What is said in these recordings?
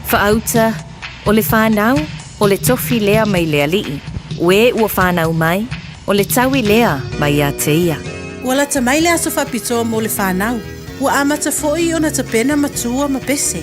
Faauta, O le fanau, o le tofi lea mai le Alii, o e ua fanau mai, o le taui lea mai ia te Ia. Ua lata mai le aso faapitoa mo le fanau. Ua amata foi ona tapena matua ma pese.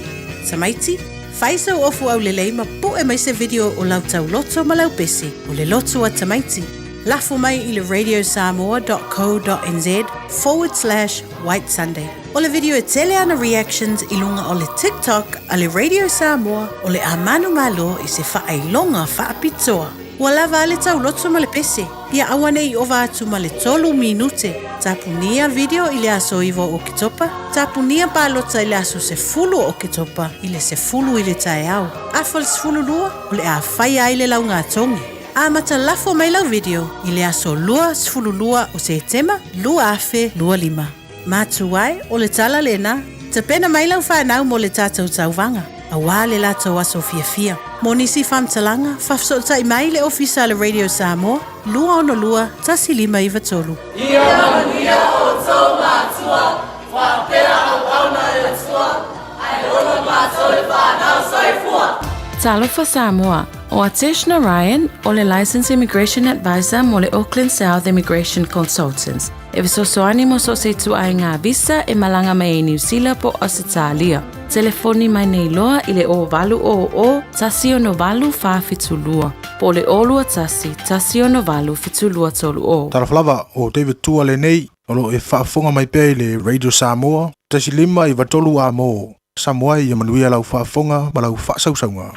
Tamaiti, fai sau ofu aulelei ma pu'e mai se video o lau tauloto ma lau pese, o le loto a tamaiti. Lafo mai i le radiosamoa.co.nz forward slash white sunday. O le video e tele ana reactions i luga o le TikTok a le Radio Samoa o le a manumalo i se faailoga faapitoa. Ua lava a le tauloto ma le pese, ia aua ne i ova atu ma le tolu minute. Tapunia video i le aso 9 o Oketopa, tapunia palota i le aso 10 o Oketopa i le 10 i le taeao. Afa le 12, o le a faia ai le laugatogi. Amata lafo mai lau video i le aso 22 o Setema 2025. Matua e, o le tala lena, tapena mai lau fanau mo le tatou tauvaga, auā le latou aso fiafia. Mo nisi faamatalaga, faafesootai mai le Ofisa a le Radio Samoa, 262 1593. Ia manuia outou matua, faapea auauna a le Atua, ae ola matou le fanau. Soifua! Talofa Samoa, ʻO Atesh Narayan, ʻo le Licensed Immigration Advisor mo le Auckland South Immigration Consultants, e fesoasoani mo so o se ituaiga visa e malaga mai ai Niu Sila po o Ausetalia. Telefoni mai nei loa i le 0800 168 472 po o le 021 168 7230. Talofa lava, ʻo David Tua lenei, o lo o e faafofoga mai pea i le Radio Samoa, 1 5 9 3 A mo Samoa ia manuia lau faafofoga ma lau faasausauga.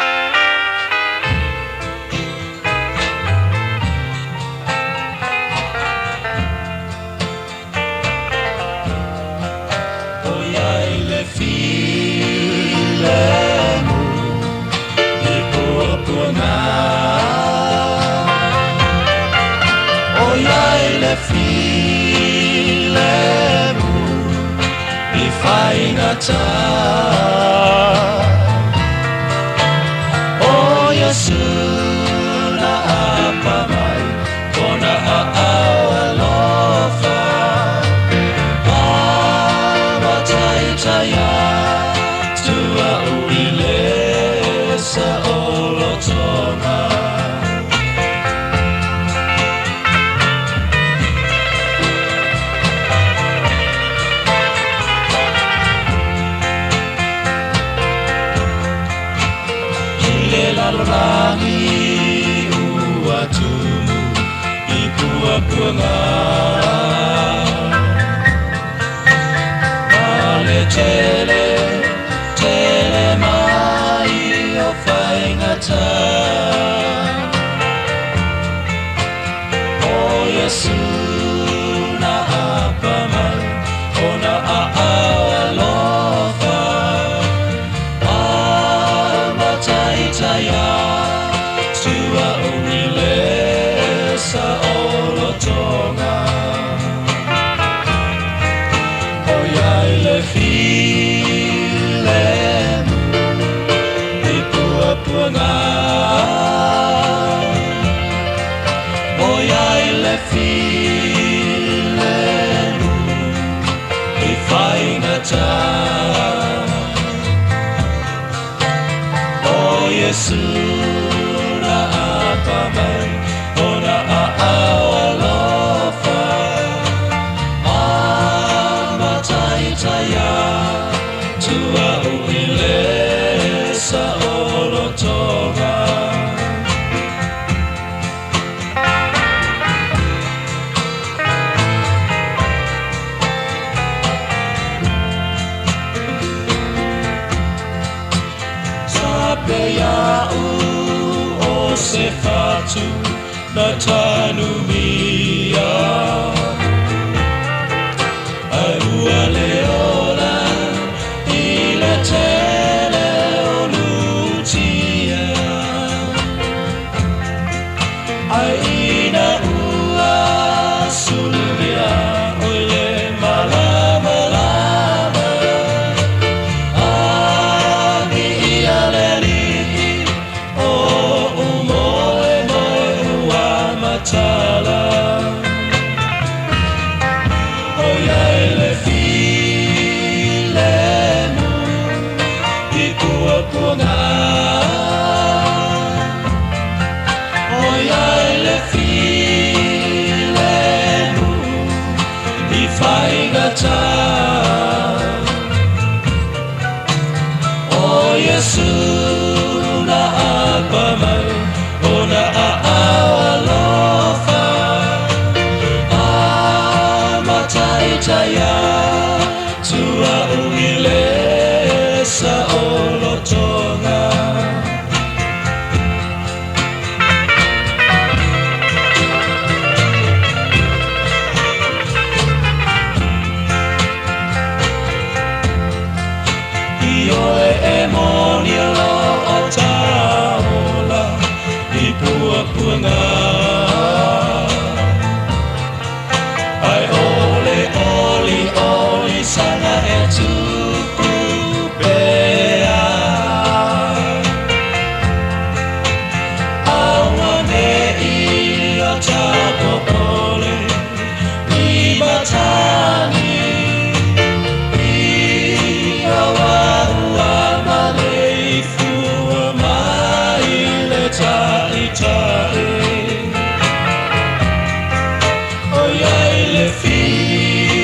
faigata. O Iesu na apa mai ona aao alofa, a mataitaia tua'u i le saolotoga. Ioe e moni lo o taola i puapuaga. Ai ole oli oli sanga e tupu pea. Auane'i o tapopole i matagi i auaua maleifua mai le Taitai. ʻOiai le filemu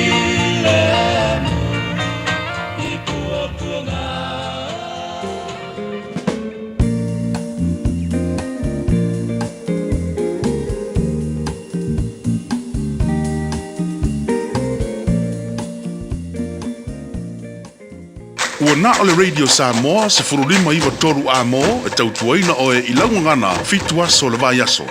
i puapuaga. Ua na o le Radio Samoa 1593 A-mo e tautuaina oe i lau gagana fitu aso o le vaiaso.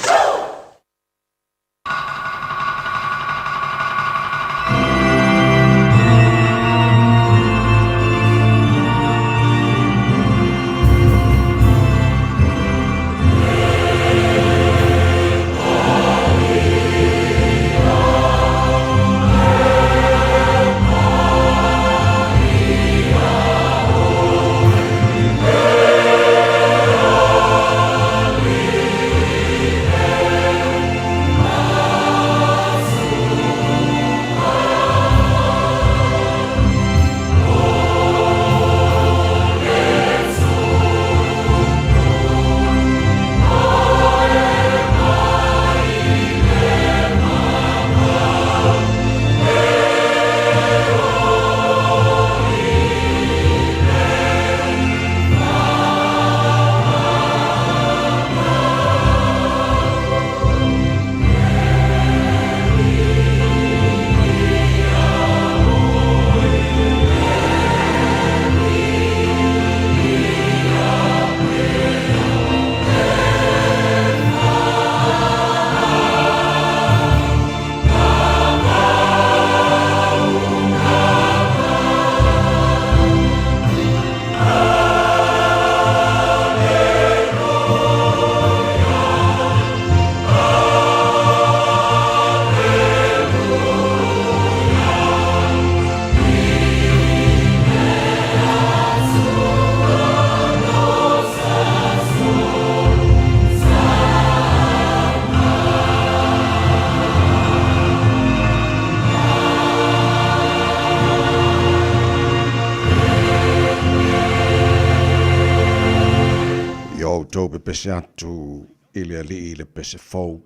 I outou pepese atu i le Alii i le pese fou,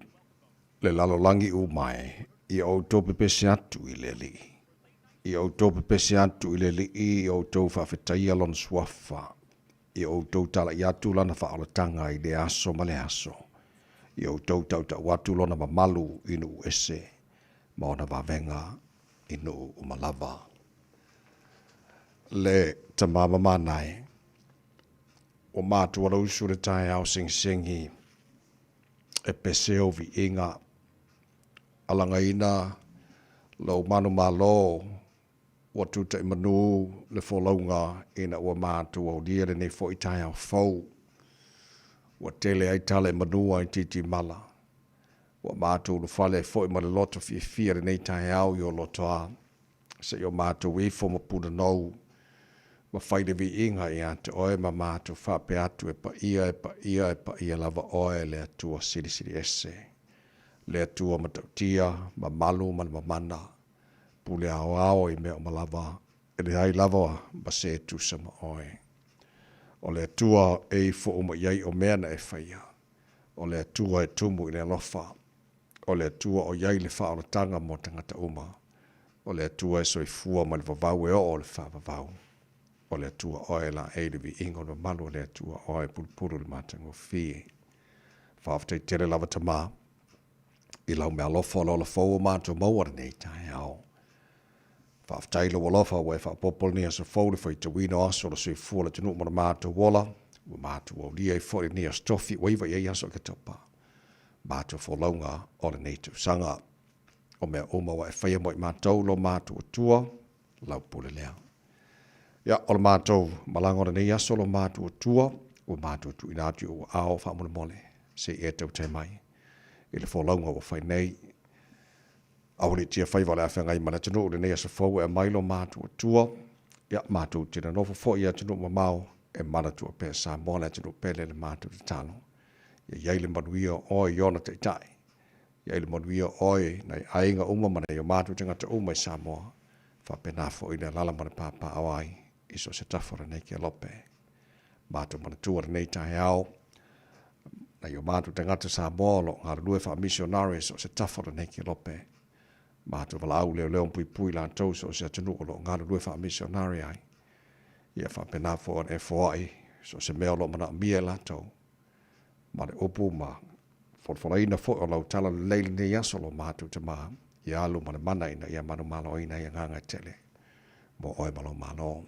le lalolagi umae, i outou pepese atu i le Alii. I outou pepese atu i le Alii, i outou faafetaia Lona Suafa, i outou talaʻi atu Lana faaolataga i lea aso ma lea aso, i outou tautau atu Lona mamalu i nuu ese ma ona vavega i nuu uma lava. Le tama mamanae, ua matua lou usu le taeao segisegie pese ou viiga, alagaina lou manumalo ua tutaʻi manu le folauga ina ua matou aulia lenei foi taeao fou. Ua tele ai tala i manua i titimala. Ua matou ulufale ai foi ma le loto fiafia lenei taeao i o lotoa, se i o matou ifo ma punanou ma fai le viiga ia te oe ma matou faapea atu, E paia, e paia, e paia lava oe le Atua Silisili Ese, le Atua matautia, mamalu ma le mamana, pule aoao i mea uma lava, e leai lava ma se e tusa ma oe. O le Atua e ifo uma i ai o mea na e faia. O le Atua e tumu i le alofa. O le Atua o i ai le faaolataga mo tagata uma. O le Atua e soifua mai le vavau e oo i le faavavau. O le Atua Oe e laei le viiga o le mamalu o le Atua Oe e pulupulu i le matagofie. Faafetai tele lava Tama i lau meaalofa o le ola fou o matou maua lenei taeao. Faafetai i lou alofa ua e faaopoopo lenei aso fou le faitauina o aso o le soifua o le atunuu ma le matou ola, ua matou aulia ai foi lenei aso tofi ua iva i ai aso Oketopa, matou folauga o lenei tausaga. O mea uma ua e faia mo i matou lo matou Atua, lau pule lea. Ia, o le matou malaga o lenei aso lo matou Atua, ua matou tuuina atu i ou aao faamolemole, se i e tautai mai i le folauga ua fai nei. Aualiitia faiva o le a feagai ma le atunuu i lenei aso fou e aumai lo matou Atua. Ia, matou te nonofo foi i atunuu mamao e manatua pea Samoa le atunuu pele le matou tatalo. Ia i ai le manuia o oe i ona taitai. Ia i ai le manuia o oe nai aiga uma ma nai o matou tagata uma i Samoa. Faapena foi le alala ma le papaaao ai i so o se tafa o lenei kelope. Matou manatua lenei taeao nai o matou tagata Samoa o lo o galulue faamisionare i so o se tafa o lenei kelope. Matou valaau leoleo ma puipui latou i so o se atunuu o lo o galulue faamisionare ai. Ia faapena foi ona e foai so o se mea o lo o manaomia e latou ma le upu ma folafolaina foi o lau tala lelei lenei aso lo matou Tama ia alu ma le mana ina ia manumaloina ai agaga e tele mo oe ma lou Malo.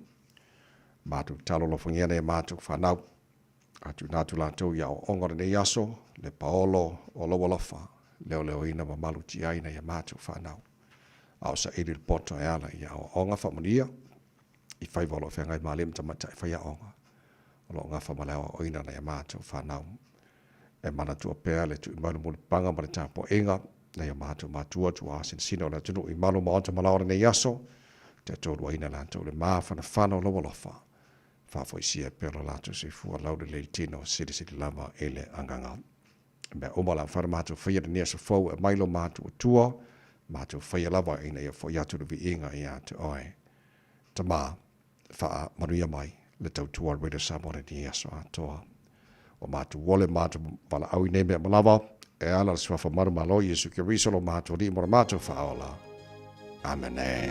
Matou tatalo alofagia nei a matou fanau, a tuuina atu latou i aoaoga o lenei aso, le paolo o lou alofa, leoleoina ma malutiaina i a matou fanau. A o saili le poto e ala i aoaoga faamanuia, i faiva o lo o feagai ma alii ma tamaitai faiaoga, o lo o gafa ma le aoaoina nai a matou fanau. E manatua pea le tui mai o le mulipapaga ma le tapuaiga nai o matou matua tuaasinasina o le atunuu i malu maota malao o lenei aso, te toluaina latou le mafanafana o lou alofa, faafoisia pea lo latou soifua laulelei tino silisili lava i le agaga. Mea uma la mafai ona matou faia lenei aso fou e aumai lo matou Atua, matou faia lava ina ia foi atu le viiga ia te oe. Tama, faamanuia mai le tautua a le Radio Samoa lenei aso atoa. Ua matou ole matou valaau i nei mea uma lava, e ala le suafa manumalo Iesu Keriso lo matou Alii mo le matou faaola. Amene.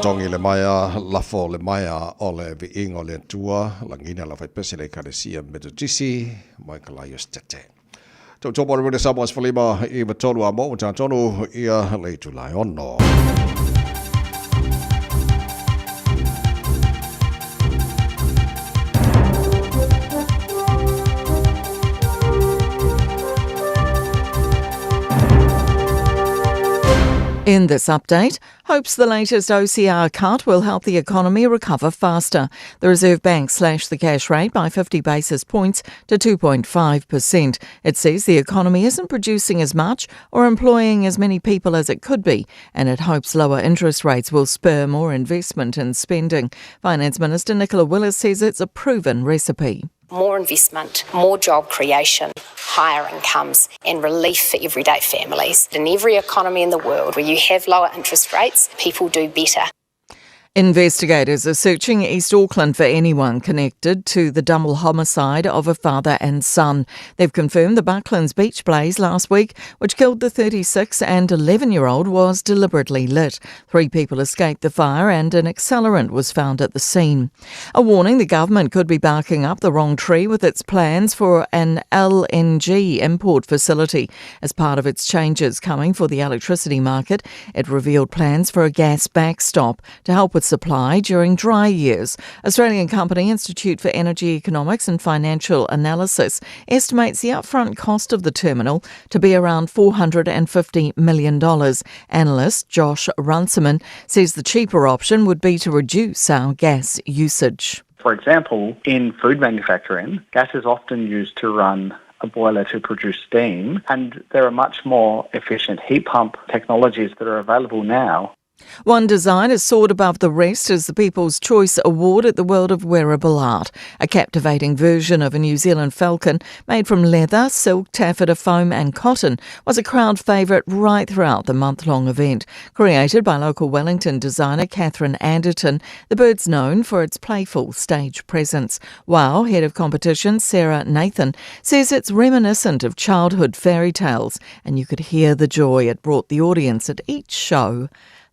Togi le maea, lafo le maea o le viiga o le Atua, lagina le aufaipese le Ekalesia Metotisi ma Ekalaia Setete. Tautua mo le Radio Samoa 15 i 3 a mo tatonu ia le itula e ono. In this update, hopes the latest OCR cut will help the economy recover faster. The Reserve Bank slashed the cash rate by 50 basis points to 2.5%. It says the economy isn't producing as much or employing as many people as it could be, and it hopes lower interest rates will spur more investment and spending. Finance Minister Nicola Willis says it's a proven recipe. More investment, more job creation, higher incomes, and relief for everyday families. In every economy in the world where you have lower interest rates, people do better. Investigators are searching East Auckland for anyone connected to the double homicide of a father and son. They've confirmed the Bucklands Beach blaze last week, which killed the 36 and 11 year old, was deliberately lit. Three people escaped the fire and an accelerant was found at the scene. A warning the government could be barking up the wrong tree with its plans for an LNG import facility. As part of its changes coming for the electricity market, it revealed plans for a gas backstop to help with supply during dry years. Australian company Institute for Energy Economics and Financial Analysis estimates the upfront cost of the terminal to be around $450 million. Analyst Josh Runciman says the cheaper option would be to reduce our gas usage. For example, in food manufacturing, gas is often used to run a boiler to produce steam, and there are much more efficient heat pump technologies that are available now. One design has soared above the rest as the People's Choice Award at the World of Wearable Art, a captivating version of a New Zealand falcon made from leather, silk, taffeta, foam and cotton was a crowd favourite right throughout the month-long event. Created by local Wellington designer Catherine Anderton, the bird's known for its playful stage presence. WOW head of competition Sarah Nathan says it's reminiscent of childhood fairy tales and you could hear the joy it brought the audience at each show.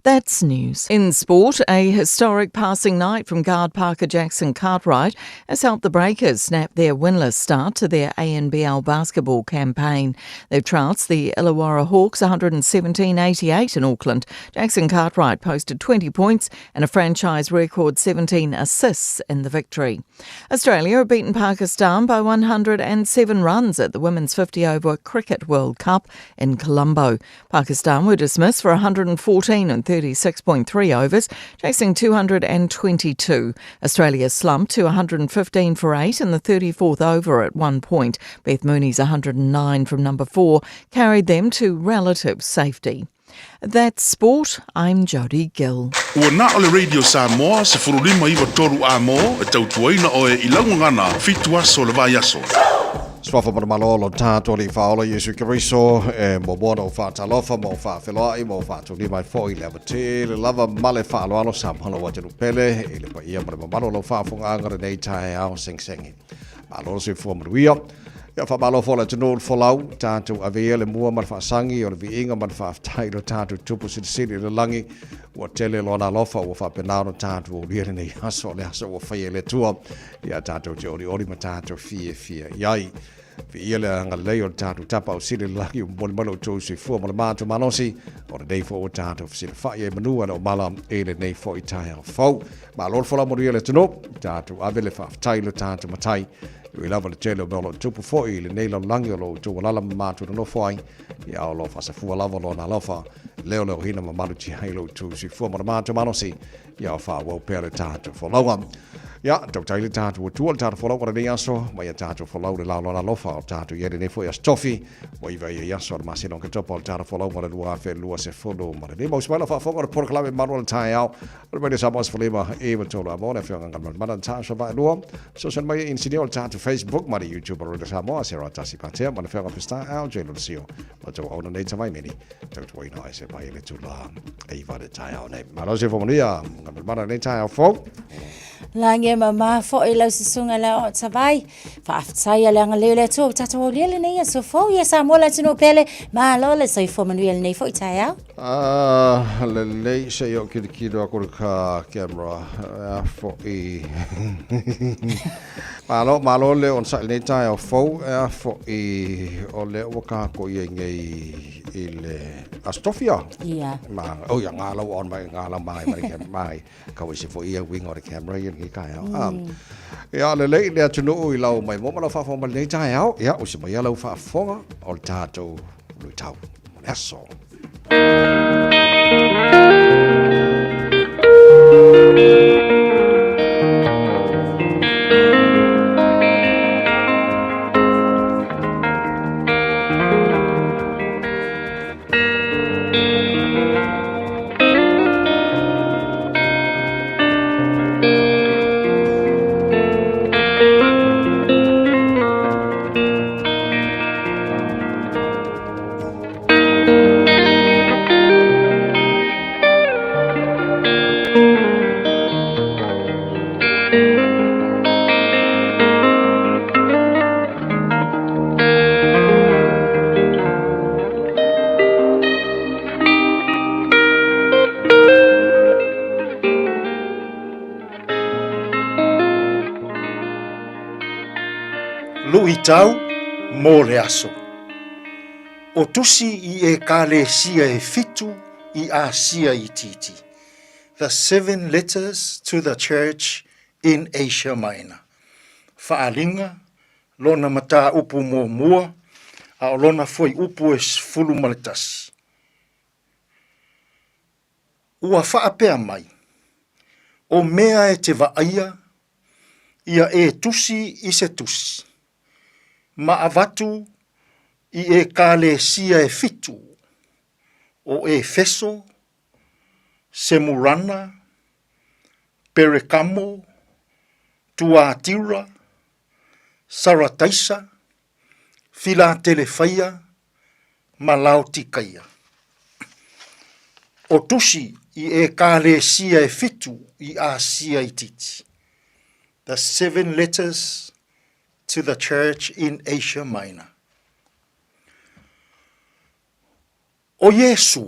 That's news. In sport, a historic passing night from guard Parker Jackson Cartwright has helped the Breakers snap their winless start to their ANBL basketball campaign. They've trounced the Illawarra Hawks 117-88 in Auckland. Jackson Cartwright posted 20 points and a franchise record 17 assists in the victory. Australia have beaten Pakistan by 107 runs at the Women's 50 Over Cricket World Cup in Colombo. Pakistan were dismissed for 114 and 36.3 overs, chasing 222. Australia slumped to 115 for 8 in the 34th over at one point. Beth Mooney's 109 from number 4 carried them to relative safety. That's sport. I'm Jodie Gill. Ua na o le Radio Samoa 1593 A mo e tautuaina oe i lau gagana fitu aso o le vaiaso. Suafa ma le Malo lo tatou Alii Faaola Iesu Keriso, e muamua ona ou faatalofa ma ou faafeloai ma ou faatuli mai foi i le ava tele lava ma le faaaloalo sa malo ua telu pele i le paia ma le mamalu o lau faafogaaga lenei taeao segisegi. Malo le soifua manuia. Ia faamalo foi le atunuu le folau, tatou ave ia le mua ma le faasagi o le viiga ma le faafetai i lo tatou Tupu Silisili i le lagi, ua tele lona alofa ua faapena ona tatou aulia lenei aso, o le aso ua faia e le Atua, ia tatou te olioli ma tatou fiafia i ai. Viia le agalelei o le tatou Tapaau Sili i le lagi ua momoli mai lo outou soifua ma le matou malosi, o lenei foi ua tatou fesilafai ai manu a le omala i lenei foi taeao fou. Malo le folau manuia le atunuu, tatou ave le faafetai i lo tatou Matai, e ui lava le tele o mea o lo o tupu foi i lenei lalolagi o lo o outou alala ma matou nonofo ai, ia o lo o faasafua lava lona alofa, leoleoina ma malutia ai lo outou soifua ma le matou malosi, ia o faaauau pea le tatou folauga. Ia, tautai le tatou Atua le tatou folauga lenei aso, ma ia tatou folau le lao lona alofa o tatou i ai lenei foi aso tofi, ua iva ia i aso o le masina o Oketopa o le tatou folauga o le 2025. Mau se mai lau faafofoga o le polokalame malu o le taeao. O le mai le Samoa 15 i 3 a mo le afioga Galumalemana Natasha Vaelua. Fesoasoani mai e inisinia o le tatou Facebook ma le YouTube o Radio Samoa, Sarah Tasi Patea ma le afioga Pista LJ Lulasio. Ma tou auna nei tavaimeni, tautuaina ai se mai le tula e iva le taeao nei. Malo se fo manuia, Galumalemana nei taeao fou. Lagi. E mama foi lau susuga le aoao Tavai. Faafetai a le agalelei o le Atua ua tatou aulia lenei aso fou ia Samoa le atunuu pele. Malo le soifua manuia i lenei foi taeao. Ah, lelei se i ou kilokilo aku i le ka camera a fo'i. Malo, malo le onosai i lenei taeao fou e a fo'i o lea ua tatou i ai nei i le Aso Tofi a. Ia. Ma, oh ia, ngā lau on mai, ngā lau mai, mai, mai. Kau ese foi ia uiga o le camera ia i lenei taeao. Mm. Ia, lelei le atunuu i lau maimoa ma lau faafofoga mai lenei taeao. Ia, usi mai ia lau faafofoga o le tatou luitau mo le aso. Luitau mo le aso. O tusi i Ekalesia e fitu i Asia Itiiti, The Seven Letters to the Church in Asia Minor. Faalinga lona mataupu muamua, a o lona fuaiupu e 11. Ua faapea mai, O mea e te vaaia, ia e tusi i se tusi, ma avatu i Ekalesia e fitu, o Efeso, Semurana, Perekamo, Tuatira, Sarataisa, Filatelefaia ma Laotikaia. O tusi i Ekalesia e fitu i Asia Itiiti. The Seven Letters to the Church in Asia Minor. ʻO Iesū,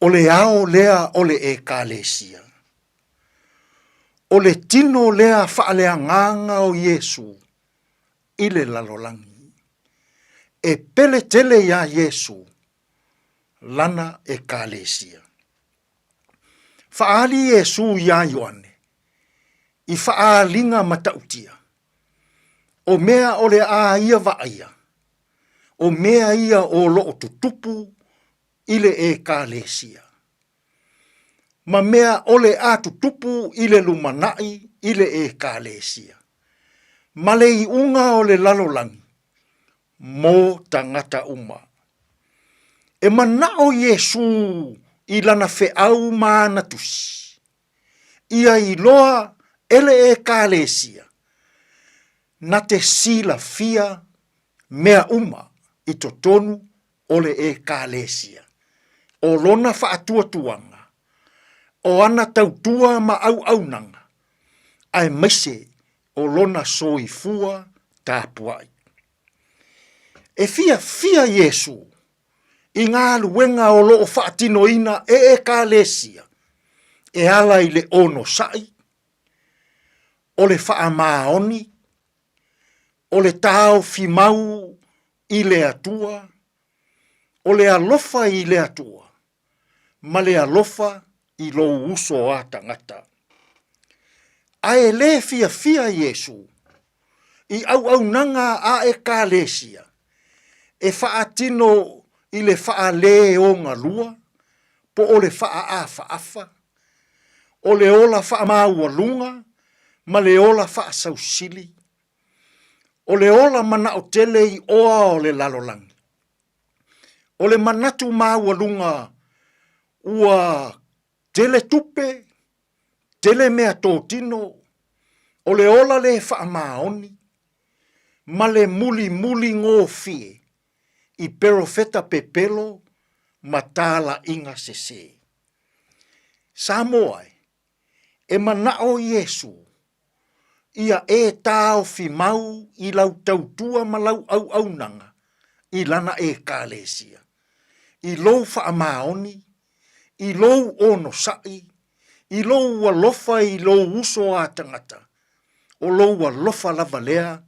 ʻo le ao lea o le ʻEkalesia. ʻO le tino lea faaleagaga o Iesū i le lalolagi. E pele tele iā Iesū lana ʻEkalesia. Faaali Iesū iā Ioane i faaaliga matautia, o mea o le a ia vaaia, o mea ia o loo tutupu i le Ekalesia, ma mea o le a tutupu i le lumanai i le Ekalesia, ma le iuga o le lalolagi mo tagata uma. E manao Iesū i lana feau ma ana tusi, ia iloa e le Ekalesia na te silafia mea uma i totonu o le Ekalesia, o lona faatuatuaga, o ana tautua ma auaunaga, aemaise o lona soifua tapuai. E fiafia Iesū i galuega o lo o faatinoina e Ekalesia e ala i le onosai, o le faamaoni, o le taofi mau i le Atua, o le alofa i le Atua, ma le alofa i lou uso a tagata. A e lē fiafia Iesū i auaunaga a Ekalesia e faatino i le faaleogalua po o le faaafaafa, o le ola faamaualuga ma le ola faasausili, o le ola manao tele i oa o le lalolagi. O le manatu maualuga ua tele tupe, tele meatotino, o le ola lē faamaoni ma le mulimuli gofie i perofeta pepelo ma talaiga sesē. Samoa e, e manao Iesū. Ia e taofi mau i lau tautua ma lau auaunaga i lana Ekalesia, i lou faamaoni, i lou onosai, i lou alofa i lou uso a tagata, o lou alofa lava lea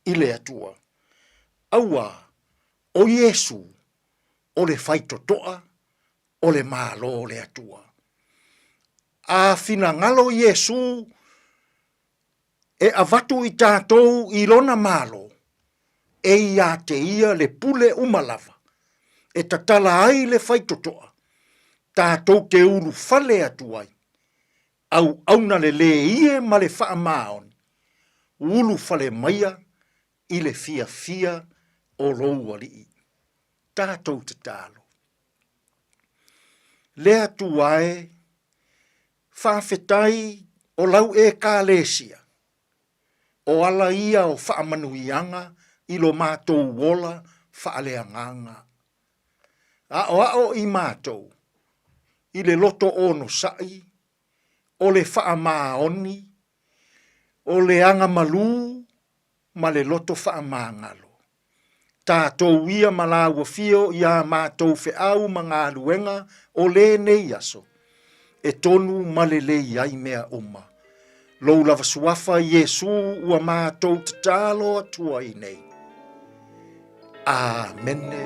i le Atua. Aua, o Iesu, o le faitotoa o le Malo o le Atua. A finagalo Iesu e avatu i tatou i lona Malo, e ia te ia le pule uma lava, e tatala ai le faitotoa, tatou te ulufale atu ai, auauna le lē ie ma le faamaoni, ulufale maia i le fiafia o lou Alii. Tatou tatalo. Le Atua e, faafetai o lau Ekalesia, o ala ia o faamanuiaga i lo matou ola faaleagaga. Aʻoaʻo i matou i le loto onosai, o le faamaoni, o le agamalu ma le loto faamagalo. Tatou ia ma lāua fio i a matou feau ma galuega o lenei aso, e tonu ma lelei ai mea uma. Lou lava suafa Iesu ua matou tatalo atu ai nei. Amene.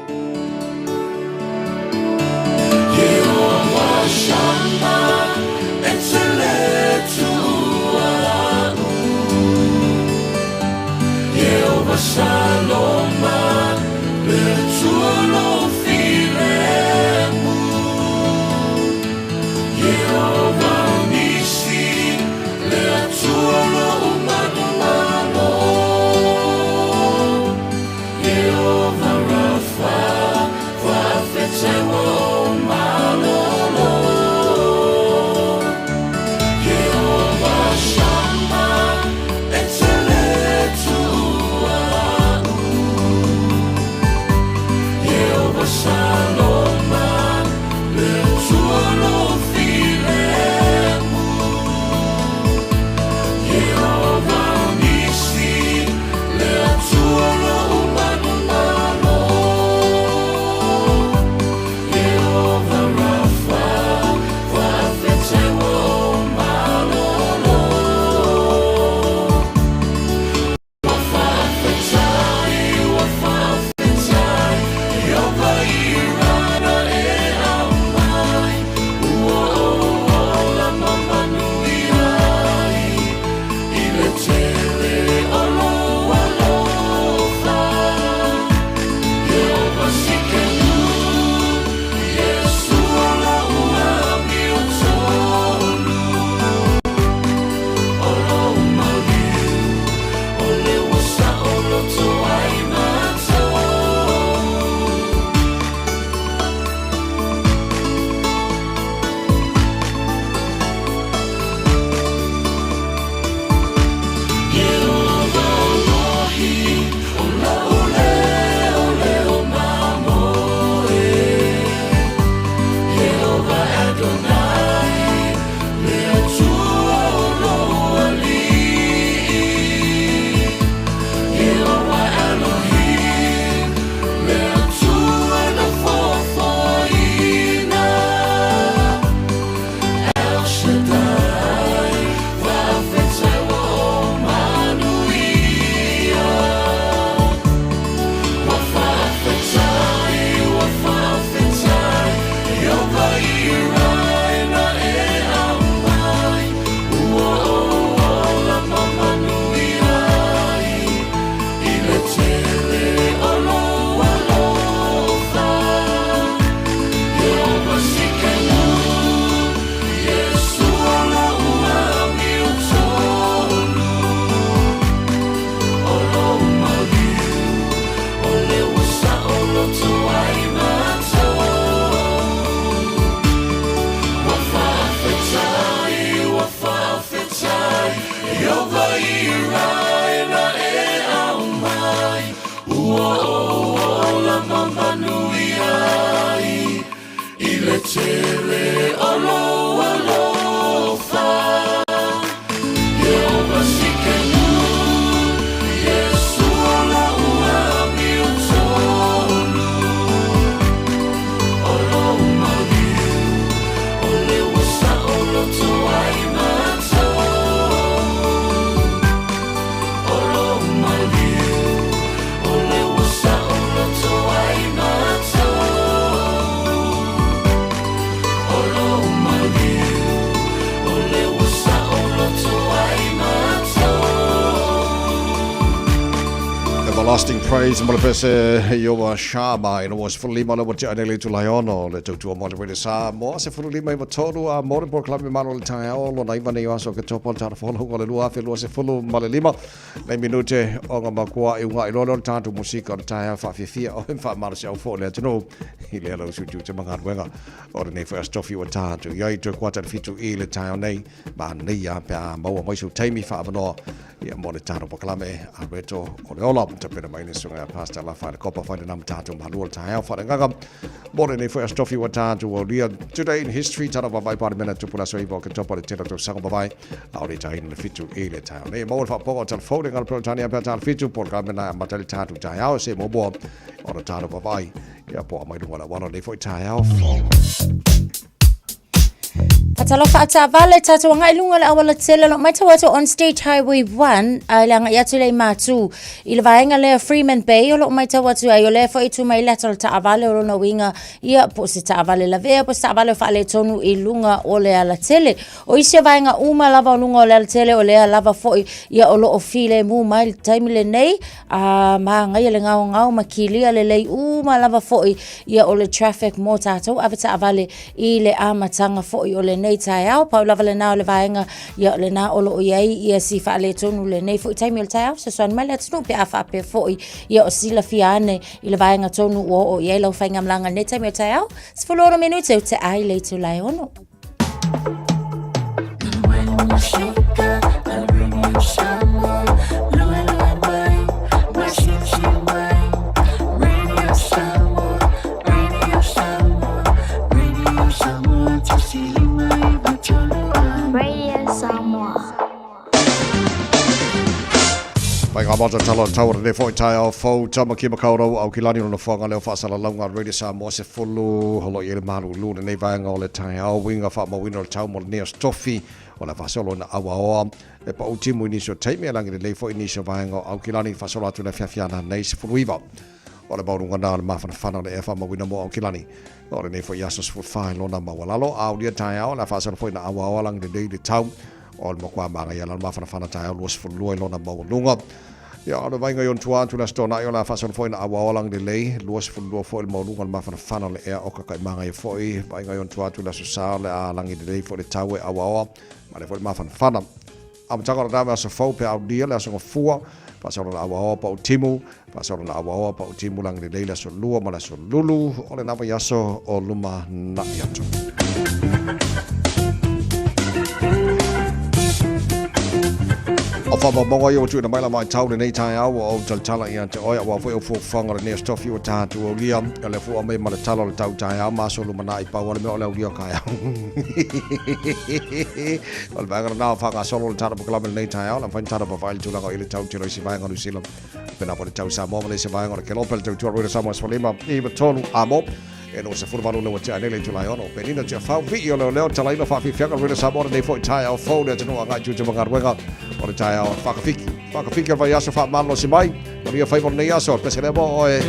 Lasting Praise mo le pese Iowa Sharma ina ua 15 le watia nei le itula e ono le tautua mo le Radio Samoa 15 93 a mo le polokalame malo le taeao lona iva nei o aso Oketopa o le tala folauga o le 2025 nei minute o nga makua i unga i loa lea o le tatou musika o le taeao faafiafia o le faamalosiau foi o le atunuu i lea lau suitiute ma galuega o lenei foi aso tofi ua tatou i ai toe kuata le 7 i le taeao nei manaia pe a maua mai sou taimi faaavanoa Ia mo le talo pakalame a Reto o le ola tapena mai le susuga ia Pastor Lafa le kopa fai lena ma tatou malua le taeao faaleagaga mo lenei foi aso tofi ua tatou aulia Today in History tala vavai Palemene tupu le aso 9 o Oketopa le tele o tausaga mavae a o le taina le 7 i le taeao nei maua le faapopoga o telefone ngala Peretania pea tala 7 polokalame na amata le tatou taeao se muamua ona talo vavai ia po mai lunga o le auala lenei foi taeao fou. Fatalofa a taavale tatou agai i luga o le auala tele o lo o matau atu on State Highway 1 a le agai atu lea i Matu i le vaega lea Freeman Bay o lo o matau atu ai o lea foi e tu mai le ata o le taavale o lona uiga ia po o se taavale lavea po o se taavale o faaletonu i luga o le alatele. O isi o vaega uma lava o luga o le alatele o lea lava foi ia o lo o filemu mai le taimi lenei a manaia le gaogao ma kilia lelei uma lava foi ia o le traffic mo tatou avetaavale i le amataga foi o lenei taeao. Pau lava lena o le vaega ia o lena o lo o i ai ia si faaletonu lenei foi taimi o le taeao. Fesoasoani mai le atunuu pe a faapea foi ia o silafia ane i le vaega tonu ua oo i ai lau faigamalaga i lenei taimi o le taeao. 16 minute o te ai le itula e ono. Radio Samoa. Mai ngā mata tala o tau rene foi tae ao fou tama ki makaurau au ki lani o nofoanga leo whaasalalauga Radio Samoa se fulu holo i ele malu lu lenei vaenga o le tae ao winga whaamauina o le tau mo le neo stofi o le whaasolo na awaoa e pa utimu i nisi o taimi e langi lelei foi nisi o vaenga o Aukilani faasolo atu le afiafiana nei 19 o le maualuga na o le mafanafana o le ea faamauina mo Aukilani o lenei foi aso 14 i lona maualalo a ulia taeao le a faasolo foi na auaoa langi lelei le tau o le makuā magaia la le mafanafana taeao 22 i lona maualuga. Ia, o le vaaiga i ona tua atu le Aso Toonai o le a faasolo foi na auaoa langi lelei 22 foi le maualuga o le mafanafana o le ea oka kaimaga foi vaaiga i ona tua atu le Aso Sa o le a langi lelei foi le tau e auaoa ma le foi le mafanafana. Amataga o le tau aso fou pe aulia le aso gafua, faasolo na auaoa pau timu, faasolo na auaoa pau timu langi lelei le aso lua ma le aso lulu o lena vaiaso o luma na'i atu. O faamaumauga ia ua tuuina mai la vaitau lenei taeao ua ou talatala ia te oe aua foi o fuafuaga o lenei aso tofi ua tatou aulia o le fua mai ma le tala o le tau taeao ma aso lumanai pau o le mea o le aulia o kaeao. O le vaega lena o faagasolo le tala polokalame lenei taeao, le mafai ona tala vavae le tulaga o i le tau tele o isi vaega o Niu Sila. Pēlā foi le tau Samoa ma le isi vaega o le Kelope, le tautua Royal Samoa 15 i 3 amo. E 28 le ua tea nei le itula e ono. Penina Tiafau, vii o leoleo, talaina faafiafiaga Royal Samoa lenei foi taeao fou le atunuu agai tiute ma galuega o le taeao whakawhiki. Whakawhiki o le vaiaso whaamalolosi mai. Manuia faiva o lenei aso, pese lea mo oe.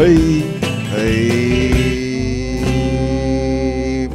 Hei, hei.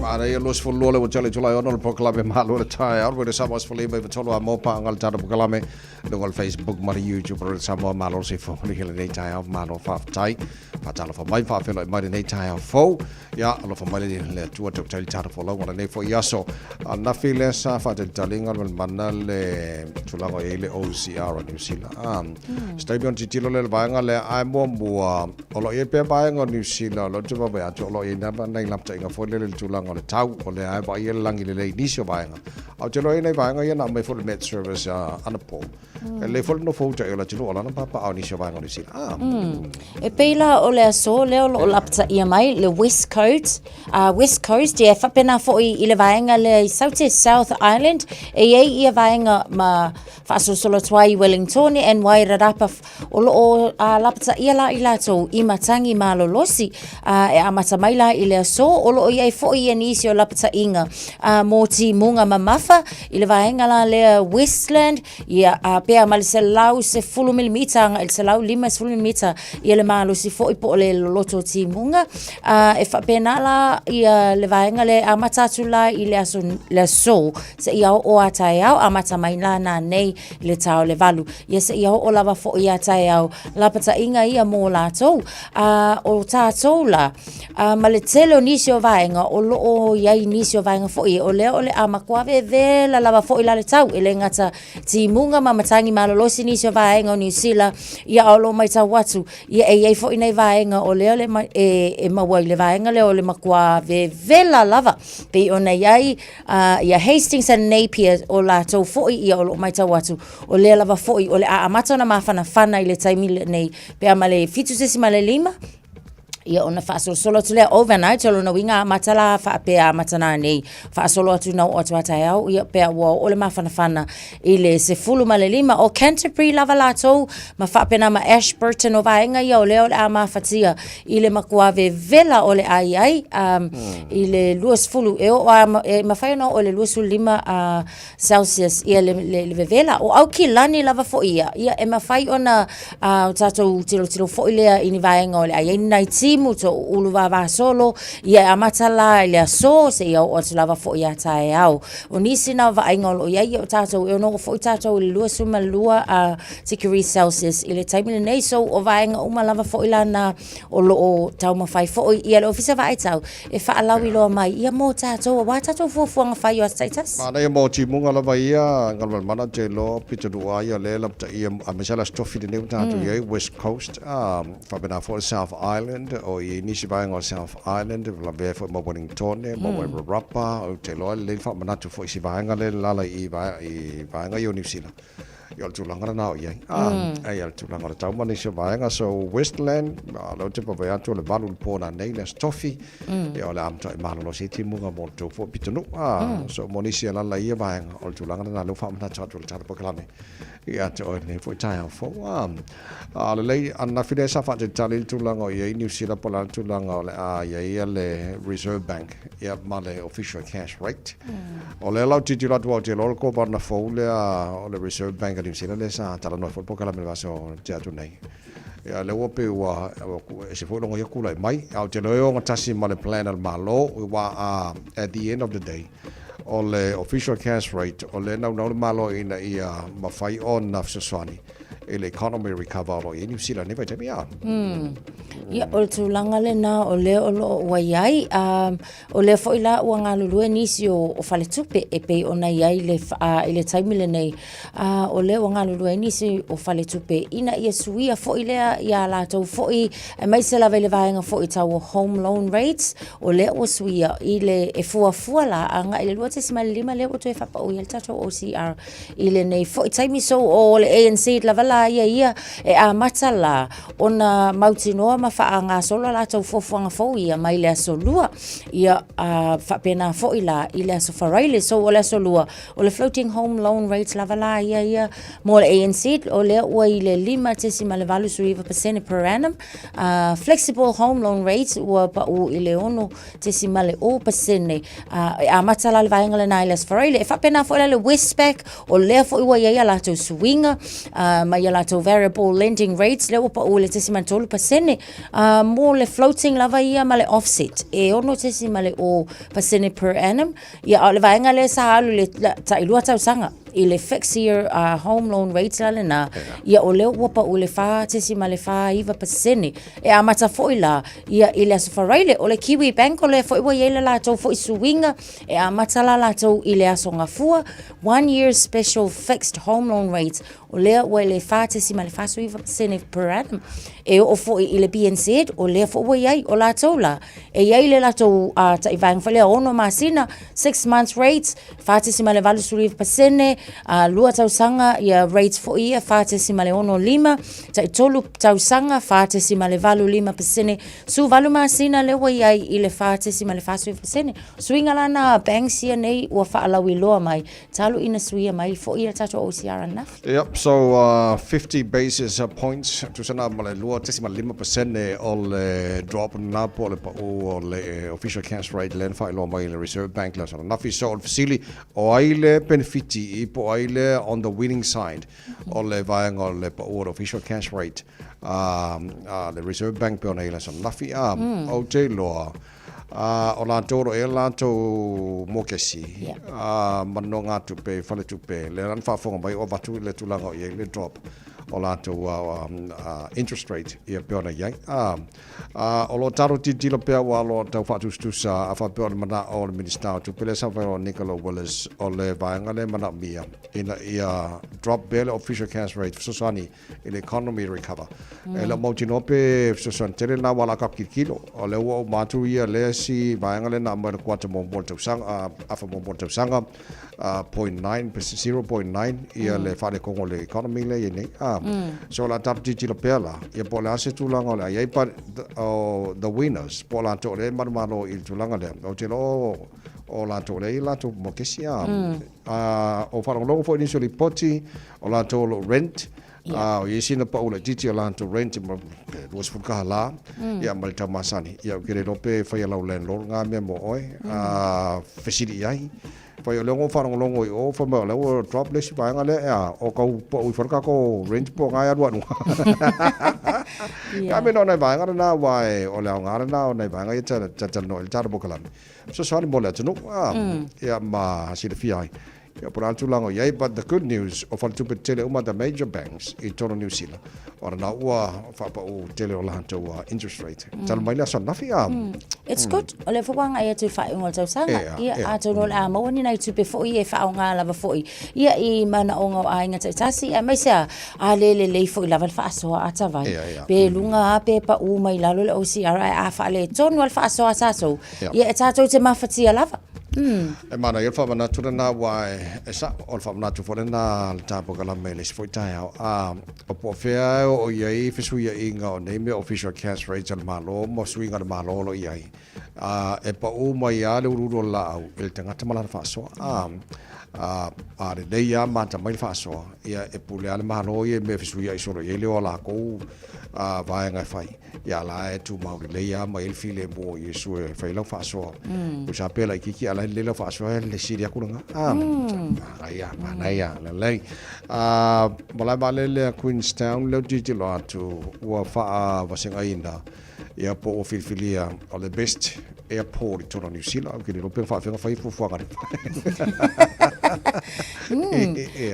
Manaia 22 le ua tele Julai 6 le polokalame Malo le Taeao. Rwele Samoa 15 i 3 a mo paanga le tatou polokalame luga o le Facebook ma le YouTube o le Samoa Malo le soifua manuia lenei taeao malo faafetai. Faatalofa mai faafeiloai mai lenei taeao fou. Ia, alofa mai le, le Atua tautai le tatou folauga lenei foi aso. Ananafi lea sa faatalitaliga le mana le tulaga o i ai le OCR o Niu Sila. Ah, mm. Se taimi ona tilotilo lea i le vaega lea, ae muamua, o lo o i ai pea vaega o Niu Sila, o lea ou te vaavaai atu, o lo o i ai lava nai lapataiga foi lele i le tulaga o le tau, o lea e vaaia le lagi lelei i nisi o vaega. Ae ou te iloa e i ai nai vaega ia na aumai foi le Met Service anapo. E lelei foi le nofo uta i o le atunuu o lana pāpaa o nisi o vaega o Niu Sila. Ah. E pei la o le aso lea o lo o lapataia mai le West Coast, West Coast, ia e faapena foi i le vaega lea i South, South Island, e i ai ia vaega ma faasolosolo atu ai i Wellingtone and Wairarapa o lo o lapataia la i latou i matagi malolosi e amata mai la i le aso o lo o i ai foi ia nisi o lapataiga mō timuga mamafa i le vaega la lea Westland ia pea ma le 110 milimita agai i le 150 milimita ia le malosi foi po o le loloto o timuga e faapena la ia le vaega lea e amata atu la i le aso, le aso seia oo a taeao amata mai la nanei i le ta o le 8 ia seia oo lava foi a taeao lapataiga ia mō latou o tātou la ma le tele o nisi o vaega o lo o i ai nisi o vaega foi o lea o le a matua vevela lava foi la le tau e le gata timuga ma matagi malolosi nisi o vaega o Niu Sila ia a o lo o matau atu ia e i ai foi nai vaega o lea le e maua i le vaega lea o le matua vevela lava pei ona i ai ia Hastings and Napier o latou foi ia o lo o matau atu o lea lava foi o le a amata ona mafanafana i le taimi lenei pe a ma le 7.5 ia ona faasolosolo atu lea overnight o lona uiga amata la faapea amata nanei faasolo atu na oo atu a taeao ia pea ua oo le mafanafana i le 15 o Canterbury lava latou ma faapena ma Ashburton o vaega ia o lea o le a mafatia i le matua vevela o le a i ai i le 20 e oo a e mafai ona oo i le 25 Celsius ia le, le, le vevela. O Aukilani lava foi ia, ia e mafai ona o tatou tilotilo foi lea i ni vaega o le a i ai ni nai timu to ulu vavasolo, ia e amata la i le aso seia oo atu lava foi ia taeao. O nisi na o vaaiga o lo o i ai ia o tatou, e ono oo foi tatou i le 22 degrees Celsius i le taimi lenei. So o vaega uma lava foi la na o lo o taumafai foi ia le Ofisa Vaai Tau e faalauiloa mai ia mō tātou aua tātou fuafuaga whai o aso taitasi. Manaia mō timuga lava ia, Galumalemana te iloa pitonuu a ia lea lapataia aemaise lava le Aso Tofi lenei ua tatou i ai, West Coast, faapena foi le South Island, o i ai nisi vaega o le South Island, lavea foi ma Wellingtone, ma Wairarapa, ou te iloa e lelei le faamanatu foi i si vaega lea e lala i vaega ia o Niu Sila. Ia o le tulaga lena o i ai. Ai o le tulaga o le tau ma nisi o vaega. So Westland, o lea ou te vaavaai atu o le 8 i le po nanei le Aso Tofi. Ia o le a matuai malolo se timuga mo le tou foi pitonuu. So mo nisi e alaala i ia vaega, o le tulaga lena lea ua faamanatu atu e le Tala Polokalame ia te oe i lenei foi taeao fou. A lelei, ananafi lea sa faatalitali le tulaga o i ai Niu Sila po o le a le tulaga o le a i ai le Reserve Bank ia ma le official cash rate. O lea la ou tilotilo atu aua ou te iloa o le Kovana fou lea o le Reserve Bank a Niu Sila lea sa talanoa ai foi le polokalame i le vaiaso na tea atu nei. Ia lea ua pei ua ese foi lona ia tulai mai. Ae ou te iloa e ogatasi ma le plan a le Malo aua at the end of the day, o le official cash rate o lea e naunau le Malo ina ia mafai ona fesoasoani i le economy recover o lo o i ai Niu Sila i lenei vaitaimi a. Ia, o le tulaga lena o lea o lo o ua i ai, o lea foi la ua galulue nisi o, o faletupe e pei ona i ai le, i le taimi lenei, o lea ua galulue ai nisi o faletupe ina ia suia foi lea ia latou foi, aemaise lava i le vaega foi tau o home loan rates, o lea ua suia i le, e fuafua la agai i le 2.5 lea ua toe faapau i ai le tatou OCR I lenei foi taimi so o le ANC lava la ia ia e amata la ona mautinoa ma faagasolo a latou fuafuaga fou ia mai le aso Lua ia a faapena foi la i le aso Faraile. So o le aso Lua o le floating home loan rate lava la ia ia mo le ANC o lea ua i le 5.89% per annum. Flexible home loan rate ua pau i le 6.0%. E amata la le vaega lena i le Aso Faraile. E faapena foi la le Westpac, o lea foi ua i ai a latou suiga mai a latou variable lending rates, lea ua pau i le 0.3%, mo le floating lava ia ma le offset, e 6.0% per annum. Ia, a o le vaega lea sa alu i le tailua tausaga i le fixed year home loan rates la lena, ia o lea ua pau i le 4.49%. E amata foi la ia i le Aso Faraile. O le Kiwi Bank o lea foi ua i ai le latou foi suiga, e amata la latou i le Aso Gafua, one year special fixed home loan rates, o lea ua i le 4.49% per annum. E oo foi i le BNZ, o lea foi ua i ai, o latou la, e i ai le latou taivaega foi lea 6 masina, 6 months rates, 4.89%, 2 tausaga ia rates foi ia 4.65, tai 3 tausaga 4.85%, 18 masina lea ua i ai i le 4.49%. Suiga la na banks ia nei ua faalauiloa mai, talu ina suia mai foi ia tatou OCR ananafi. Yep, so 50 basis points, tusa na ma le 2.5% o le drop na po o le pau o le official cash rate lea na faailoa mai e le Reserve Bank le aso ananafi. So o le fesili, o ai le penefiti i po o ai le on the winning side o le vaega o le pau o le official cash rate a le Reserve Bank pei ona i ai le aso ananafi? A, ou te iloa Ā, o latou o lo o i ai latou mokesi, ā, ma nogatupe, faletupe, lea la na faafofoga mai ua avatu le tulaga o i ai le drop o latou interest rate ia pei ona i ai. Ā, ā, o lo o tatou tilotilo pea aua o lo o tau faatusatusa a faapea o le manao o le Minisita o Tupe lea sa fai o Nicola Willis o le vaega lea e manaomia ina ia drop pea le official cash rate fesoasoani i le economy recover. E le o mautinoa pe fesoasoani tele lena aua o le a tatou tilotilo, o lea ua uma atu ia le isi vaega lea na aumai i le kuata muamua o le tausaga, afa muamua o le tausaga, 0.9, 0.9 ia le faaletonu o le economy lea e i ai nei. So o le a tatou tilotilo pea la, ia po o le a se tulaga o le a i ai, but the winners, po o latou o lea e manumalo i le tulaga lea, ou te iloa o latou o lea e i ai latou mokesi a. O faalogologo foi i nisi o lipoti, O latou o lo o rent, a o i ai sina pau laitiiti o latou rent ma pe 20 kālā, ia ma le tau masani. Ia ou te le iloa pe fai e lau landlord ngā mea mo oe, a fesili i ai. Fai o lea ua ou faalogologo i o, fai mai o lea ua drop le isi vaega lea, ea, o kau pau ifo le tatou rent po o ngā e alu alu. Ka mea na o nai vaega lena, aua e, o le aoga lena o nai vaega ia talatalanoa ai le tatou polokalame. Fesoasoani mo le atunuu, a, ia ma silafia ai. Ia po o le a le tulaga o i ai, but the good news, o faletupe tetele uma, the major banks i totonu o Niu Sila, o lena ua faapau tele o latou interest rate. Talu mai le aso ananafi, a. It's good. O lea foi ua agai atu i le faaiuga o le tausaga. Ia, atonu o le a maua ni nai tupe foi e faaaoga lava foi ia i manaoga o aiga taitasi, aemaise a, a le lelei foi lava le faasoa a Tavai. Pe luga lava pe pau mai lalo le OCR, ae a faaletonu lava le faasoa a tatou, ia e tatou te mafatia lava. E manaia le faamanatu lena aua e sa'o, o le faamanatu foi lena a le ta polokalame i le isi foi taeao. A, o po o fea e oo i ai fesuiaiga o nei mea official cash rates a le Malo ma suiga a le Malo o lo o i ai, a, e pau mai lava le uluulu o le laau i le tagata ma lana faasoa. A, a, a lelei lava ma atamai le faasoa, ia e pule lava le Malo ia i mea e fesuiai solo i ai le o a lakou vaega e fai. Ia la e tumau lelei lava ma i ai le filemu o Iesu e fai lau faasoa. Mm. Sa pea laitiiti a la e lelei lau faasoa e le sili atu lena. Ah, mm. Manaia, manaia, lelei. Ah, malae vaalele a Queenstown lea ou tilotilo atu ua faavasegaina ia po ua filifilia o le best airport i totonu o Niu Sila. Ou te le iloa pe faafefea ona fai fuafuaga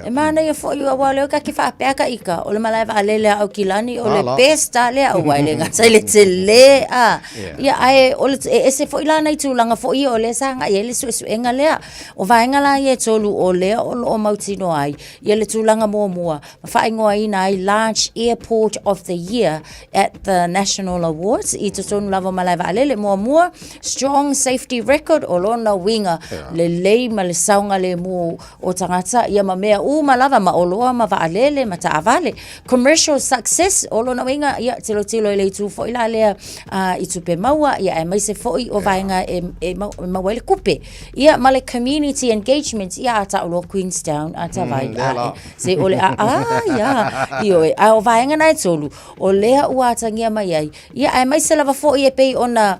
E manaia foi aua o lea ka ke faapea ka ika o le malae vaalele a Aukilani o le best a lea aua e le gata i le tele a ia ae o le e ese foi la nai tulaga foi ia o lea sa agai ai le suesuega lea. O vaega la ia e tolu o lea o lo o mautinoa ai ia le tulaga muamua ma faaigoaina ai Large Airport of the Year at the National Awards i totonu lava o malae vaalele. Muamua, strong safety record o lona uiga lelei ma le saogalemu o tagata ia ma mea uma lava ma oloa ma vaalele ma taavale. Commercial success o lona uiga ia tilotilo i le itu foi la lea i tupe maua ia aemaise foi o vaega e maua ai le kupe. Ia ma le community engagement ia a tau loa Queenstown a tavai ae se o le a a ia ioe a o vaega na e tolu o lea ua atagia mai ai ia aemaise lava foi e pei ona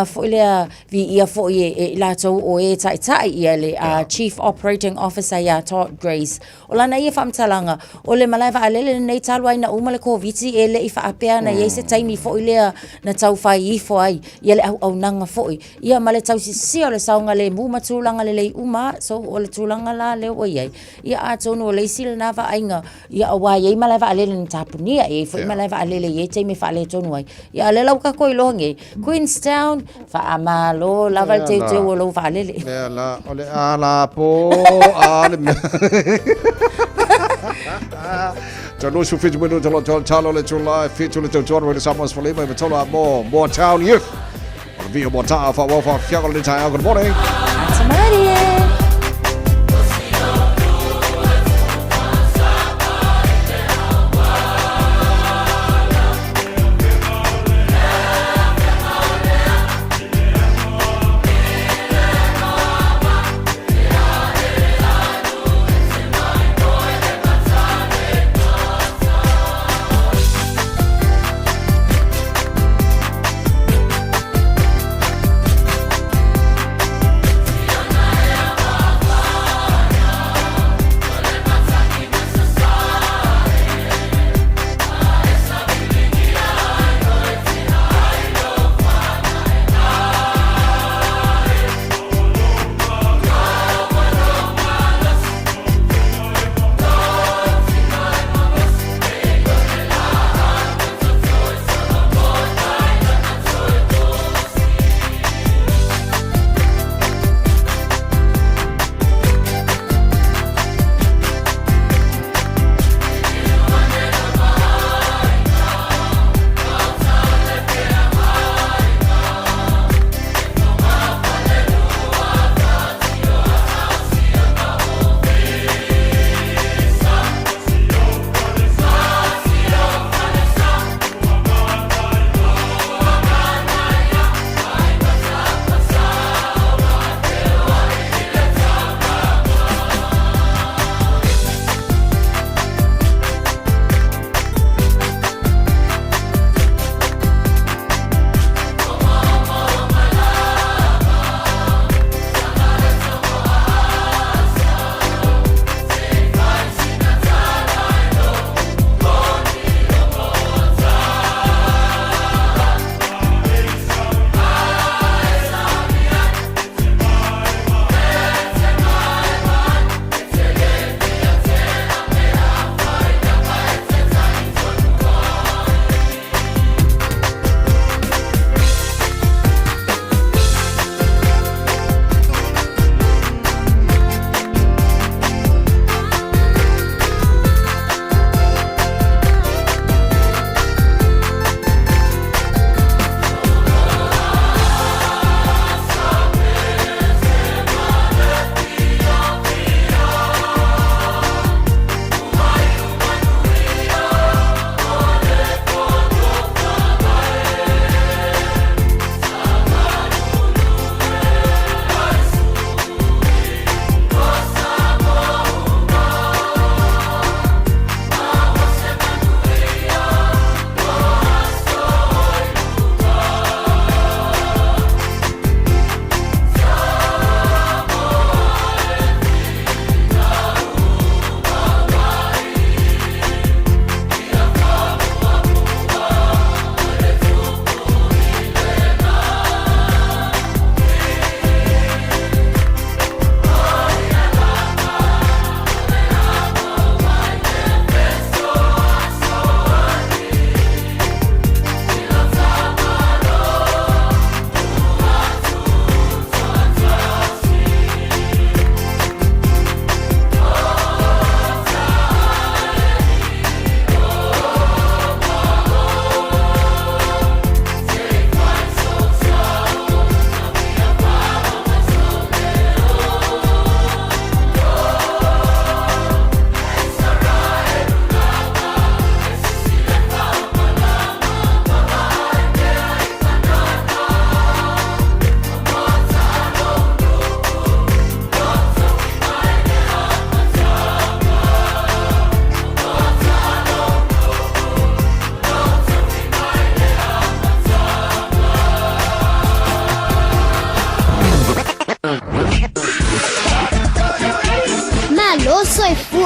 foi lea viia foi e i latou o e taitai ia le Chief Operating Officer ia Todd Grace. O lana ia faamatalaga, o le malae vaalele lenei talu ai na uma le Koviti e le i faapea na i ai se taimi foi lea na tau fai ifo ai ia le auaunaga foi ia ma le tausisia o le saogalemu ma tulaga lelei uma. So o le tulaga la lea ua i ai, ia atonu o le isi lena vaaiga ia aua e i ai malae vaalele na tapunia, e i ai foi malae vaalele e i ai taimi e faaletonu ai. Ia a o lea la ua tatou iloa nei, Queenstown, faamalo lava le teuteu o lou vaalele. Lea la, o le a la po a le mea. 37 minuta lo tolo talo le tula e fitu le tautuana le Samoa Sefulima i matolo a mo Moa Town Youth. O le vio mo taa wha wau wha whiaga le taeao. Good morning. Ata marie.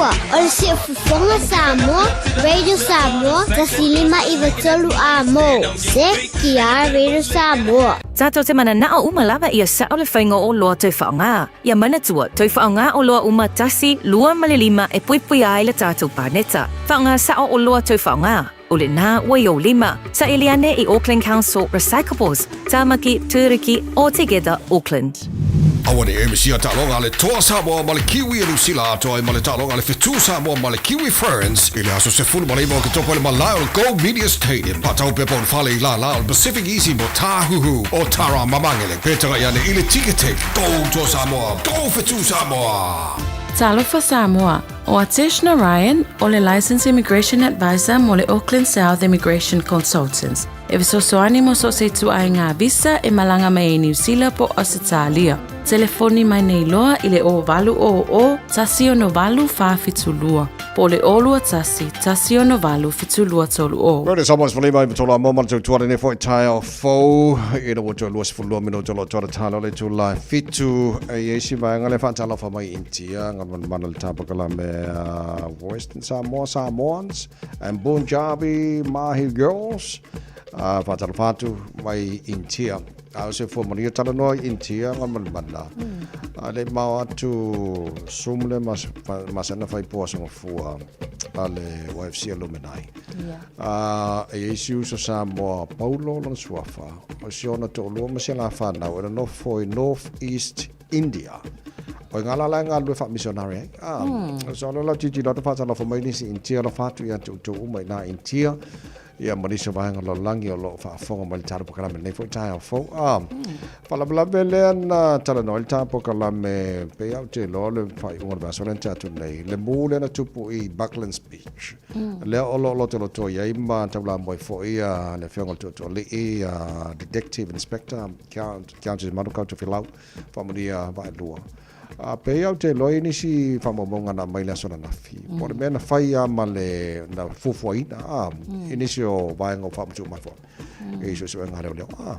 Samoa. O le Siufofoga Samoa, Radio Samoa, 1593 A mo. CKR Radio Samoa. Tātou te mananao uma lava ia sao le faiga o oloa toe faaaoga. Ia manatua, toe faaaoga oloa uma tasi, lua ma le lima e puipuia ai le tātou paneta. Faaaoga sao oloa toe faaaoga. O lena ua i ou lima. Saili ane i Auckland Council Recyclables, Tāmaki, Tūruki, or Together Auckland. Aua ne i misia taaloga a le Toa Samoa ma le Kiwi e Niu Sila atoa ai ma le taaloga a le Fetu Samoa ma le Kiwi Ferns i le aso 19 o Oketopa i le malae o le Go Media Stadium. Faatau pepa o le fale i lālā o le Pacific Easy mo Tāhuhu o Tara Mamangele. Pe tagai ane i le Ticketek. Go Toa Samoa! Go Fetu Samoa! Talofa Samoa! ʻO Atesh Narayan, ʻo le Licensed Immigration Advisor mo le Auckland South Immigration Consultants, e fesoasoani mo so o se ituaiga visa e malaga mai ai Niu Sila po o Ausetalia. Telefoni mai nei loa i le 0800 168 472 po o le 021 168 7230. Radio Samoa 15 i Matola mo mana tautua lenei foi taeao fou ina ua toe 22 minute o lo toa talo le itula e fitu e i ai si vaega le faatalofa mai Intia galumanumana le tapakalame a Western Samoa Samoans and Punjabi Mahi Girls a faatalofa atu mai Intia a o se fua manuia talanoa i Intia galumanumana a le mao atu sumle masana fai poa songafua a le YFC Alumni A e i ai si uso Samoa Paulo lona suafa, o si ona toʻalua ma si ana whanau e nonofo i North East India. O i ngā lala e galulue whaamisionari ai. A, so ala lau titilo atu whaatalofo mai nisi Intia alofa atu ia te outou uma i nā Intia, ia ma nisi o vaega o le lalolagi o lo o faafofoga mai le tatou polokalame lenei foi taeao fou. A, faalavelave lea na talanoa ai le tatou polokalame, pei lava ou te iloa o le faaiuga o le vaiaso lea na tea atu nei, le mū lea na tupu i Bucklands Beach. Lea o lo o lotoloto i ai ma taulamoe foi a le Afioga i le Tootooalii, a Detective Inspector Countess Manukau Tofilau, faamanuia vaelua. A pei au te iloa i nisi faamaumauga na aumai i le aso ananafi, po o le mea na fai lava ma le na fuafuaina a i nisi o vaega o faamatuu mai foi i suesuega a leoleo. A.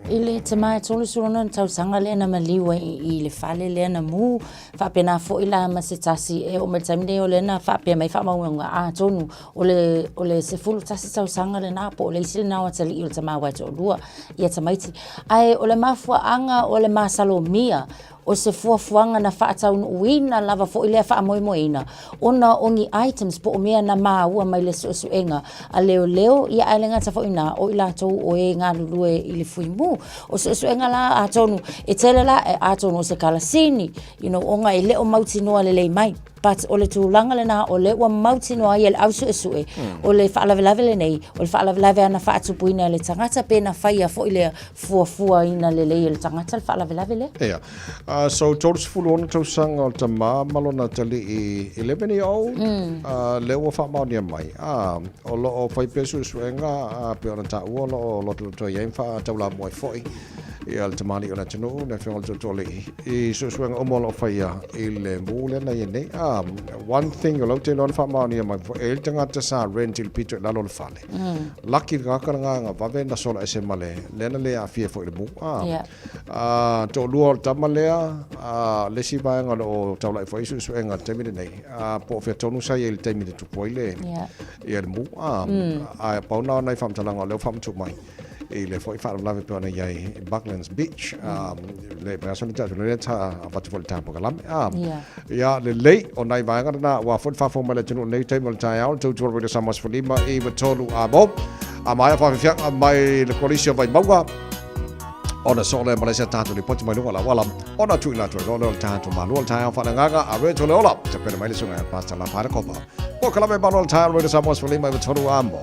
I le tama e 36 tausaga lea na maliu ai i le fale lea na mū, Faapena foi la ma se tasi e oo mai le taimi nei o lea na faapea mai faamaumauga atonu o le o le 11 tausaga lena po o le isi lena o atalii o le tama aua e toalua ia tamaiti. Ae o le mafuaaga o le masalomia o se fuafuaga na faataunuuina lava foi lea faamoemoeina ona o ni items po o mea na maua mai le suesuega a leoleo ia ae le gata foi i ina o i latou o e galulue i le fuimu. O suesuega la atonu e tele la atonu o se kalasini you know ona e le o mautinoa lelei mai but o le tulaga lena o lea ua mautinoa ai e le au suesue o le faalavelave lenei o le faalavelave ana faatupuina e le tagata pe na faia foi lea fuafuaina lelei e le tagata le faalavelave lea. Ia. So 36 tausaga o le tama ma lona atalii 11 year old lea ua faamaonia mai. O lo o fai pea suesuega pei ona taua o lo o lotoloto i ai ma faataulamua ai foi ia le tamalii o le atunuu, le Afioga i le Tootooalii i suesuega uma o lo o faia i le mū lea na i ai nei. One thing o lea ou te iloa na faamaonia mai foi, e i ai le tagata sa rent i le pito i lalo o le fale. Lucky le tagata lena na vave na sola ese ma le lea na le aafia foi i le mū. A, toalua o le tama lea, a, le isi vaega o lo o taulai foi i suesuega i le taimi lenei, a, po o fea tonu sa i ai i le taimi na tupu ai le, ia le mū, a, ae pau na o nai faamatalaga o lea ua faamatuu mai i le foi faalavelave pei ona i ai i Bucklands Beach, a, le vaiaso lea tatou lea sa avatu foi i le ta polokalame, a, ia, lelei, o nai vaega na aua foi le faafofoga mai le atunuu i lenei taimi o le taeao, le tautua Radio Samoa 15 93 a mo, a maea faafiafiaga mai le Kolisi o Vaimauga, Ona soo lea ma le isi a tatou lipoti mai luga o le auala, ona tuuina atu ai loa lea o le tatou malua o le taeao faaleagaga a Rachel le Ola, tapena mai le susuga ia Pastor Lapaele Kopa. Ua kalame malo le taeao Radio Samoa 15 93 a mo.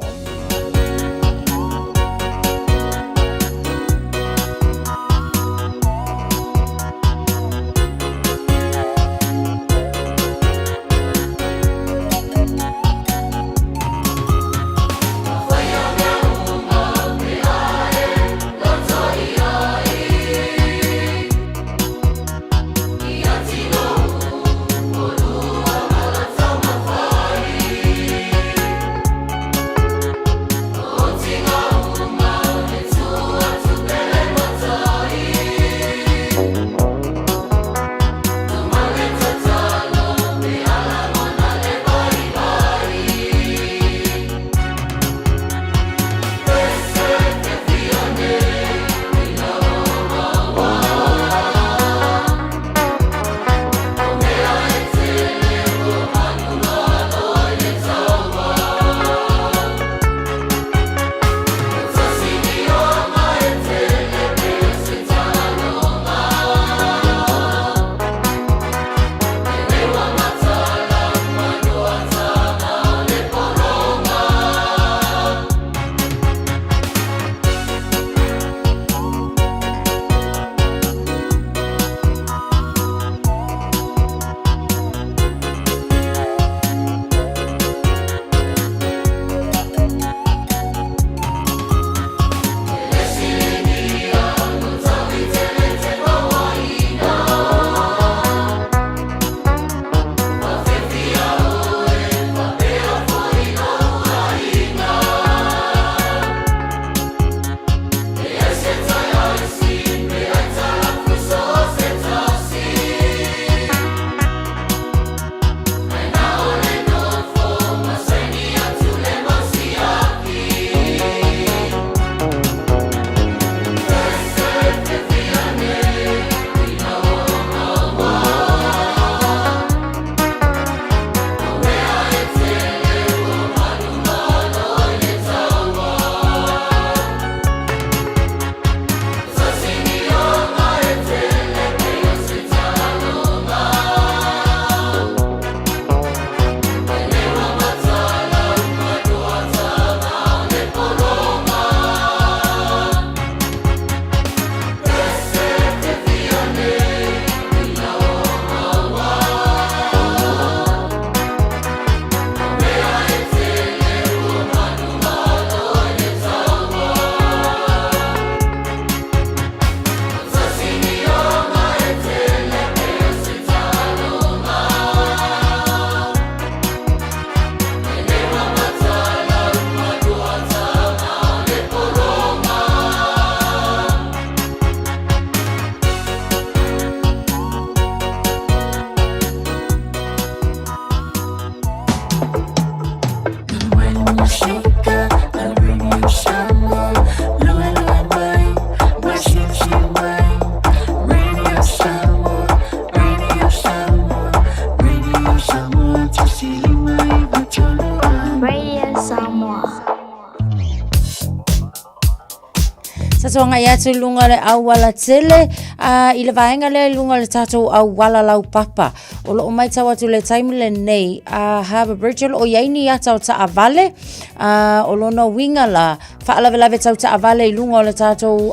Tatou agai atu i luga o le auala tele, a i le vaega lea i luga o le tatou auala laupapa. O lo o matau atu i le taimi lenei, a Harbour Bridge o lo o i ai ni ata o taavale, a o lona uiga la, faalavelave tau taavale i luga o le tatou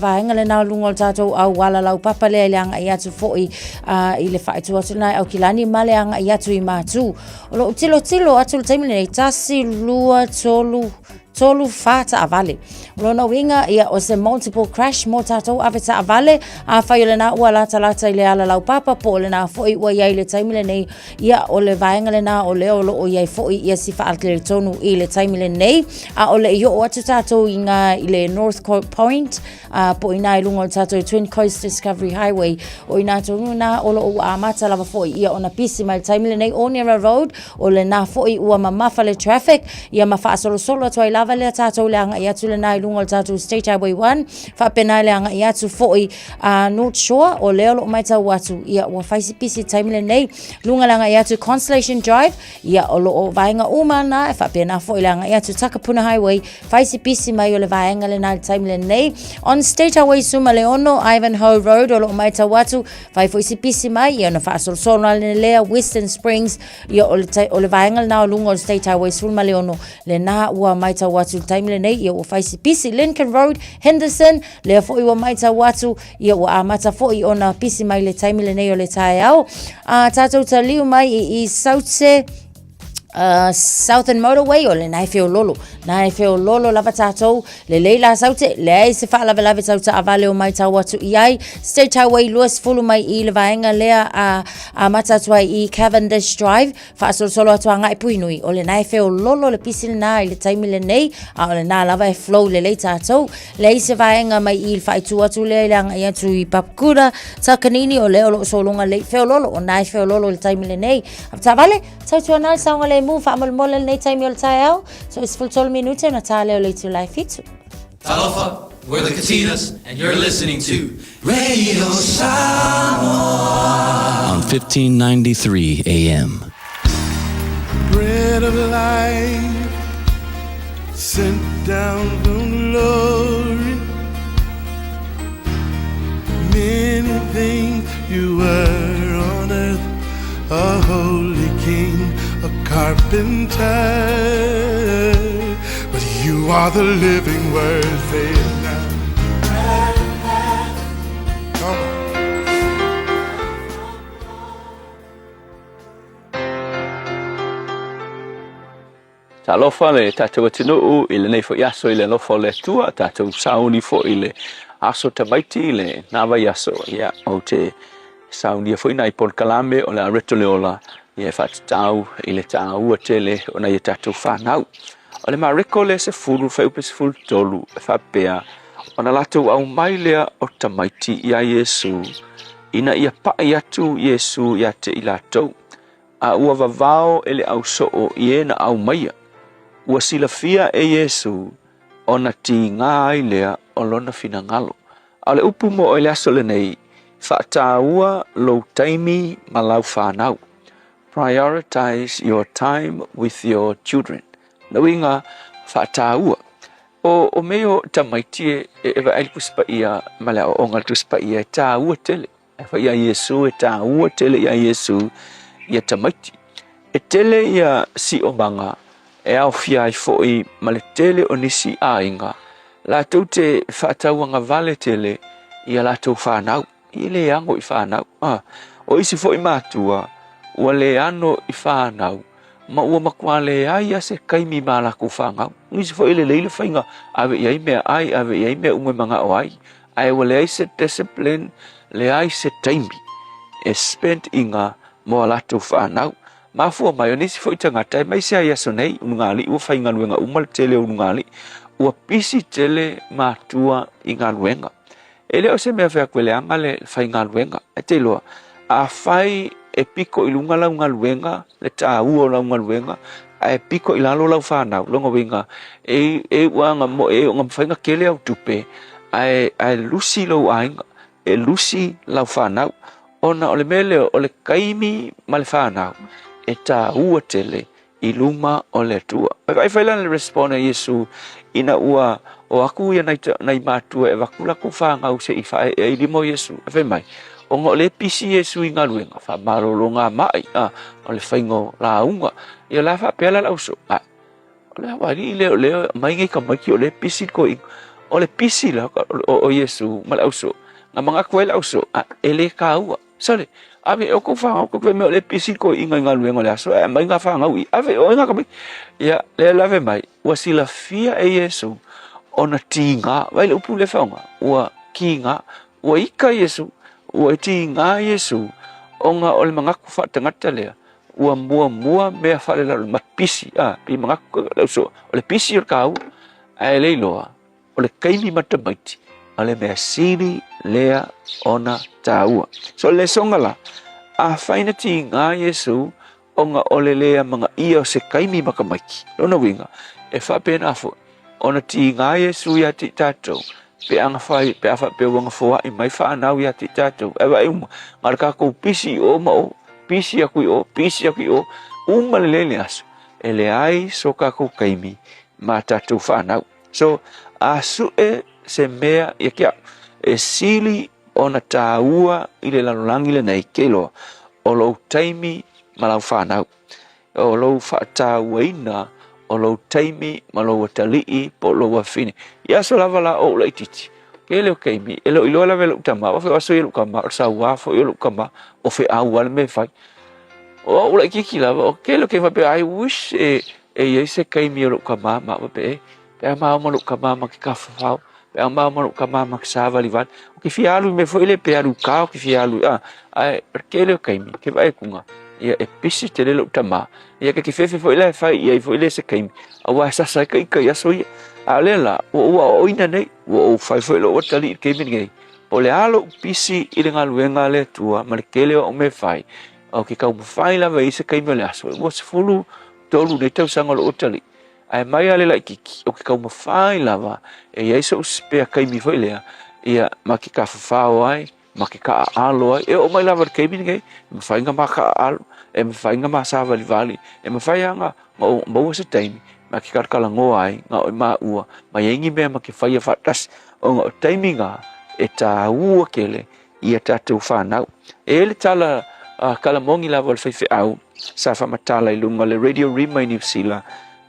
vaega lena o luga o le tatou auala laupapa lea i le agai atu foi i le faaitu atu lena i Aukilani ma le agai atu i Matu. O lo o tilotilo atu i le taimi lenei, 1, 2, 3, 3, 4 taavale. O lona uiga, ia, o se multiple crash mo tatou ave taavale. Afai o lena ua latalata i le ala laupapa po o lena foi ua i ai i le taimi lenei, ia, o le vaega lena o lea o lo o i ai foi ia si faaletonu i le taimi lenei. A o le i oo atu tatou i ngā i le North Point, po o inā i luga o le tatou Twin Coast Discovery Highway, o inā tonu nā o lo o ua amata lava foi ia ona pisi mai le taimi lenei, Onera Road, o lena foi ua mamafa le traffic, ia ma faasolosolo atu ai lava lea tatou le agai atu lena i luga o le tatou State Highway 1, faapena le agai atu foi a North Shore, o lea o lo o matau atu, ia ua fai si pisi le taimi lenei, luga le agai atu Constellation Drive, ia o lo o vaega uma na, e faapena foi le agai atu Takapuna Highway, fai si pisi mai o le vaega lena i le taimi lenei. On State Highway 16, Ivanhoe Road, o lo o matau atu, fai foi si pisi mai, ia ona faasolosolo ane lea Western Springs, ia o le, o le vaega lena o luga o le State Highway 16, lena ua matau atu i le taimi lenei, ia ua fai si pisi. Lincoln Road, Henderson, lea foi ua matau atu, ia ua amata foi ona pisi mai le taimi lenei o le taeao. A tatou taliu mai i i Saute, Southern Motorway, o lena e feololo. Na e feololo lava tatou, lelei la Saute, leai se faalavelave tau taavale o matau atu i ai. State Highway 20 mai i le vaega lea a amata atu ai i Cavendish Drive, faasolosolo atu agai Puhinui, o lena e feololo le pisi lena i le taimi lenei, a o lena lava e flow lelei tatou. Leai se vaega mai i le faaitu atu lea i le agai atu i Papakura, Takanini, o lea o lo o sologa lelei, feololo, o na e feololo i le taimi lenei. Avetaavale, tautuana le saogalemu faamolemole lenei taimi o le taeao, so i 13 minute ona tā lea o le itula e 7. Talofa, we're the Katinas, and you're listening to Radio Samoa on 1593 AM. Bread of life sent down from glory. Many things you were on earth, a holy king, a carpenter. But you are the living word, say it now. Come on. Talofa le tatou atunuu i lenei foi aso i le alofa o le Atua, tatou sauni foi i le aso tamaiti i lena vaiaso. Ia, ou te saunia foi nai polokalame o le a reto le ola, ia e faatatau i le taua tele o nai a tatou fanau. O le Mareko lea 10, fuaiupu 13, e faapea, Ona latou aumai lea o tamaiti iā Iesu, ina ia paʻi atu Iesu ia te i latou. A ua vavao e le au soo i e na aumaia. Ua silafia e Iesu ona tigā ai lea o lona finagalo. A o le upu mo oe i le aso lenei, faataua lou taimi ma lau fanau. Prioritize your time with your children. Na uiga, faataua. O, o mea o tamaiti e, e vaai le Tusi Paia ma le aoaoga a le Tusi Paia e taua tele. E fai iā Iesu, e taua tele iā Iesu ia tamaiti. E tele ia siomaga e aofia ai foi ma le tele o nisi aiga latou te faatauagavale tele i a latou fanau, i le ano i fanau. A, o isi foi matua ua le ano i fanau ma ua matua leai lava se taimi ma a latou fanau. O nisi foi e lelei le faiga ave i ai meaai, ave i ai mea uma e manao ai, ae ua leai se discipline, leai se taimi e spend ina mo a latou fanau. Mafua mai, o nisi foi tagata, aemaise lava i aso nei, ulugalii ua faigaluega uma le tele o ulugalii, ua pisi tele matua i galuega. E le o se mea fai atu e leaga le faigaluega, ae te iloa, afai e piko i luga lau galuega, le taua o lau galuega, ae piko i lalo lau fanau, lona uiga, e, e ua aga mo, e ona mafai ona tele au tupe, ae, ae lusi lou aiga, e lusi lau fanau. Ona o le mea lea, o le taimi ma le fanau, e taua tele i luma o le Atua. Vaai fai la le respond a Iesu ina ua O atu ia nai, nai matua e avatu latou fanau se i faaee ai lima o Iesu. Ae fai mai, ona o lea e pisi Iesu i galuega, faamalologa ma'i, a, o le faiga o lauga. Ia o le a faapea la le ausoo? Ae, o le ava alii lea o lea e aumai nei tamaiti o lea e pisi le toeaina. O le pisi la o Iesu ma le ausoo, na manatu ai le ausoo, ae, e le taua. Sole, ave e outou fanau tou te faimea o lea e pisi le toeaina i galuega o le aso, ae aumai na fanau i, ave e oe na tamaiti. Ia, lea la fai mai, ua silafia e Iesu ona tiga. Vaai le upu lea e faaaoga, ua tiga. Ua ita Iesu, ua tiga Iesu ona o le manatu faatagata lea, ua muamua mea faalelalolagi ma pisi, a, pei manatu le ausoo, o le pisi o le taua, ae le iloa o le taimi ma tamaiti, o le mea sili lea ona taua. So o le lesoga la, afai na tiga Iesu ona o le le amanaia o se taimi ma tamaiti, lona uiga, e faapena foi ona tiga Iesu ia te i tatou, pe a gafai, pe a faapea ua gafoai mai fanau ia te i tatou, ae vaai uma, na o le tatou pisi i o ma o, pisi atu i o, pisi atu i o, uma lelei le aso, e leai so tatou taimi ma tatou fanau. So, a sue se mea ia te au, e sili ona taua i le lalolagi lenei, ke iloa, o lou taimi ma lau fanau. O lou faatauaina o lou taimi ma lou atalii po o lou afafine. I aso lava la o ou laitiiti, tele o taimi, e le o iloa lava e lou tama, aua foi o aso ia o lou tama, o le saua foi o lou tama, o feau lava le mea e fai. O au laitiiti lava, o tele o taimi faapea, I wish e, e i ai se taimi o lou tama ma au faapea, e, pe a maua ma lou tama ma ke tafafao, pe a maua ma lou tama ma ke sāvalivali. Ou te fia alu i mea foi lea pe alu i uka, ou te fia alu, a, ae o le tele o taimi, ke vaai atu ia e pisi tele lou tama, ia ke kefefe foi la e fai i ai foi lea se taimi, auā e sasa ai ka ika i aso ia. A o lea la, ua ou aoaoina nei, ua ou fai foi lou atalii i le taimi lenei, po o le a lou pisi i le galuega a le Atua ma le tele o au mea e fai, ou te taumafai lava i se taimi o le aso, ua 13 nei tausaga o lou atalii, Ae mai lava le laitiiti, ou te taumafai lava e i ai so'u spare taimi foi lea, ia, ma te tafafao ai, ma te taaalo ai. E oo mai lava i le taimi lenei, e mafai ona ma taaalo, e mafai ona ma savalivali, e mafai lava ona maua se taimi ma te talatalanoa ai na o i maua, ma i ai ni mea ma te faia faatasi, ona o taimi na e taua tele i a tatou fanau. E i ai le tala kalamoni lava o le faifeau sa faamatala i luga o le Radio Rima i Niu Sila,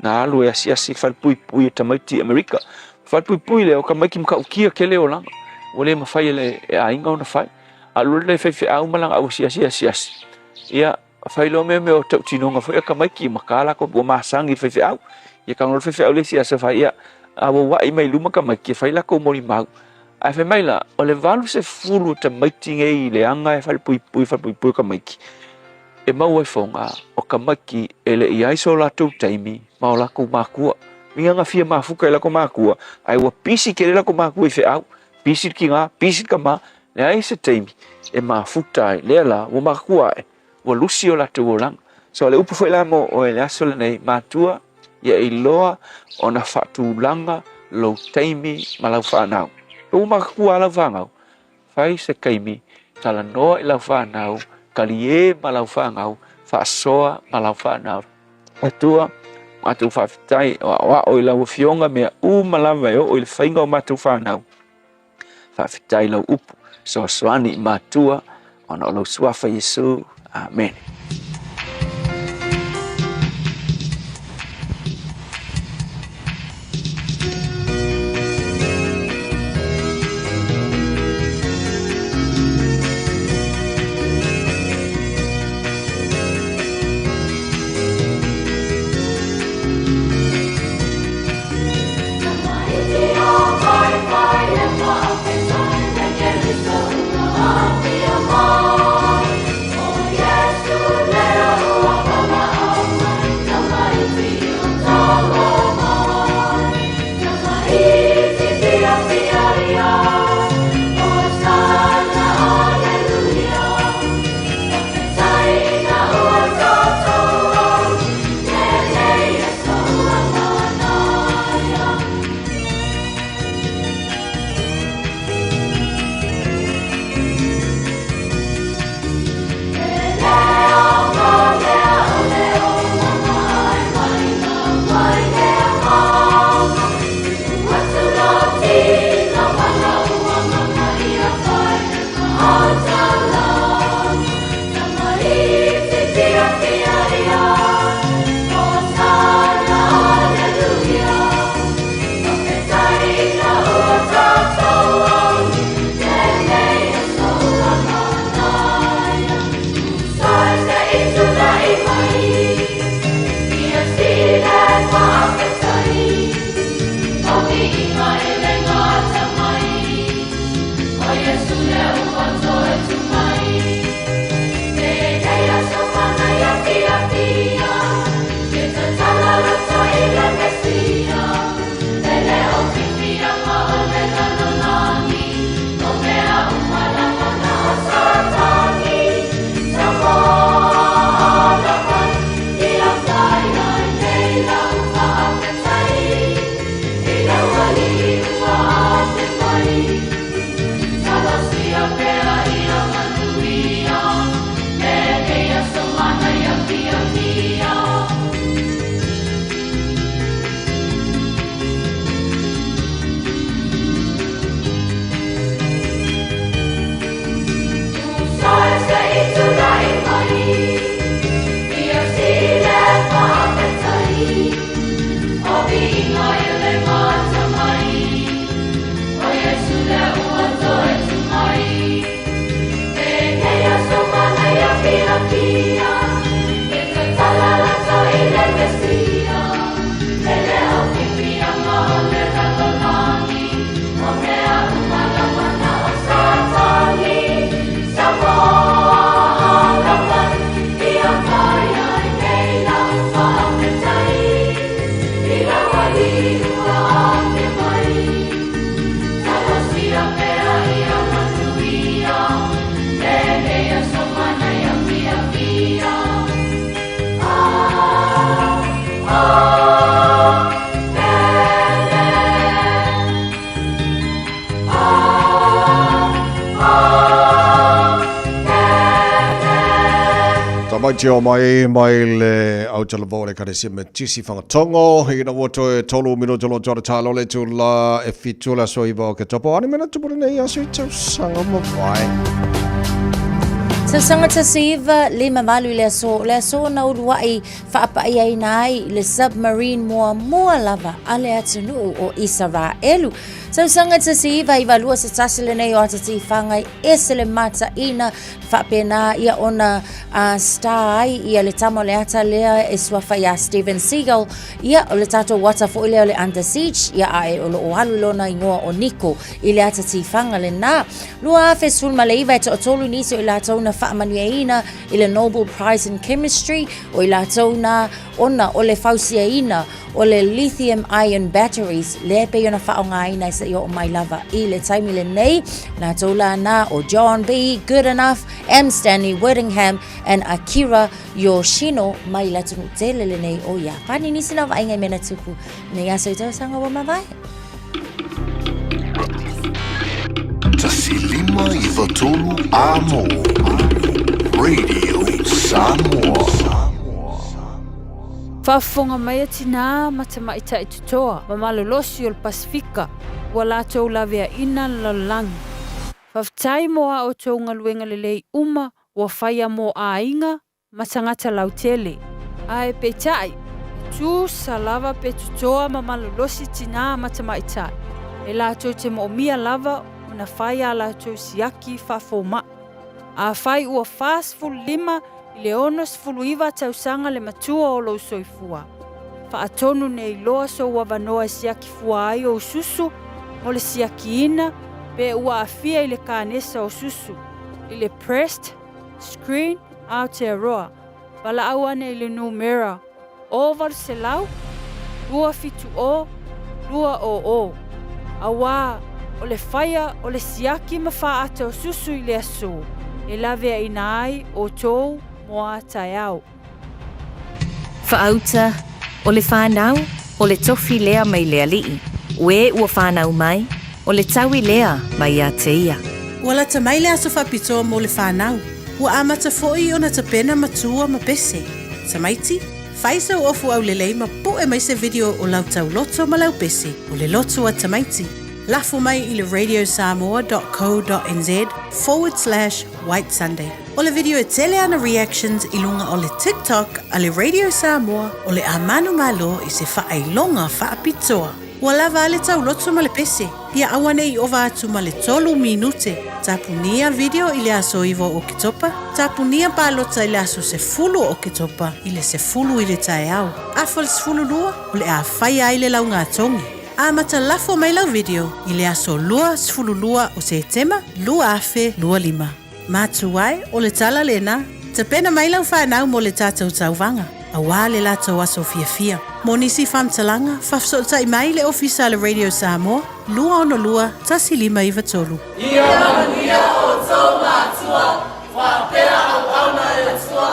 na alu e asiasi i le falepuipui o tamaiti i Amerika. Falepuipui lea o tamaiti matautia tele olaga, ua le mafai e le aiga ona fai. Alu le faifeau ma lana au asiasi e asiasi. Ia, fai loa mea mea o tautinoga foi a tamaiti ma ka latou ua masani i le faifeau. Ia tago loa le faifeau le isi aso fai, ia, a ua ua'i mai luma tamaiti e fai latou molimau. Ae fai mai la, o le 80 o tamaiti nei i le aga e falepuipui, falepuipui o tamaiti, e maua ai foga o tamaiti e le i ai so latou taimi ma o latou makua. Uiga na fia mafuta i latou makua, ae ua pisi tele latou makua i feau, pisi le tina, pisi le tama, leai se taimi e mafuta ai. Lea la, ua makua ae, ua lusi o latou olaga. So o le upu foi la mo oe i le aso lenei, matua, ia iloa ona faatulaga lou taimi ma lau fanau. Pe ua matutua lava lau fanau, fai se taimi, talanoa i lau fanau, talie ma lau fanau, faasoa ma lau fanau. Atua, matou faafetai o aoao i lau Afioga mea uma lava e oo i le faiga o matou fanau. Faafetai lau upu, soasoani i matua, ona o lau suafa Iesu. Amene. fiafia, e tatala latou i le Mesia. E le o fiafiaga o le lalolagi, o mea uma lava na o Satani. Samoa alofa, ia fai ai nei lau faafetai, i lau Alii ua afe mai. Talosia pea ia manuia, lenei aso manaia fiafia. Ah, ah, Pele. Ah, ah, Pele. Tamaiti o mai mai le autalavou o le Ekalesia Metisi Fagatogo ina ua toe tolu minuta loa atu talo le itula e fitu o le aso iva o Oketopa. O a ni mea na tupu lenei aso i tausaga ua mavae? Tausaga 1958 i le aso, o le aso na uluaʻi faapaʻiaina ai le submarine muamua lava a le atunuu o Isaraelu. Tausaga 1992 se tasi lenei o ata tifaga e ese le mataina faapena ia ona star ai ia le tama o le ata lea e suafa iā Steven Seagal, ia o le tatou ata foi lea o le Under Siege, ia ae o lo o alu lona igoa o Nico i le ata tifaga lenā. 2019 e toatolu nisi o i latou na faamanuiaina i le Nobel Prize in Chemistry, o i latou na ona o le fausiaina o le lithium ion batteries lea e pei ona faaaogaina e seia oo mai lava i le taimi lenei. Latou la na o John B. Goodenough, M. Stanley Whittingham and Akira Yoshino mai le atunuu tele lenei o Iapani. Nisi na vaaiga i mea na tupu nei aso i tausaga ua mavae. 1593 Amo Radio Samoa. Faafofoga mai a tinā ma tamaitai totoa ma malolosi o le Pasefika ua latou laveaina le lalolagi. Faafetai mo a outou galuega lelei uma ua faia mo aiga ma tagata lautele. Ae peitai, e tusa lava pe totoa ma malolosi tinā ma tamaitai, e latou te moomia lava ona fai a latou siaki faafomaʻi. Afai ua 45 i le 69 tausaga le matua o lou soifua, faatonu nei loa sou avanoa e siaki fua ai ou susu mo le siakiina pe ua aafia i le kanesa o susu, i le breast screen Aotearoa, valaau ane i le numera 800 270 200, auā o le faia o le siaki ma faaata o susu i le aso e laveaina ai outou mo a taeao. Faauta, O le fanau, o le tofi lea mai le Alii, o e ua fanau mai, o le taui lea mai ia te ia. Ua lata mai le aso faapitoa mo le fanau. Ua amata foi ona tapena matua ma pese. Tamaiti, fai sau ofu aulelei ma puʻe mai se video o lau tauloto ma lau pese, o le loto a tamaiti. Lafo mai i le radiosamoa dot co dot nz forward slash white sunday. O le video e tele ana reactions i luga o le TikTok a le Radio Samoa o le a manumalo i se faailoga faapitoa. Ua lava a le tauloto ma le pese, ia aua ne i ova atu ma le tolu minute. Tapunia video i le aso iva o Oketopa, tapunia palota i le aso sefulu o Oketopa i le sefulu i le taeao. Afa le 12, o le a faia ai le laugatogi. Amata lafo mai lau video i le aso 22 o Setema 2025. Matua e, o le tala lena. Tapena mai lau fanau mo le tatou tauvaga, auā le latou aso fiafia. Mo nisi faamatalaga, faafesootai mai le Ofisa a le Radio Samoa, 262 1593. Ia manuia outou matua, faapea auauna e le Atua,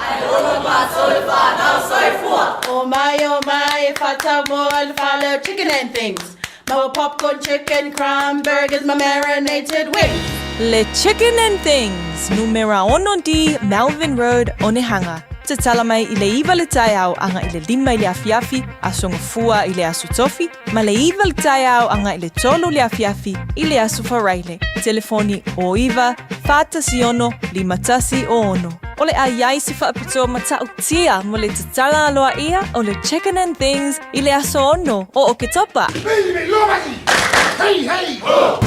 ae ola matou le fanau soifua. Oh my, oh my, e whatau mo le whale chicken and things. Maua popcorn chicken, crumb burgers ma marinated wings. Le Chicken and Things, numera ono D, Melvin Road, Onehunga. Tatala mai i le iva le taeao aga i le lima i le afiafi, Aso Gafua i le Aso Tofi, ma le iva le taeao aga i le tolu le afiafi i le Aso Faraile. Telefoni o iva, 4 6 5 1 o ono. O le a iai se faapitoa matautia mo le tatala aloaia o le Chicken and Things i le aso ono o Oketopa. Hey, hey, ho!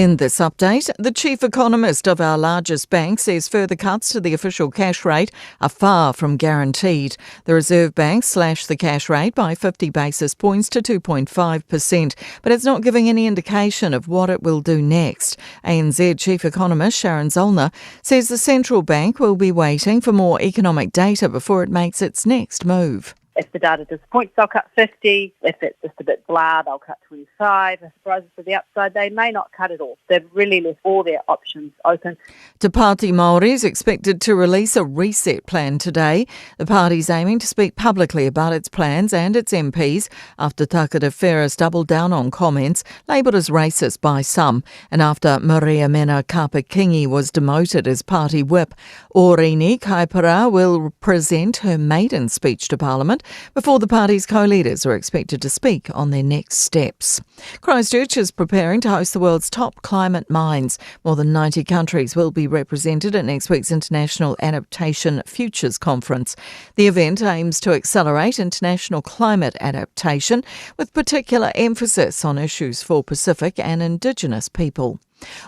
In this update, the chief economist of our largest bank says further cuts to the official cash rate are far from guaranteed. The Reserve Bank slashed the cash rate by 50 basis points to 2.5%, but it's not giving any indication of what it will do next. ANZ chief economist Sharon Zollner says the central bank will be waiting for more economic data before it makes its next move. If the data disappoints, they'll cut 50. If it's just a bit blah, they'll cut 25. If it rises to the upside, they may not cut at all. They've really left all their options open. Te Pāti Māori is expected to release a reset plan today. The party's aiming to speak publicly about its plans and its MPs after Tākuta Ferris doubled down on comments labelled as racist by some and after Mariamena Kapa-Kingi was demoted as party whip. Oriini Kaipara will present her maiden speech to Parliament before the party's co-leaders are expected to speak on their next steps. Christchurch is preparing to host the world's top climate minds. More than 90 countries will be represented at next week's International Adaptation Futures Conference. The event aims to accelerate international climate adaptation with particular emphasis on issues for Pacific and Indigenous people.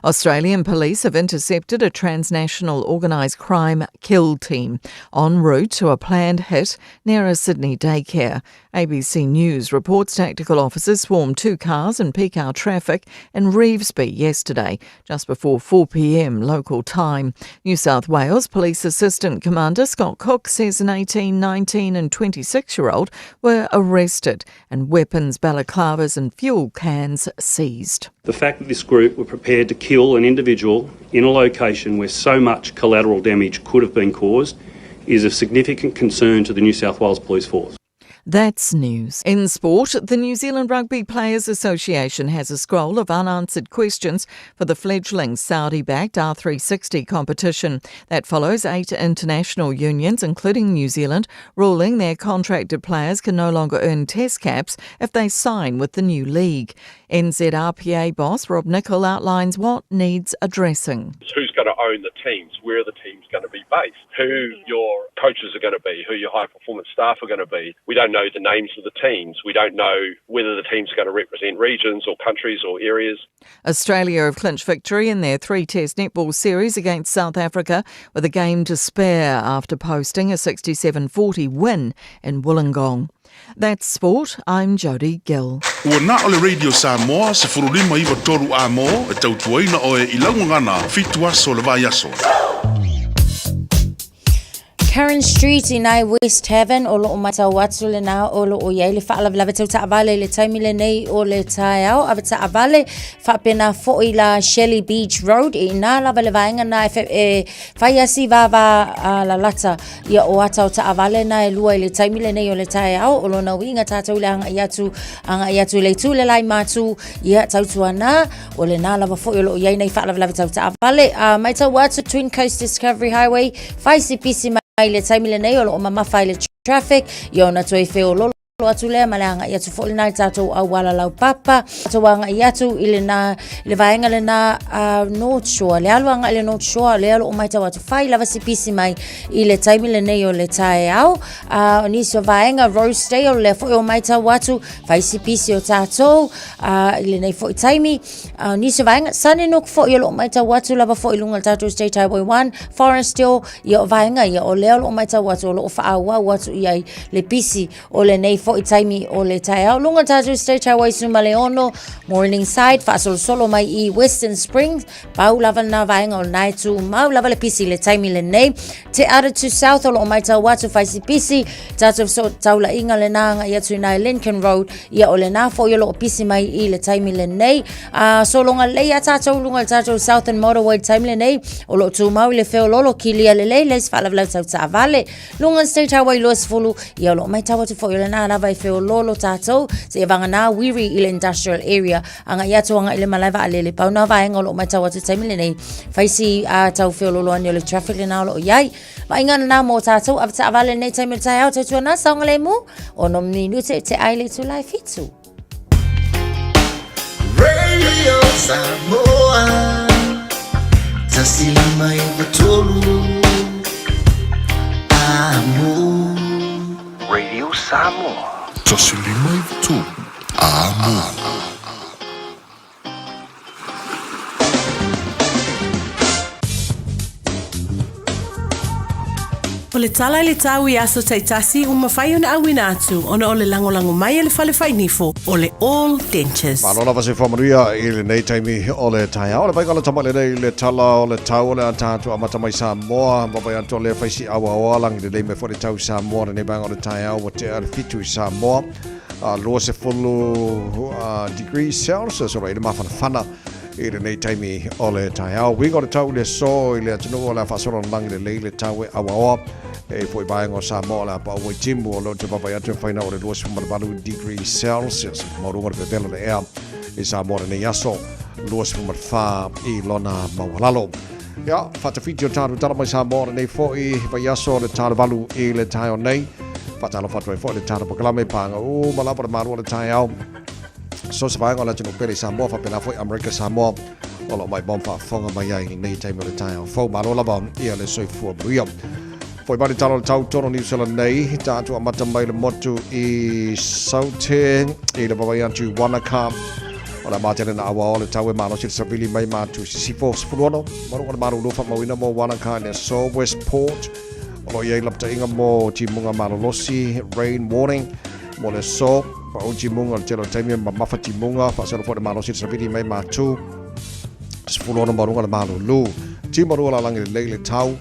Australian police have intercepted a transnational organised crime kill team en route to a planned hit near a Sydney daycare. ABC News reports tactical officers swarmed two cars in peak hour traffic in Revesby yesterday, just before 4 p.m. local time. New South Wales Police Assistant Commander Scott Cook says an 18, 19 and 26-year-old were arrested and weapons, balaclavas and fuel cans seized. The fact that this group were prepared to kill an individual in a location where so much collateral damage could have been caused is of significant concern to the New South Wales Police Force. That's news. In sport, the New Zealand Rugby Players Association has a scroll of unanswered questions for the fledgling Saudi-backed R360 competition. That follows 8 international unions, including New Zealand, ruling their contracted players can no longer earn test caps if they sign with the new league. NZRPA boss Rob Nichol outlines what needs addressing. Who's going to own the teams? Where are the teams going to be based? Who your coaches are going to be? Who your high-performance staff are going to be? We don't know the names of the teams. We don't know whether the teams are going to represent regions or countries or areas. Australia have clinched victory in their 3-test netball series against South Africa with a game to spare after posting a 67-40 win in Wollongong. That's sport. I'm Jodie Gill. Ua na o le Radio Samoa, 1593 Amo, e tautuaina oe i laugagana, fitu aso le vaiaso. Curran Street i nai West Haven o loo matau atu le na o loo iai le faalavelave tau taavale i le taimi lenei o le taeao ave taavale faapena foi la Shelley Beach Road i ina lava le vaega na e, e fai asi vava a lalata ia o ata o taavale na e lua i le taimi lenei o le taeao o lona uiga tatou le agai atu agai atu i le itu le lai matu ia tautuana O lena lava foi o loo iai nei faalavelave tau taavale. A maitau atu Twin Coast Discovery Highway, fai si pisi mai le taimi lenei o loo mamafa i le traffic, ia ona toe feololo atu lea ma le agai atu foi lena i tatou auala laupapa. Tatou agai atu i lena, i le vaega lena North Shore, le alu agai i le North Shore, lea o loo maitau atu fai lava si pisi mai i le taimi lenei o le taeao. O nisi o vaega Rosedale, lea foi o maitau atu fai si pisi o tatou i lenei foi taimi. O nisi o vaega, Sunnynook foi o loo maitau atu lava foi i luga o le tatou State Highway 1, Foresthill, ia o vaega ia o lea o loo maitau atu o loo faaauau atu i ai le pisi o lenei foi taimi o le taeao. Luga o le tatou State Highway 16, Morningside, faasolosolo mai i Western Springs, pau lava lena vaega o lena e tumau lava le pisi i le taimi lenei. Te Ara to South o loo maitau atu fai si pisi, tatou fesotaulaiga lena agai atu i nai Lincoln Road, ia o lena foi o loo pisi mai i le taimi lenei. Sologa lelei a tatou luga i le tatou Southern Motorway taimi lenei, o loo tumau i le feololo kilia lelei le isi faalavelave tau taavale. Luga i le State Highway 20, ia o loo maitau atu foi o lena lava e feololo tatou, seia vagana Wiri i le industrial area, agai atu agai i le malae vaalele, pau na vaega o loo maitau atu i le taimi lenei, fai si tau feololo ane o le traffic lena o loo iai. Vaaiga lena mo tatou ave taavale lenei taimi o le taeao, tautuana saogalemu, ono minute te ai le itula e fitu. Radio Samoa 153 Amo. Radio Samoa. 153 Amo. O le tala i le tau i aso taitasi ua mafai ona auina atu ona o le lagolago mai a le Fale Fainifo o le All Dentures. Malo lava se faamanuia i lenei taimi o le taeao. O le vaega o le tama lenei i le tala o le tau o le a tatou amata mai Samoa. Vaavaai atu o lea fai si auaoa lagi lelei mai foi le tau i Samoa lenei vaega o le taeao ua tea le 7 i Samoa. 20 degrees Celsius o lo o i ai le mafanafana i lenei taimi o le taeao. Uiga o le tau i le aso i le atunuu o le a faasolo lagi lelei le tau e auaoa e foi vaega o Samoa o le a paua i timu o lo o te vaavaai atu e mafai ona oo i le 28 degrees Celsius maualuga o le vevela o le ea i Samoa lenei aso 24 i lona maualalo. Ia, faatafiti o tatou tala mai Samoa lenei foi vaiaso o le talovalu i le taeao nei. Faatalofa atu ai foi le tatou polokalame pāga uma lava le malu o le taeao. So se vaega o le atunuu pele i Samoa faapena foi Amerika Samoa o lo o maimoa ma faafofoga mai ai i lenei taimi o le taeao fou. Malo lava ia le soifua manuia. Foi mai le tala o le tau tonu New Zealand nei, tatou amata mai le motu i Saute, i le vaavaai atu i Wanaka. O le a matele na auaoa le tau e malosi le savili mai Matu i Sisifo 16, maluga le malulu faamauina mo Wanaka i le aso Westport. O lo o i ai lapataiga mo timuga malolosi, rain warning, mo le aso. Pau timuga o le tele o taimi e mamafa timuga, faasolo foi le malosi le savili mai Matu. 16 maluga le malulu. Timarua lalagi lelei le tau.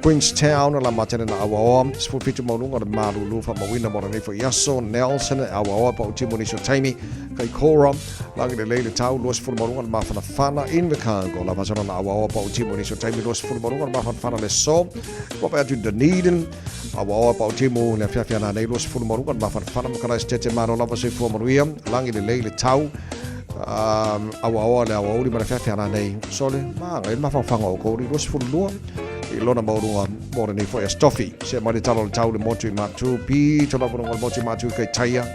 Queenstown la matele na auaoa 17 maualuga le malulu faamauina mo lenei foi aso. Nelson e auaoa pau timu nisi o taimi. Kaikoura lagi lelei le tau 20 maualuga le mafanafana. Invercargill la faasolo na auaoa pau timu nisi o taimi 20 maualuga le mafanafana le so. Ua atu Dunedin auaoa pau timu le afiafi ana nei 20 maualuga le mafanafana. Makalaisitete malo lava soifua manuia lagi lelei le tau. Auaoa le aoauli ma le feafea rānei sole ma agai le mafanafana o kouri 22 i lona maualuga mo lenei foi aso tofi. Se mai le tala o le tau le motu i Matu, pito lava luga o le motu i Matu i Kaitaia.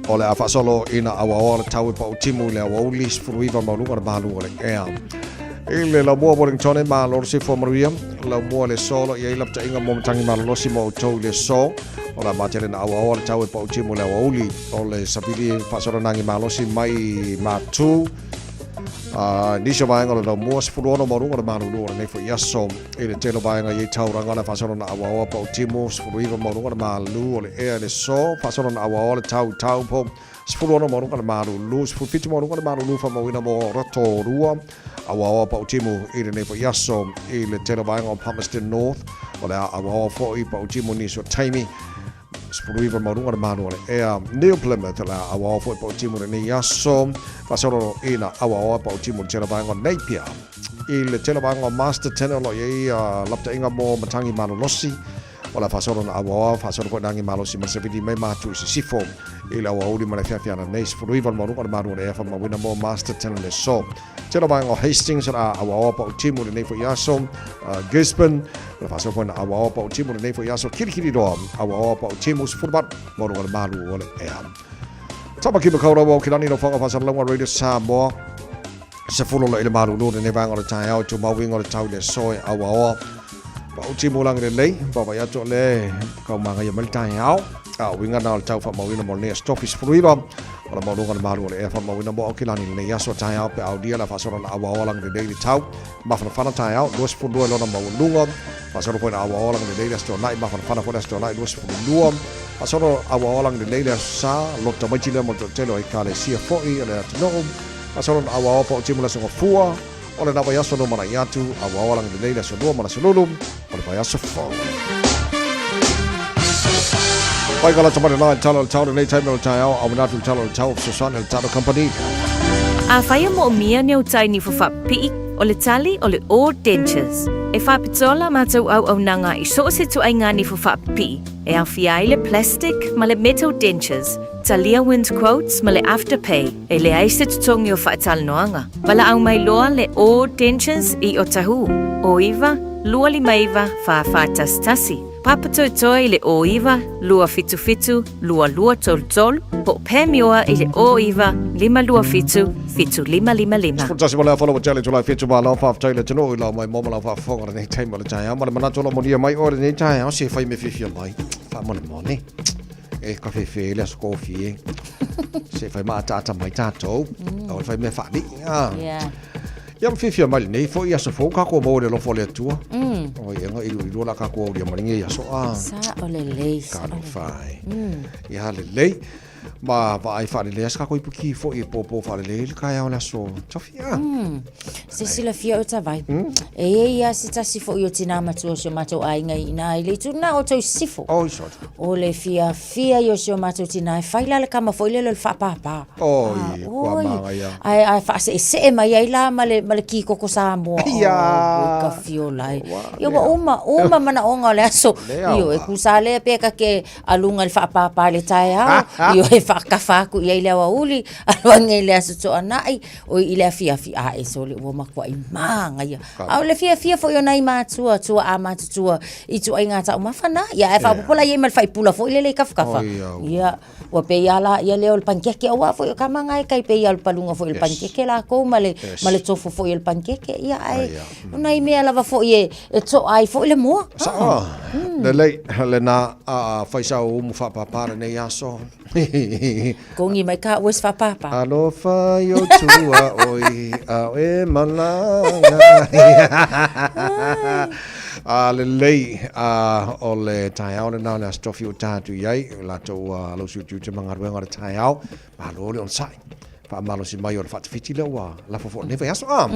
O le a faasolo ina auaoa le tau e pau timu i le aoauli 19 maualuga le malu o le ea. I le laumua Wellington e malo le soifua manuia, laumua le solo i ai lapataiga mo matagi malolosi mo outou i le aso. O le a matele na auaoa le tau e pau timu i le aoauli. O le savili faasolonagi malosi mai Matu. Nisi o vaega o le laumua, 16 maualuga le malulu o lenei foi aso. I le tele o vaega i ai tauranga le faasolona auaoa pau timu, 19 maualuga le malu o le ea i le aso. Faasolona auaoa le tau i Taupo, 16 maualuga le malulu, 17 maualuga le malulu faamauina mo Rotorua. Auaoa pau timu i lenei foi aso. I le tele o vaega o Palmerston North, o le a auaoa foi pau timu nisi o taimi. 19 maualuga le malu o le ea. New Plymouth la auaoa foi pau timu lenei aso. Faasolo ina auaoa pau timu le tele vaega o Napier. I le tele vaega o Masterton o lo o i ai lapataiga mo matagi malolosi. O le a faasolo na auaoa, faasolo foi nagi malosi ma le savili mai Matu i Sisifo. I le aoauli ma le afiafi ana nei, 19 maualuga le malu o le ea faamauina mo Masterton le aso. Tele vaega o Hastings o le a auaoa pau timu lenei foi aso. Gisborne, o le faasolo foi na auaoa pau timu lenei foi aso. Kirikiriroa, auaoa pau timu 18 maualuga le malu o le ea. Tamaki Makaurau o Aukilani no whanga whasalalauga Radio Samoa. Sefulu lo i le malulu lenei vaega o le taeao i tumauiga o le tau i le aso e auaoa. Pau timu lagi lelei, vaavaai atu o le kau magaia mai le taeao. A uiga na o le tau faamauina mo lenei aso tofi 19 o le maualuga o le malu o le ea faamauina mo Aukilani lenei aso taeao pe aulia le faasolo na auaoa lagi lelei le tau mafanafana taeao 22 i lona maualuga faasolo foi na auaoa lagi lelei le aso tuanai mafanafana foi le aso tuanai 22 faasolo auaoa lagi lelei le aso sa loto maiti lea mo le toatele o ekalesia foi o le atunuu faasolo na auaoa pau timu le aso gafua O lena vaiaso no mana i atu, a ua aoa lagi lelei le aso lua ma le aso lulu, o le vaiaso fou. Pai ka lata mai le tala o le tau lenei taimi o le taeao, a manatu le tala o le tau o fesoasoani a le tatou company. Afai e moomia ni ou tai nifo faapipii, o le tali o le All Dentures. E faapitoa la matou auaunaga i so o se ituaiga nifo faapipii, e aofia ai le plastic ma le metal dentures, talia wind quotes ma le afterpay. E leai se totogi o faatalanoaga. Valaau mai loa le All Dentures i Otahuhu, 09 259 4411, Papatoetoe i le 09 277 2233, po o Pamioa i le 09 527 7555. 11 ma le afa ua tele tulai fitu malo faafetai le atunuu i lau mai mo ma lau faafofoga lenei taimi o le taeao ma le manatu o lo molia mai oe lenei taeao se fai me fiafia mai faamolemole E ka whewhe le aso kofi e. Se whai maataata mai tātou. O le whai mea whaani. Ah. Yeah. Ia ma fiafia mai lenei foi aso fou kākou maua i le alofa o le Atua. Oi e ga ilu la kākou aulia mai lenei aso a. Sa'o lelei, sa'o lelei. Talofa e. Ia lelei. Ma vaai faalelei a se kākou ipuki foi e pōpō faalelei le taeao o le aso Tofi a. Se silafia o Tavai. E i ai lava se tasi foi o tinā matua o si o matou aiga i ina i le itu lena o tou sisifo. Oi sole. O le fiafia ia o si o matou tinā e fai la le kama foi lele o le faapāpā. Oi, kua māngaia. Ae, ae faaseesee mai ai la ma le, ma le kikoko Samoa. Ia! Oi ka fiola e. Ia ua uma, uma manaoga o le aso. Ioe, kusa lea pe ka ke aluga i le faapāpā i le taeao, ioe, faakafa aku i ai le aoauli, alu ane i le Aso Toonai, oi i le afiafi, a e sole ua matuai mānaia. A o le fiafia foi o nai matua, tuaa matutua i ituaiga taumafa na, ia ae faaopoopo la i ai ma le faipula foi lele i kafakafa. Ia, ua pei lava la ia lea o le panikeke, aua foi o tama na e tai pei lava o le paluga foi o le panikeke latou ma le, ma le tofo foi o le panikeke, ia ae o nai mea lava foi e, e toa ai foi le moa. Sao, lelei, lena a fai sao umu faapāpā lenei aso. Kongi mai ka ua se faapāpā. Alofa i o tua oi, a e malaga. A lelei, a o le taeao lena o le Aso Tofi ua taha atu i ai, o latou ua lausi utiuti ma galuega o le taeao, malo le onosai. Faamalosi mai o le faatafiti lea ua lafo foi lenei vaiaso. A,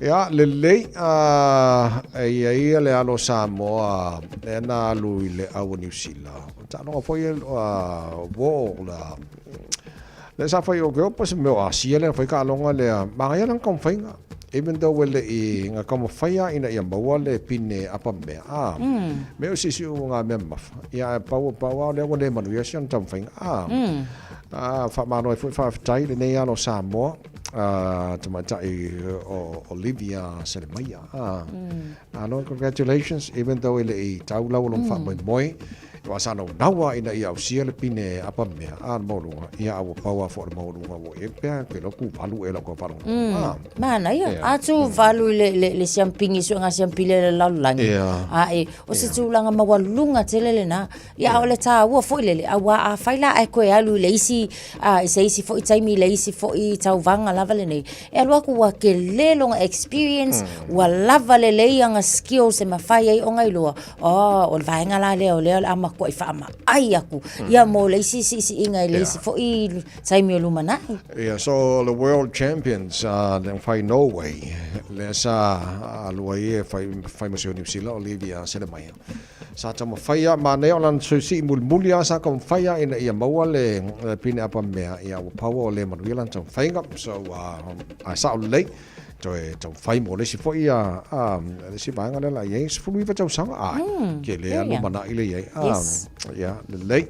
ia, lelei, a, e i ai le alo o Samoa lea na alu i le au o Niu Sila. O taaloga foi a, ua o la, lea sa fai o ke opa se mea o Asia lea na fai taaloga lea, manaia lana taumafaiga. Even though e le i na taumafai lava ina ia maua le pine apa mea, a, mea o siusiu o ngā mea mamafa. Ia, ae pau, pau lava o lea ua le manuia si ana taumafaiga, a. A, faamalo ai foi faafetai i lenei alo o Samoa, a, tamaitai o Olivia Selemaia, a. Malo, congratulations, even though e le i tau lau o lona faamoemoe, aua sa naunau lava ina ia ausia le pine apa mea, a, le maualuga, ia, a ua pau lava foi o le maualuga ua i ai pea, ke iloa tuvalu ea lau tau faalogologo, a. Manaia, a tuvalu i le siampigi, suega siampili a le lalolagi, a e, o se tulaga maualuga tele lena. Ia, a o le taua foi lele, aua afai la ae toe alu i le isi, a, i se isi foi taimi i le isi foi tauvaga lava lenei, e alu atu ua tele lona experience, ua lava lelei ana skills e mafai ai ona iloa, oh, o le vaega la lea o lea o le a matuai faamaai atu, ia mo le isi siisiiga i le isi foi taimi o lumanai. Ia, so the world champions, le fai Norway, lea sa alu ai e fai, fai ma si o Niu Sila, Olivia Selemaia. Sa taumafai lava, manaia o lana sui mulimuli lava sa taumafai lava ina ia maua le pine apa mea, ia ua pau o le manuia lana taumafaiga. So, ae sao lelei, toe taumafai mo le isi foi le isi vaega lea la i ai, 19 tausaga, ai, ke le alu mana'i le i ai. Ia, lelei.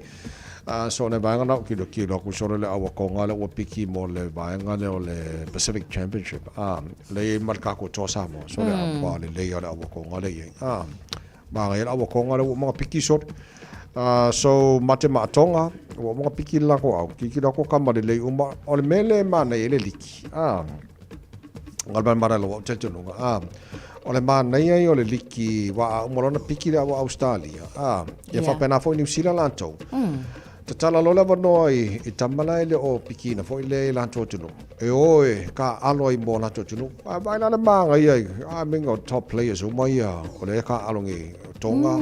So, le vaega na kilo kilo aku solo le awakonga le ua piki mo le vaega lea o le Pacific Championship. Le i ai ma le kākou toa Samoa. So, le apa lelei o le awakonga le i ai. Māngai le awakonga le ua uma piki solo. So, mate maatonga, ua uma piki le lako au. Kiki lako kama lelei uma. O le mea le mānai e le liki. Ngal mara lo au talitonuga. O le mānaia ia o le liki wa a uma loa ona piki le au Australia. Ia faapena foi Niu Sila latou. Tatala loa le avanoa i tama la e le o pikiina foi lea i latou atunuu. E o e taaalo ai mo latou atunuu. Ae vaai la le mānaia i, I mean, o top players uma ia o lea e taaalo nei Tonga,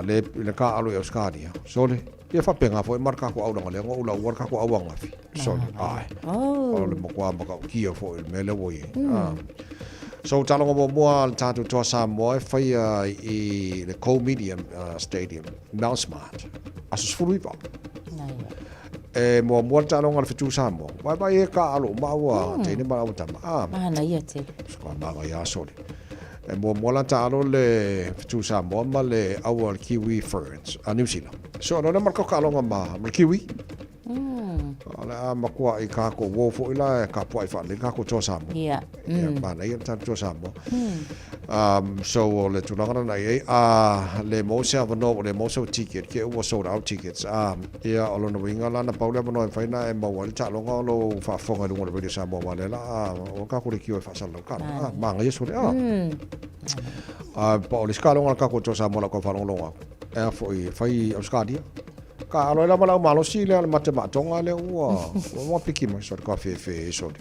le le taaalo i Australia. Sole, ia faapena foi ma le tatou aulaga lea na ou lauina le tatou au ananafi. Sole, ae. O le matua matautia foi le mea lea ua i ai. So, taaloga muamua a le tatou toa Samoa e faia i le Coal Medium Stadium, Mount Smart, aso 19. E muamua le taaloga a le Fetu Samoa. Vaevae e taaalo uma aua teine ma aua tama. Manaia tele. Sua manaia sole. E muamua la taalo le Fetu Samoa ma le aua le Kiwi Ferns a New Zealand. So, no le ma le taaloga ma le Kiwi. O le a matua i kākou uō foi la e kapuaʻi faalelei le kākou toa Samoa. Ia. Ia, manaia le tatou toa Samoa. So o le tulaga lena i ai, a le maua se avanoa ua le maua sau ticket, ke ua sold out tickets, a ia o lona uiga la na pau le avanoa e mafai ona e maua ai le taaloga o lou faafofoga i luga o le Radio Samoa aua o lea la a ua kākou leitio e faasalalau taaloga. A, manaia sole, a. A, pa o le isi taaloga a le kākou toa Samoa o lau tau faalogologo atu, e a foi, e fai i Ausetalia. Ka alo ai lava lau malosi lea o le mate maatoga lea ua ua piki mai sole ka fefe sole.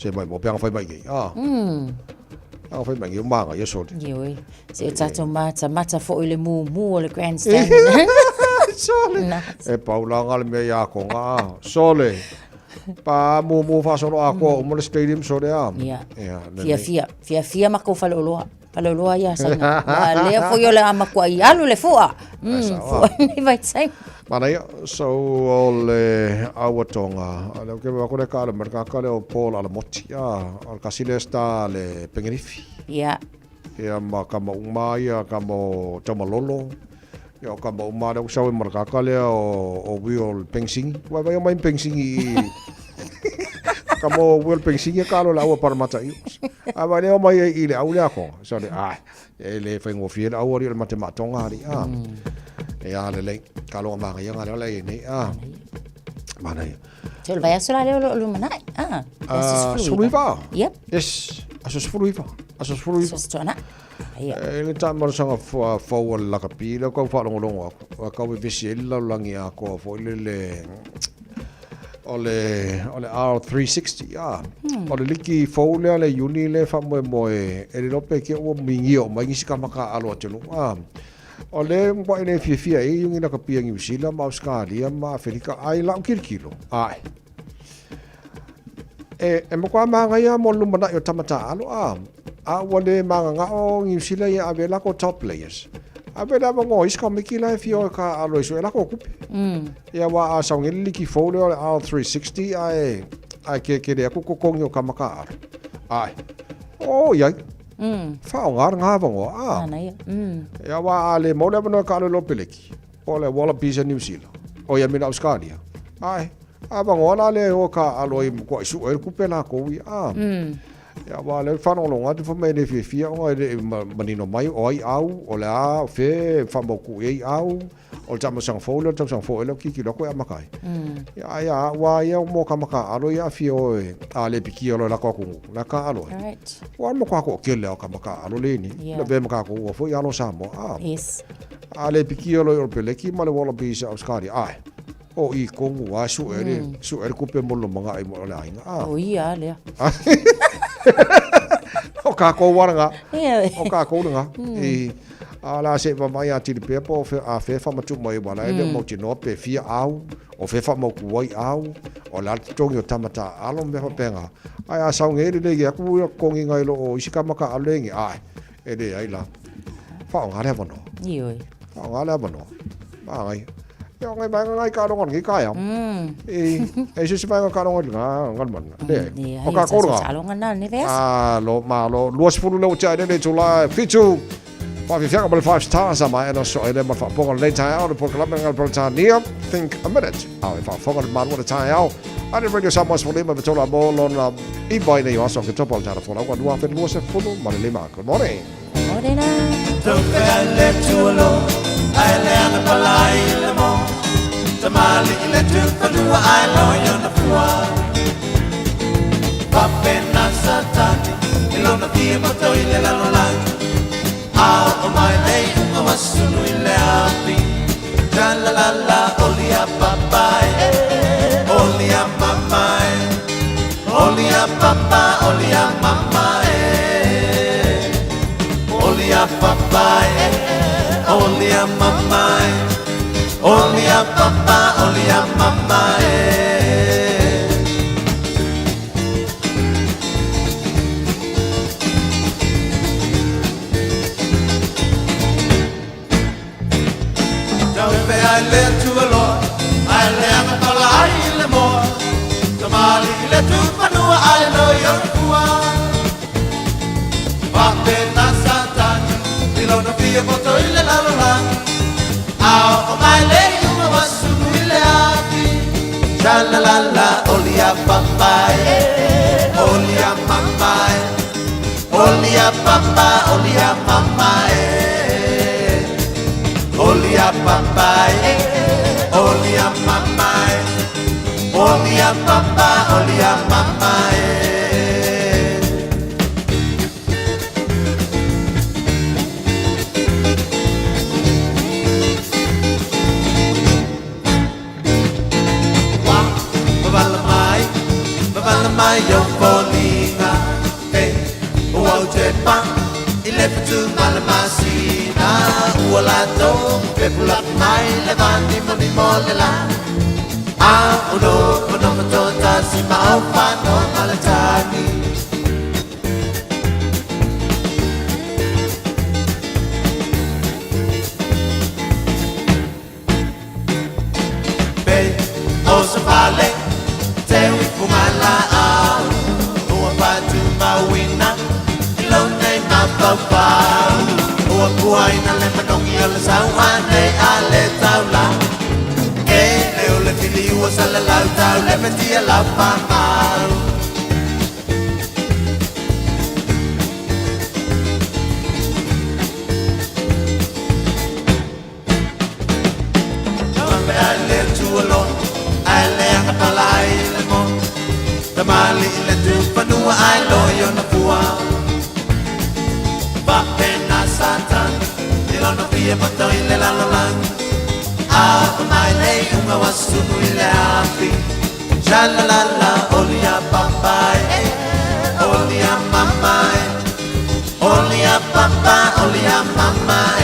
Se mai mo peanga fai mai nei. Ah. Anga fai mai nei o manga ia sole. Ioe. Se o tātou matamata foi le mumu o le grandstand. Sole. E paulanga le mea i a konga. Ah. Sole. Pa mumu whaasolo a koa uma le stadium sole a. Ia. Ia. Fia fia. Fia fia ma kou faleoloa. Faleoloa ia saina. Ma lea foi o le amakua i alu le fua. Fua nei vai tai. Mana ia, so o le aua tonga. Le o ke wako le ka le marka le o Paul Alamoti. Ah, o le kasile sta le pengenifi. Ia. Ia ma ka ma uma ia ka mo tamalolo. Ia o ka ma uma le o sawe marka le o Will Pengsingi. Wai vai o mai Pengsingi i ka mo Will Pengsingi ka lo la ua paramata i. A vai le o mai i le au le ako. So le ai e le whaingofie le au ari o le mate maatonga ari. Ah. E a le lei. Ka loa manga ia ngā leo le nei. Ah. Mana ia. Te o le vai aso la leo lo lumanai. Ah. Ah, 19. Yep. Yes. Aso 19. Aso 19. Aso 19. Ia. E le tā marasanga fau le lakapi, le kau whaalongolongo aku. A kau e vesi e le laulangi a koa fo i le le o le o le R360 ah. O le liki fou lea le iuni le faamoemoe e le lope ke ua mingia o mai nisi ka maka alo atunu ah. O le mwa i le fiafia e iungi la kapia New Zealand ma Australia ma Afrika ai lau kilokilo ai. E makuā magaia mo le lumanai o tama taaalo a a ua le magagao Niu Sila ia ave lako top players. Ave le avanoa isi komiki la e fia o e kaaalo e sue lako kupe. Ia wa a saogele liki fou lea o le R360 ae ae kekele aku kokogi o kama kaaalo. Ae. O iai. Faaaoga lena avanoa a. Ia wa a le mau le avanoa e kaaalo i lo peleki. Po o le Wallabies a Niu Sila. O ia mina Auskalia. Ae. Avanoa la lea e o kaaalo ai matua i sue ai le kupe lakou ia a. Ia aua lea faalogologo atu fai mai e le fiafia ona e le i manino mai o ai au, o le a, o fea e faamautu i ai au, o le taamilosaga fou lea, o le tausaga fou ea lea o tilotilo atu e amata ai. Ia ae a au lava ia mo ka makaalo ia afio e a le pikia loa i latou atunuu, la taaalo ai. Ua matua toatele lava o ka makaalo leni, le avea ma tatou ua foi alo Samoa, a. A le pikia loa i Oropeleki ma le Wallabies a Ausetalia, ae. O i tonu a sue le, sue le kupe mo le manaʻi mo le aiga. A. O ia lea. O kākou a lena. O kākou lena. I, a la se va mai a tili pea po fe, a fe fa matu mai wala e le mautinoa pe fia au, o fe fa mautu ai au, o le a le totogi o tama taaalo ma mea faapena. Ae a saoge le lei aku ia totogi nai lo o isi kama taaalo le igi, ae, e leai la. Faaaoga le avanoa. Ioe. Faaaoga le avanoa. Magai. Ia, o ngai vaega ngai kaaloga o lenei taeao. E, e se se vaega kaaloga i lena galumaga. Leai. O kākou lena. Taaloga na lenei vaiaso. Malo, malo. 20 lea ua tea ai nei le itula 7. Faafiafiaga ma le Five Stars a maea na soa ai lea ma le faafofoga o lenei taeao le polokalame nga le Peretania Think a Minute. A o e faafofoga le malu o le taeao. A le Radio Samoa 15 me tolu a mo lona iva i nei o aso o Oketopa o le tala folauga 2025. Good morning. Morena. Taupe le tualo, ai le ana palai le mo. Tamali i le tuwhanua ai lo i ona fua. Papena satani, i lona fia moto i le lalolagi. A o mai le unga wasunu i le api. Tra la la la, oli a papa e, oli a mama e. Oli a papa, oli a mama e. Oli a papa e, oli a mama e. Oli a papa, oli a mama e. Taupe ai le tualoa, ai le agapala ai le moa. Tamali i le tufanua ai lo i ona fua. Faapena Satani, i lona fia poto i le lalolagi. A oo mai le iuga ua sulu i le afi. Tra la la la, oli a papa e, oli a mama e. Oli a papa, oli a mama e. Oli a papa e, oli a mama e. Oli a papa, oli a mama e. Ua, mavala mai, mavala mai ou foliga. le putu ma le masina ua latou pepulapi mai le vanimolimo o le la a o nofonofo toatasi ma o fanoga le tani. Pe o se fale teu i fugalaau ua faatumauina i lou nei mafaufau ua puaina le manogi o le sauane a le taula e le o le fili ua salalau tau le fetia lau faamau. Sha la la la, oli a papa e, oli a mama e, oli a papa, oli a mama e,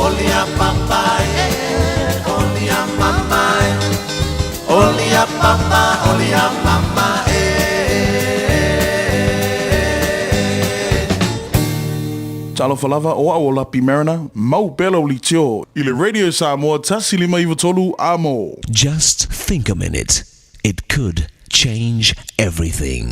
oli a papa e, oli a mama e, oli a papa, oli a mama e. Talofa lava, o au o Lapi Mariner, mau pea lau litio i le Radio Samoa 1593 amo. Just think a minute. It could change everything.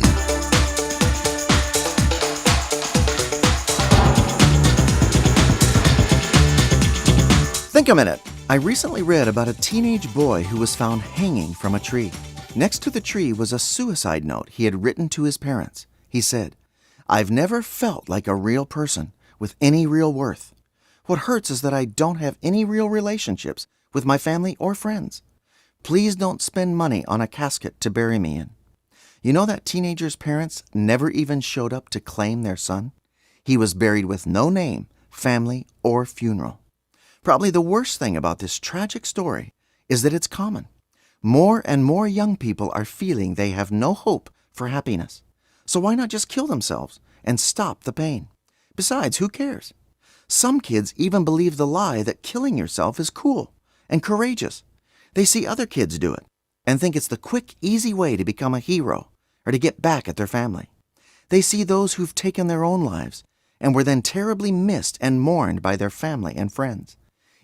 Think a minute. I recently read about a teenage boy who was found hanging from a tree. Next to the tree was a suicide note he had written to his parents. He said, I've never felt like a real person with any real worth. What hurts is that I don't have any real relationships with my family or friends. Please don't spend money on a casket to bury me in. You know that teenager's parents never even showed up to claim their son? He was buried with no name, family, or funeral. Probably the worst thing about this tragic story is that it's common. More and more young people are feeling they have no hope for happiness. So why not just kill themselves and stop the pain? Besides, who cares? Some kids even believe the lie that killing yourself is cool and courageous. They see other kids do it and think it's the quick, easy way to become a hero or to get back at their family. They see those who've taken their own lives and were then terribly missed and mourned by their family and friends.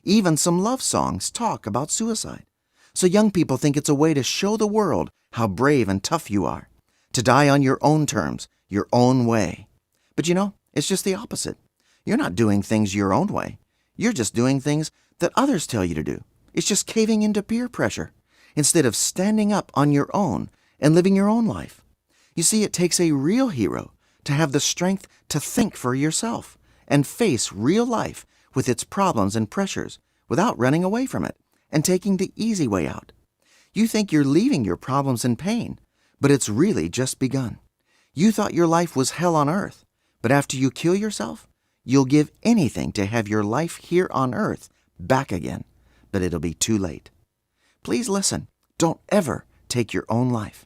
Even some love songs talk about suicide. So young people think it's a way to show the world how brave and tough you are, to die on your own terms, your own way. But you know, it's just the opposite. You're not doing things your own way. You're just doing things that others tell you to do. It's just caving into peer pressure instead of standing up on your own and living your own life. You see, it takes a real hero to have the strength to think for yourself and face real life with its problems and pressures without running away from it and taking the easy way out. You think you're leaving your problems and pain, but it's really just begun. You thought your life was hell on earth, but after you kill yourself, you'll give anything to have your life here on earth back again, but it'll be too late. Please listen. Don't ever take your own life.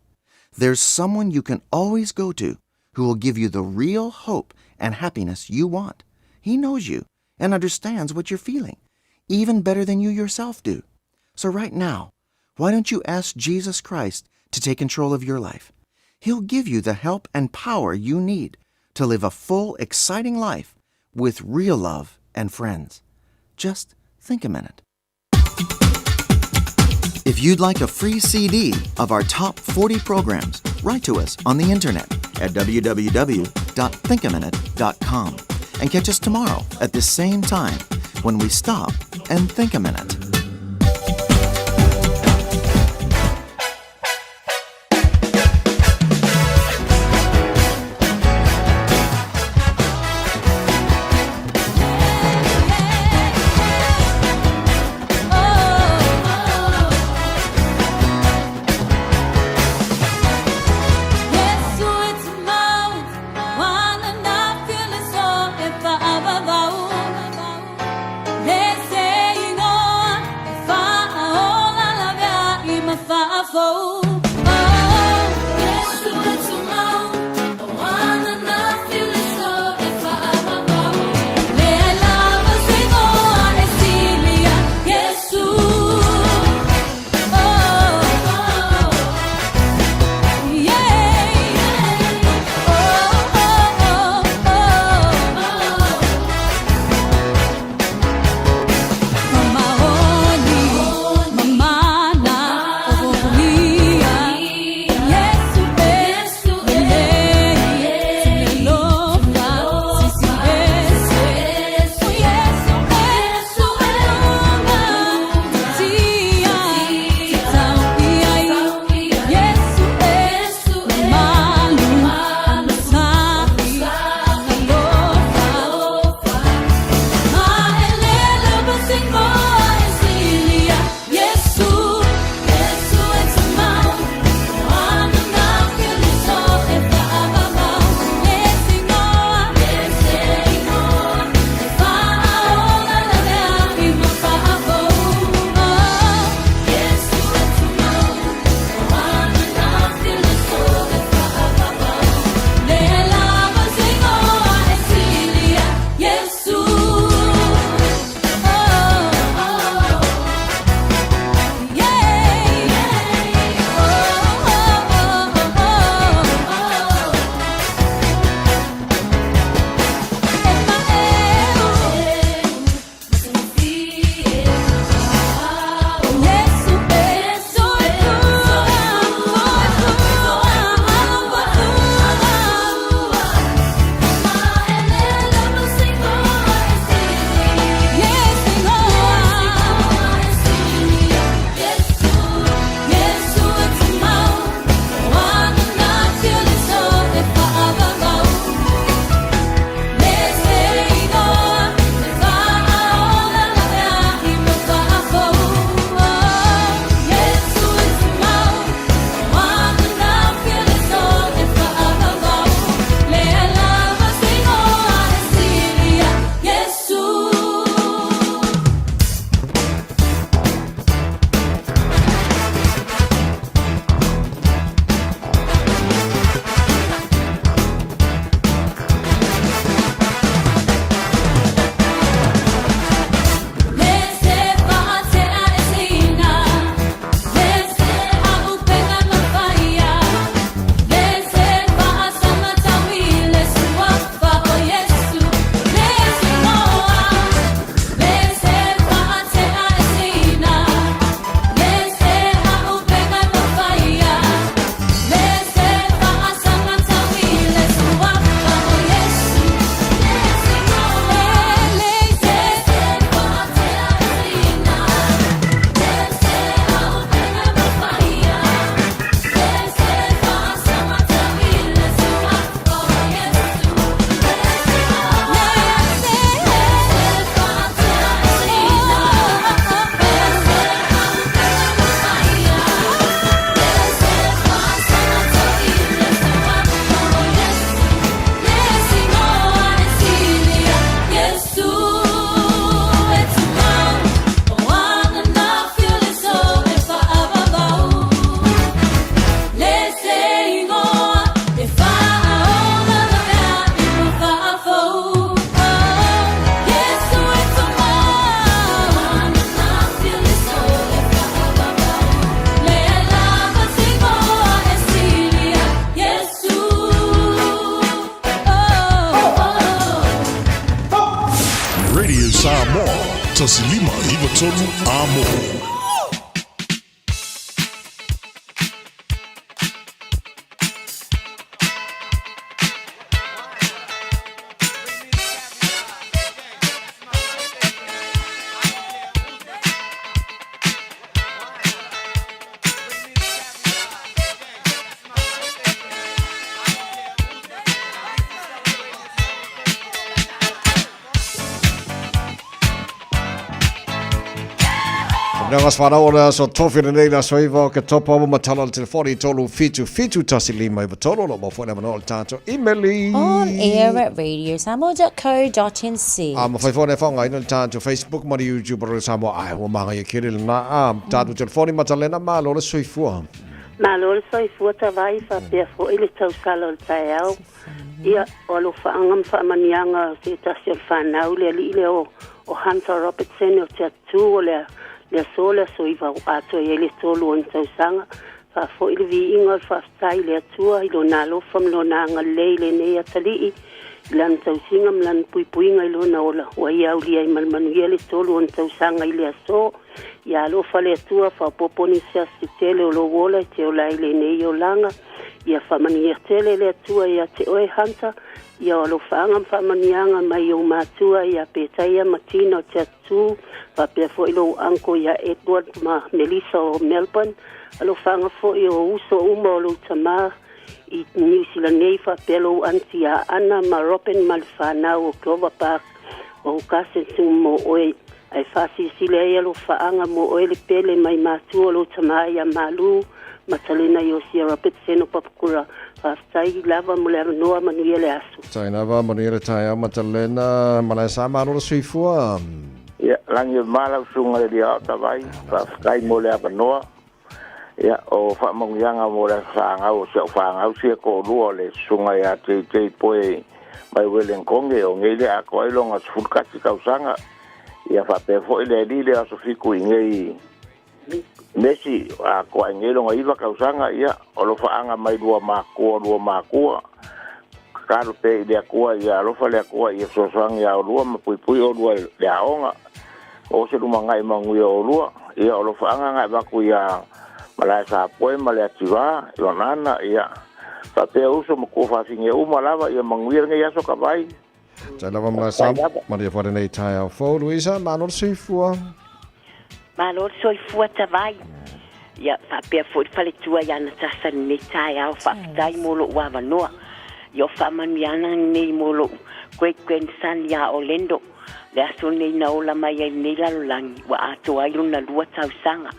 There's someone you can always go to who will give you the real hope and happiness you want. He knows you and understands what you're feeling, even better than you yourself do. So, right now, why don't you ask Jesus Christ to take control of your life? He'll give you the help and power you need to live a full, exciting life with real love and friends. Just think a minute. If you'd like a free CD of our top 40 programs, write to us on the internet at www.thinkaminute.com and catch us tomorrow at the same time when we stop and think a minute. Le se ingoa Radio Samoa, 1593 Amo. Nā ngā whanau o le aso tofi lenei le aso iva o ke topa o matala o le telefoni 3 7 7 1 5 9 3 lo mo fo le tātou imeli. On air at radiosamoa.co.nz. A ma fai fo ne whaonga ina le tātou Facebook ma le YouTube o le Samoa. Ai, ua manga ia kere le nā. A, tātou telefoni matalena malo le soifua. Malo le soifua tavai faapea foi le tausala o le taeao. Ia, o alofaaga ma faamanuiaga o se tasi o le fanau le alii lea o, o Hunter Robertson o te atu o le, le aso le aso iva ua atoa i ai le tolu o ona tausaga. Faafoi le viiga o le faafetai i le Atua i Lona alofa ma Lona agalelei i lenei atalii, i Lana tausiga ma Lana puipuiga i Lona ola ua Ia aulia ai ma le manuia le tolu ona tausaga i le aso. Ia alofa le Atua, faaopoopo nisi aso se tele o lou ola e te ola ai i lenei olaga. Ia faamanuia tele le Atua ia te oe, Hunter. Ia o alofaaga ma faamanuiaga mai ou matua ia Petaia ma Tina o te Atu, faapea foi lou uncle ia Edward ma Melissa o Melbourne. Alofaga foi o uso uma o lou tama i Niu Sila nei faapea lou aunty ia Anna ma Robin ma le fanau o Clover Park o cousins uma mo oe. Ae faasilasila ai alofaaga mo oe le pele mai matua o lou tama ia Malu Matalena Iosia Robertson o Papakura. Faafetai lava mo le avanoa, manuia le aso. Faafetai lava, manuia le taeao Matalena. Malae sa malo le soifua. Ia, lagi o ma lau susuga le Alii Aoao Tavai, faafetai mo le avanoa. Ia, o faamanuiaga mo le aso fanau o si au fanau sia toalua o le susuga ia JJ Poe mai Welenkone, o nei le atoa ai lona 11 tausaga. Ia faapea foi le alii le aso fitu i nei Mesi, atoa ai nei lona 9 tausaga, ia, o alofaaga mai lua matua lua matua. Tatalo pea i le Atua ia alofa le Atua ia fesoasoani ia olua ma puipui olua i le aoga. O se lumanai manuia o olua. Ia o alofaaga na avatu ia Malae Sapoe ma le Ativā, lona ana, ia faapea uso ma tuafafine uma lava ia manuia lenei aso Tavai. Tai lava ma sa maria fo lenei taeao fou Luisa, malo le soifua. Malo le soifua Tavai. Ia faapea foi le faletua ia Natasa i lenei taeao, faafetai mo lou avanoa. Ia o faamanuiaga lenei mo lou great grandson ia Orlando. Le aso lenei na ola mai ai lenei lalolagi ua atoa ai lona lua tausaga.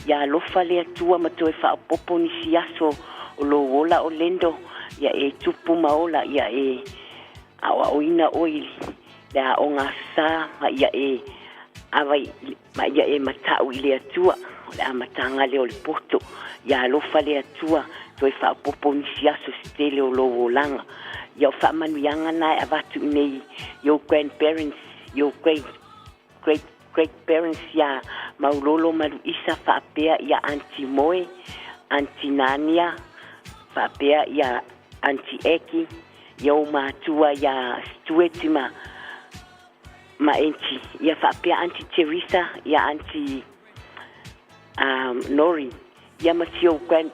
Ia alofa le Atua ma toe faaopoopo nisi aso o lou ola Orlando, ia e tupu ma ola, ia e aoaoina oe i le aoga aso sa ma ia e ava i, ma ia e matau i le Atua, o le amataga lea o le poto. Ia alofa le Atua, toe faaopoopo nisi aso se tele o lou olaga. Ia o faamanuiaga na e avatu i nei i ou grandparents, i ou great, great, great parents ia Maulolo ma Luisa faapea ia Aunty Moe, Aunty Nania, faapea ia Aunty Eki, ia ou matua ia Stuart ma ma Aunty ia faapea Aunty Teresa ia Aunty um, Nori ia ma si ou grand,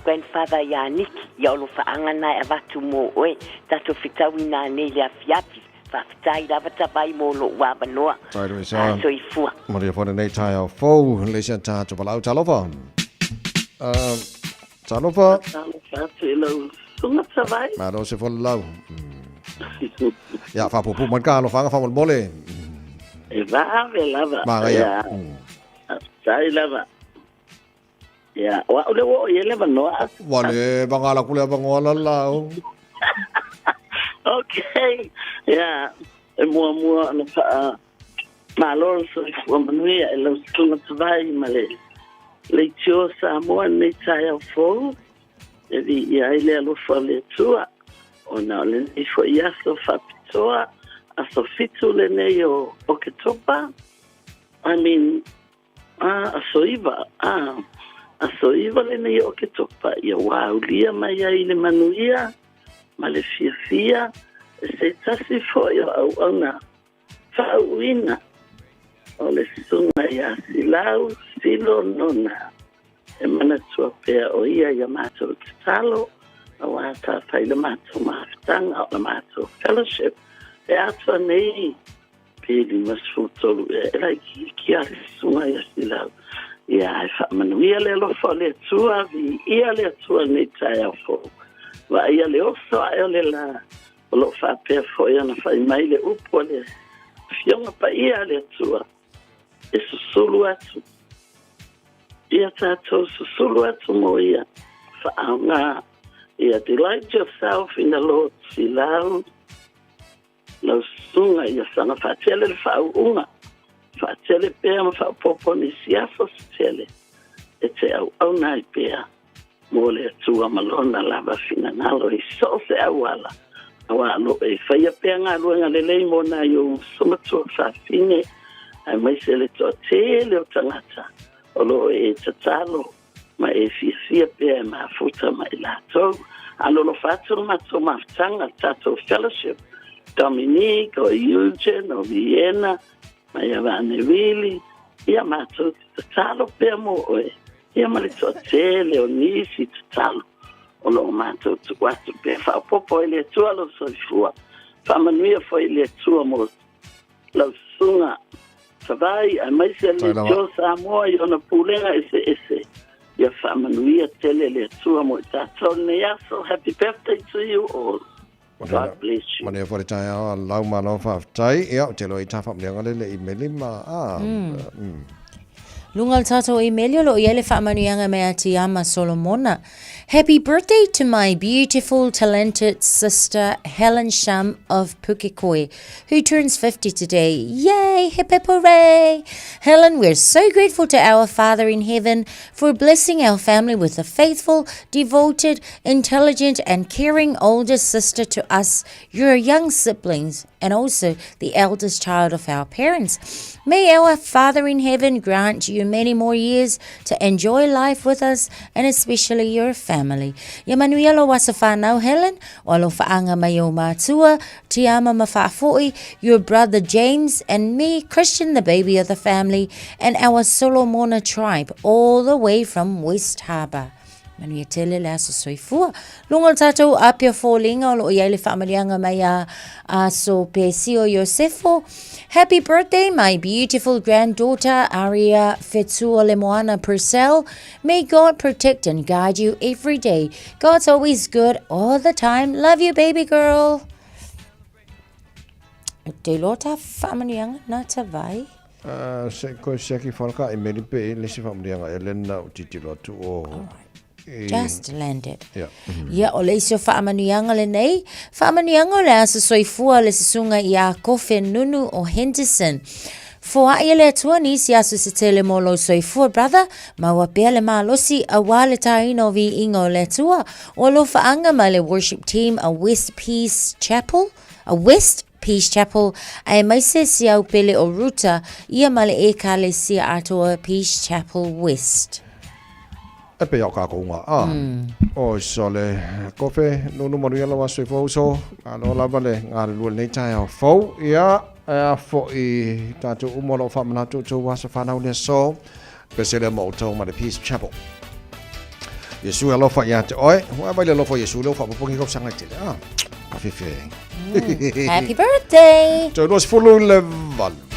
grandfather ia Niki ia o lofaaga na e avatu mo oe tatou fetaui nanei le afiafi faafetai lava tavai mo lou avanoa. Tai Luisa. Soifua. Maria fo lenei taeao fou, le isi a tātou valaau talofa. Talofa. Talofa atu i lau susuga Tavai. Malo se folau. Ia, faapuupuu mai ka alofaga faamolemole. E vave lava. Magaia. Faafetai lava. Ia, o au le ua oo i ai le avanoa. Ua le vagala ku le avanoa lalau. Okay. Ia, e muamua ona faa Malo le soifua manuia e lau susuga Tavai ma le Leitio Samoa i lenei taeao fou e viia ai le alofa o le Atua ona o lenei foi aso faapitoa, aso fitu lenei o Oketopa, I mean, ah, aso iva, ah, aso iva lenei o Oketopa, ia ua aulia mai ai le manuia ma le fiafia e se tasi foi o auauna. Faauuina o le Susuga ia Silau Silo Nona, e manatua pea o ia i a matou tatalo auā tafai le matou mafutaga o le matou fellowship e atoa nei pe 53 ea e laitiiti a le Susuga ia Silau. Ia ae faamanuia le alofa o le Atua, viia le Atua i lenei taeao fou. Vaaia le oso ae o le la O lo o faapea foi ona fai mai le upu a le Afioga Paia a le Atua, e susulu atu ia tatou susulu atu mo ia faaaoga ia delight yourself in the Lord silau lau susuga ia saga faatele le faauuga faatele pea ma faaopoopo nisi aso se tele e te auauna ai pea mo le Atua ma Lona lava finagalo i so o se auala, auā o lo o e faia pea galuega lelei mo nai ou uso matua fafine, aemaise le toatele o tagata o lo o e tatalo ma e fiafia pea e mafuta ma i latou. Alolofa atu le matou mafutaga, le tatou fellowship, Dominique, o Eugene, o Vienna, ma ia Vaanewili, ia matou te tatalo pea mo oe. Ia ma le toatele o nisi tatalo o lo o matou tuu atu pea. Faaopoopo ai le Atua lou soifua. Faamanuia foi le Atua mo lau susuga Savai aemaise le Leitio Samoa i ona pulega eseese. Ia faamanuia tele le Atua mo i tatou lenei aso. Happy birthday to you all. God bless you. Manuia foi le taeao a lau malo faafetai. Ia, ou te iloa i tā faamanuiaga le le imeli ma, ah, Luga o le tatou imeli o lo o i ai le faamanuiaga mai a Tiama Solomona. Happy birthday to my beautiful, talented sister Helen Shum of Pukekohe, who turns 50 today. Yay! Hip hip hooray! Helen, we're so grateful to our Father in heaven for blessing our family with a faithful, devoted, intelligent and caring older sister to us, your young siblings, and also the eldest child of our parents. May our Father in heaven grant you many more years to enjoy life with us and especially your family. Ia manuia lou aso whānau, Helen, o alofa mai o mātua, Tiama Mafa'afo'i, your brother James, and me, Christian, the baby of the family, and our Solomona tribe, all the way from West Harbour. Manuia tele le aso soifua. Luga o le tatou apia foliga o lo o i ai le faamaliaga mai a Aso Pesio Iosefo. Happy birthday, my beautiful granddaughter, Aria Fetua Lemoana Purcell. May God protect and guide you every day. God's always good all the time. Love you, baby girl. Te iloa ta faamanuiaga na ta vai. Uh, se koe siaki whalaka i meri pe i lesi faamanuiaga e lena o titilo atu o... I... Just landed. Yeah. Ia, o le isi o faamanuiaga lenei, faamanuiaga o le aso soifua o le susuga ia Kofe Nunu o Henderson. Foai e le Atua nisi aso se tele mo lou soifua, brother, maua pea le malosi auā le tāina o viiga o le Atua. O alofaaga ma le worship team a West Peace Chapel, a West Peace Chapel, aemaise si au pele o Ruta, ia ma le Ekalesia Atoa Peace Chapel West. E pei o kākou ngā a. Oi sole, kofe, nunu manuia lau aso i fou so, malo lava le galulue lenei taeao fou, ia, e a fo'i tātou uma o lo o faamanatu outou aso fanau le aso, pese lea ma outou ma le Peace Chapel. Iesu e alofa ia te oe, ua mai le alofa o Iesu lea ua faapopogi tausaga e tele, a, ka fiafia ai. Happy birthday! Toe 28.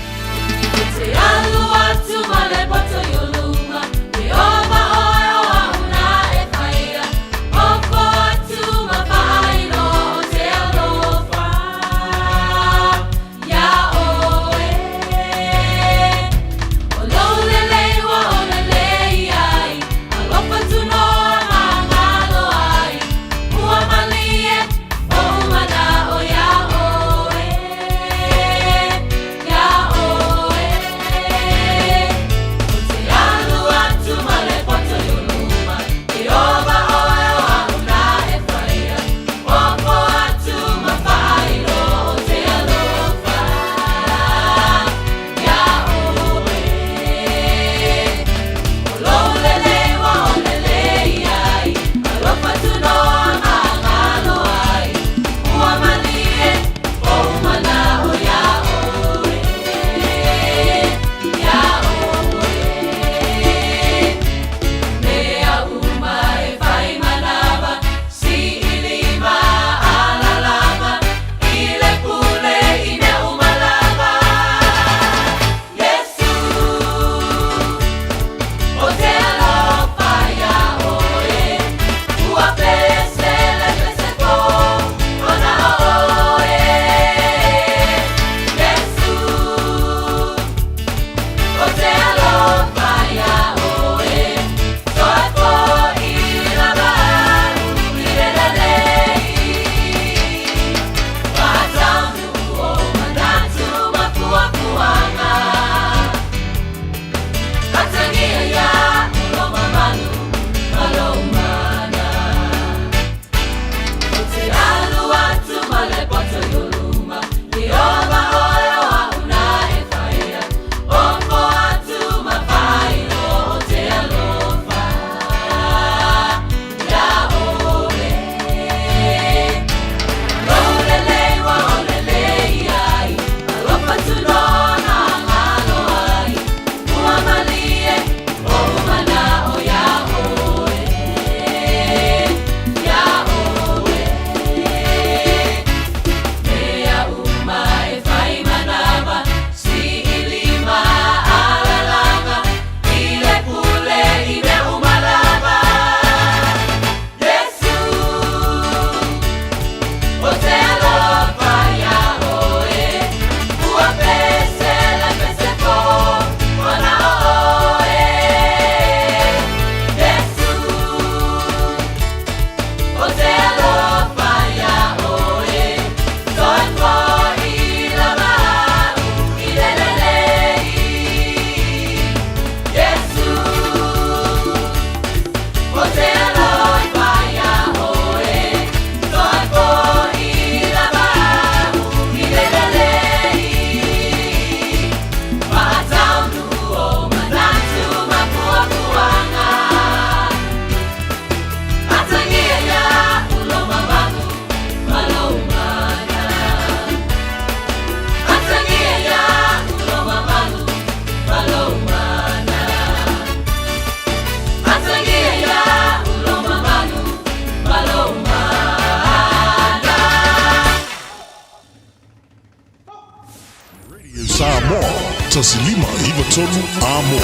Samoa, 1593 Amo.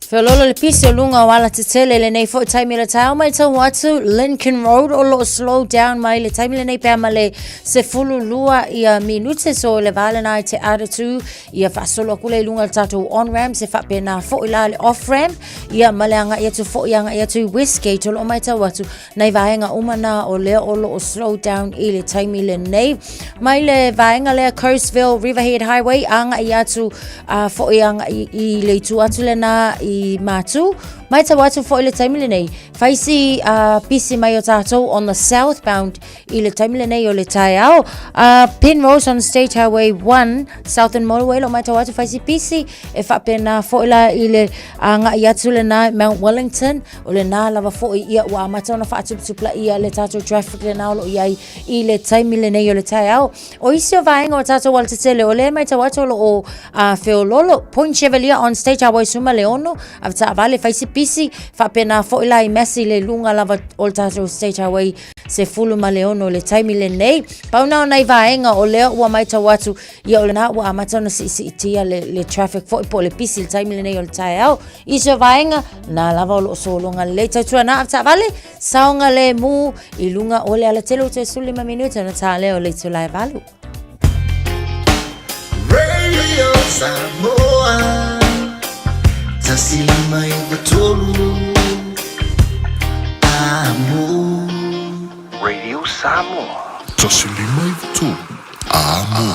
Feololo le pisi o luga o alatetele i lenei foi taimi o le taeao maitau atu Lincoln Road o loo slow down mai le taimi lenei pea ma le 12 ia minute so le va lena i te attitude ia faasolo atu lea i luga o le tatou on ramp se faapena foi la le off ramp ia ma le agai atu foi agai atu i Westgate o loo maitau atu nai vaega uma na o lea o loo slow down i le taimi lenei. Mai le vaega lea Coastville Riverhead Highway agai atu a foi agai i le itu atu lena i Matu. Maitau atu foi le taimi lenei. Faisi pisi mai o tātou on the southbound i le taimi lenei o le taeao. Penrose on State Highway 1 Southern Motorway lo maitau atu faisi pisi e faapena foi la i le agai atu lena Mount Wellington. O lena lava foi ia ua amata ona faatuputupulaia le tatou traffic lena o lo o i ai i le taimi lenei o le taeao. O isi o vaega o tatou alatetele, o lea e maitau atu o lo o feololo Point Chevalier on Stage Highway 16, avetaavale fai si pisi, faapena foi la i Massey le luga lava o le tatou State Highway 16 i le taimi lenei. Pau na o nai vaega o lea ua maitau atu, ia o lena ua amata ona siisiitia le traffic foi po o le pisi i le taimi lenei o le taeao. I se vaega, na lava o loo sologa lelei. Tautuana avetaavale, saogalemu i luga o le alatele o toe 15 minute ona ta lea o le itula e 8. Radio Samoa 153 Amo. Radio Samoa. 153 Amo.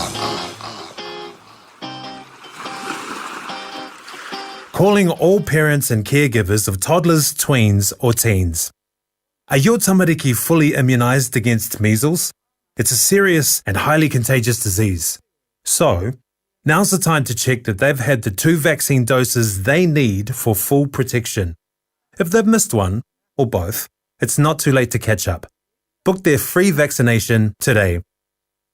Calling all parents and caregivers of toddlers, tweens, or teens. Are your tamariki fully immunised against measles? It's a serious and highly contagious disease. So, now's the time to check that they've had the two vaccine doses they need for full protection. If they've missed one, or both, it's not too late to catch up. Book their free vaccination today.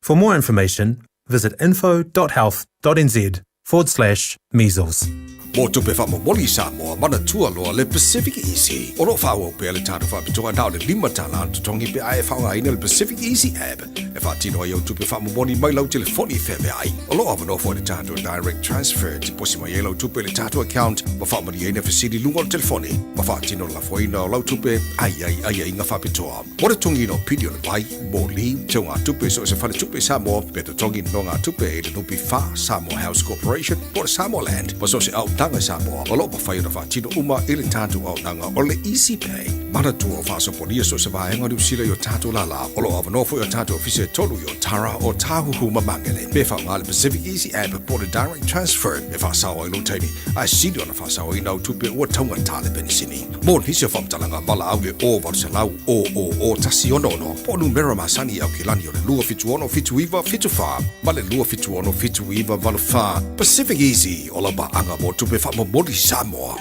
For more information, visit info.health.nz forward slash measles. Mō tupe faamomoli Samoa, manatua loa le Pacific Easy. O lo o faaauau pea le tatou faapitoa na o le $5 le totogi pe a e faaaogaina le Pacific Easy app e faatino ai au tupe faamomoli mai lau telefoni e feaveai. O lo o avanoa foi le tatou Direct Transfer e tiposi mai ai lau tupe i le tatou account ma faamalieina fesili i luga o le telefoni ma faatino le lafoina o lau tupe a i ai aiaiga faapitoa. Mo le totogiina o pili o le vai, moli, teugatupe i so o se faletupe i Samoa, pe totogi nonogatupe i le NPF, Samoa House Corporation, po o le Samoa Land, ma so o se auaunaga i Samoa, o lo o mafai ona faatino uma i le tatou auaunaga o le Easy Pay. Manatua o faasopolia so o se vaega o Niu Sila i o tatou lālā, o lo o avanoa foi o tatou ofisa e tolu i Otara, Ōtāhuhu ma Māngere. Pe faaaoga le Pacific Easy App po o le Direct Transfer e faasao ai lou taimi, ae sili ona faasaoina au tupe ua taugata le penisini. Mo nisi o faamatalaga, valaau i le 0800 000 166 po o numera masani i Aukilani o le 276 79 74 ma le 276 79 84. Pacific Easy, o lau paaga mo tupe faamomoli Samoa.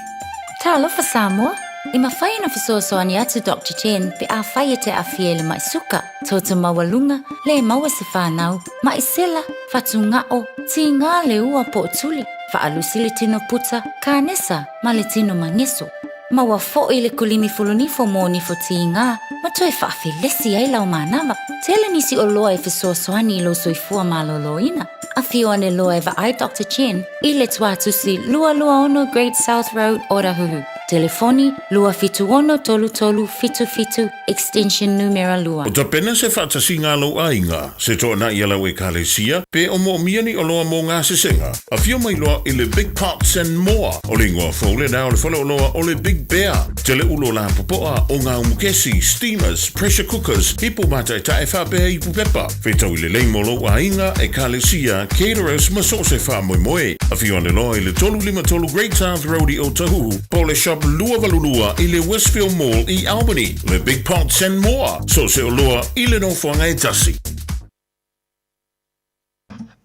Talofa Samoa! E mafai ona fesoasoani atu Doctor Chen pe afai e te aafia i le mai suka, toto maualuga, le maua se fanau, mai sela, fatugao, tiga le ua po o tuli, faalusi le tino puta, kanesa ma le tino mageso. Maua foi le kulimi fulunifo mo nifo tiga ma toe faafelesi ai lau manava. Tele nisi oloa e fesoasoani i lou soifua malōlōina. Afio ane loa e vaai Doctor Chen i le Tuatusi 226 Great South Road, Otahuhu. Telefoni, 276 33 77, extension numera 2. O tapena se faatasiga a lou aiga, se toanai a lau Ekalesia, pe o moomia ni oloa mo gasesega. Afio mai loa i le Big Pots and More, o le igoa fou lena o le faleoloa o le Big Bear. Tele ulo lapopoa o ngā umukesi, steamers, pressure cookers, ipu mātaetae faapea ipu pepa. Whetau i le lei mo lou aiga, Ekalesia, caterers ma so o se faamoemoe. Afio ane loa i le 353 Great South Road i Otahuhu, po o le Shop 282 i le Westfield Mall i Albany. Le Big Pots and More, so o se oloa i le nofoaga e tasi.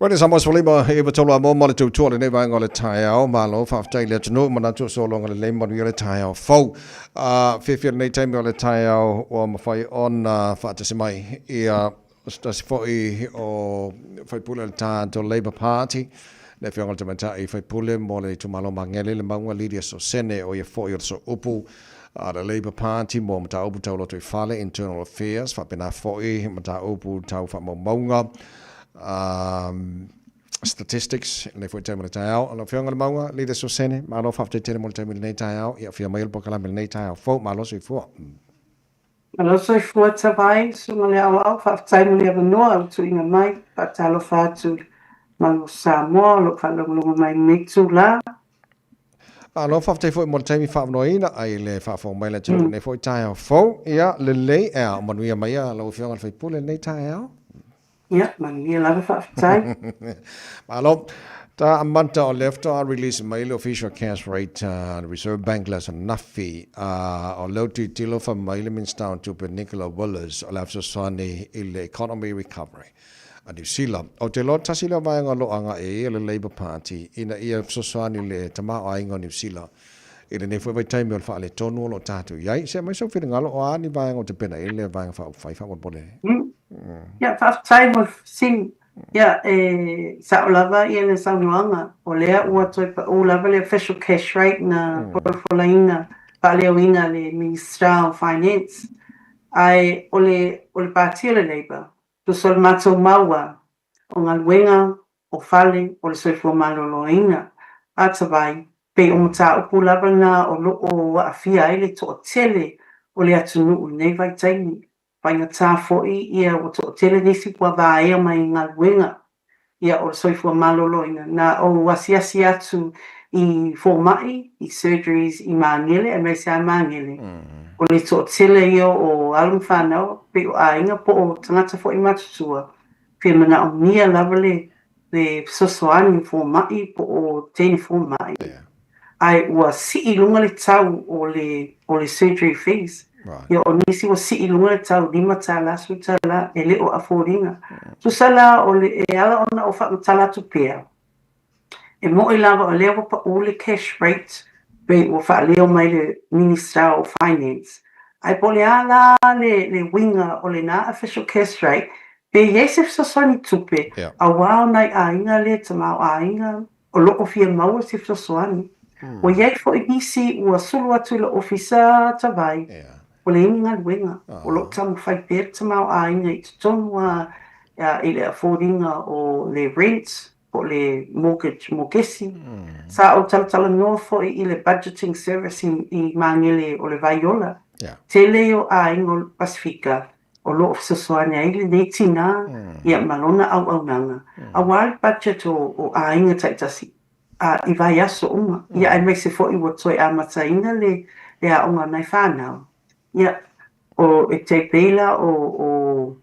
Radio Samoa 15 e 93 a mo le tautua lenei vaega o le taeao. Malo, faafetai i le atunuu, manatu o sologa lelei manuia le taeao fou. Fiafia lenei taimi o le taeao ua mafai ona faatasi mai ia se tasi foi o faipule o le tatou Labour Party, le Afioga i le Tamaitai Faipule mo le itumalo Magele, le Mauga Lydia Sosene, o ia foi o le sooupu a le Labour Party mo mataupu tau lotoifale, Internal Affairs, faapena foi mataupu tau faamaumauga. Statistics i lenei foi taimi o le taeao. Lau Afioga i le Mauga, Leader Sosene, malo faafetai tele mo le taimi i lenei taeao. Ia afio mai le polokalame i lenei taeao fou. Malo soifua. Malo soifua Tavai, Susuga i le Aoao, faafetai mo le avanoa ua tuuina mai. Faatalofa atu i le Malo o Samoa o lo o faalogologo mai i lenei itula. Malo faafetai foi mo le taimi faaavanoaina ai le faafofoga mai le atunuu i lenei foi taeao fou. Ia, lelei, ea, manuia mai lau Afioga i le sui usufono i lenei taeao. Ia, manuia lava faafetai. Malo. Ta amata o lea faatoa release mai le official cash rate uh, Reserve Bank le aso nafi uh, o leo tilotilo fa mai le Minista o Tupe Nicola Willis o le a fesoasoani i le economy recovery a New Zealand. O te loa tasi lea vaega o lo o agai i ai le Labour Party ina ia fesoasoani i le tamaoaiga o New Zealand i lenei foi vaitaimi o le faaletonu o lo o tatou i ai. Se aumai sou finagalo o a ni vaega o tapena i ai lea vaega faaupufai faamolemole. Ia, faafetai mo le fesili. Ia, e sao lava ia le saunoaga, o lea ua toe pau lava le official cash rate na folafolaina, faaleoina e le Minisita o Finance. Ae o le, o le Pati o le Labour, tusa o le matou mau a, o galuega, o fale, o le soifua maloloina, atawai, pei o mataupu lava na o lo o aafia ai le toatele o le atunuu i lenei vaitaimi. Faigata foi ia ua toatele nisi ua vaea mai i galuega ia o le soifua maloloina. Na ou asiasi atu i fomai, i surgeries i Magele aemaise lava Magele, o le toatele ia o alo ma fanau pei o aiga po o tagata foi matutua fia manaomia lava le le fesoasoani fomai po o teine fomai, ae ua sii i luga le tau o le o le surgery fees. Ia o nisi ua sii i luga le tau $5, $10, e le o afford-ina. Tusa la o le e ala ona ou faamatala atu pea, E moni lava o lea ua pau le cash rate pei ua faaleo mai le Minisita o Finance, ae po o le a la le le uiga o lena official cash rate, pe i ai se fesoasoani tupe aua o nai aiga lea tamaoaiga o lo o fia maua se fesoasoani. Ua i ai foi nisi ua sulu atu i le Ofisa Tavai, ua leai ni galuega, o lo o taumafai pea le tamaoaiga i totonu lava i le afford ina o le rent po o le mortgage, mokesi. Sa ou talatalanoa foi i le budgeting service i Magele o le Vaiola. Tele ia o aiga o le Pasifika o lo o fesoasoani ai lenei tinā ia ma lona auaunaga aua le budget o aiga taitasi i vaiaso uma. Ia aemaise foi ua toe amataina le aoga o nai fanau. Ia, o e tai pei la o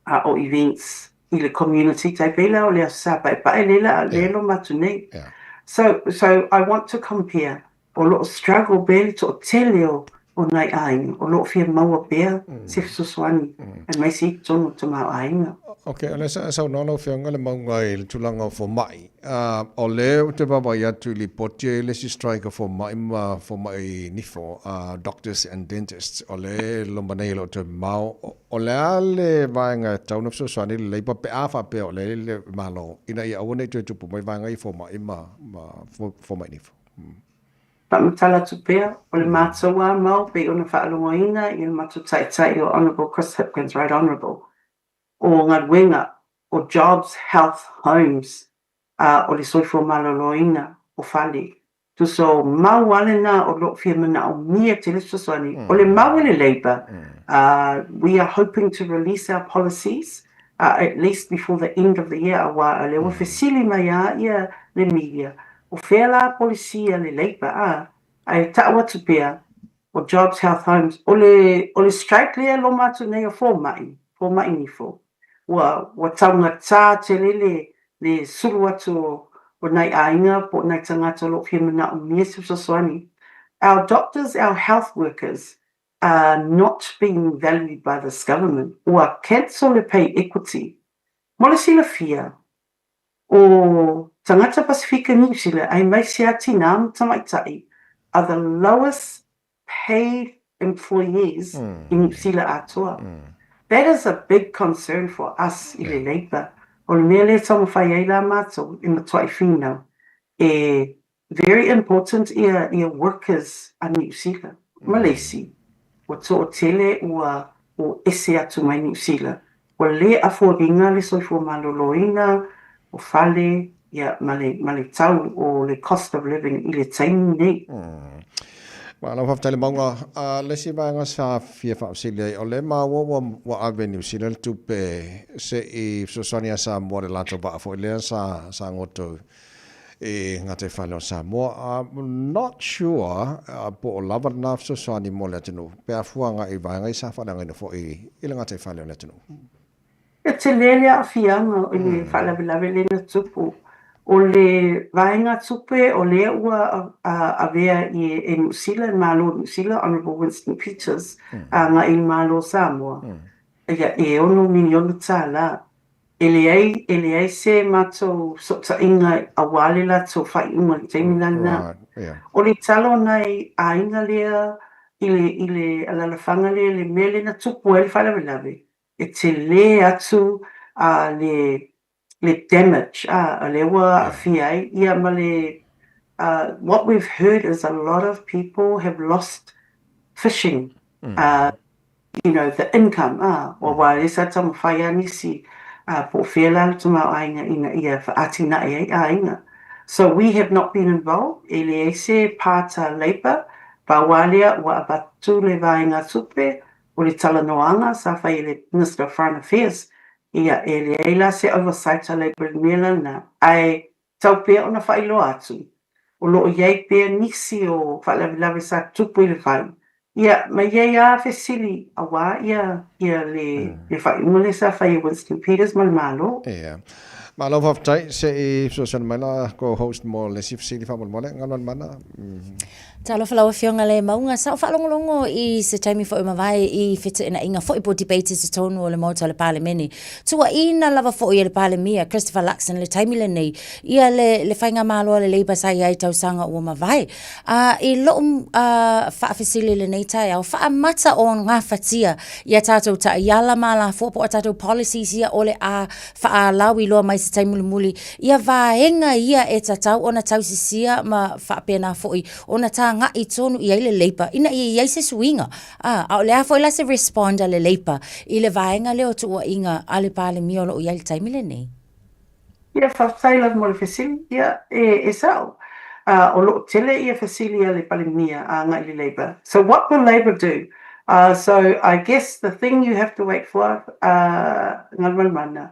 a o events i le community tai pei la o le Aso Sa Paepae lea la lea loma atu nei. So so I want to compare o lo o struggle pea le toatele o o nai aiga o lo o fia maua pea se fesoasoani aemaise i totonu o tamaoaiga. Ok, o lea sa e saunoa lau Afioga le mauga i le tulaga o fomai. O lea ou te vaavaai atu i lipoti e i le isi strike a fomai ma fomai nifo, doctors and dentists, o lea e loma nei e le o toe mamao. O le a le vaega e tatau ona fesoasoani i le Labour pe a faapea o lea e i le Malo ina ia aua ne i toe tupu mai vaega ia fomai ma fomai nifo? Faamatala atu pea, o le matou lava mau pei ona faalogoina i le matou Taitai o Honourable Chris Hipkins, Right Honourable, o galuega, o Jobs, Health, Homes, a o le soifua maloloina o fale. Tusa o mau lava lena o lo o fia manaomia tele fesoasoani. O le mau a le Labour, we are hoping to release our policies at least before the end of the year aua o lea ua fesili mai lava ia le media, o fea la policy a le Labour, a? Ae tau atu pea, o Jobs Health Homes, o le, o le strike lea e loma atu nei o fomai, fomai nifo, ua, ua taugatā tele le, le sulu atu o, o nai aiga po o nai tagata o lo o fia manaomia se fesoasoani. Our doctors, our health workers are not being valued by this government. Ua cancel le pay equity. Mo le silafia, o tagata Pasifika Niu Sila aemaise a tinā ma tamaitai are the lowest paid employees i Niu Sila atoa. That is a big concern for us i le Labour. O le mea lea e taumafai ai la mātou e matuai whīnau e very important ia ia workers a Niu Sila ma le isi ua toatele ua o ese atu mai Niu Sila. Ua le afford-ina le soifua maloloina o fale, ia, ma le, ma le tau o le cost of living i le taimi nei. Malo faafetai le mauga. A le isi vaega sa fia faafesili ai, o lea maua ua, ua ave i Niu Sila le tupe se i fesoasoani ia Samoa i le latou vaa foi lea sa, sa goto i gataifale o Samoa. I'm not sure po o lava lena fesoasoani mo le atunuu pe a fua agai i vaega ia sa faaleagaina foi i le gataifale o le atunuu. E tele le aafiaga i le faalavelave lea na tupu. O le vaega tupe o lea ua avea e Niu Sila, le Malo o Niu Sila, Honourable Winston Peters, agai i le Malo o Samoa, ia e $6 miliona. E leai, e leai se matou fesootaiga aua le latou faaiuga i le taimi lena. O le tala o nai aiga lea i le, i le alalafaga lea, le mea lea na tupu ai le faalavelave, e tele atu le, le damage a, lea ua aafia ai, ia ma le, what we've heard is a lot of people have lost fishing you know, the income, ā, aua e sa taumafai lava nisi, ā, po o fea la le tamaoaiga ina ia whaatinae ai aiga. So we have not been involved, e leai se part a Labour, pau lava lea ua avatu le vaega tupe o le talanoaga sa fai e le Minister of Foreign Affairs, ia, e leai la se oversight a Labour i le mea lena, ae Tau pea ona faailoa atu, o lo o i ai pea nisi o faalavelave sa tupu i le vai, ia, ma i ai lava fesili aua ia, ia le, le faaiuga lea sa fai e Winston Peters ma le Malo. Ia. Malo faafetai, se i fesoasoani mai la co-host mo le isi fesili faamolemole, Galumalemana. Talofa lau Afioga le Mauga, sa ou faalogologo i se taimi foi ua mavae i feteenaiga foi po o debates i totonu o le Maota o le Palemene. Tuuaiina lava foi e le Palemia, Christopher Luxon i le taimi lenei, ia le, le faigamalo a le Labour sa i ai i tausaga ua mavae. A, i lou a, faafesili i lenei taeao, faamata o gafatia i a tatou taiala ma alafua po o a tatou policies ia o le a faalauiloa mai se taimi mulimuli ia vaega ia e tatau ona tausisia ma faapena foi ona taga'i tonu i ai le Labour ina ia i ai se suiga. A, a o le a foi la se respond a le Labour i le vaega lea o tuuaiga a le Palemia o lo o i ai i le taimi lenei? Ia, faafetai lava mo le fesili. Ia, e, e sao. Uh, o lo o tele ia fesili a le Palemia agai i le Labour. So what will Labour do? Uh, so I guess the thing you have to wait for, uh, Galumalemana,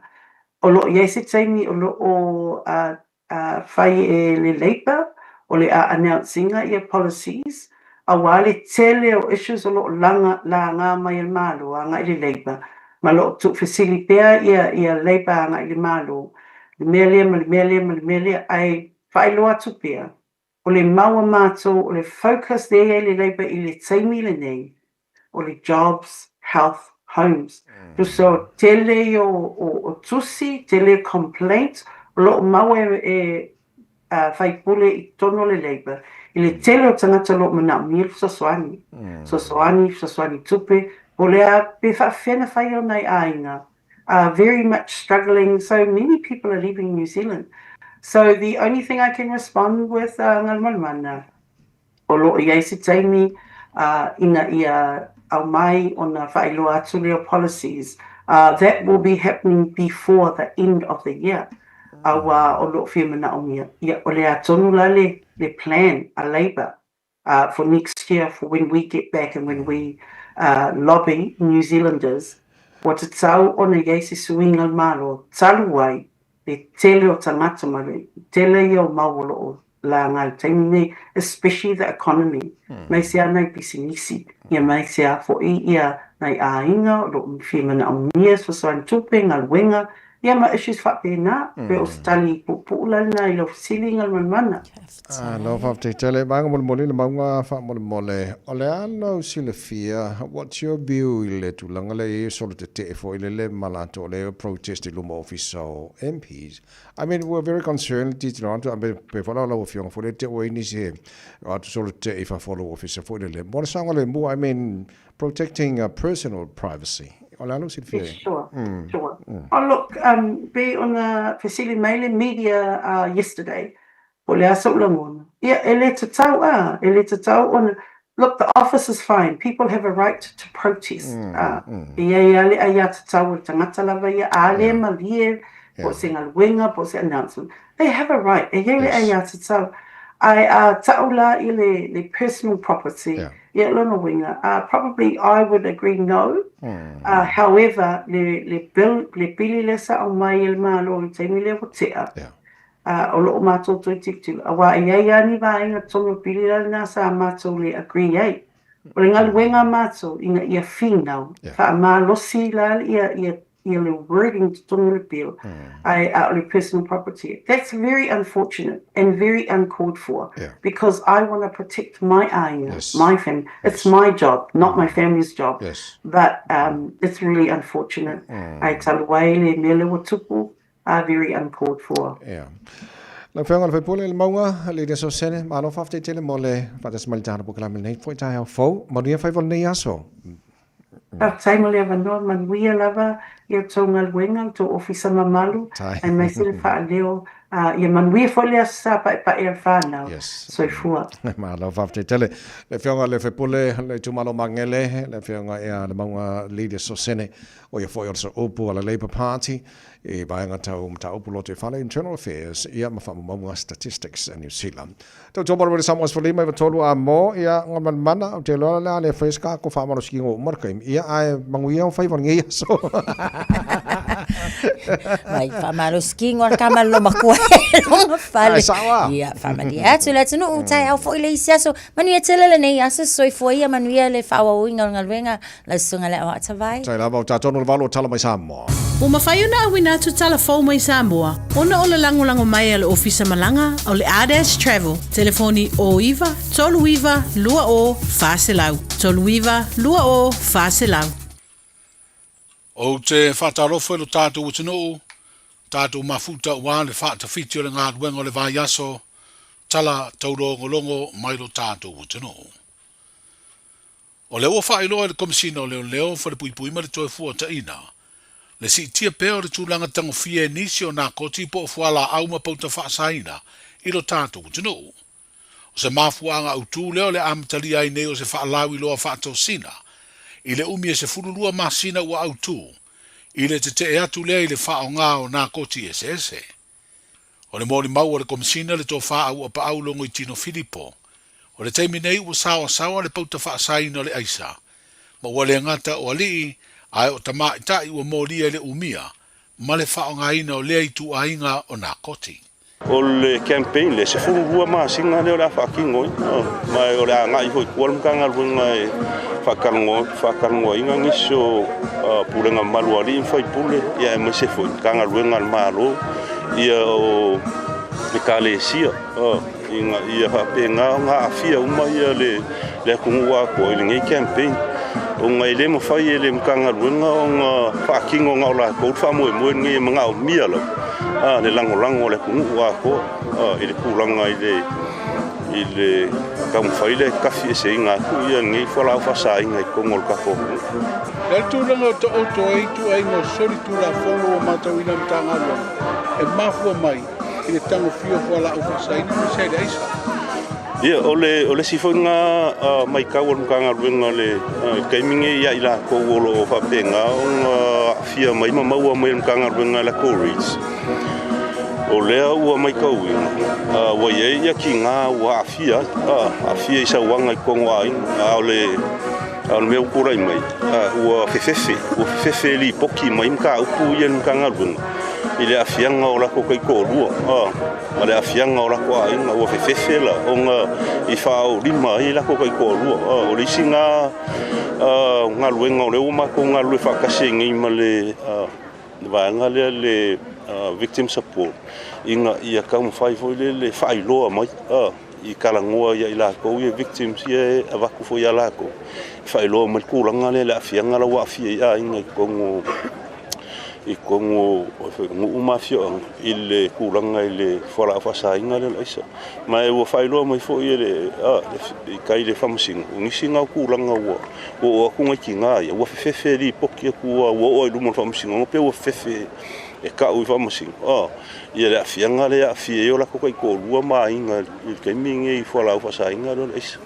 o lo o i ai se taimi o lo o uh, uh, fai e le Labour, o le a announce-ina ia policies, aua le tele o issues o lo o laga, laga mai e le Malo agai i le Labour, ma lo o tuufesili pea ia, ia Labour agai i le Malo, le mea lea ma le mea lea ma le mea lea, ae faailoa atu pea, O le mau a mātou, o le focus lea i ai le Labour i le taimi lenei, o le jobs, health, homes. Tusa o tele ia o tusi, tele o complaints, o lo o maua e faipule i totonu o le Labour, i le tele o tagata o lo o manaomia le fesoasoani, fesoasoani, fesoasoani tupe, po o le a, pe faapefea ona fai ona i aiga are very much struggling, so many people are leaving New Zealand. So the only thing I can respond with uh, Galumalemana, o lo o i ai se taimi uh, ina ia aumai ona faailoa atu lea o policies, uh, that will be happening before the end of the year. Aua o lo o fia manaomia. Ia, o le a tonu la le, le plan a Labour for next year for when we get back and when we lobby New Zealanders, ua tatau ona i ai se suiga o le Malo talu ai le tele o tagata ma le tele ia o mau o lo o laga i le taimi nei, especially the economy, aemaise lava nai pisinisi, ia aemaise lava foi ia nai aiga o lo o fia manaomia fesoasoani tupe, galuega, ia ma issues faapena. Pei o se tali puupuu la lena i lau fesili Galumalemana. Alo, faafetai tele. Vaega molimoli le mauga faamolemole. O le a lou silafia, what's your view i le tulaga lea e i ai solo tetee foi lele ma latou o lea e protest i luma ofisa o MPs. I mean, we're very concerned le tilotilo atu, a pe foi la o lau afioga foi lea te ua i nisi he o atu solo tetee i fafo o lou ofisa foi lele. Mo le saogalemu, I mean, protecting personal privacy. O le a lou silafia i ai? Sure, sure. Oh look, um, pei ona fesili mai le media yesterday, Po o le a so'u lagona? Ia, e le tatau a, e le tatau ona. Look, the office is fine. People have a right to protest. E iai lava le aiatatau a le tagata lava ia, a le malie, po o se galuega, po o se announcement. They have a right. E iai le aiatatau. Ae a tau la i le, le personal property, ia, lona uiga, probably I would agree no. However, le, le bill, le pili lea sa aumai e le Malo i le taimi lea ua tea, ā, o lo o mātou toe tilotilo, auā e i ai lava ni vaega tonu pili la lena sa mātou le agree ai. O le galuega a mātou ina ia whinau, whaamalosi la ia, ia, ia le wording totonu o le bill, ae a o le personal property. That's very unfortunate and very uncalled for, because I want to protect my āinga, my family. It's my job, not my family's job. But it's really unfortunate. Ae talu ai le mea lea ua tupu, are very uncalled for. Ia. Lau Afioga i le Faipule le Mauga, Lydia Sosene, malo faafetai tele mo le faatasi mai le tāna polokalame lenei foi taeao fou. Manuia faiva o lenei aso. Faafetai mo le avanoa, manuia lava i a outou galuega, le tou ofisa mamalu, aemaise le faaleo, ia manuia foi le Aso Sa Paepae a le whanau. Yes. Soifua. Malo faafetai tele. Le Afioga i le Faipule le itumalo Magele, le Afioga ia le Mauga Lydia Sosene, o ia foi o le Sooupu a le Labour Party, I vaega tau mataupu lotoifale, Internal Affairs, ia ma faamaumauga Statistics a New Zealand. Tau tō mara Samoa 15 i tolu a mō, ia ngā manamana, o te loa le ale whai ska ko whamaro siki ngō umar kaimi. Ia ae manguia o whai wangi aso. Mai whamaro siki ngō ka malo makua e longa fale. Ai sawa. Ia whamani atu le atunuu tai au foi le isi aso. Manuia tele lenei aso soifua ia manuia le whaawauinga o ngaluenga Lau susuga le Aoatavai. Tai lava o tātou no le valo o tala mai Samoa. Ua mafai ona auina atu tala fou mai Samoa ona o le lagolago mai a le Ofisa Malaga o le Ardash Travel, telefoni 09 39 20 400, 39 20 400. Ou te faatalofa i lo tatou atunuu, tatou mafuta aua le faatafiti o le galuega o le vaiaso, tala taulogologo mai lo tatou atunuu. O lea ua faailoa e le Komesina o Leoleo, Falepuipui ma le Toefuataiga, le siitia pea o le tulaga tagofia e nisi o nakoti po o fualaau ma pauta faasaina i lo tatou atunuu. O se mafuaaga autu lea o le amatalia ai nei o se faalauiloa faatosina i le umi e 12 masina ua autu i le tetee atu lea i le faaaoga o nakoti eseese. O le molimau a le Komesina le Tofa Auapaau Logoitino Filipo, o le taimi nei ua saoasaoa le pauta faasaina o le aisa, ma ua le gata o alii ae o tamaitai ua molia i le umia ma le faaaogaina o lea ituaiga o nakoti. O le campaign lea, 12 masina lea o le a faatino ai, ma o le a agai foi i tua le Matagaluega e faatalanoaina nisi o pulega mamalu a alii ma faipule, aemaise foi Matagaluega a le Malo, ia o Ekalesia, ina ia faapena ona aafia uma ia le atunuu atoa i lenei campaign, ona e le mafai e le Matagaluega ona faatino na o latou le faamoemoe lenei e manaomia lava le lagolago a le atunuu atoa i le tulaga i le i le taumafai lea e tafi eseina atu ia lenei fualaau faasaina i totonu o le tatou atunuu. Le a le tulaga o taoto ai ituaiga o solitulafono ua matauina e Matagaluega e mafua mai i le tagofia o fualaau faasaina aemaise ai le aisa? Ia, o le, o le isi foi lena matau a le Matagaluega i le taimi nei ia i latou o lo o faapena ona aafia mai ma maua mai e le Matagaluega i latou rates, o lea ua matauina ua i ai ia tiga ua aafia ai, aafia i sauaga i totonu o aiga, a o le A o le mea ua tulai mai, ua fefefe, ua fefefe e lipoti mai mataupu ia i le Matagaluega i le aafiaga o latou taitoalua, ma le aafiaga o latou aiga, ua fefefe la ona i faaolima ai latou taitoalua. O le isi lena galuega o lea ua matou galulue faatasi ai nei ma le vaega lea le Victim Support, ina ia taumafai foi lele faailoa mai i talanoa ia i latou ia victims ia e avatu foi ia latou e faailoa mai le tulaga lea le aafiaga la ua aafia ai aiga i totonu i totonu o nuu ma afioaga i le tulaga i le fualaau faasaina lea o le aisa. Ma ua faailoa mai foi e le i tai i le faamasino o nisi na o tulaga ua oo atu nai tina ia ua fefefe e lipoti atu ua oo i luma o le faamasinoga pe ua fefefe e tau i faamasino ia le aafiaga lea e aafia ai o latou taitoalua ma aiga i le taimi lenei i fualaau faasaina lea o le aisa.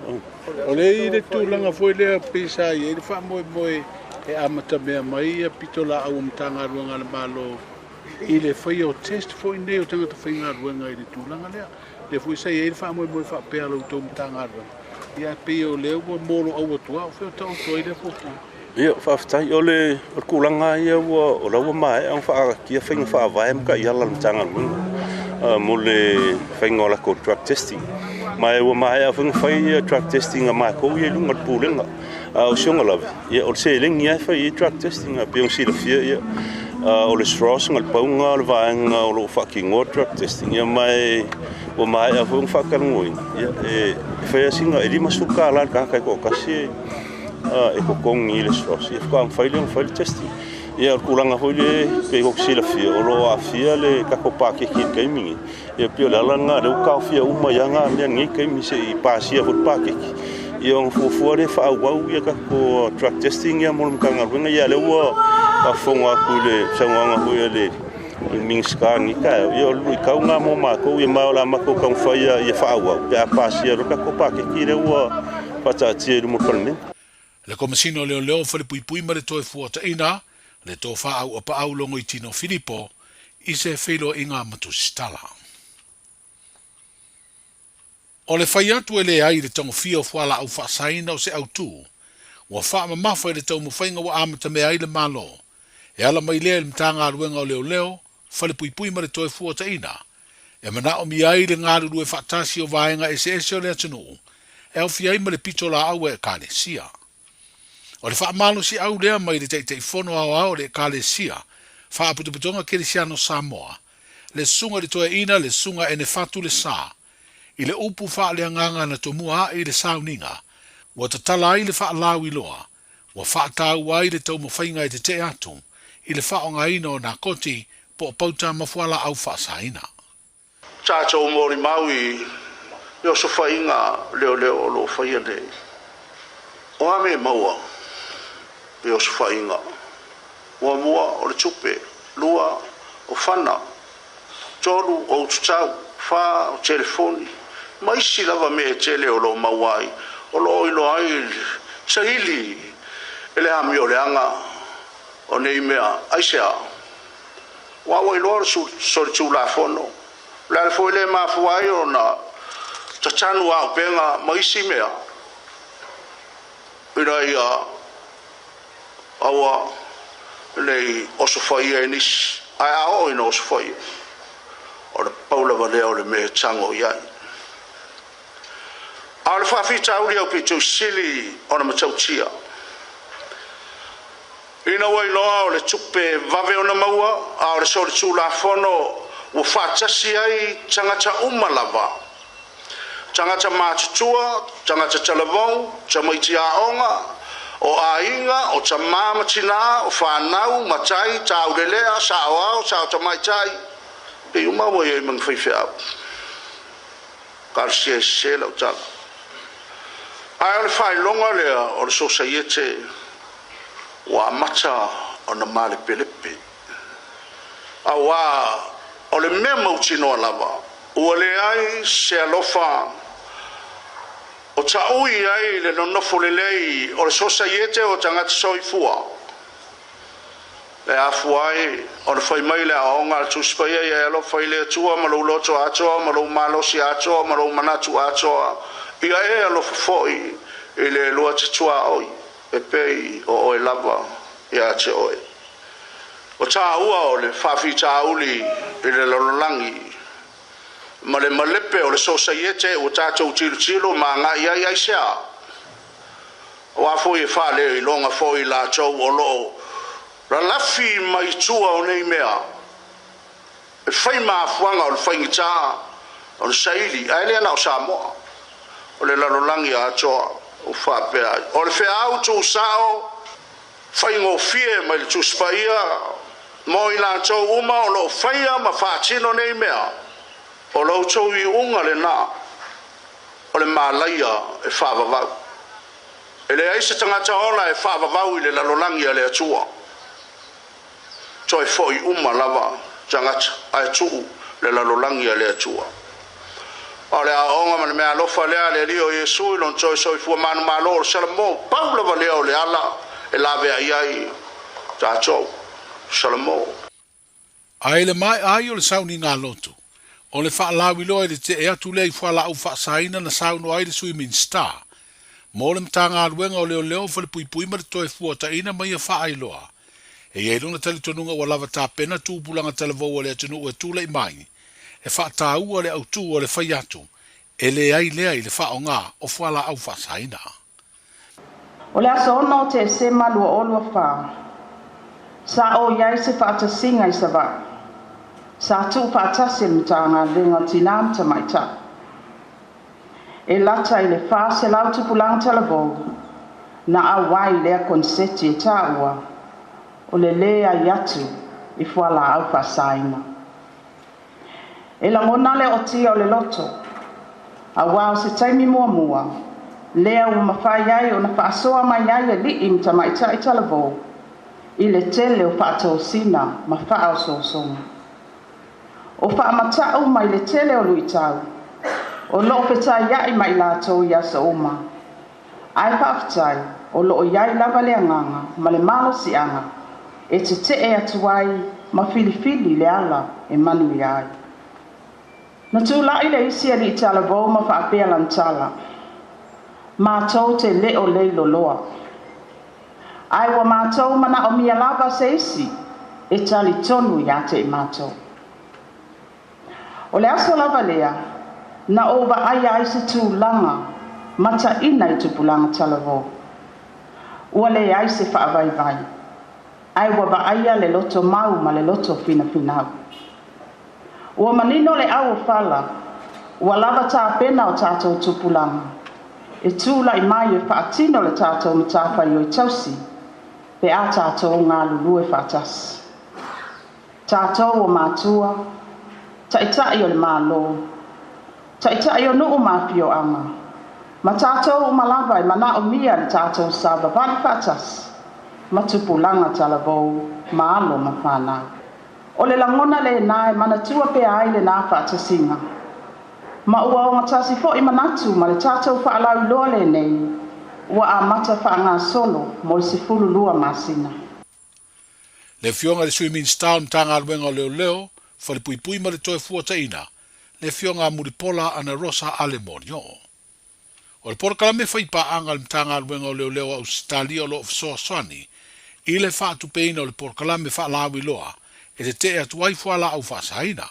O le i le tulaga foi lea pei sa i ai le faamoemoe e amatamea mai ia pitolaau a Matagaluega a le Malo i le faia o test foi nei o tagata faigaluega i le tulaga lea. Lea foi sa i ai le faamoemoe faapea a la outou Matagaluega, ia ae pei o lea ua moloau atu lava o fea o taoto ai lea fuafuaga. Ia, faafetai. O le tulaga lava ia ua, o la ua maea ona faaaatia faiga faavae ma taiala a le Matagaluega mo le faiga o latou drug testing. Ma ua maea foi ona fai drug testing a matou ia i luga o le Pulega. A o si ona lave, ia o le seleni lava e fai ai drug testing. E pei ona silafia, ia, o le SROS na le pau lena o le vaega o lo o faatinoa drug testing, ia, ma ua maea foi ona faatalanoaina, ia, e fai lava sina, e $50 le tagata e toatasi e totogi i le SROS, ia faatoa mafai lea ona fai le testing. Ia, o le tulaga foi lea pei ona silafia, o lo o aafia le tatou paketi i le taimi nei. Ia pei o le ala lena lea ua taofia uma ai lava na mea i lenei taimi se i pasia foi le paketi, ia ona fuafua lea faaauau ia tatou drug testing ia mo le Matagaluega. Ia lea ua faafofoga atu i le saunoaga foi a le Minisita i lenei taeao, ia o le luitau lena mo matou, ia ma o le a matou taumafai ia faaauau pe a pasia loa le tatou paketi lea ua faataatia i luma o le Palemene. Le Komesina o Leoleo, Falepuipui ma le Toefuataina, le Tofa Auapaau Logoitino Filipo, i se feiloaiga ma Tusitala. O le fai atu e leai i le tagofia o fualaau faasaina o se autu, ua faamamafa i le taumafaiga ua amatamea ai le Malo, e ala mai lea i le Matagaluega o Leoleo, Falepuipui ma le Toefuataina, e manaomia ai le galulue faatasi o vaega eseese o le atunuu, e aofia ai ma le pitolaau a Ekalesia. O le faamalosiau lea mai le Taitaifono Aoao o le Ekalesia Faaputuputoga Kerisiano Samoa, le Susuga i le Toeaina le Susuga Enefatu Lesa, i le upu faaleagaga na tomua ae i le sauniga, ua tatala ai le faalauiloa, ua faataua ai le taumafaiga e tetee atu i le faaaogaina o nakoti po o pauta ma fualaau faasaina. Tatou molimau i le osofaiga leoleo o lo o faia nei. O a mea e maua i osofaiga? Muamua, o le tupe. Lua, o fana. Tolu, o ututau. Fa, o telefoni. Ma isi lava mea e tele o lo o maua ai, o lo o iloa ai le saili e le amioleaga o nei mea. Aisea? Aua ua iloa le solitulafono, o le ala foi lea e mafua ai ona tatanu auupega ma isi mea ina ia aua ne i osofaia e nisi. Ae a oo ina osofaia, o le pau lava lea o le mea e tago i ai. A o le faafitauli aupito sili ona matautia, Ina ua iloa o le tupe vave ona maua, a o le solitulafono ua faatasi ai tagata uma lava, tagata matutua, tagata talavou, tamaiti aoga, o aiga, o tamā ma tinā, o fanau, matai, taulelea, saoao, sao tamaitai, pei uma ua i ai ma ni faifeau. Talosia e sese lau tala. Ae o le faailoga lea o le sosaiete ua amata ona malepelepe, auā o le mea mautinoa lava, ua leai se alofa o taui ai le nonofo lelei o le sosaiete o tagata soifua. E afua ai ona fai mai le aoaoga a le Tusi Paia, Ia e alofa i le Atua ma lou loto atoa, ma lou malosi atoa, ma lou manatu atoa, ia e alofa foi i le lua te tuaoi e pei o oe lava ia te oe. O tāua o le faafitauli i le lalolagi ma le malepe o le sosaiete ua tatou tilotilo ma agai ai aisea? Aua foi e faaleiloga foi i latou o lo o lalafi mai tua o nei mea, e fai mafuaga o le faigata o le saili, ae le na o Samoa, o le lalolagi atoa ua faapea ai. O le feau tuusao faigofie mai le Tusi Paia mo i latou uma o lo o faia ma faatino nei mea, o lo outou iuga lena o le malaia e faavavau. E leai se tagata ola e faavavau i le lalolagi a le Atua. Toe foi uma lava tagata ae tuu le lalolagi a le Atua. A o le aoaoga ma le meaalofa lea a le Alii o Iesu i Lona toe soifua manumalo o le Salamo, pau lava lea o le ala e laveai ai tatou. Salamo. A i le maea ai o le sauniga lotu, o le faalauiloa i le tee atu lea i fualaau faasaina na saunoa ai le Sui Minisita mo le Matagaluega o Leoleo, Falepuipui ma le Toefuataiina ma ia faailoa e i ai lona talitonuga ua lava tapena tupulaga talavou a le atunuu e tulai mai e faataua le autu o le fai atu e leai lea i le faaaoga o fualaau faasaina. O le aso 6 o Tesema 2024, sa o i ai se faatasiga i Savaii. Sa tuufaatasi e le Matagaluega o Tinā ma Tamaitai. E lata i le 400 tupulaga talavou na auai i lea koneseti e taua o le leai atu i fualaau faasaina. E lagona le ootia o le loto, auā o se taimi muamua lea ua mafai ai ona faasoa mai ai alii ma tamaitai talavou i le tele o faatosina ma faaosoosoga. O faamata'u mai le tele o luitau o lo'o fetaia'i ma i latou i aso uma, ae faafetai o lo'o i ai lava le agaga ma le malosi'aga e tete'e atu ai ma filifili le ala e manuia ai. Na tula'i le isi alii talavou ma faapea lana tala, Matou te le o leiloloa. Ae ua matou manaomia lava se isi e talitonu ia te i matou. O le aso lava lea na ou vaaia ai se tulaga mataina i tupulaga talavou. Ua leai se faavaivai, ae ua vaaia le loto mau ma le loto finafinau. Ua manino le au o fala, ua lava tapena o tatou tupulaga e tulai mai e faatino le tatou matafaioi tausi pe a tatou galulue faatasi. Tatou o matua, taitai o le Malo, taitai o nuu ma afioaga, ma tatou uma lava e manaomia le tatou savavali faatasi ma tupulaga talavou ma alo ma fanau. O le lagona lenā e manatua pea ai lenā faatasiga. Ma ua ogatasi foi manatu ma le tatou faalauiloa lenei ua amata faagasolo mo le 12 masina. Le Afioga i le Sui Minisita o le Matagaluega o Leoleo, Falepuipui ma le Toefuataiina, le Afioga a Mulipola Anarosa Ale Molioo. O le polokalame faipaaga a le Matagaluega o Leoleo a Ausetalia o lo o fesoasoani i le faatupeina o le polokalame faalauiloa e tetee atu ai fualaau faasaina.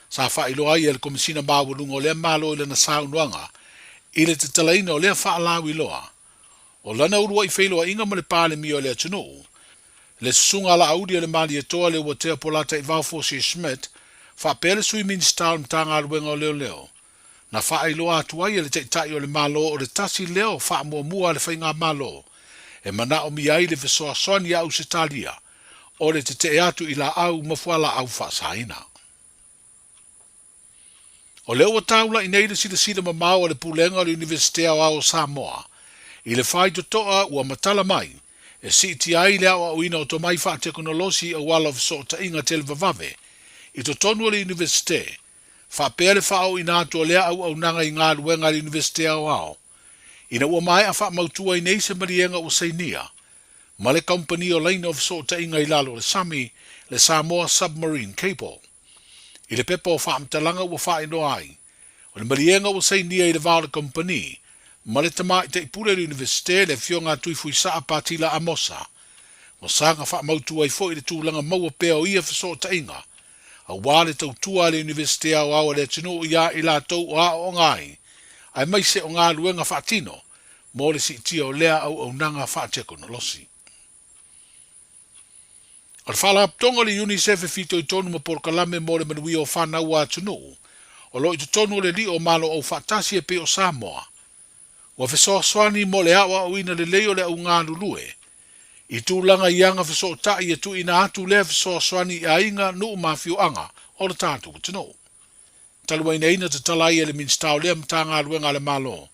Sa faailoa ai e le Komesina Maualuga o lea Malo i lana saunoaga i le tatalaina o lea faalauiloa o lana uluai feiloaiga ma le Palemia o le atunuu, le Susuga a Laauli o le Malietoa Leuatea Polataivao Fosi Schmidt faapea le Sui Minisita o le Matagaluega o Leoleo Na faailoa atu ai e le Taitai o le Malo o le tasi lea o faamuamua a le Faigamalo e manaomia ai le fesoasoani a Ausetalia o le tetee atu i laau ma fualaau faasaina. O lea ua taula'i nei le silasila mamao a le Pulega o le Iunivesite Aoao o Samoa i le faitotoa ua matala mai e siitia ai le aoaoina o tomai faatekonolosi i auala o fesootaiga televavave i totonu o le Iunivesite faapea le faaooina atu o lea auaunaga i galuega a le Iunivesite Aoao, ina ua maea faamautu ai nei se maliega ua sainia ma le Kamupani o Laina o Fesootaiga i lalo o le Sami, le Samoa Submarine Cable. I le pepa o faamatalaga ua faailoa ai, o le maliega ua sainia i le va o le kamupani ma le Tamaitai Pule o le Iunivesite, le Afioga a Tuifuisaa Patila Amosa, ua saga faamautu ai foi le tulaga maua pea o ia fesootaiga aua le tautua a le Iunivesite Aoao a le atunuu iā i latou o aooga ai, aemaise o galuega faatino mo le siitia o lea auaunaga faatekonolosi. O le Faalapotopotoga o le UNICEF e fitoitonu ma polokalame mo le manuia o fanau a atunuu o lo o i totonu o le lio o Malo Aufaatasi e pei o Samoa, ua fesoasoani mo le aoaoina lelei o le augalulue i tulaga i aga fesootai e tuuina atu lea fesoasoani i aiga, nuu ma afioaga o le tatou atunuu. Talu ai nei na tatala ai e le Minisita o lea Matagaluega a le Malo,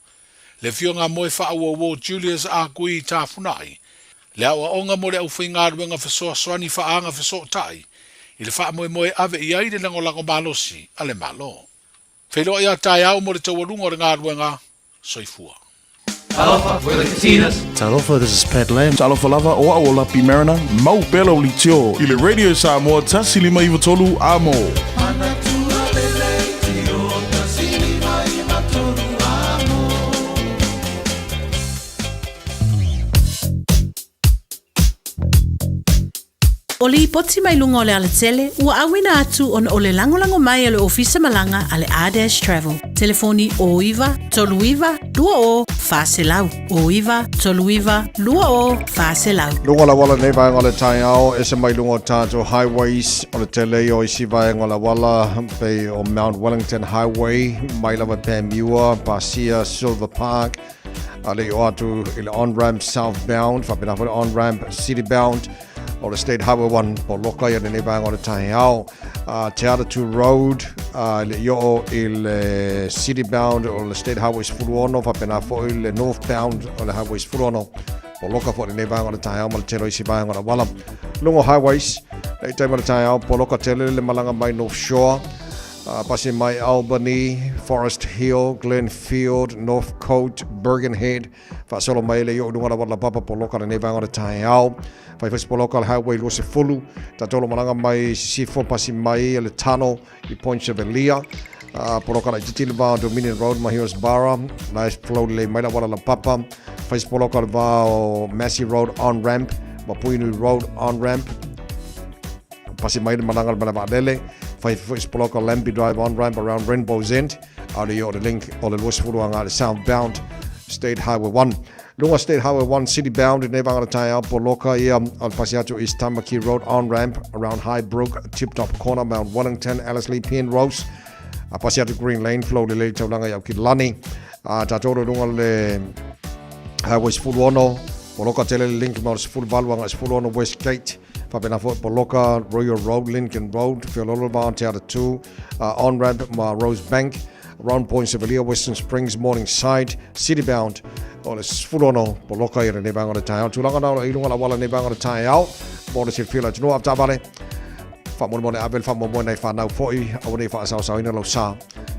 le Afioga a Moefaauouo Julius A. Kui Tafunai, le aoaoga mo le aufaigaluega fesoasoani faaagafesootai i le faamoemoe e ave i ai le lagolago malosi a le Malo. Feiloai a taeao mo le taualuga o le galuega. Soifua. Talofa, we're the Katinas. Talofa, this is Pat Lam. Talofa lava, o au o Lapi Mariner, mau pea lau leitio i le Radio Samoa 153 Amo. O lipoti mai luga o le alatele, ua auina atu ona o le lagolago mai a le Ofisa Malaga a le R-Dash Travel. Telefoni 09 39 20 400. 09 39 20 400. Luga o le auala lenei vaega o le taeao, ese mai luga o tatou highways o le tele ia o isi vaega o le auala pei o Mount Wellington Highway mai lava Panmure, pasia Silver Park, a le i o atu i le on-ramp southbound, faapena foi le on-ramp citybound o le State Highway 1 poloka ia lenei vaega o le taeao. Te Atatu Road uh, le i oo i le citybound o le State Highway 16, faapena foi le northbound o le Highway 16, poloka foi lenei vaega o le taeao ma le tele o isi vaega o le auala. Luga o highways, le i taimi o le taeao, poloka tele le malaga mai North Shore, Pasi mai Albany, Forest Hill, Glenfield, Northcote, Birkenhead, faasolo mai le i oo i luga lava o le laupapa poloka lenei vaega o le taeao. Fai foi se poloka o le Highway 20, tatou malaga mai Sisifo pasi mai le tunnel i Point Chevalier. Poloka laitiiti le va o Dominion Road ma Hillsborough, la e flow lelei mai le auala laupapa. Fai se poloka o le va o Massey Road on ramp ma Puhinui Road on ramp. Pasi mai le malaga o le malae vaalele, fai foi se poloka Lambie Drive on ramp around Rainbow's End, a le i o le link o le 20 agai i le southbound State Highway 1. Luga State Highway 1 city bound i nei vaega o le taeao, poloka ia o le pasi atu East Tamaki Road on ramp around Highbrook, Tip Top Corner, Mount Wellington, Ellerslie, Penrose, a pasi atu Green Lane, flow lelei le taulaga i Aukilani. A tatou le luga le Highway 16, poloka tele le link ma o le 18 agai 16 Westgate, Faapena foi Poloka, Royal Road, Lincoln Road, Feololo va Te Atatū, On-Ramp ma Rosebank, Round Point Sevalia, Western Springs, Morningside, Citybound, o le 16 Poloka i lenei vaega o le taeao. Tulaga na o le i luga o le auala lenei vaega o le taeao, mo le silafia o le atunuu. Avetaavale, faamolemole ave le faamoemoe nai fanau foi, aua ne i faasaosaoina lou sa.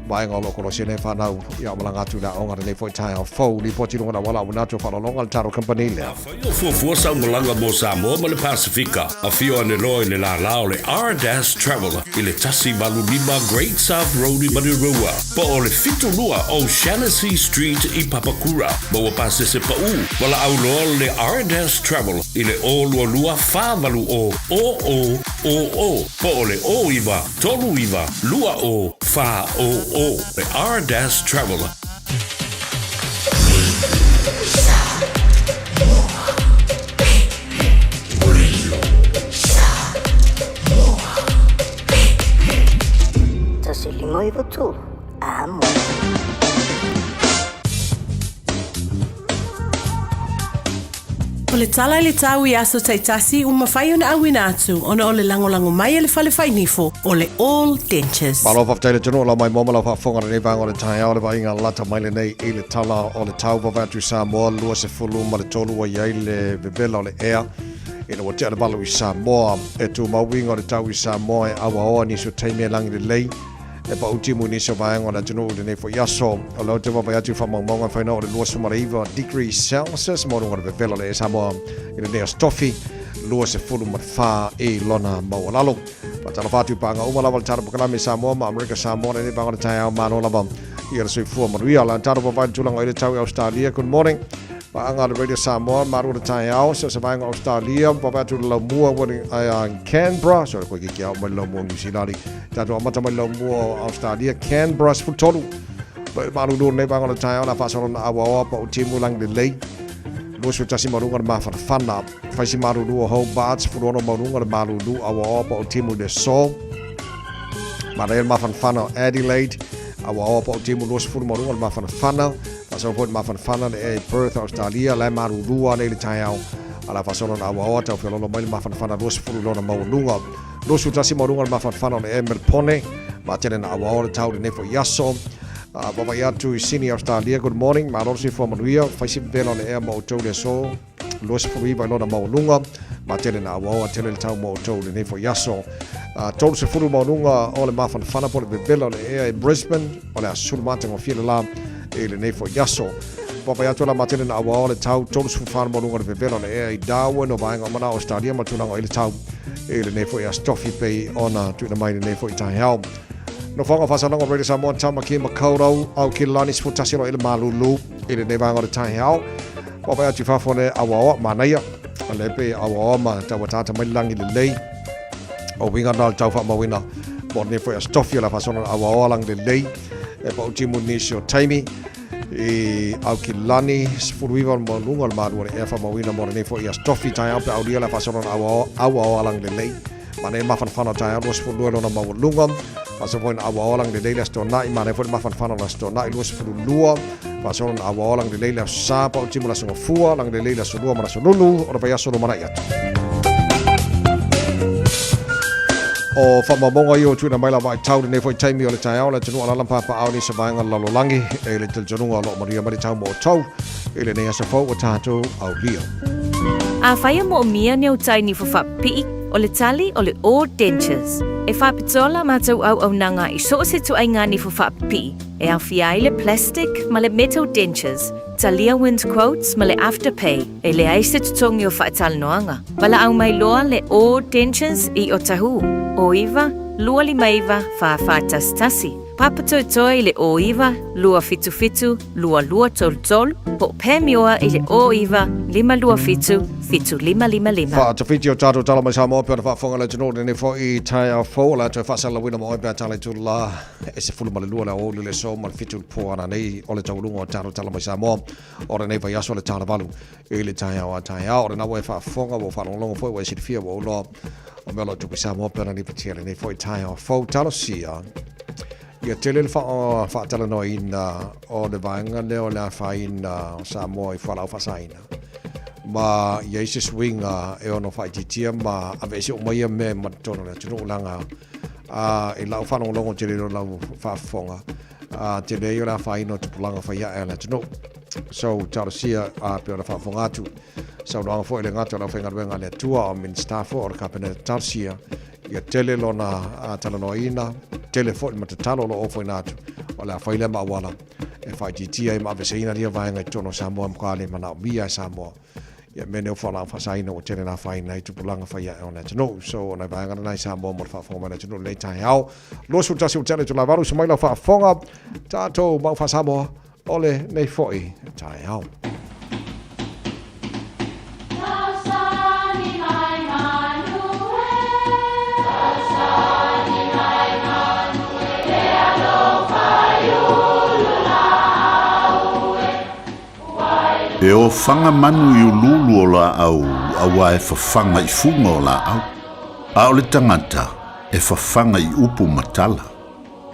Vaega o lo o kolosi nei fanau ia o malaga atu i le aoga lenei foi taeao fou. Lipoti i luga o le auala auina atu o faaaloaloga a le Taro Company lea. Afai o fuafua sau malaga mo Samoa ma le Pasefika, afio ane loa i le lālā o le R-Dash Travel i le 185 Great South Road i Manurewa, po o le 72 O'Shannessy Street i Papakura. Maua pasese paʻū, valaau loa le R-Dash Travel i le 022 480 0000 po o le 09 39 20 400 le R-Dash Travel. Tasi lima iwa tolu. Amo. O le tala i le tau i aso taitasi ua mafai ona auina atu ona o le lagolago mai a le fale fainifo o le All Dentures. Malo faafetai le atunuu lau maimoa ma lau faafofoga i lenei vaega o le taeao le vaaiga lata mai lenei i le tala o le tau vavae atu i Samoa 23 ua i ai le vevela o le ea ina ua tea le 8 i Samoa e tumau uiga o le tau i Samoa e auaoa nisi o taimi e lagi lelei E pau timu i nisi o vaega o le atunuu i lenei foi aso. O lea ou te vaavaai atu i faamaumauga e whai o le 29 degrees Celsius mo luga o le vevela o le ea Samoa i lenei aso tofi 24 i lona maualalo. Faatalofa atu i paaga uma lava o le tatou polokalame i Samoa ma Amerika Samoa lenei vaega o le taeao malo lava ia le soifua manuia. La tatou vaavaai i le tulaga i le tau i Australia. Good morning. Paaga a le Radio Samoa, malu o le taeao, so se vaega o Australia, vaavaai atu i le laumua ua Canberra, so le koe kiki ao mai le laumua o New Zealand. Tatou amata mai le laumua o Australia, Canberra, 13. Loe malulu lenei vaega o le taeao, la faasolo na auaoa pa o timu langi lelei. 21 maualuga le mafanafana. Faisi malulu o Hobart, 16 maualuga le malulu auaoa pa o timu i le aso. Manaia le mafanafana o Adelaide, auaoa pa o timu 20 maualuga le mafanafana. Faasolo foi le mafanafana le ea i Perth, Australia, la e malulu lava nei le taeao. A la faasolo na auaoa tau feololo mai le mafanafana 20 i lona maualuga. 21 maualuga le mafanafana o le ea i Melpone, ma tele na auaoa le tau lenei foi aso. Vaavaai atu i Sydney, Australia, good morning, malo le soifua manuia, fai si vevela o le ea ma outou i le aso. 29 i lona maualuga, ma tele na auaoa tele le tau mo outou i lenei foi aso. 30 maualuga o le mafanafana po o le vevela o le ea i Brisbane, o le aso 10 matagofie le la i lenei foi aso. Vaavaai atu la matele na auao le tau 34 maualuga o le vevela o le ea i Darwin o vaega uma na o Australia ma tulaga o i le tau i lenei foi aso tofi pei ona tuuina mai lenei foi taeao. Nofoaga o faasalaga o Radio Samoa Tamaki Makaurau au Kilani 11 lo i le malulu i lenei vaega o le taeao. Vaavaai atu i fafo le auaoa manaia. O le pe auaoa ma tau ataata mai le lagi lelei. O uiga na o le tau faamauina mo lenei foi aso tofi o le faasola na auaoa lagi lelei e pau timu nisi o taimi i Aukilani 19 mo luga o le malu o le ea faamauina mo lenei foi aso tofi taeao pe aulia le faasola na auaoa auaoa lagi lelei. Manaia mafanafana o taeao 22 lona maualuga. Faasolo foi na auaoa lagi lelei le aso Toonai. Manaia foi le mafanafana o le aso Toonai 22. Faasolo na auaoa lagi lelei le aso Sa pau timu le aso Gafua lagi lelei le aso Lua ma le aso Lulu o le vaiaso lumanai atu. O faamaumauga ia ua tuuina mai la vaitau lenei foi taimi o le taeao le atunuu alaala ma papaao nisi o vaega o le lalolagi e i le talitonuga o lo o manuia mai le tau mo outou i lenei aso fou ua tatou aulia. Afai e moomia ni au tai nifo faapipii, o le tali o le All Dentures. E faapitoa la matou auaunaga i so o se ituaiga nifo faapipii, e aofia ai le plastic ma le metal dentures, talia wind quotes ma le afterpay, e leai se totogi o faatalanoaga. Valaau mai loa le All Dentures i Otahuhu, 09 259 4411. Papatoetoe i le 09 277 2233 po o Pamioa i le 09 527 7555. Faatafiti o tatou tala mai Samoa pe ona faafofoga le atunuu lenei foi taeao fou o le a toe faasalalauina mo oe pe a tala i tula e 12 le aoauli le aso ma le 7 le po ananei o le taualuga o tatou tala mai Samoa o lenei vaiaso le tala valu i le taeao a taeao o lena ua e faafofoga ua faalogologo foi ua e silafia ua ou iloa o mea o lo o tupu i Samoa pe ona lipotia lenei foi taeao fou talosia Ia tele le faatalanoaina o le vaega lea o le afaina o Samoa i fualaau faasaina ma i ai se suiga e ono faaitiitia ma aveese uma ia mea ma totonu o le atunuu leaga i lau faalogologo tele o lau faafofoga tele ia o le afaina o tupulaga faiae a le atunuu. So talosia pei ona faafofoga atu saunoaga foi le gata o le aufaigaluega a le Atua o Minisita foi o le Kapeneta talosia Ia tele lona talanoaina, tele foi le matatalo o lo o ofoina atu, o le a fai lea ma auala e faaitiitia ai ma aveeseina lia vaega i totonu o Samoa e matua le manaomia e Samoa. Ia mea nei o fualaau faasaina ua tele na afaina ai tupulaga fai ae o le atunuu. So, o nai vaega lena i Samoa mo le faafofoga mai le atunuu lenei taeao. 21 ua tele itula valu, se mai lau faafofoga, tatou mau faa-Samoa o lenei foi taeao. E ofaga manu i uluulu o laau auā e fafaga i fuga o laau, a o le tagata e fafaga i upu ma tala.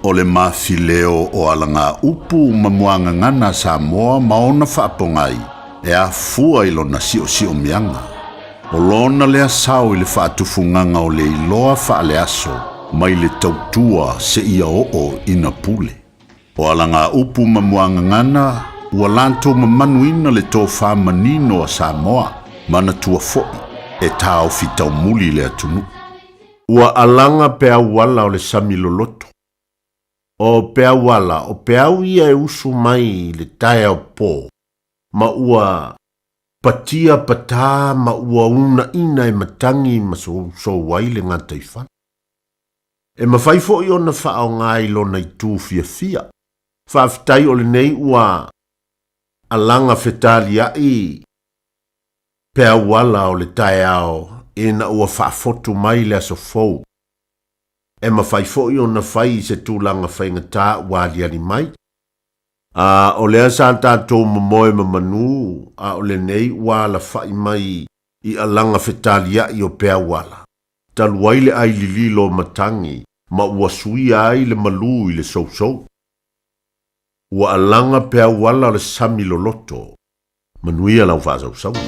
O le mafileo o alagaupu ma muagagana a Samoa ma ona faapogai e afua i lona siosiomiaga. O lona lea sao i le faatufugaga o le iloa faaleaso mai le tautua seia oo ina pule. O alagaupu ma muagagana ua latou mamanuina le tofa manino a Samoa, manatua foi e taofi taumuli le atunuu. Ua alaga peau ala o le sami loloto. O peau ala, o peau ia e usu mai i le taeao pō, ma ua patia patā ma ua uunaina e matagi ma sousou ai le gataifale. E mafai foi ona faaaogā i lona itū fiafia. Faafetai o lenei ua alaga fetaliaʻi peau ala o le taeao ina ua faafotu mai le aso fou. E mafai foi ona fai i se tulaga faigata ua aliali mai. A o lea sa tatou momoe ma manū, a o lenei ua alafaʻi mai i alaga fetaliaʻi o peau ala. Talu ai le ʻai lililo o matagi ma ua suia ai le malū i le sousou. Ua alaga peau ala o le sami loloto. Manuia lau faasausauga.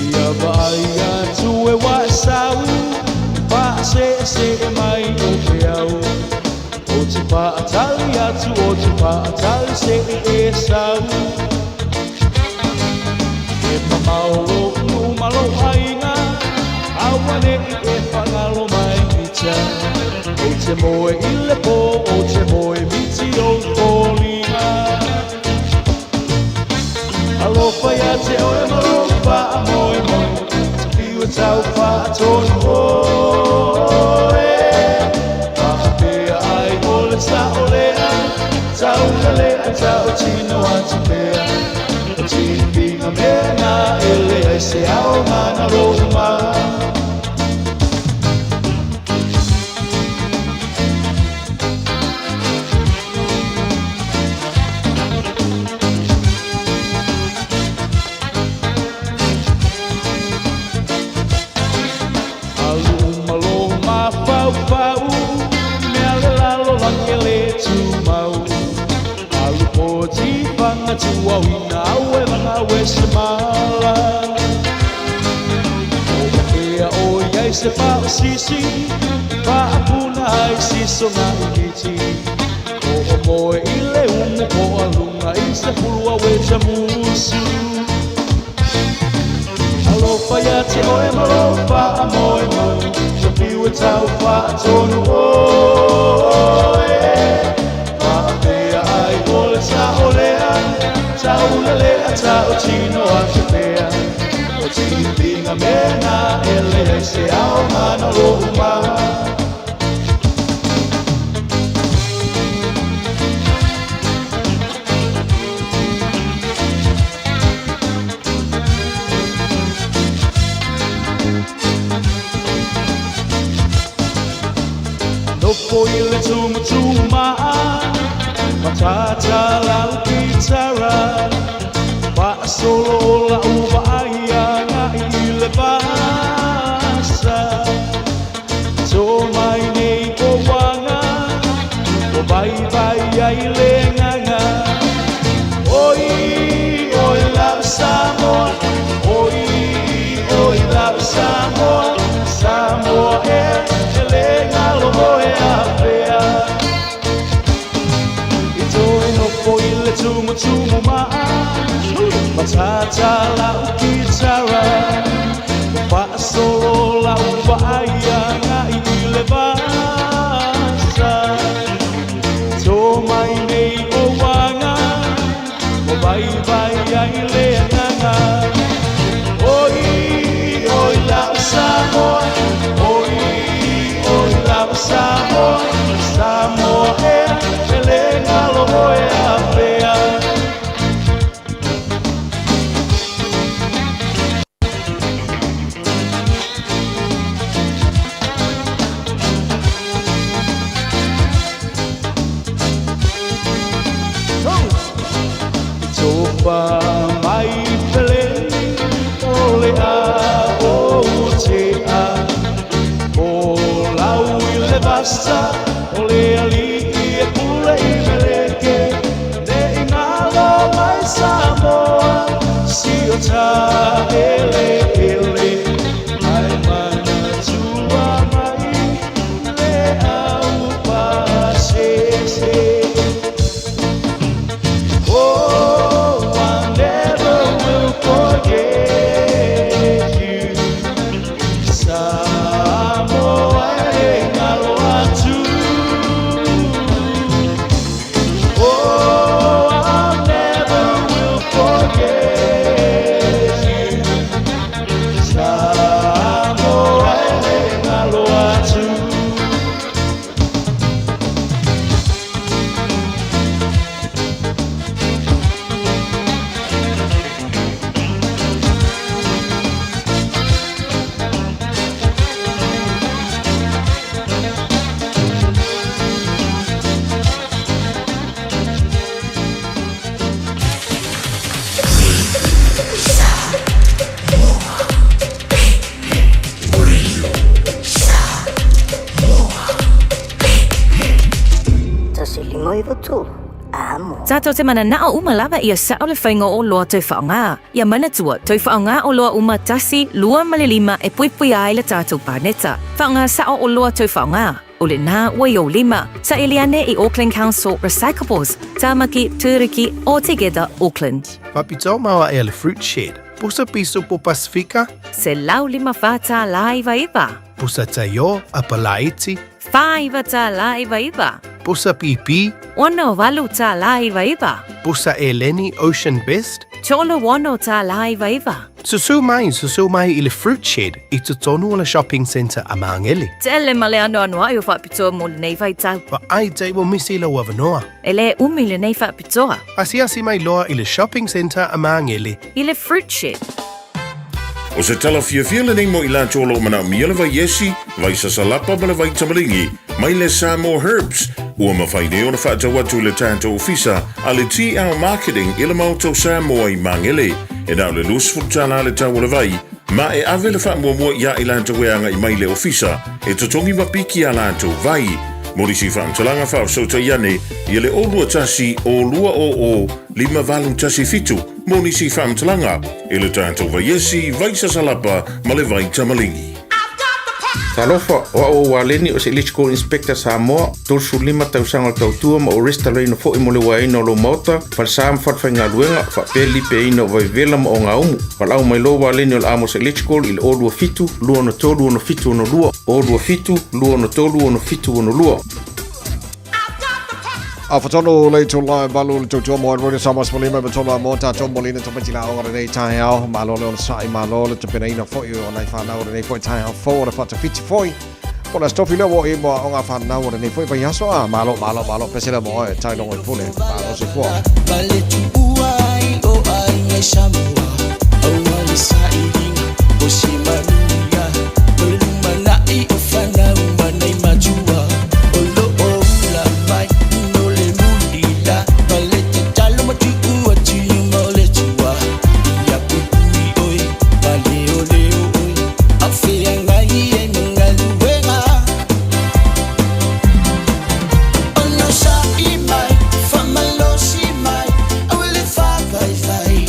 Ia vaai Faatali atu o te faatali se i e sau. E mamao lou nuu ma lou aiga, aua ne i e faagalo mai mita. Ou te moe i le po, ou te moe miti ou foliga. Alofa ia te oe ma lou faamoemoe, te fiu e tau faatonu oe. Faapea ai o le sao lea, taulelea tautino atu pea. O tipiga mea na e leai se aoga na lou mau. Alu ma lou mafaufau, mea le lalolagi e le tumau. Alu poti fanga tuauina au e vagau e se mala. O ea o iai se faosisi, faapuna ai sisoga i miti. O o moe i le umu po alunga i se pulu au e tamusu. Alofa ia te oe ma lou faamoemoe, te fiu e tau faatonu oe. Faapea ai o le sao lea, taulelea tautino atu pea. O tipiga mea na e leai se aoga na lou mau. Nofo i le tumutumaa, matata lau kitara, faasolo o lau vaai agai i le vasa. To mai nei o uaga, o vaivai ai le agaga. Oi, oi lau Samoa, oi, oi lau Samoa, Samoa e, e le galo oe afea. I toe nofo i le tumutumu maa, matata lau kitara, faasolo lau vaai agai i le vasa. To mai nei o uaga, o vaivai ai le agaga. Oi, oi lau Samoa, oi, oi lau Samoa, Samoa e, e le galo oe afea. Tofa mai peleni o le a o te a o lau i le vasa o le alii e pule i meleke ne i ngalo mai Samoa si o ta ele ele ai manatua mai le au pasese. Oh, I never will forget you. Samoa e galo atu. Oh, I never will forget you. Samoa e galo atu. Tatou te mananao uma lava ia sao le faiga o oloa toe faaaoga. Ia manatua, toe faaaoga oloa uma tasi, lua ma le lima e puipuia ai le tatou paneta. Faaaoga sao oloa toe faaaoga. O lenā ua i ou lima. Saili ane i Auckland Council Recyclables, Tāmaki, Tūruki, or Together Auckland. Faapitoa maoaʻe a le Fruit Shed, pusa piso po Pasifika. $154 99. Pusa taio, apa laiti. $49 99. Pusa pīpī. $68 99. Pusa eleni Ocean Best. $36 99. Susu mai, susu mai i le Fruit Shed i totonu o le Shopping Centre a Māngere. Tele ma le anoanoaʻi o faapitoa mo lenei vaitau. Vaai te ua misi lou avanoa. E le umi lenei faapitoa. Asiasi mai loa i le Shopping Centre a Māngere. I le Fruit Shed. O se tala fiafia lenei mo i latou o lo o manaomia le vai esi, vai sasalapa ma le vai tamaligi mai le Samoa Herbs, ua mafai nei ona faatau atu i le tatou ofisa a le TL Marketing i le Maota o Samoa i Magele. E na o le $20 le tau o le vai, ma e ave le faamuamua iā i latou e agai mai i le ofisa e totogi ma piki a latou vai. Mo nisi faamatalaga faafesootai ane ia le 021 200 5817 mo nisi faamatalaga i le tatou vaiesi, vai sasalapa ma le vai tamaligi. Talofa, o au o Waleni o se Electrical Inspector Samoa, 35 tausaga o le tautua ma o restalaina foi mo le uaeina o lou maota, falesa ma falefaigaluega, faapea le lipeaina o vaivevela ma ogaumu. Valaau mai loa Waleni o le Amos Electrical i le 027 263 6762, 027 263 6762. A fatonu le itula e valu le tautua mo Edward Samoa Spolima ma tolu a mo tātou molina tamaiti la aoga lenei taeao. Malo le onosai, malo le tapenaina foi o nai whanau o lenei foi taeao fou o le whatawhiti foi. Po le aso tofi lea ua i mo aoga whanau o lenei foi vaiaso. A malo, malo, malo, pese lea mo oe, tai longo i pule, malo soifua. Vale tuua ai o aiga i Samoa, aua le sailiga o se manuia, o le lumanai o fanau ma nai matua, o lo o ula mai no le mulila, ma le tatalo ma tuu atu i luma o le Atua, ia puipui oe, ma leoleo oe, a o feagai ai ma galuega. Onosai mai, faamalosi mai, aua le faavaivai.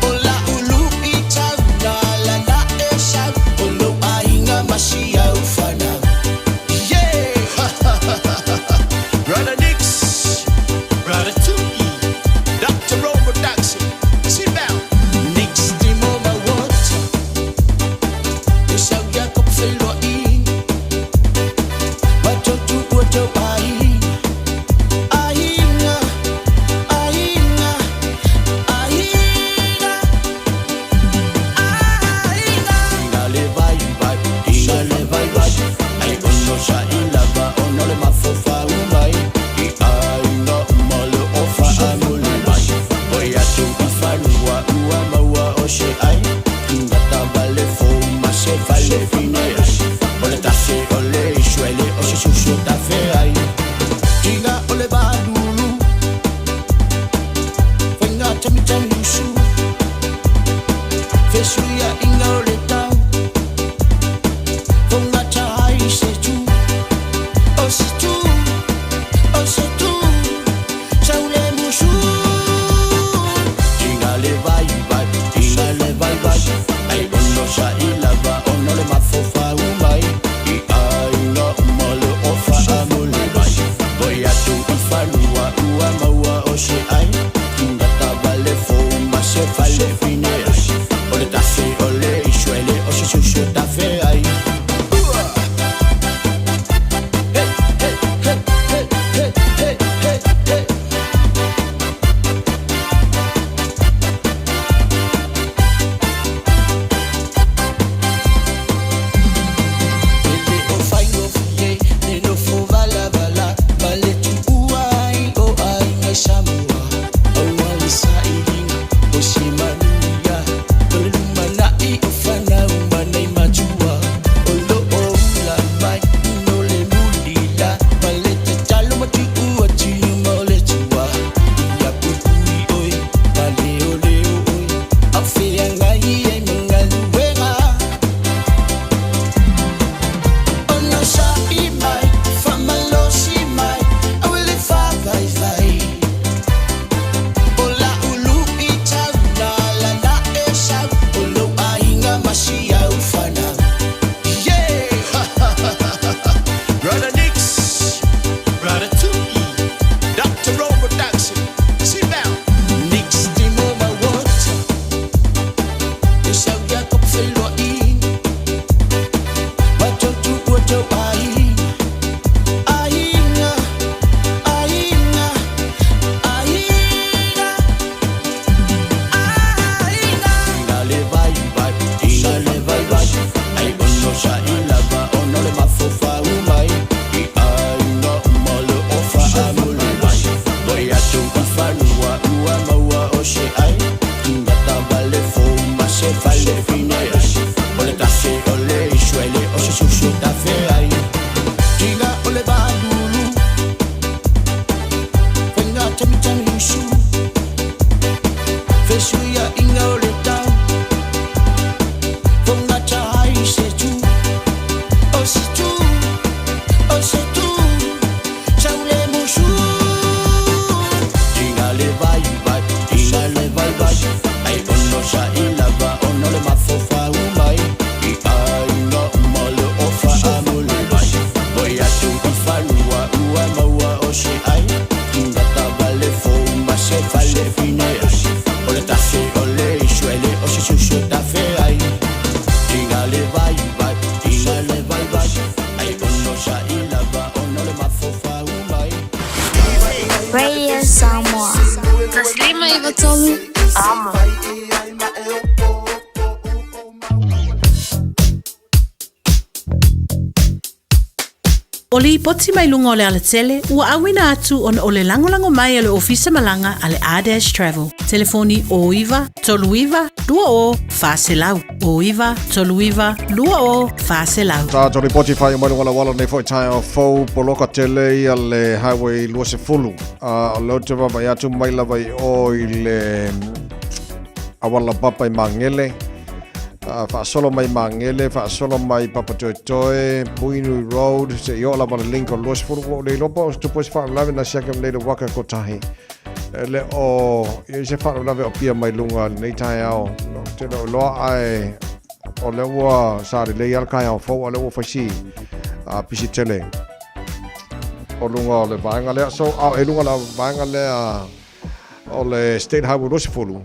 O la'u lu'itau na ala ona e sau, o lou aiga ma si au fanau. Yeah! Brother Nix, Brother Tu'i, Doctor Rowe Production, Sit down. Nix Timo ma Water, Esau Jacob feloaiga, matou tuua tou aiga, aiga, aiga, aiga, aiga. Tiga le vaivai, tiga le vaivai, ai onosai lava ona o le mafaufau mai, i aiga uma le o faamuli mai, oi atu i fanua ua maua o se ai, tugata vale fou ma se fale fine ai, o le tase o le isuele o se susu tafe ai. Tiga o le valulu, faiga tamitami usu, fesuiaiga o le tau, faugata ai se tu, o se tu, o se tu, sau le musu. Tiga le vaivai, tiga le vaivai, ai onosai lava ona o le mafaufau mai, i aiga uma le o faamuli mai, oi atu i fanua ua maua o se ai, tugata vale fou ma se fale fine ai, o le tase o le isuele o se susu tafe ai. 93 Amo. O le lipoti mai luga o le alatele, ua auina atu ona o le lagolago mai a le Ofisa Malaga a le R-Dash Travel. Telefoni 09 39 20 400, 09 39 20 400. Sa to lipoti whai mai lunga la wala nei foi taeao fou poloka tele ia le highway 20. A o leo te vava atu mai lava i o i le awala papa i Mangele. Faasolo mai Magele, faasolo mai Papatoetoe, Puinui Road, seia oo lava le link o le 20 ua ou le iloa po o se tupu ai se faalavelave na siaki atu nei le waka kotahi. E le o i ai se faalavelave o apia mai luga i lenei taeao. No, te le o iloa ae o lea ua sa lelei lava le taeao fou a o lea ua fai si pisi tele o luga o le vaega lea. So, a o e luga la vaega lea o le State Highway 20,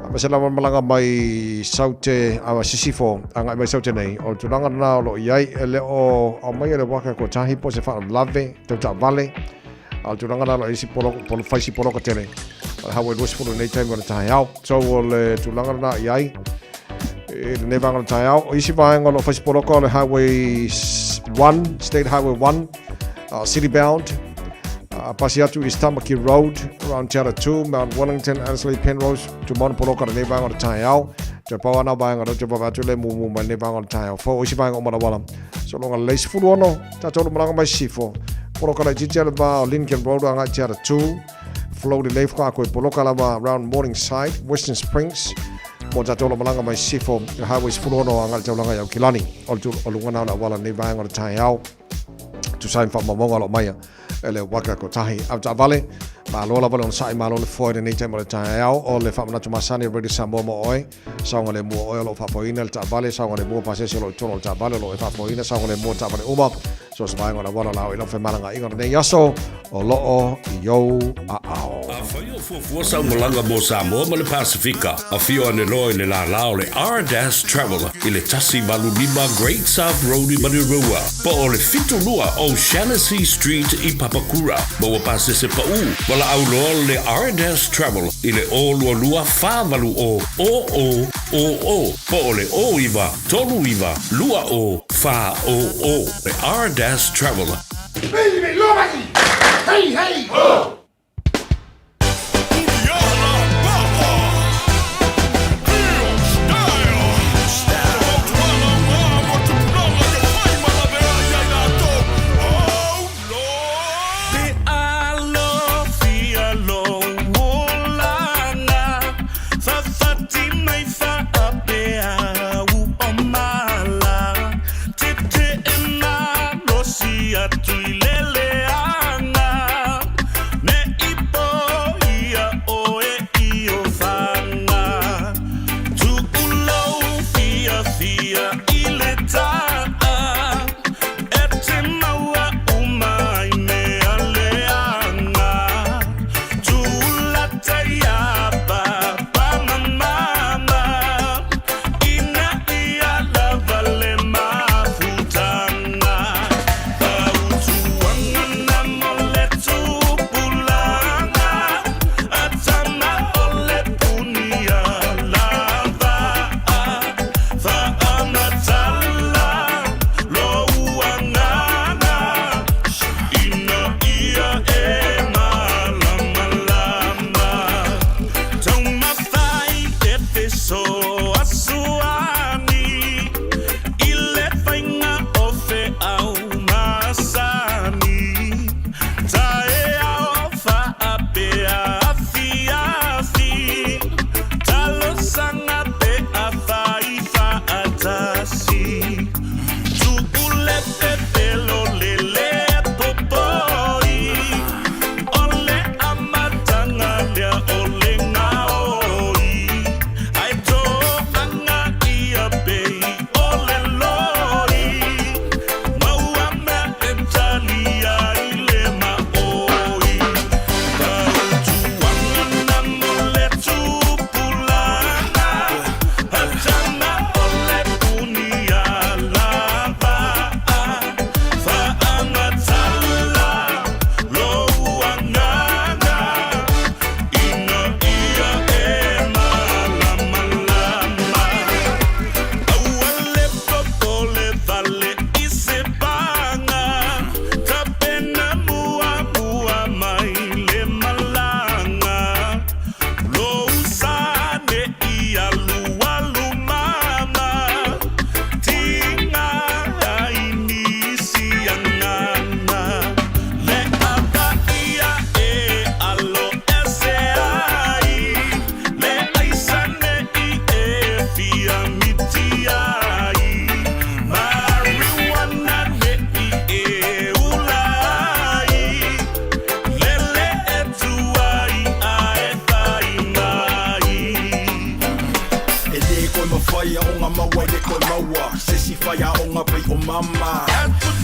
aemaise lava le malaga mai Saute a Sisifo agai mai Saute nei, o le tulaga lena o lo o i ai, e le o aumaia le waka kotahi po o se faalavelave tau taavale, a o le tulaga lena o lo o i ai si polo, fai si poloka tele o le Highway 20 i lenei taimi o le taeao. So o le tulaga lena i ai i lenei vaega o le taeao. O isi vaega o lo o fai si poloka o le Highway 1, State Highway 1, City bound, pasi atu East Tamaki Road, around Te Atatū, Mount Wellington, Annesley, Penrose, Tumana Poroka lenei vaega o le taeao. Toe pau ana vaega rau te wawe atu le mumu mai lenei vaega o le taeao. Fou o isi vaega o Manawala. So longa lelei 16, tātou malaga mai Sisifo. Poroka laitiiti a le va o Lincoln Road agai Te Atatū. Flow lelei whakaako i Poroka lava around Morningside, Western Springs. Mo tātou malaga mai Sisifo, Highway 16 agai le taulaga i Aukilani. O le o lunga na o le awala lenei vaega o le taeao. Tusa ai ma faamaumauga o lo o maia e le waka kotahi. Au taavale, malo lava le onosai, malo le foe lenei taimi o le taeao o le faamanatu masani o Radio Samoa mo oe. Saogalemu o oe o lo o faafoeina le taavale, saogalemu o pasese o lo o i totonu o le taavale o lo o e faafoeina, saogalemu o taavale uma. So se vaega o le auala o le a oo i lau femalagaaiga o lenei aso o lo o i ou aao. Afai o fuafua sau malaga mo Samoa ma le Pasefika, afio ane loa i le lālā o le R-Dash Travel i le 185 Great South Road i Manurewa, po o le 72 O'Shannessy Street i Papakura. Maua pasese paʻū, valaau loa le R-Dash Travel i le 022 480 0000 po o le 09 39 20 400. Le R-Dash Travel. Hey, hey! Ho!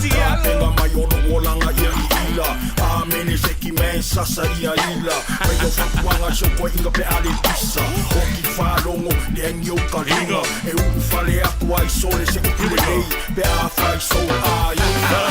Tapenga mai o lou olaga ia i ila. Amene seki man sasa ia ila. Fai o fautuaga si o toeaiga pe a le pisa. Oki faalogo le agi o ka luga. E ulufale atu ai sole se upu lelei pe afai sou aiga.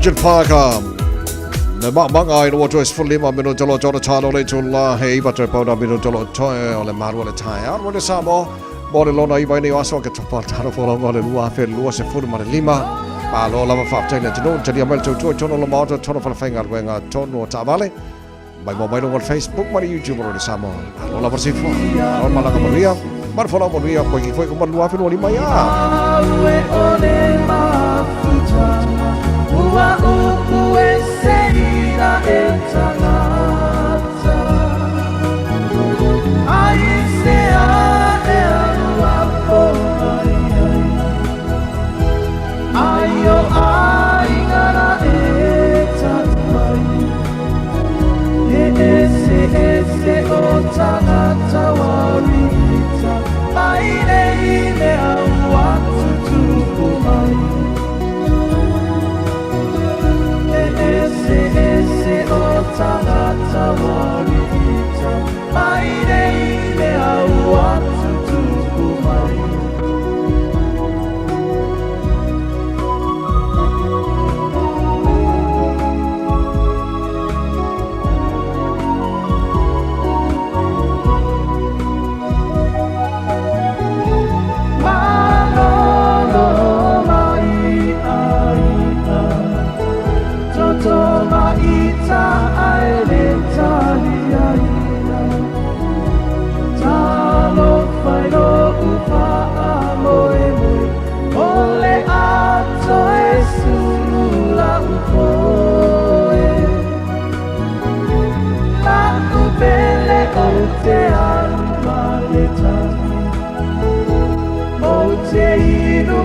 Richard Parker. Le maʻamaʻa i lua toe 15 minute o tona talo le tula he iwa toe pauna minute o toe o le malu o le taeao mo le Samoa mo le lona iwa nei o aso ke topa talo folonga o le 2025. Malo lava faafetai le atunuu talia mai le tautua i tonu o le maota tonu falefaigaluega tonu o taavale mai mo mai luga o le Facebook ma le YouTube o le Samoa. Malo lava le soifua. Malo le malaga manuia. Ma le folau manuia koe ki foi o ma le 2025 ia.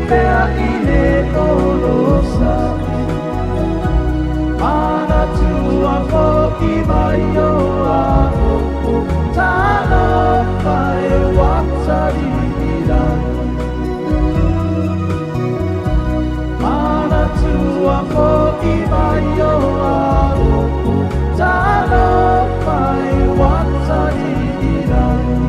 pea i le olosai Manatua fo'i mai o a'u Talofa e ua tali'i lagi Manatua fo'i mai o a'u Talofa e ua tali'i lagi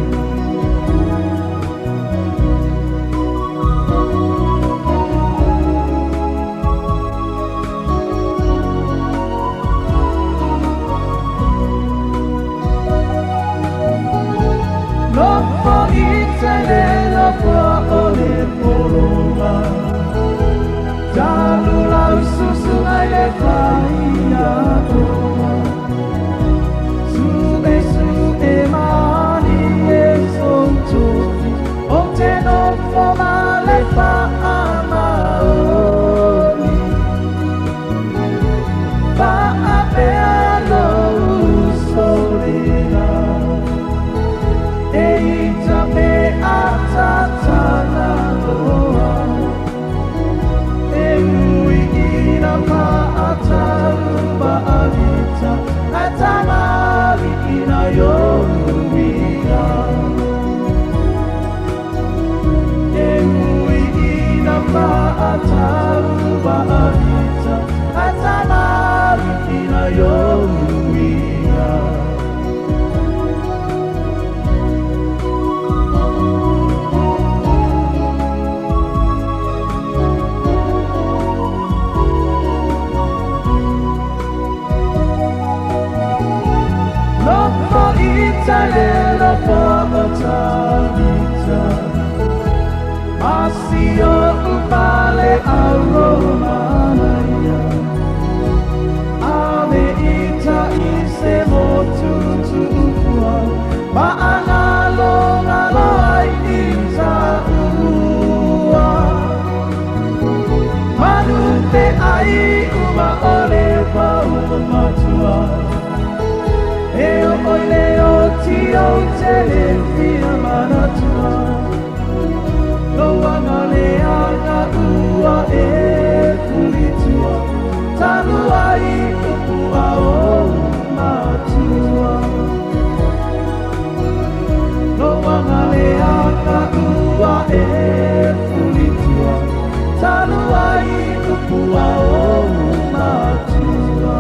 Nofo i tai le nofoa o le pologa Talu lau susuga i le faiaoga Su'e su'e mani e sou tofi Ou te nofo ma le faamaoni Fa'apea lou uso lena E ita pe a tatagaloa E ui ina fa'atauva'alita Ae tamali'i i ou uiga E ui ina fa'atauva'alita Ae tamali'i i ou uiga Nofo i tai le nofoa o Tavita Ma si o'u fale auromanaia A me ita i se motu tu'ufua Ma agalogalo ai i ta'ua Manu te ai uma o le pau matua E o i le oti o te le fia manatua Loaga le aga ua e fulitua Talu ai upu a ou matua Loaga le aga ua e fulitua Talu ai upu a ou matua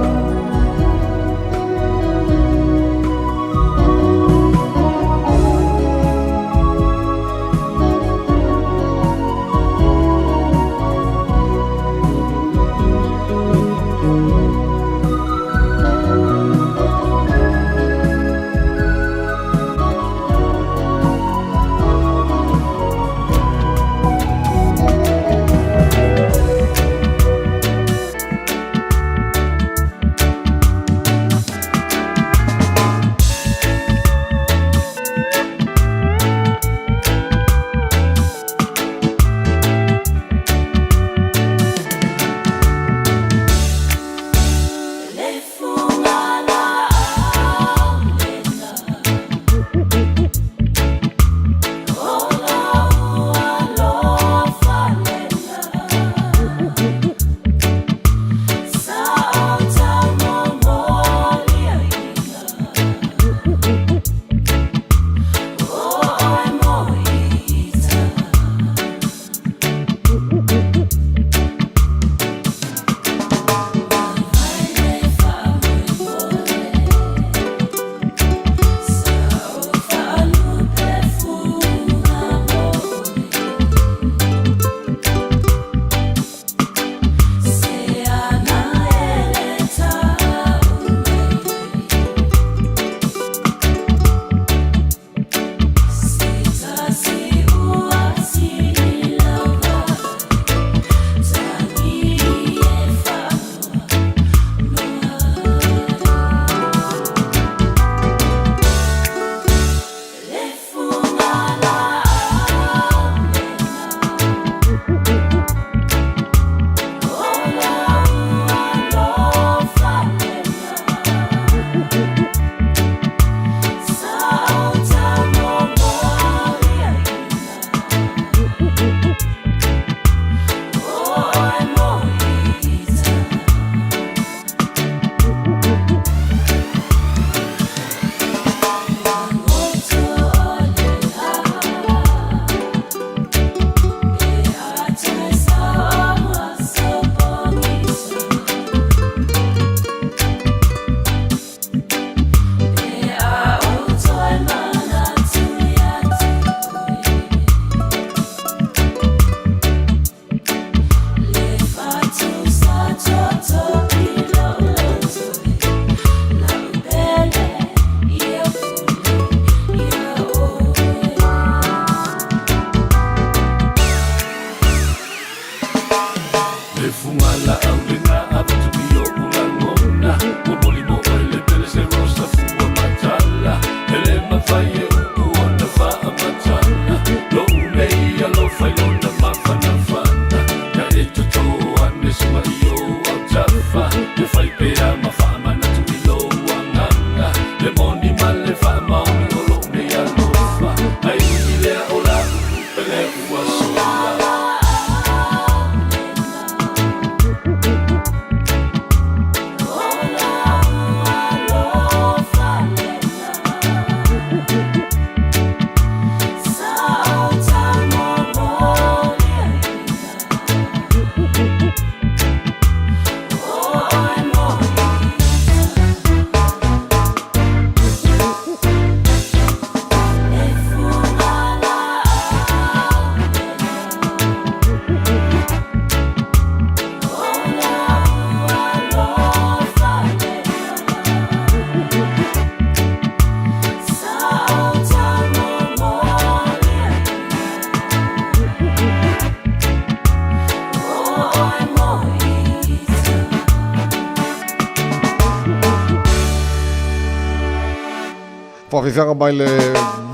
Faafeafeaga mai le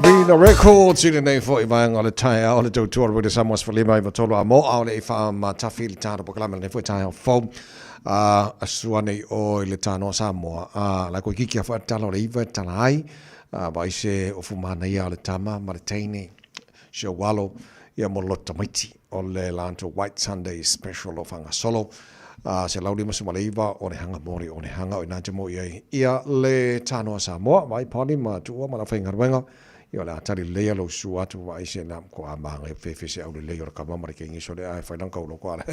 Vina Records i lenei foi vaega o le taeao le tautua o le Radio Samoa 15 93 a mo a o le i faamatafi le tatou polokalame lenei foi taeao fou a asu ane i o i le tanoa Samoa a la koe kiki a foi tala o le iva e tala ai a vai se ofu manaia o le tama ma le teine si ou alo ia mo le loto tamaiti o le latou White Sunday Special o faagasolo a 159 o le hanga moli o le hanga o ina te mo i ai ia le tanoa Samoa vai Polly ma tuua ma la faigaluega ia o le a tali lelei a lou su atu vaai se na ko a maga fefe se au lelei o le kama ma le kengi so le a fai lang kau loko ala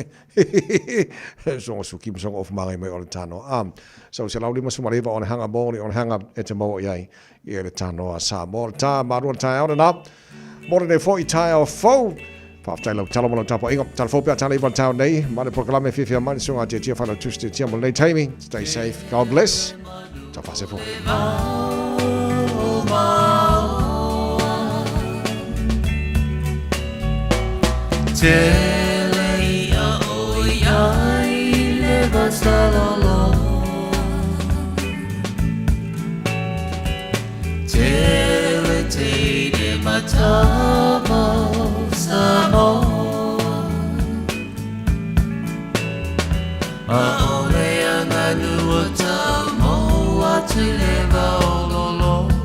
songo suki ma songo of maga mai o le tanoa a so 159 o le hanga moli o le hanga e te maua i ai ia le tanoa Samoa le tā malua le taeao lena mo lenei foi taeao fou. Faafetai lau talo ma lau tapuaiga. Tala fou pe a tala iva le taeao nei ma le polokalame fiafia mai le susuga a Tiatia Failautusi Tiatia mo lenei taimi. Stay safe. God bless. Tau faasefo. Tele ia o iai le vasalolo Tele teine matama Samoa A o le aganu o tau atu i le vaololoa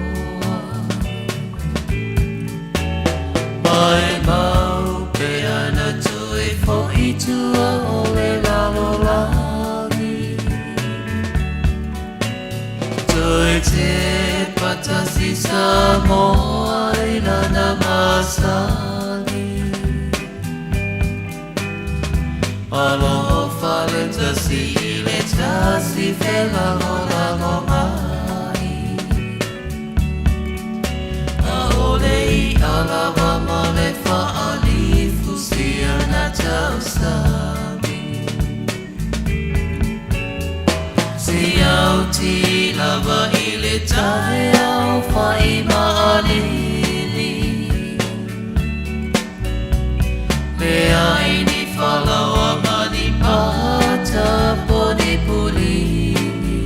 Mai mau pe ana toe fo'i tua o le lalolagi Toe te patasi Samoa i lana masani Alofa le tasi i le tasi felagolago mai Aole i alawa ma le faalifu sia na tausami Siauti lava i le taeao fai maalili Leai ni falaoa ma ni pata po ni pulini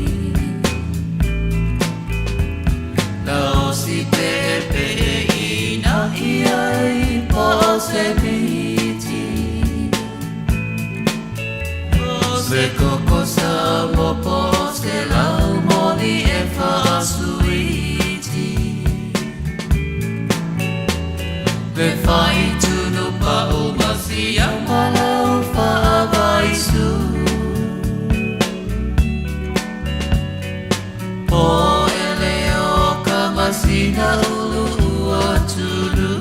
Laosi peepee ina iai po o se miti Se koko Samoa po o se laumoli e faasuiti Le fai tunu pa'u ma sia malau faavaisu Po ele o ka masina ulu ua tulu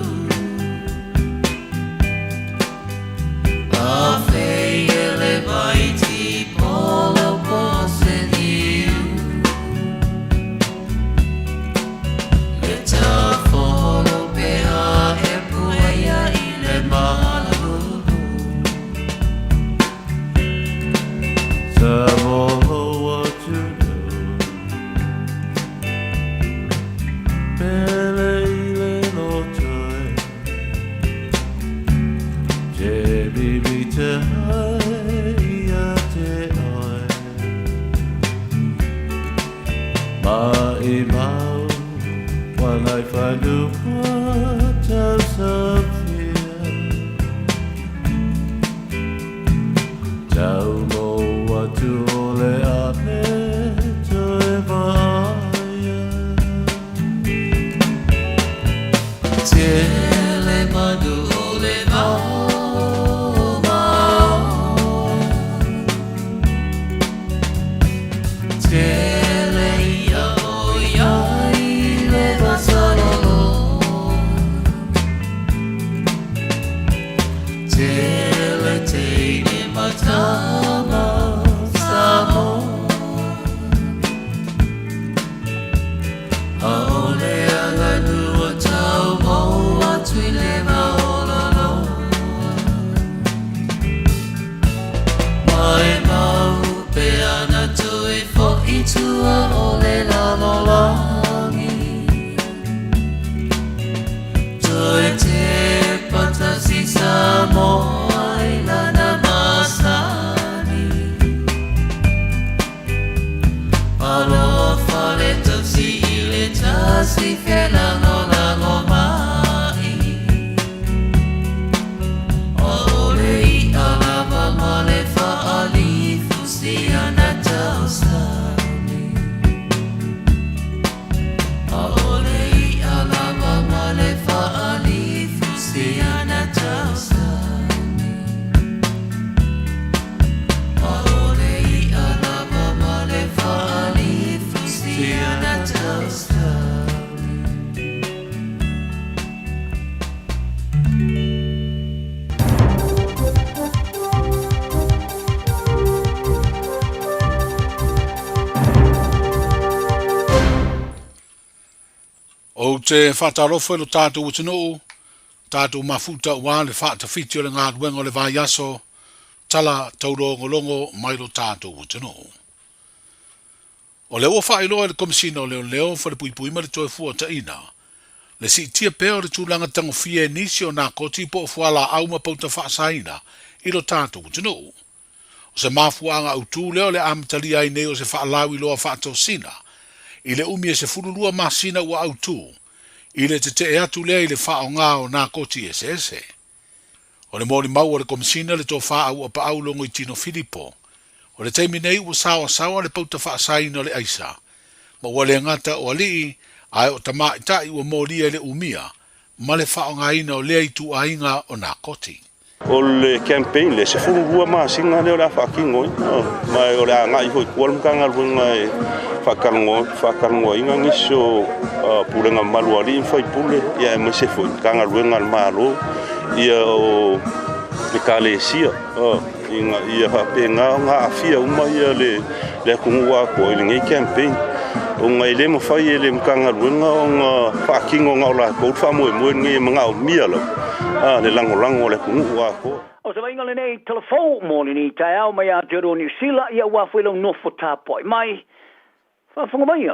A fei ele mai ti polo po se niu Le tafolo pea e puea i le malu Tafolo atu Pele i le loto Te bibi te hai ia te oe Ma i mau Wangai whanua tau safia Tau mo atu o le ane toe vaia Tele manu o le vao mao Tele ia o iai le vasalolo Tele teine matama Samoa Aole aganu o tau mo atu i le vaololoa Mai mau pe ana toe fo'i tua o le lalolagi Toe te patasi Samoa Ou te whaatalofa i lo tātou atunuu, tātou mafuta ua le whaatawhiti o le galuega o le vaiaso, tala taulogologo mai lo tātou atunuu. O lea ua faailoa e le Komesina o Leoleo, Falepuipui ma le Toefuataiga, le siitia pea o le tulaga tagofia e nisi o nakoti po o fualaau ma pauta faasaina i lo tatou atunuu. O se mafuaaga autu lea o le amatalia ai nei o se faalauiloa faatosina i le umi e 12 masina ua autu i le tetee atu lea i le faaaoga o nakoti eseese. O le molimau a le Komesina le Tofa Auapaau Logoitino Filipo, o le taimi nei ua saoasaoa le pauta faasaina o le aisa, ma ua le gata o alii ae o tamaitai ua molia i le umia ma le faaaogaina o lea ituaiga o nakoti. O le campaign lea, 12 masina lea o le a faatino ai, ma o le a agai foi i tua le Matagaluega e faatalanoaina nisi o pulega mamalu a alii ma faipule, aemaise foi Matagaluega a le Malo, o Ekalesia, ina ia faapena ona aafia uma le atunuu atoa i lenei campaign, ona e le mafai e le Matagaluega ona faatino na o latou le faamoemoe lenei e manaomia lava le lagolago a le atunuu atoa. O se vaaiga lenei tala fou mo lenei taeao mai Aotearoa Niu Sila, ia aua foi lau nofo tapuai mai. Faafofoga maia,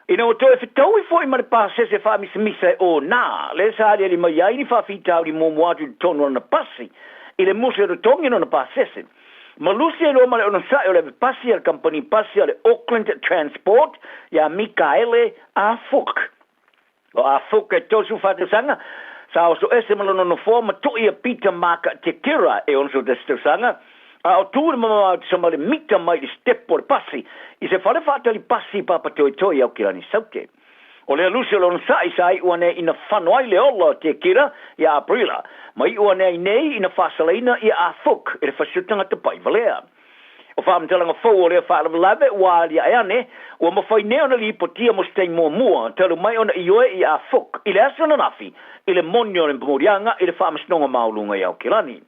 ina ua toe fetaui foi ma le pasese faamisamisa e ona, lea sa aliali mai ai ni faafitauli muamua atu i totonu o lana pasi, i le musu e totogi lona pasese. Ma lusi ai loa ma le onosai o le ave pasi a le kamupani pasi a le Auckland Transport ia Mikaele A. Fook. O A. Fook e 34 tausaga, sa oso ese ma lona nofoa ma to'i a Peter Mark Tekira e 61 tausaga, a o tu le mamao te sama le mita mai i le sitepu o le pasi i se fale faatali pasi i Papatoetoe i Aukilani Saute. O lea lusi o le onosai sa iu ane ina fano ai le ola o Tekira ia Aperila, ma iu ane ai nei ina faasalaina ia A. Fook e le fasi o tagata pai valea. O faamatalaga fou o lea faalavelave ua aliae ane, ua mafai nei ona lipotia mo se taimi muamua talu mai ona ioe i A. Fook i le aso ananafi i le moni o le momoliaga i le Faamasinoga Maualuga i Aukilani.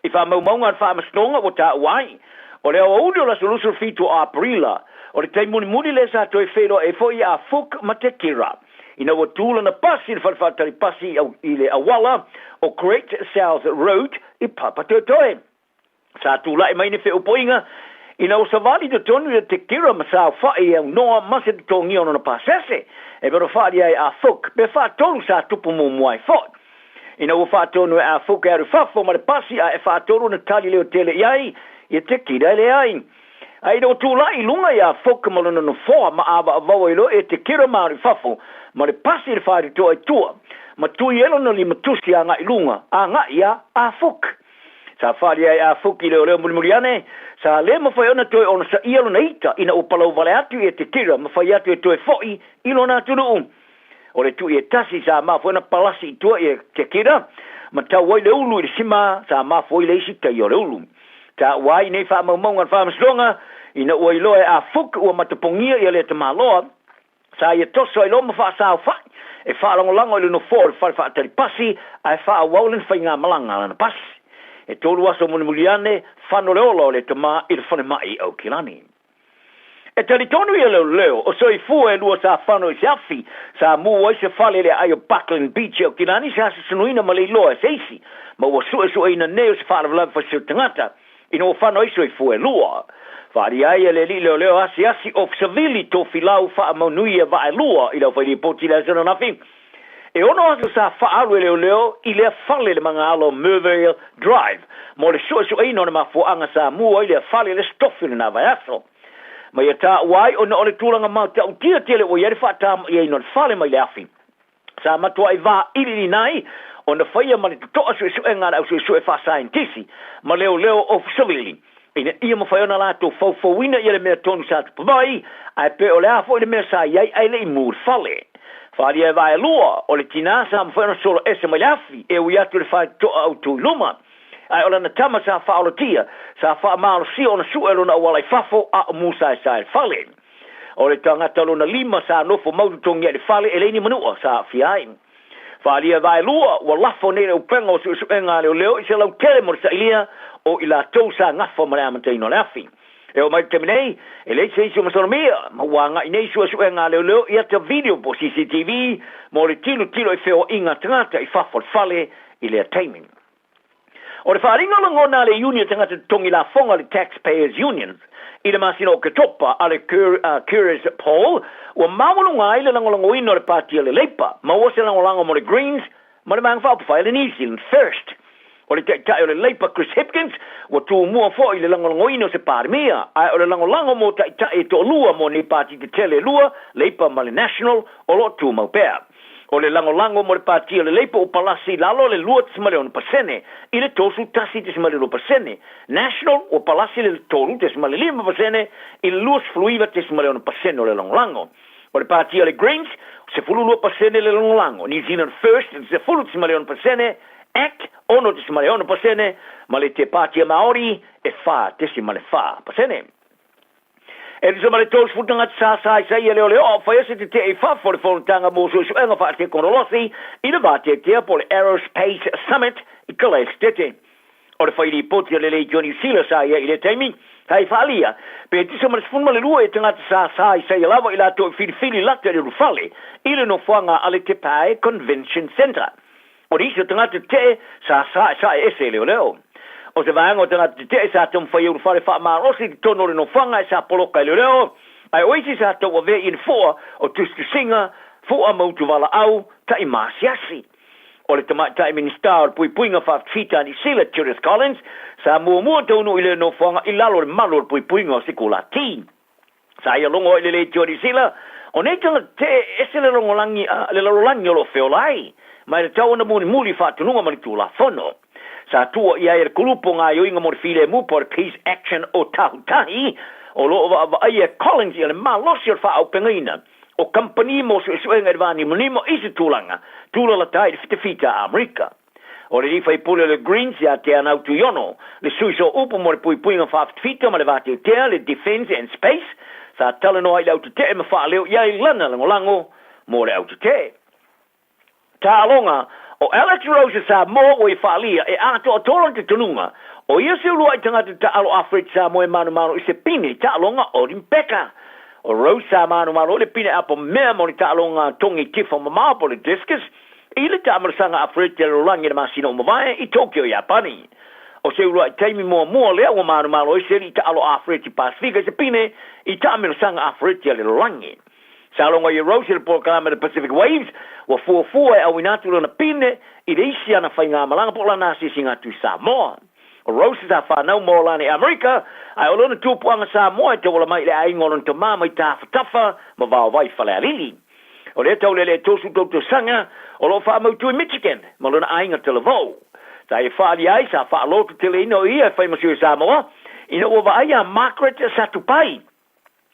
I faamaumauga a le Faamasinoga ua taua ai, o le aoauli o le aso 27 o Aperila, o le taimi mulimuli lea sa toe feiloai ai foi ia Fook ma Tekira, ina ua tu lana pasi i le fale faatali pasi i le auala o Great South Road i Papatoetoe. Sa tulai mai ni feʻupoiga ina ua savali i totonu ia Tekira ma saofai e aunoa ma se totogia o lona pasese, e pei ona faaalia ai a Fook, pe faatolu sa tupu muamua ai foi. Ina ua faatonu e a Fook e alu i fafo ma le pasi ae faatolu ona tali leotele i ai ia Tekira e leai. A ina ua tulai i luga ia Fook ma lona nofoa ma ʻāwaʻawaua ai loa ia Tekira ma alu i fafo ma le pasi i le faitotoa i tua, ma tui ai lona limatusi agai i luga, agai ia a Fook. Sa faalia ai a Fook i leoleo mulimuli ane, sa le mafai ona toe onosaia lona ita ina ua palau vale atu ia Tekira ma fai atu e toe foʻi i lona atunuu. O le tui e tasi sa mafua ona palasi i tua ia Tekira ma tau ai le ulu i le sima sa mafua ai le isi tai o le ulu. Taua ai nei faamaumauga a le Faamasinoga ina ua iloa e a Fook ua matapogia ia lea tamaloa sa ia toso ai loa ma faasaofai e faalagolago i le nofoa o le fale faatali pasi ae faaauau lana faigamalaga a lana pasi. E tolu aso mulimuli ane, fano le ola o le tama i le falemai i Aukilani. E talitonu ia leoleo, o soifua e lua sa fano i se afi, sa mu ai se fale i le aai o Buckland Beach i Aukilani se aso sunuina ma le iloa e se isi, ma ua suesueina nei o se faalavelave fasi o tagata, ina ua fano ai soifua e lua. Faaalia ai e le alii leoleo asiasi Ofisa Vili Tofilau Faamaunui e Vaelua i le aufailipoti i le aso ananafi, E ono aso sa faaalu e leoleo i lea fale i le magaalo o Mervale Drive mo le suesueina o le mafuaaga sa mu ai lea fale i le sitofi o lena vaiaso. Ma ia taua ai ona o le tulaga matautia tele ua i ai le faatama'iaina o le fale mai le afi. Sa matuai vailiiliina ai ona faia ma le totoa suesuega a le ausuesue faasaienitisi ma leoleo Ofisa Vili ina ia mafai ona latou faufauina ia le mea tonu sa tupu mai, ae pe o le a foi le mea sa i ai ae le i mu le fale. Faaalia e vaelua, o le tinā sa mafai ona solo ese mai le afi e ui atu i le faitotoa autu i luma. Ae o lana tama sa faaolatia, sa faamalosia ona sue lona auala i fafo a o musaesae le fale. O le tagata lona lima sa nofo mau totogia i le fale e leai ni manua sa aafia ai. Faaalia e vaelua, ua lafo nei le upega o suesuega a leoleo i se lautele mo le sailia o i latou sa gafa ma le amataina o le afi. E oo mai i le taimi nei, e leai se isi o masalomia, ma ua agai nei suesuega a leoleo i ata video po o CCTV mo le tilotilo i feoaiga a tagata i fafo o le fale i lea taimi. O le faaaliga o lagona a le Iuni a Tagata Totogi Lafoga, le Taxpayers Union, i le masina o Oketopa a le Curious Poll, ua maualuga ai le lagolagoina o le Pati a le Leipa, maua se lagolago mo le Greens ma le Vaega Faaupufai a le New Zealand First. O le Taitai o le Leipa Chris Hipkins ua tumua foi i le lagolagoina o se Palemia, ae o le lagolago mo taitai e toalua mo nei pati tetele e lua, Leipa ma le National, o lo o tumau pea. O le lagolago mo le Pati o le Leipa ua palasi i lalo le 2.6% i le 31.2%, National ua palasi le 3.5% i le 29.6% o le lagolago. O le Pati a le Greens, 12% le lagolago, New Zealand First 10.6%, act 6.6% ma le Te Pāti a Māori e 4.4%. E tusa ma le 30 tagata sa saisai ia leoleo a o faia se tetee i fafo o le fonotaga mo suesuega faatekonolosi i le vateatea po o le Aerospace Summit i Kalaesetete. O le whai ripoti a le Leitio Niu Sila sa ia i lea taimi, hei whaalia, pe tusa ma le 12 e tagata sa saisai lava i latou i filifili lata i le ulufale i le nofoaga a le Te Pae Convention Centre. O nisi o tagata tetee sa saesae ese e leoleo. O se vaega o tagata tetee sa taumafai e ulufale faamalosi i totonu o le nofoaga e sa poloka e leoleo, ae o isi sa tauavea i ni fua o tusitusiga, fua ma utuvalaau, taʻi maasiasi. O le Tamaitai Minisita o le Puipuiga Faafita a Niu Sila, Judith Collins, sa muamua taunuu i lea nofoaga i lalo o le malu o le puipuiga o sikulati. Sa ia logo ai le Leitio a Niu Sila, o nei tagata tetee e ese le lagolagi a le lalolagi o lo o feola ai, ma e tatau ona mulimuli faatunuga ma le Tulafono. Sa tuua i ai e le kulupu o gaoioiga mo le filemu po o le Peace Action o Tahutahi, o lo o vaavaaia e Collins ia le malosi o le faaaupegaina o kamupani mo suesuega i le vānimonimo i se tulaga tūlalata ai i le fitafita a Amerika. O le alii faipule o le Greens ia Te Anau Tuiono, le sui sooupu mo le puipuiga faafitafita ma le vateatea, le Defence and Space, sa talanoa i le autetee ma faaleo i ai lana lagolago mo le autetee. Taaloga, o Alex Rose Samoa ua i faalia e atoatoa lona talitonuga, o ia se uluai tagata taalo Afrika Samoa e manumanu i se pine taaloga Olimpeka. O Rose sa manumanu i le pine apo mea mo le taaloga togi tifa mamao po o le discus i le taamalosaga Afrika lalolagi i le masina ua mavae i Tokyo, Iapani. O se uluai taimi muamua lea ua manumalo ai se alii taalo Afrika Pasifika i se pine i taamilosaga Afrika lalolagi. Sa logo ai e Rose i le polokalame The Pacific Waves, ua fuafua e auina atu lana pine i le isi ana faigamalaga po o lana asiasiga atu i Samoa. O Rose sa fanau ma ola ane i Amerika, ae o lona tupuaga Samoa e tauala mai i le aiga o lona tama mai Tafatafa ma Vaovai Falealili. O lea taulele e 32 tausaga o lo o faamautu i Michigan ma lona aiga talavou. Sa ia faaalia ai, sa faalototeleina o ia e fai ma sui o Samoa ina ua vaai ia Margaret Satupai,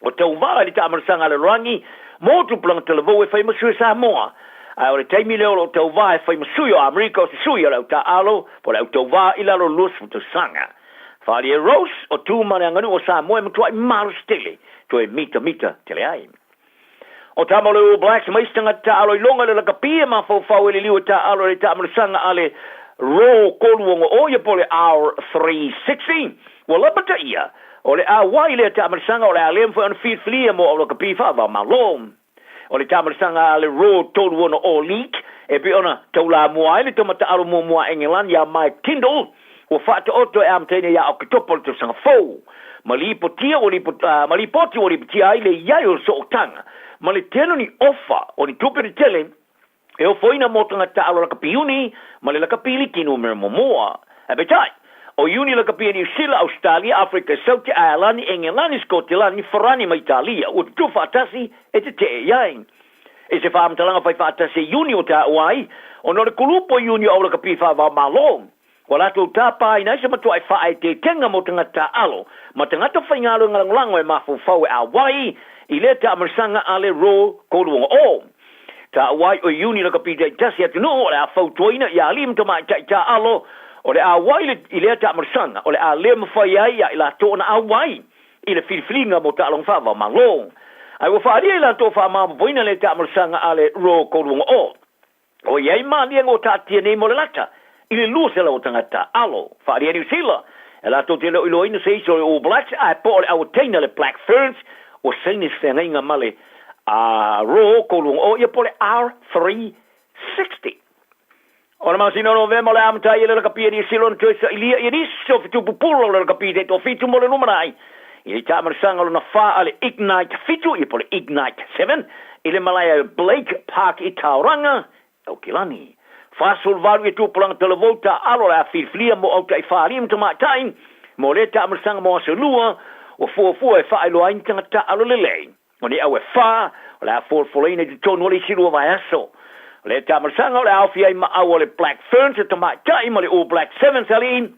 Ua tauva i le taamalosaga a le lalolagi mo tupulaga talavou e fai ma sui o Samoa. Ae o le taimi lea o lo o tauva e fai ma sui o Amerika o se sui o le au taaalo po o le au tauva i lalo o le 20 tausaga. Faaalia e Rose, o tu ma le aganuu o Samoa e matuai malosi tele, toe mitamita tele ai. O tama o le All Blacks ma isi tagata taaalo i loga i le lakapi e mafaufau e liliu e taaalo i le taamalosaga a le Raw 360 ia po o le R360. Ua lapataia, o le auai lea taamalosaga o le a le mafai ona filifilia mo au lakapi faava-o-Malo. O le taamalosaga a le Raw 360 League e pei ona taulamua ai le tama taaalo muamua a Engelani ia Mike Tindall, Ua faataoto e amataina ia Oketopa o le tausaga fou, ma lipotia ua ma lipoti ua lipotia ai le i ai o le sootaga ma le tele o ni ofa o ni tupe tetele e ofoina mo tagata taaalo lakapi iuni ma le lakapi liki numera muamua. Ae peitai, o iuni lakapi a Niu Sila, Ausetalia, Afrika Saute, Aelani, Engelani, Sikotelani, Farani ma Italia ua tutū faatasi e tetee i ai. I se faamatalaga fai faatasi e Iuni o taua ai, ona o le kulupu o Iuni o Aulakapi Faava-o-Malo, ua latou tāpāina ai se matuaʻi faaeteetega mo tagata taaalo ma tagata faigaluega lagolago e mafaufau e auai i lea taamalosaga a le Raw Koluoga O. Taua ai o Iuni lakapi taitasi atunuu o le a fautuaina i alii ma tamaitai taaalo o le a auai le i lea taamalosaga o le a le mafai ai ia i latou ona auai i le filifiliga mo taaloga faava-o-Malo. Ae ua faaalia i latou faamaopoopoina lea taamalosaga a le Ro Koluaga O. O i ai maliega ua taatia nei mo le lata i le 200 o tagata alo faaalia Niu Sila e latou te le o iloaina se isi o le All Blacks ae po o le auateina le Black Ferns ua saini se feagaiga ma le Ro Koluaga O ia po o le R360. O le masina o Novema o le a amata ai e le lakapi e Niu Sila ona toe sailia ia nisi o fetu pupula o le lakapi taitoafitu mo le lumanai i le taamalosaga lona fa a le Ignite 7 ia po o le Ignite 7 i le malae Blake Park i Tauranga, Aukilani. 48 ia tupulaga talavou taaalo o le a filifilia mo au taifāliʻi ma tamaitai mo lea taamalosaga mo aso e lua ua fuafua e faailoa ai ni tagata taaalo lelei. O nei au e fa o le a folafolaina i totonu o le isi lua vaiaso. O lea taamalosaga o le a aofia ai ma au o le Black Ferns a tamaitai ma le All Black Sevens alii,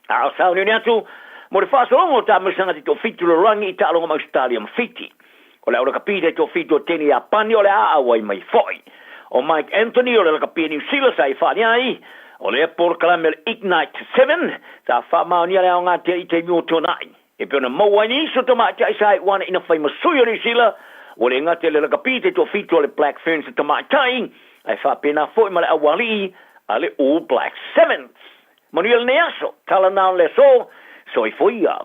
a o sauniuni atu mo le faasologa o taamalosaga taitoafitu lalolagi i taaloga ma Ausetalia ma Fiti. O le au lakapi taitoafitu o Teni Iapani o le a auai mai foi. O Mike Anthony o le lakapi a Niu Sila sa i faaalia ai, o lea polokalame o le Ignite 7 sa faamaonia le aoga tele i taimi ua tuanai. E pei ona maua ai nisi o tamaitai sa iu ana ina fai ma sui o Niu Sila, ua le gata i le lakapi taitoafitu a le Black Ferns a tamaitai, ae faapena foi ma le aualii a le All Black Sevens. Manuia lenei aso, tala na o le aso, soifua ia.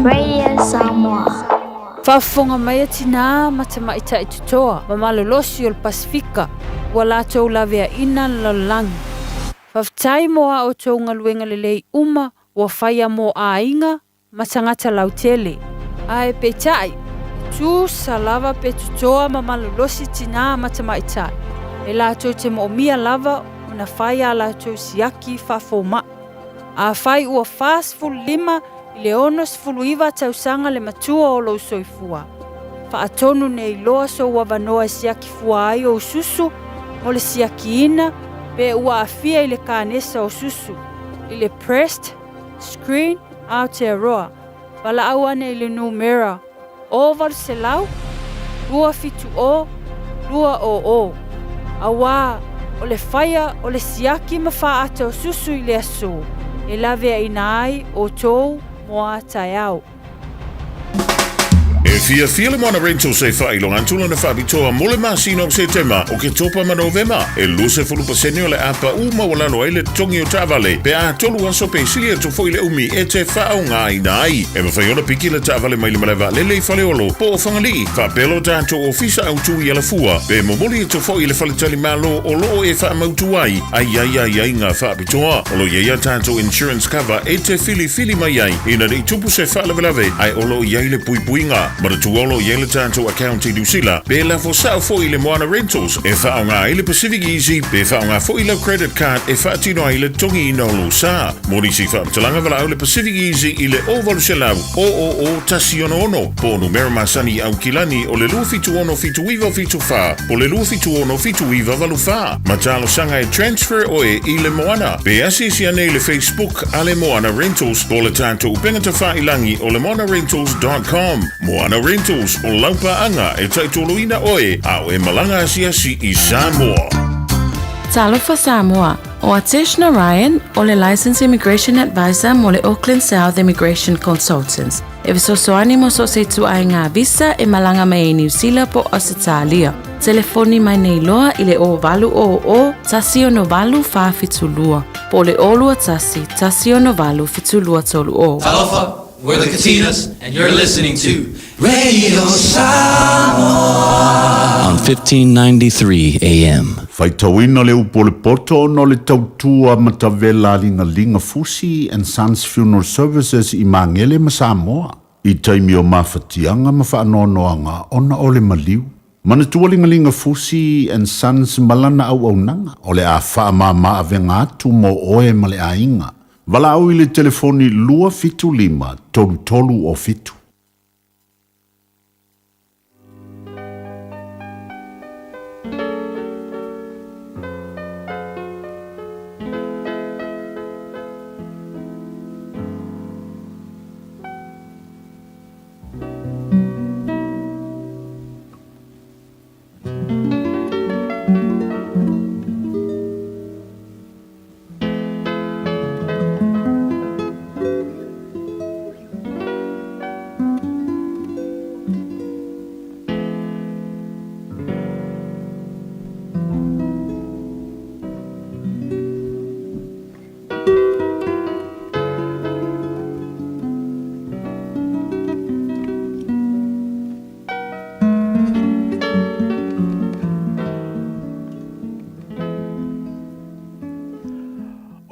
Radio Samoa. Faafofoga mai a tinā ma tamaitai totoa ma malolosi o le Pasefika ua latou laveaina le lalolagi. Faafetai mo a outou galuega lelei uma ua faia mo aiga ma tagata lautele. Ae peitai, e tusa lava pe totoa ma malolosi tinā ma tamaitai, e latou te moomia lava ona fai a latou siaki faafomaʻi. Afai ua 45 i le 69 tausaga le matua o lou soifua, faatonu nei loa sou avanoa e siaki fua ai ou susu mo le siakiina pe ua aafia i le kanesa o susu, i le Breast Screen Aotearoa, valaau ane i le numera 0800 270 200, auā o le faia o le siaki ma faaata o susu i le aso e laveaina ai outou mo a taeao. E fiafia le Moana Rentals e faailoga atu lana faapitoa mo le masina o Setema, Oketopa ma Novema. E 20% o le a paʻu maualalo ai le totogi o taavale pe a tolu aso pe sili atu foi le umi e te faaaogaina ai. E mafai ona piki le taavale mai le malae vaalele i Faleolo po o Fagalii, faapea lo tatou ofisa autu i Alafua, pe momoli atu foi i le faletalimalo o lo o e faamautu ai a i ai aiaiga faapitoa. O lo o i ai a tatou insurance cover e te filifili mai ai ina ne i tupu se faalavelave ae o lo o i ai le puipuiga. Manatua o lo o i ai le tatou account i Niu Sila pe lafo sao foi i le Moana Rentals e faaaoga ai le Pacific Easy pe faaaoga foi lau credit card e faatino ai le totogiina o lou sa. Mo nisi faamatalaga valaau le Pacific Easy i le 0800 000 166 po o numera masani i Aukilani o le 276 7974 po o le 276 7984. Ma talosaga e transfer oe i le Moana. Pe asiasi ane i le Facebook a le Moana Rentals po o le tatou upega tafailangi o le moanarentals.com. Moana Rentals, o lau paaga e taitoloina oe a o e malaga asiasi i Samoa. Talofa Samoa, ʻO Atesh Narayan, ʻo le Licensed Immigration Advisor mo le Auckland South Immigration Consultants, e fesoasoani mo so o se ituaiga visa e malaga mai ai Niu Sila po o Ausetalia. Telefoni mai nei loa i le 0800 168 472 po o le 021 168 7230. Talofa, we're the Katinas, and you're listening to Radio Samoa on 1593 AM. Faitauina le upu o le poto ona o le tautua matavela a Ligaliga Fusi and Sons Funeral Services i Magele ma Samoa i taimi o mafatiaga ma faanoanoaga ona o le maliu. Manatua Ligaliga Fusi and Sons ma lana auaunaga o le a faamama avega atu mo oe ma le aiga. Valaau i le telefoni 275 3307.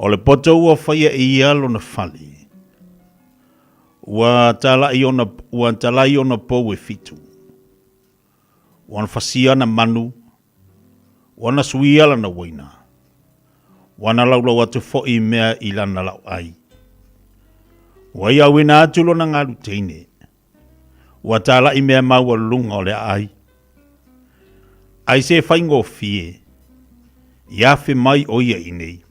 O le poto ua faia e ia lona fale, ua talai ona, ua talai ona pou e fitu. Ua na fasia ana manu, ua na suia lana uaina, ua na laulau atu foi i mea i lana lauʻai. Ua ia auina atu lona galu teine, ua talai mea maualuluga o le aai. Ai se faigofie, i afe mai ʻo ia i nei.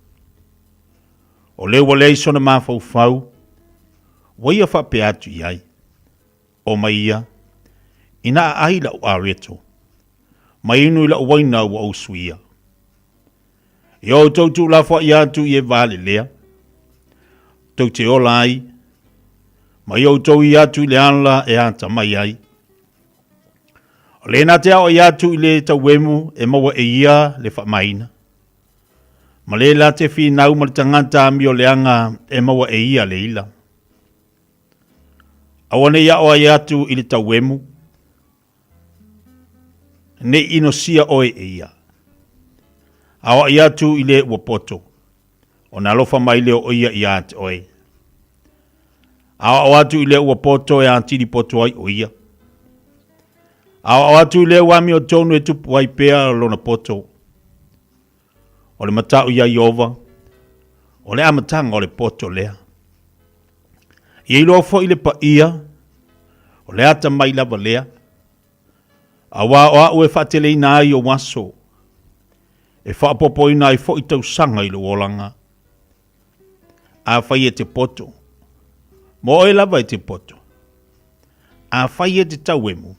O lea ua leai sona mafaufau, ua ia faapea atu i ai, O mai ia, ina aai la'u areto, mai inu i la'u waina ua ou suia. Ia outou tuulafoa'i atu i e valelea, tou te ola ai, ma ia outou i atu i le ala e atamai ai. O le na te aoai atu i le tauemu e maua e ia le faamaina, ma le la te finau ma le tagata amioleaga e maua e ia le ila. Aua ne i aoai atu i le tauemu, ne i inosia oe e ia. Aoai atu i le ua poto, ona alofa mai lea o ia iā te oe. Aoao atu i le ua poto e atili poto ai o ia. Aoao atu i le ua amiotonu e tupu ai pea lona poto. O le matau iā Ieova, o le amataga o le poto lea. Ia iloa foi le paia, o le atamai lava lea, auā o a'u e faateleina ai ou aso, e faaopoopoina ai foi tausaga i lou olaga. Afai e te poto, mo oe lava e te poto. Afai e te tauemu,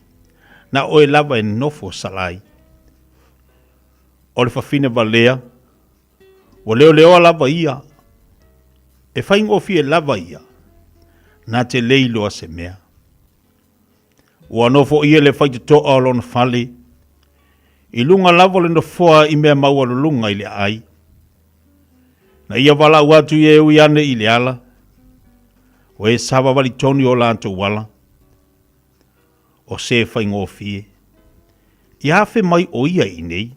na oe lava e nofo sala ai. O le fafine valea, Ua leoleoa lava ia, e faigofie lava ia, na te le iloa se mea. Ua nofo ia le faitotoa o lona fale, i luga lava o le nofoa i mea maualuluga i le aai. Na ia valaau atu ia e ui ane i le ala, o e savavali tonu i o latou ala, o se faigofie. Ia afe mai ʻo ia i inei.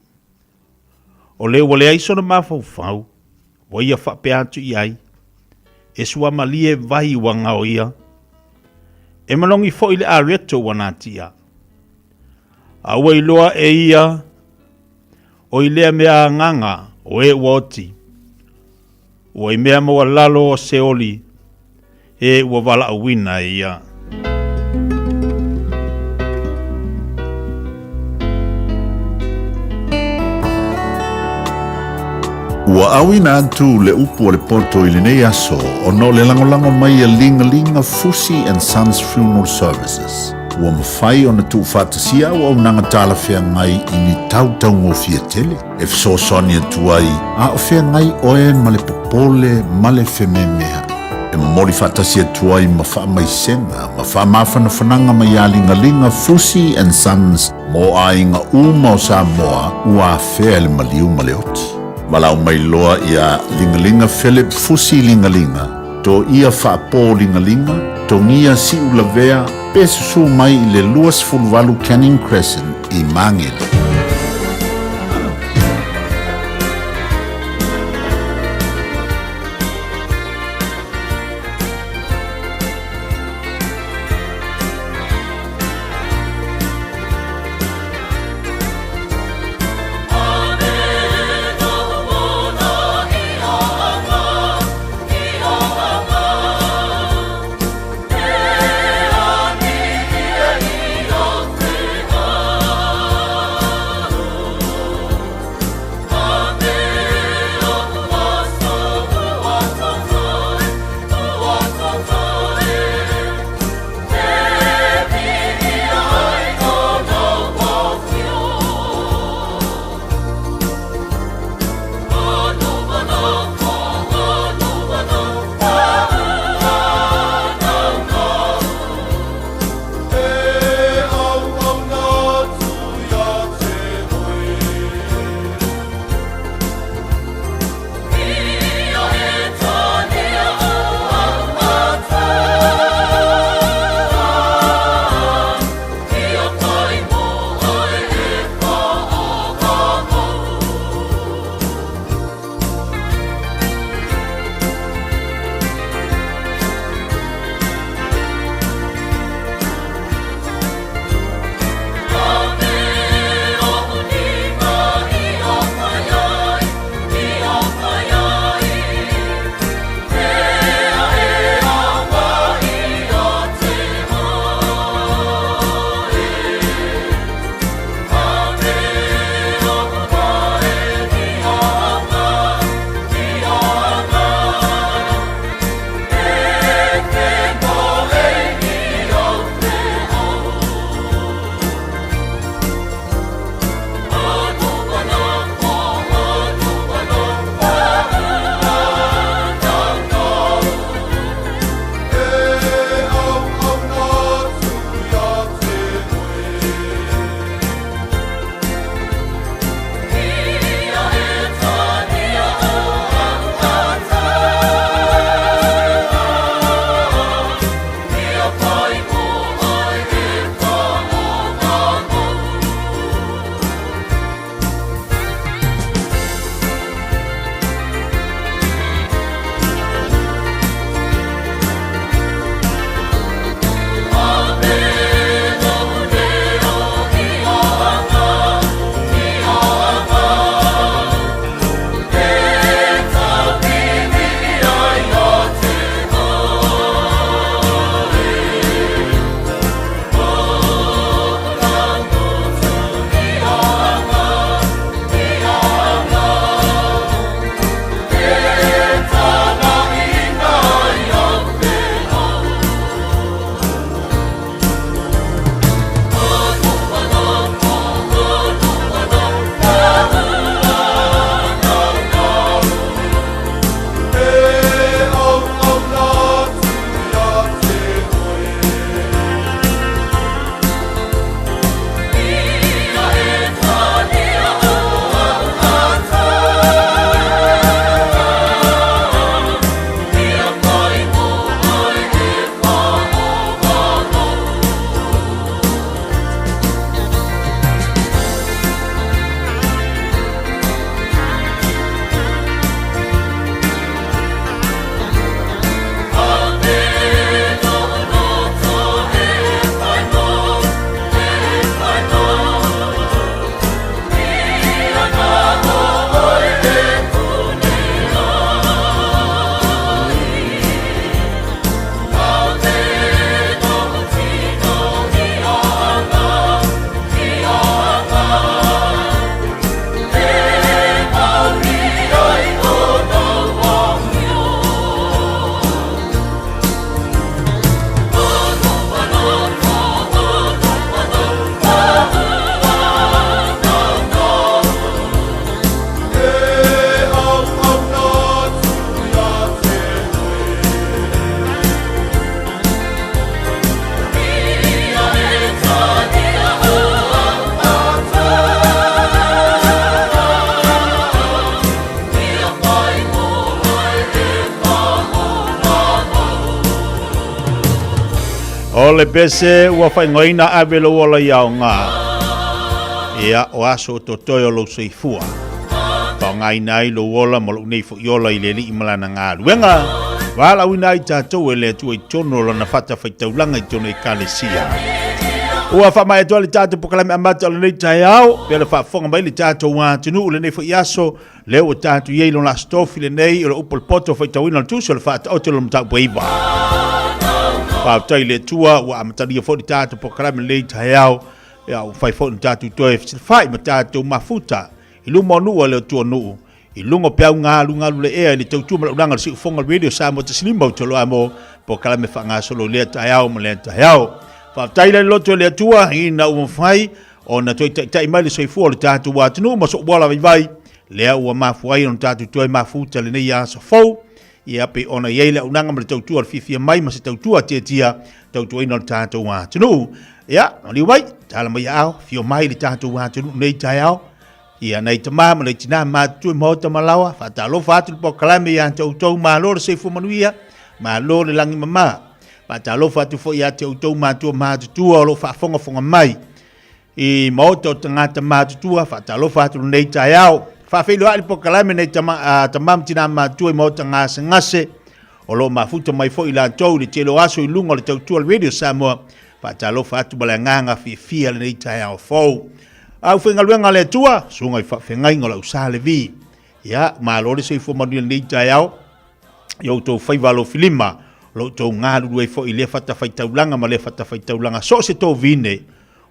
O lea ua leai sona mafaufau, ua ia faapea atu i ai, E suamalie vai ua gaoia, e manogi foi le areto ua natia. A ua iloa e ia o i lea mea agaga o e ua oti, Ua i mea maualalo o Seoli, e ua valaauina e ia. Ua auina atu le upu a le poto i lenei aso ona o le lagolago mai a Ligalinga Fusi and Sons Funeral Services. Ua mafai ona tuufaatasia auaunaga talafeagai i ni tau taugofie tele e fesoasoani atu ai a o feagai oe ma le popole ma le fememeaʻi. E momoli faatasi atu ai ma faamaisega ma faamafanafanaga mai ia Ligaliga Fusi and Sons mo aiga uma o Samoa ua afea e le maliu ma le oti. Valaau mai loa iā Ligaliga Philip Fusi Ligaliga, Toia Faapō Ligaliga, Togia Siulavea pe susū mai i le 28 Canning Crescent i Māngere. O le pese ua faaigoaina Ave Lou Ola i Aoga. Ia, o aso o totoe o lou soifua. Faaaogaina ai lou ola ma lou nei foi ola i le Alii ma Lana galuega. Valaauina ai tatou e le Atua i totonu o Lana fatafaitaulaga i totonu o Ekalesia. Ua faamaea atu ai le tatou polokalame amata o lenei taeao, pea le faafofoga mai le tatou atunuu i lenei foi aso, lea ua tatou i ai lona Aso Tofi lenei o le upu o le poto faitauina o le tusi o le Faataoto i lona mataupu e 9. Faafetai i le Atua ua amatalia foi le tatou polokalame lenei taeao, ia ua fai foi ona tatou toe fesilafai ma tatou mafuta i luma o nuu a le Atua nuu i luga o peau galugalu le ea i le tautua ma le auaunaga a le Siufofoga Radio Samoa 15 o Toloamo, polokalame faagasolo i lea taeao ma lea taeao. Faafetai le loto i le Atua ina ua mafai ona toe taitai mai le soifua o le tatou atunuu ma sou ola vaivai, lea ua mafua ai ona tatou toe mafuta lenei aso fou. Ia pei ona i ai le auaunaga ma le tautua o le fiafia mai ma se tautua tiatia tautuaina o le tatou atunuu. Ia, maliu mai, tala mai aao, fio mai le tatou atunuu nei taeao. Ia, nai tama ma nai tinā matutua i maota ma laoa, faatalofa atu le polokalame ia te outou, malo le soifua manuia, malo le lagi mama. Faatalofa atu foi ia te outou matua matutua o lo o faafogafoga mai i maota o tagata matutua, faatalofa atu lenei taeao. Faafeiloai le polokalame nei tama, a, tama ma tinā matutua i maota gasegase, o lo o mafuta mai foi latou i le tele o aso i luga o le tautua o le Radio Samoa. Faatalofa atu ma le agaga fiafia lenei taeao fou. Aufaigaluega a le Atua, susuga i faafeagaiga o lau Sa Levi. Ia, malo le soifua manuia lenei taeao i outou faiva alofilima, o lo outou galulue ai foi i lea fatafaitaulaga ma lea fatafaitaulaga, so o se tovine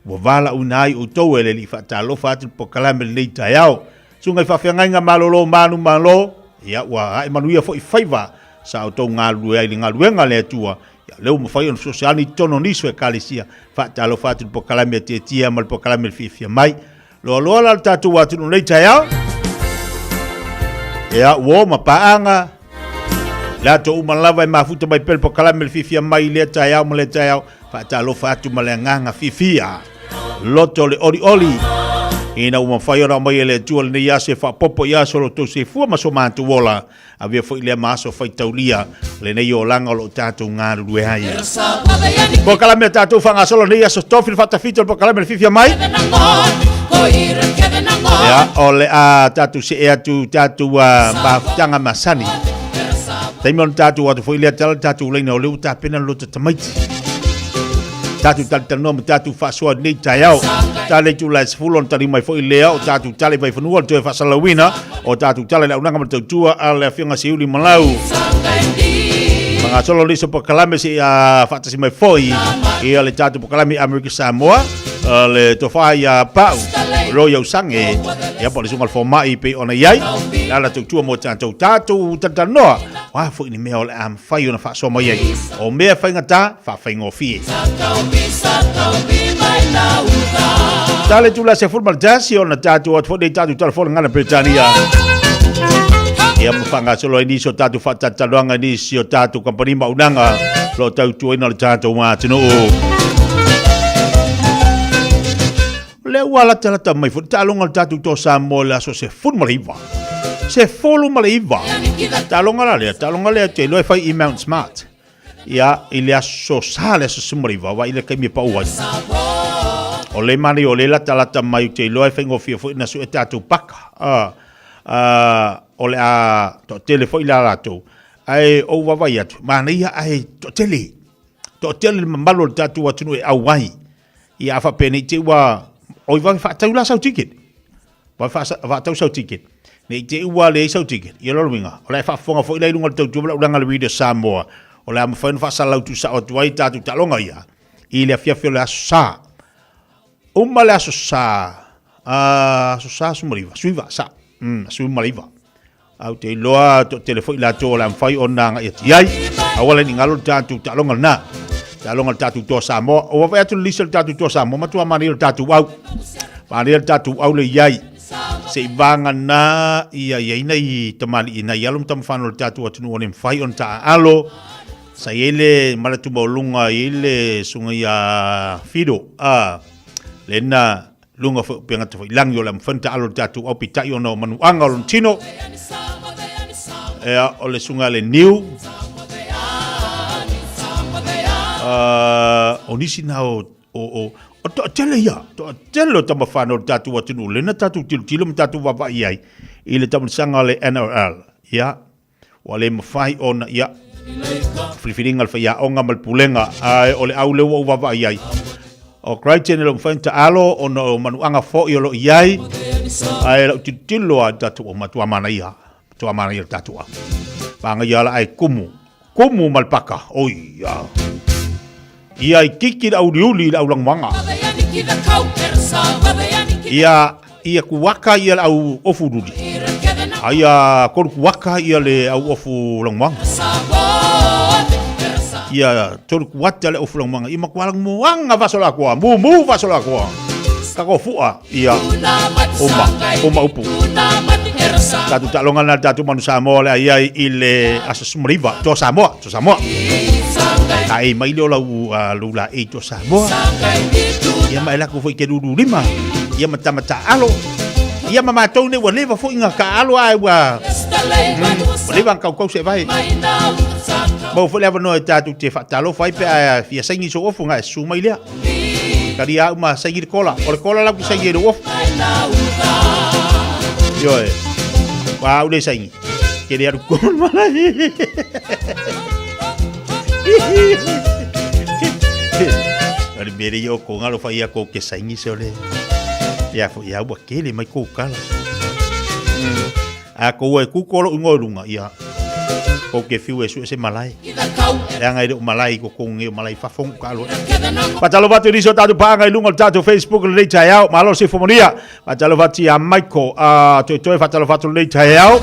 ua valaauina ai outou e le Alii. Faatalofa atu le polokalame lenei taeao. Susuga i faafeagaiga malolo manumalo, ia ua ae manuia foi faiva sa outou galulue ai i le galuega a le Atua. Ia, lea ua mafai ona fesoasoani i totonu o nisi o ekalesia. Faatalofa atu i le polokalame a Tietia ma le polokalame le fiafia mai. Loa loa la le tatou atunuu nei taeao. Ia, uo ma paaga. Latou uma lava e mafuta mai pea le polokalame le fiafia mai i lea taeao ma lea taeao. Faatalofa atu ma le agaga fiafia. Loto le olioli. Ina ua mafai ona aumai e le Atua lenei aso e faaopoopo i aso o lo outou soifua ma so matou ola. Avea foi lea ma aso faitaulia lenei olaga o lo o tatou galulue ai. Polokalame a tatou faagasolo nei aso tofi le faatafito le polokalame le fiafia mai. Ia, o le a tatou see atu tatou uh, mafutaga masani. Taimi ona tatou atu foi lea tala tatou laina o lea ua tapena le loto tamaiti. Tatou talatalanoa ma tatou faasoa nei taeao. Tala i tula e 10 ona tali mai foi lea o tatou tala i Vaifanua le toe faasalauina o tatou tala i le auaunaga ma le tautua a le Afioga Siuli Malau. Fagasolo nisi o polokalame se a faatasi mai foi ia le tatou polokalame Amerika Samoa le tofa ia Pau Roy Ausange ia po o le susuga i le fomai pei ona i ai le ala tautua mo tatou tatou talatalanoa o a foi ni mea o le a mafai ona faasoa mai ai o mea faigata faafaigofie. Tale tula 11 ona tatou atu foi nei tatou tala foi le gana Peretania. Ia ma faagasolo ai nisi o tatou faatalataloaga i nisi o tatou kamupani ma auaunaga o lo o tautuaina le tatou atunuu. O lea ua latalata mai foi le taaloga o le tatou Toa Samoa i le aso 19. 19. Taaloga la lea, taaloga lea te iloa e fai i Mount Smart. Ia, i le aso sa le aso 19, wa i le taimi e pau ai. O le manaia o le latalata mai ou te iloa e faigofie foi ona sue tatou paka. O le a toatele foi la latou. Ae ou vaavaai atu, manaia ae toatele. Toatele le mamalu o le tatou atunuu e auai. Ia a faapea nei te i ua oi vave faatau la sau ticket. Vave faatau sau ticket. Nei te i ua leai sau ticket. Ia lona uiga, o le a e faafofoga foi la i luga o le tautua ma le auaunaga a le Radio Samoa, o le a mafai ona faasalalau tuusao atu ai tatou taaloga ia i le afiafi o le Aso Sa. Uma le Aso Sa, Aso Sa 19, 19, sa, 19. Ae ou te iloa toatele foi latou o le a mafai ona agai atu i ai. Aua la ne i galo le tatou taaloga lena. Taaloga a le tatou Toa Samoa. Ua vaai atu le lisi o le tatou Toa Samoa, matua manaia le tatou au. Manaia le tatou au le i ai. Se i vagana ia i ai nai tamalii, nai alo ma tamafanau o le tatou atunuu o le mafai ona taaalo. Sa i ai le manatu maualuga, i ai le susuga ia Fido, lena Luga foi o upega tafailagi o le a mafai ona taalo le tatou au peitai ona o manuaga o lona tino. Ea, o le susuga ia le Niu. O nisi na o o o o toatele ia, toatele o tama whanau o le tātou atunuu, lena tātou tilotilo ma tātou vaavaai ai i le taumatasaga o le NRL. Ia, ua le mafai ona, ia, filifiliga le faiaoga ma le pulega, ae o le au lea ua ou vaavaai ai. O Crichton e le o mafai ona taalo ona o manuaga foi o lo o i ai, ae lau tilotilo lava i le tatou au, matua manaia, matua manaia le tatou au. Manaia la ae kumu, kumu ma le paka, oi ia. Ia i kiki le auliuli i le aulagumaga. Ia, ia kuaka ia le au ofu luli. A ia kolu kuaka ia le au ofu lagumaga. Ia tolu kuata le ofu lagumaga. Ia matua lagumoaga vaso la koa. Mumu vaso la koa. Kako fua ia uma, uma upu. Tatu taaloga lena le tatou Manu Samoa le ai ai i le aso 19 to Samoa, to Samoa. Ta e mai leo lau uh, la e to Samoa. Ia ma e lako foi ke lulu lima. Ia ma tama ta alo. Ia ma matou nei ua leva foi nga ka alo ai ua ua leva nga kaukau se vai. Mau foi le avanoa e tatou te faatalofa ai pe a fia saini sou ofu nga e susu mai lea. Kari au ma saini le kola. O le kola lau ki saini e le ofu. Ioe. Ua au le saini. Ke le alu kola malai. O le mere ia o ko ngalo whai ia ko ke saini se ole. Ia fo ia ua kele mai ko kala. A ko ua e kuko lo ingoa i lunga, ia. Ko ke fiu e sue se malae. Leaga e le o malae i ko konge o malae i fafo ngu ka aloa. Faatalofa atu i nisi o tatou paaga i luga o le tatou Facebook i lenei taeao. Malo le soifua manuia. Faatalofa atu ia Michael uh, Toetoe, faatalofa atu i lenei taeao.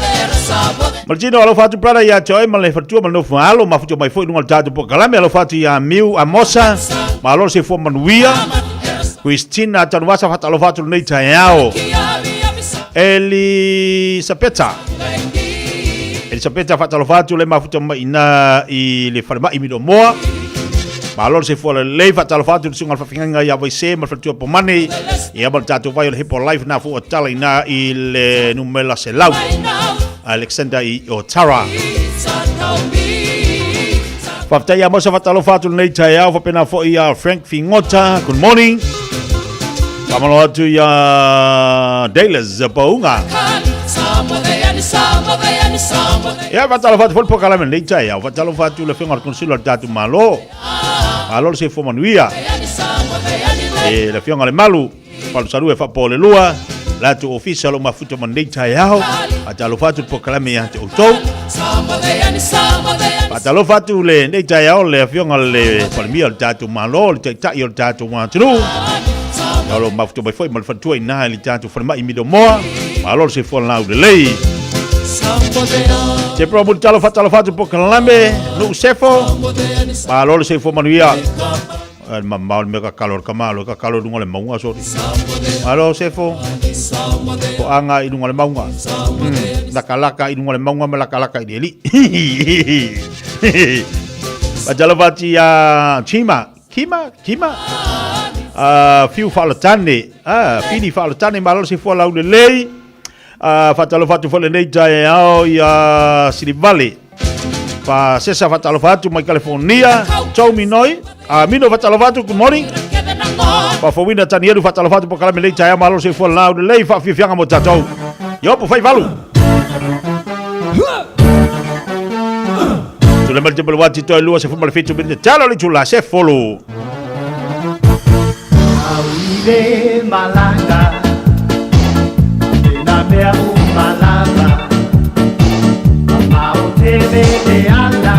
Martino, alofa atu brother ia te oe ma le faletua ma le nofo alo, mafuta mai foi i luga o le tatou polokalame. Alofa atu ia Miu Amosa, malo le soifua manuia. Christina Tanuvasa, faatalofa atu i lenei taeao. Elisapeta. Elisapeta faatalofa atu le mafuta mai ina i le falemai Milomoa. Malo le soifua lelei faatalofa atu le susuga le faafeagaiga ia Vaise ma le faletua Pomani. Ia ma le tatou vai o le Hipo Life na fua tala ina i le numera 100. Alexander i Otara. Faafetai ia Mosa faatalofa atu lenei taeao faapena foi ia Frank Fingota. Good morning. Faamalo atu ia Dales Paunga. Ia faatalofa atu foi le polokalame lenei taeao. Faatalofa atu le afioga i le Konsula o le tatou Malo. Malo le soifua manuia. E le afioga i le Malu. Palusalua e faapoolelua latou ofisa o lo o mafuta ma lenei taeao. Faatalofa atu le polokalame ia te outou. Faatalofa atu lenei taeao le afioga le Palemia o le tatou Malo, le Taitai o le tatou atunuu. O lo o mafuta mai foi ma le faletua i ina i le tatou falemai i Midomoa. Malo le soifua laulelei. Te pro mulitalo faatalofa atu le polokalame Nuu Sefo. Malo le soifua manuia. Ai le mamao le mea kakalo le kama alo kakalo i luga o le mauga sori. Malo Sefo. Toaga i luga o le mauga. Lakalaka i luga o le mauga ma lakalaka i le alii. Faatalofa atu ia Chima. Kima? Kima? Fiu Faalatane. Fili Faalatane, malo le soifua laulelei. Faatalofa atu foi lenei taeao ia Silivale. Fasesa faatalofa atu mai California. Tomi Noi. Mino faatalofa atu, good morning. Faafouina Tanielu faatalofa atu polokalame lenei taeao malo le soifua laulelei faafiafiaga mo tatou. Iopo fai valu. Tule mai le temple wati toe 27 minute talo le tula se folo. Au i le malaga, e nā mea uma lava, mamao tele le ala,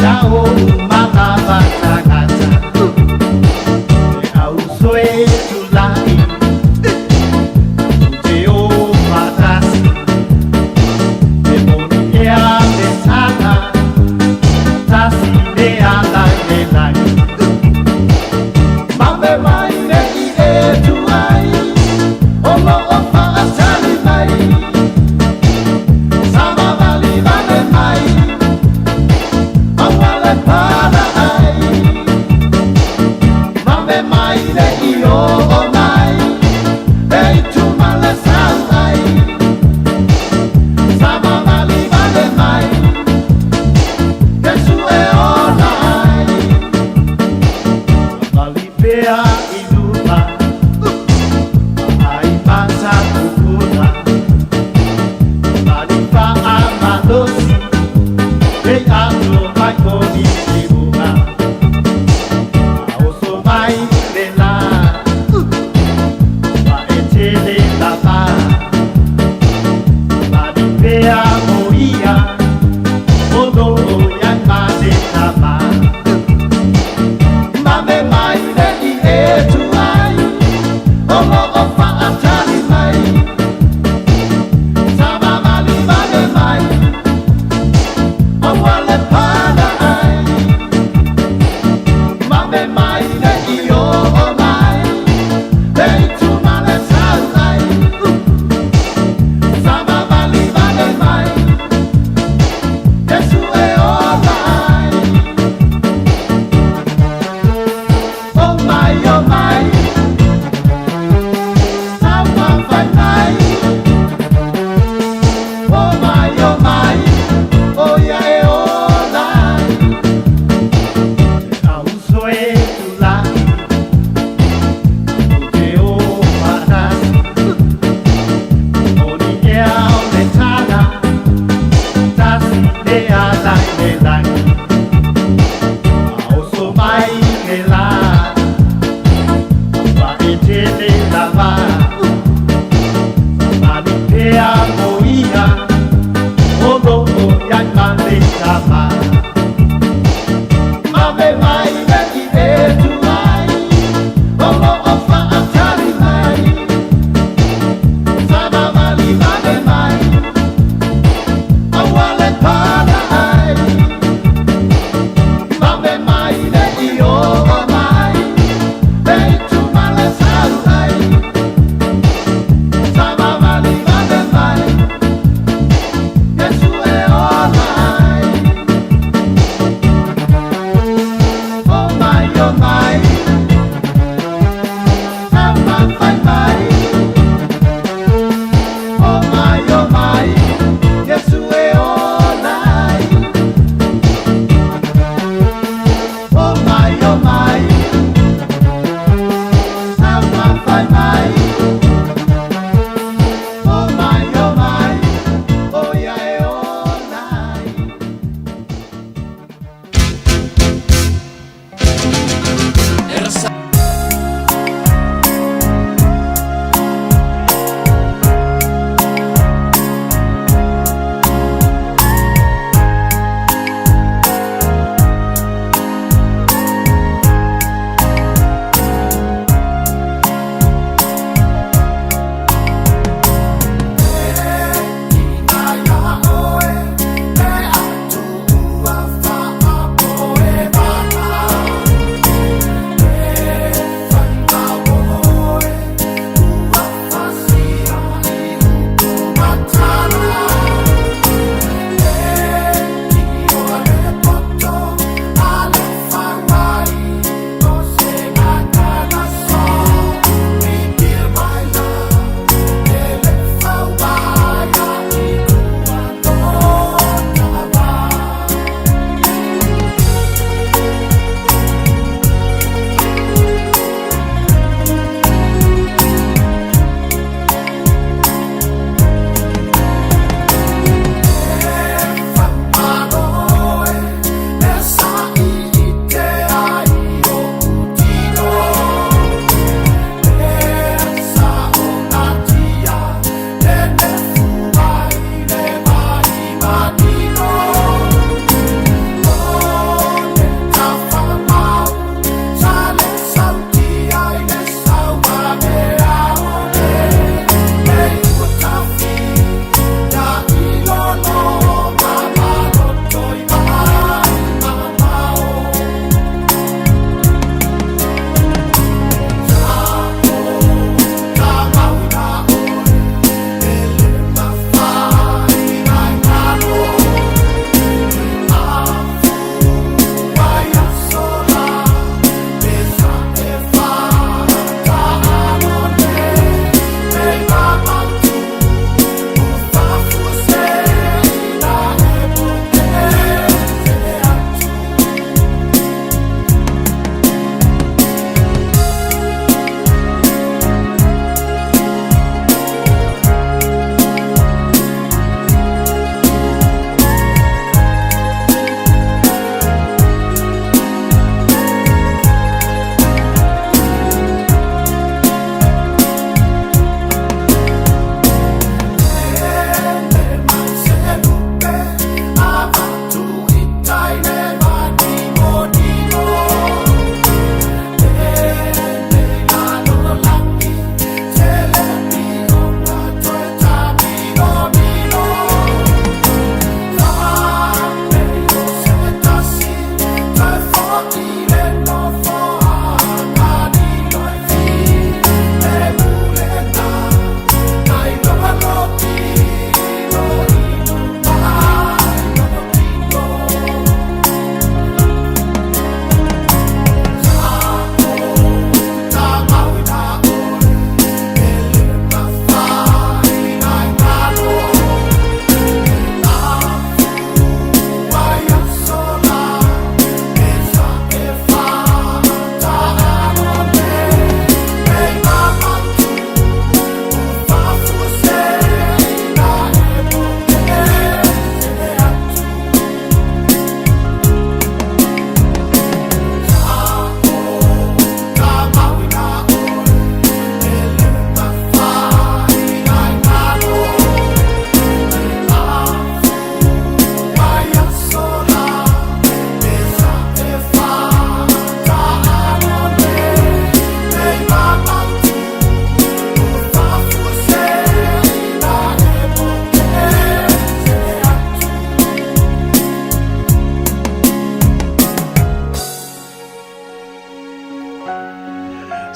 ia o uma lava tagata. E au soe tulai, tatou te o faatasi, e moni ea le tala, tasi le ala i le lagi. Mame mai nei e tuai, o lo o faatali mai, savavali vale mai, aua le pala ai. tele lava Malipea o ia O lo o ia male tama Mame mai le i e tu ai O lo o whaatali mai Sama mali male mai O wale pana ai Mame mai le i o o mai Le i tu male sau ai Sama mali male mai Yesu e ola ai Oh my, oh my Sama fai mai Oh my, oh my Oh ia e ola ai Au soe tu lai O te o patasi O ni ea o le tala Tasi le ala i le langi A oso mai ke la Wa e tele lava Sa mali pea o ia O lo o ia male tama Mame mai le i e tu ai O lo o whaatari mai Sama mali male mai Awale pana ai Mame mai le i o o mai Le i tu male sau ai Sama mali male mai Yesu e ola ai.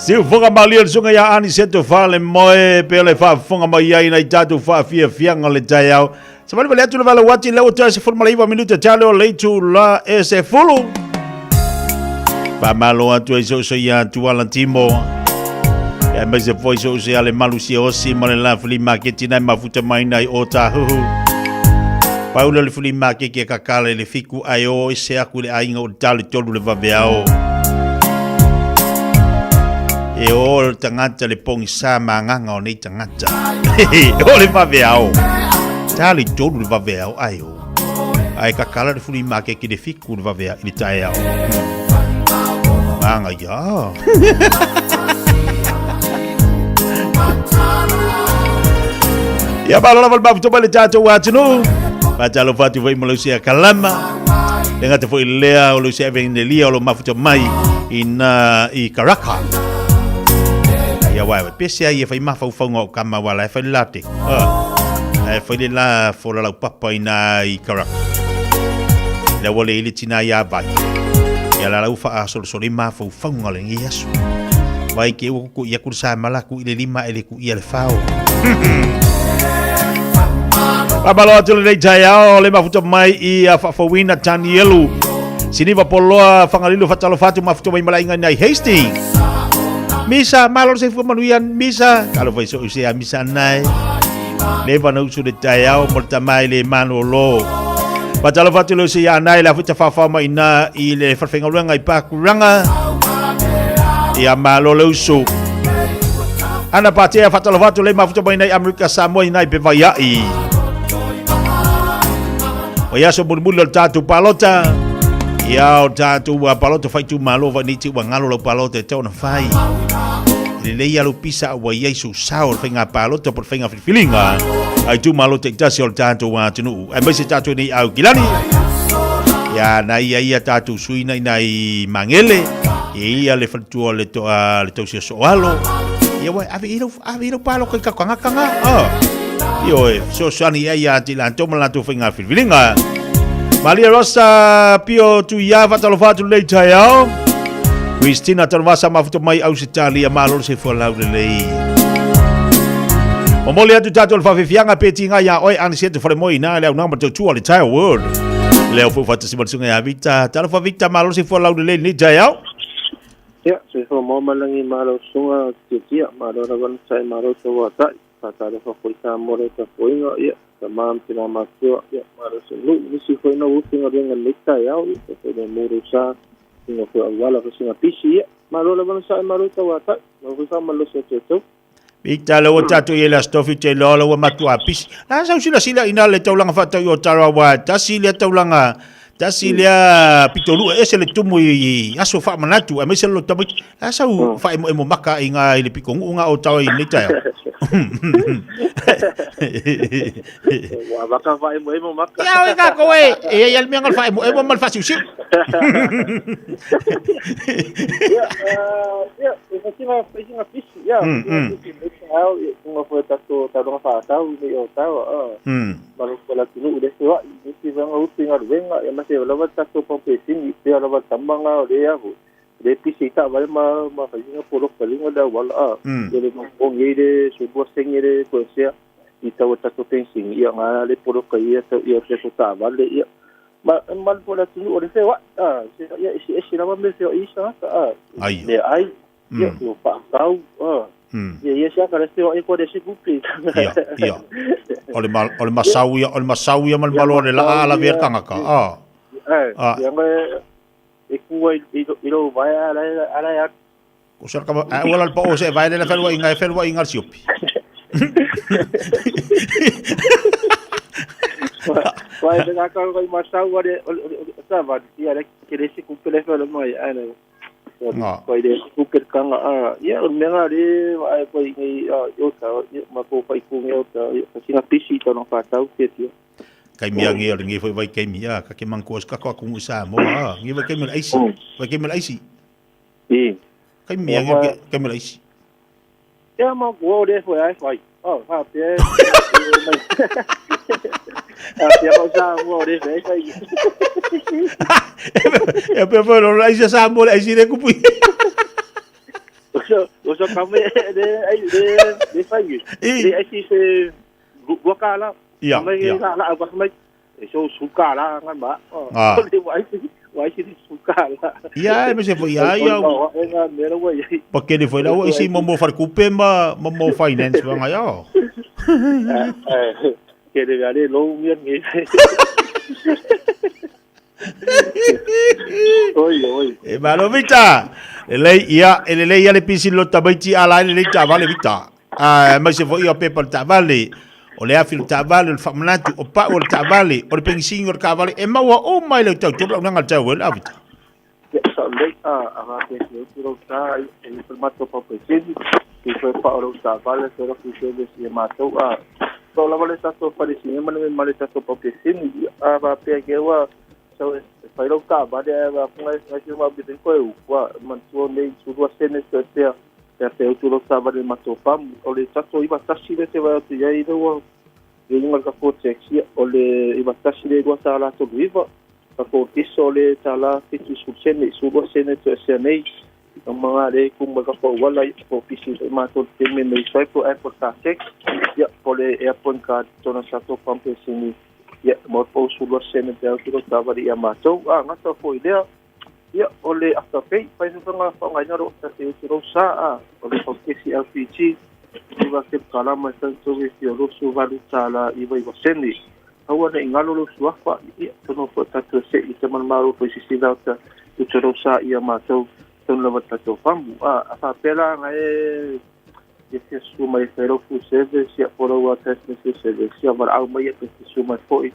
Siufoga malie le suga ia Aniseto Falemoe pe le faafofoga mai ai nai tatou faafiafiaga o le taeao. Savalivali atu le valau ati lea ua toe 19 minute tale o le itula e 10. Faamalo atu ai so'o ia Tuala Timo. Aemaise foi so'o se ale malusia osi ma le la flea market nai mafuta mai nai o tāhuhu. Paula le flea market ke kakala i le fiku ai o ese aku i le aiga o le tale tolu le vaveao. E o le tagata le pogisa magaga o nei tagata. O le vaveao. Tale tolu le vaveao ai o. Ai kakala le flea market le fiku le vaveao i le taeao. Maga ia. Ia malo lava le mafuta mai le tatou atunuu. Faatalofa atu foi ma Lucia Kalama. Le gata foi lea o Lucia Evangelia o lo mafuta mai i na i Karaka. Ia wai, pese ai e whai mafaufauga o kama wala e whai late. Ah, e whai le la fora lau papa i na i Karaka. Le ua le ili tina ia vai. Ia la lau wha asolosolo i mafaufauga le ngi aso. Vai ke ua kuku ia kursa malaku i le lima e le ku ia le fao. Faamalo atu lenei taeao le mafuta mai i a faafouina Tanielu. Siniva Poloa Fagalilo fatalofa atu mafuta mai malainga nai Hastings. Misa malo se fua manuia misa kalo fai so se a misa nai. Le vana usu le taeao mo le tamai le manolo. Fatalofa atu le se ia nai la futa whawhao mai na i le whalewhengaluenga i Pakuranga. Ia malo le usu. Ana Patea fatalofa atu le mafuta mai nei Amerika Samoa i nai pe vaia'i. O ia so mulimuli o le tātou palota. Ia o tātou ua palota whaitu malo vai nei te ua ngalo lau palota e tau na whai. Le lei alu pisa ua iai su sao le whainga palota po le whainga whiliwhilinga. Ai tu malo te itasi o le tātou atunuu. Ai mai se tātou nei au kilani. Ia na ia ia tātou suina i nai mangele. Ia ia le whalitua le to, le tausia soalo. Ia wai, ave i lau, ave i lau palo kai ka kanga kanga. Ah. Ia oe, so sani ia ia ati lan toma lan whainga whiliwhilinga. Maria Rosa Pio Tuia whatalofa atu lei taiao. Christina Tanovasa mafuta mai Ausitalia malo se folau lelei. Momoli atu tātou le whawhiwhianga pe tinga ia oe Anisete Wharemoe ina le au nā matau tua le Tile World. Le au whawhata si marisunga ia Vita. Talofa Vita malo se folau lelei ni taiao. Ia, se fo mo malangi malo sunga tia tia, malo rawan sai malo tawa tai. Faatalofa foi Samoa le tapuaiga, ia, tama ma tina matutua, ia, malo se nuu, nisi foi na ufi galuega i lenei taeao, ia, e foi le muru sa, sina foi auala foi sina pisi, ia, malo lava na sae malo tauatai, malo foi faamalosi atu e tou. Pita le ua tatou i le stofi te loa le ua matua pisi. La sau sila sila ina le taulanga whaatau i o tarawa wa tasi lea taulanga tasi lea pitolua ese le tumu i aso whaamanatu a mese lo tamaiti. La sau whaemo emo maka i ngā i le piko ngu ngā o tawa i nei taeao. Ua vaka whaemo emo maka. Ia oi ka koe, e ia le mea ngal whaemo emo mal whasiusiu. Ia, ia, e whatinga, whatinga pisi, ia, pisi, me te ao, ia, tunga foe tato taronga whaatau, i o tawa, a. Malo ko la tunu le se wa, i te vanga utu i ngaruenga, ia mase lava tato pampesini, pea lava tamanga o le aho. Le pisi ta vale ma ma whatinga polo whalinga le wala, a. Ia le mapongi i le soibua sengi le koesea, i taua tato fencing, ia ngā le polo kai ia tau ia te ko tā vale, ia. Ma ma le la tunu o le whewa, a, se ia esi esi lava me whewa i sa, a. Ai. Le ai, ia, o whaakau, a. Ia ia sia ka le whewa i ko le si kupi. Ia, ia. O le ma, o le masau ia, o le masau ia ma le malo le la ala vea tangaka, a. A. Ia ngai e kua i i lo vai ala ala ya. Ko sa ka a wala pa o se vai le felua inga felua inga siopi. Vai le ka ka masau ale sa va ia le ke le si kupe le felua mai ana. Ko le kupe kanga a ia o menga le vai ko i o ta ma ko fai ku ngi o ta sina pisi to no fa tau te ti. Kai mia ngi o ngi foi vai kai mia ka ke mangko ka ko ku sa mo a ngi vai kai mel aisi vai kai mel aisi. I. Kai mia ngi kai mel aisi. Ia ma ko le foi ai foi. Oh, ha pe. A pe ko sa mo le foi foi. E pe foi lo aisi sa mo le aisi le kupu. So, o so ka me le ai le le fai. Le ai si se lua ka la. Ia, Mai ia. la la va mai. E so su ka la ngan ma. Ah. Le wai si wai si su ka la. Ia, e me se foi ia ia. O e nga me la wai. Pakele foi la ua isi mo mo falekupe ma ma mo finance wa ngai ao. Eh, ke le gare lo mi ngi. Oi, oi. E malo Vita. Lelei ia, e lelei ia le pisi lo tamaiti a la e lelei taavale Vita. Ah, mai se foi ia pepa le taavale. O le afi o le taavale, o le faamanatu, o pau o le taavale, o le pengisini o le kaavale, e maua uma i le tau tolu aunaga le tau e le a Vita. Ia, sa lei a a va te se tu ro ta e i formato pa pe sini i foi pa ro ta vale se ro ki se se ma to a so la vale ta to pa si ma le ma le ta to pa pe sini a va pe ke wa so fai ro ta va de va ku ngai ngai ma bi ko eu wa man tu nei su ro sene se se te te tu ro ta vale ma to pam o le ta to i va ta si le te va te ia i ro le inga ka ko taxi o le i va ta si le ro ta la to viva ka ko tiso le tala fitu su sene su lo sene to se nei o mga le ku ma ka ko wala i ko pisi e ma to te me nei sai po airport ka tax ya po le airport ka to na sa to pampe sini ya mo po su lo sene te au ta vari ya ma to a ngata fo idea ya o le afterpay pai se nga fa ngai na ro ta te tu ro sa a o le po kesi LPG i va ke kala ma sa to we fi ro su valu tala i va i va sene aua ne ngalo lo suafa ia tono fo tatou se i te manumalo fo sisi lauta i te rosa ia matou tonu lava tatou famu a a faapea nga e ia fia susu mai fai lau full service ia po lau attachment full service ia valaau mai ia pe fia susu mai fo'i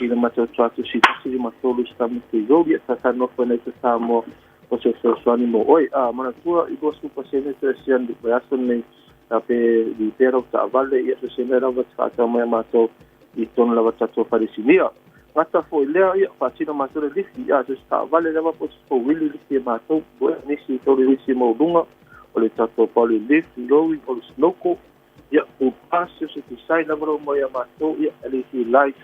i le matou tuatu si tasi lima tolu Stamiti Road ia tatā nofo nei te Samoa o se fesoasoani mo oe a manatua i 20% toe sian le vaiaso lenei a pe lipea lau taavale ia so se mea lava te faatau mai a matou i tonu lava tatou falesinia. Gata foi lea, ia, faatino matou le lifi, ia, so se taavale lava po o se fouili lifi e matou, ua nisi i tolu nisi maualuga o le tatou pali lift, lori, o le snowco, ia, full pass, so se design lava lau mai a matou, ia, LED lights,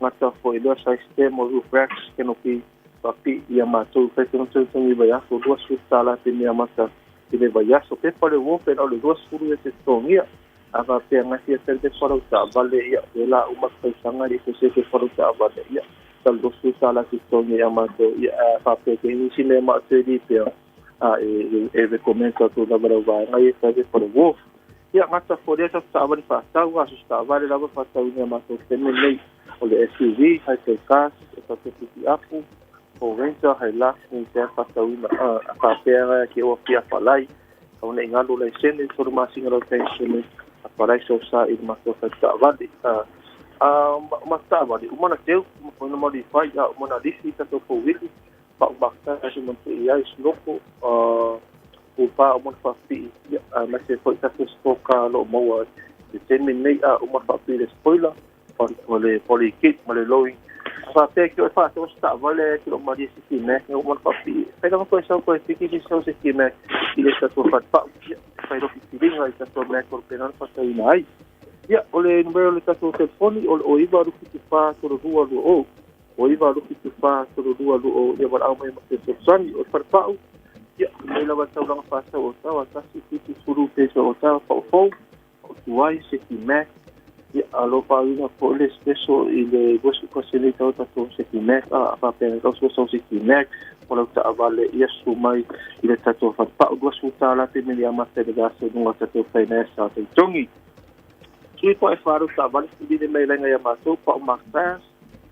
gata foi lea, size stem o roof racks, canopy, faapii ia matou, fai togitogi vaiaso, $20 te mea mata i le vaiaso. Pepa le warfare o le 20 ia te totogia. A faapea ngai fia tali te wharau taavale ia, le la uma tausaga i se se wharau taavale ia, tal $20 te totogia ia matou ia, a faapea ke nisi mea ma te ripea, a e e recommend atu lava lau vaega ia fai te wharau wolf. Ia ngata fo lea sa taavale whaatau, a so taavale lava whaatau ina matou teme nei o le SUV, hai te cars, e te piki apu, o Ranger, hai last ni te whaatau ina, a faapea ngai ke ua fia whalai, au nei ngalo lai sene, tolu masinga lau tai sene, a whalai so sa i matou whai taavale. A ma taavale, umana teu, uma koina mauri whai, a umana lifi tatou fauili, pa umakta se mantu i ai snoko, o pa umana whapii, a mai se foi tatou stoka lo maua, te teme nei a umana whapii le spoiler, o le poli kit, ma le lowing. A whapea ki o e whātou se taavale, ki lo maria se ki me, umana whapii. Whai lava koe sau koe piki se sau se ki me, i le tatou whatpau, ia, whai rofi piringa i tatou mea koro penana whatau ina ai. Ia, o le numero le tatou telefoni, o le o iwa rufi te whā toro rua rua o. O iwa rufi te whā toro rua rua o, ia wala au mai ma te fesoasoani, o le whatpau. Ia, mai lava taulanga whātau o tawa, tasi whitu suru peso o tawa, whao fou, o tuai, se ki Mac. Ia, a lo whaawina po le special i le gosi ko se nei tau tatou se ki Mac, a whapea kau so se ki Mac, o lau taavale ia su mai i le tatou whatpau, $20 te mili amata le vasa nunga tatou finance a te tongi. Tui po e wharu taavale while mai lenga ia matou, pa o Mark Bass,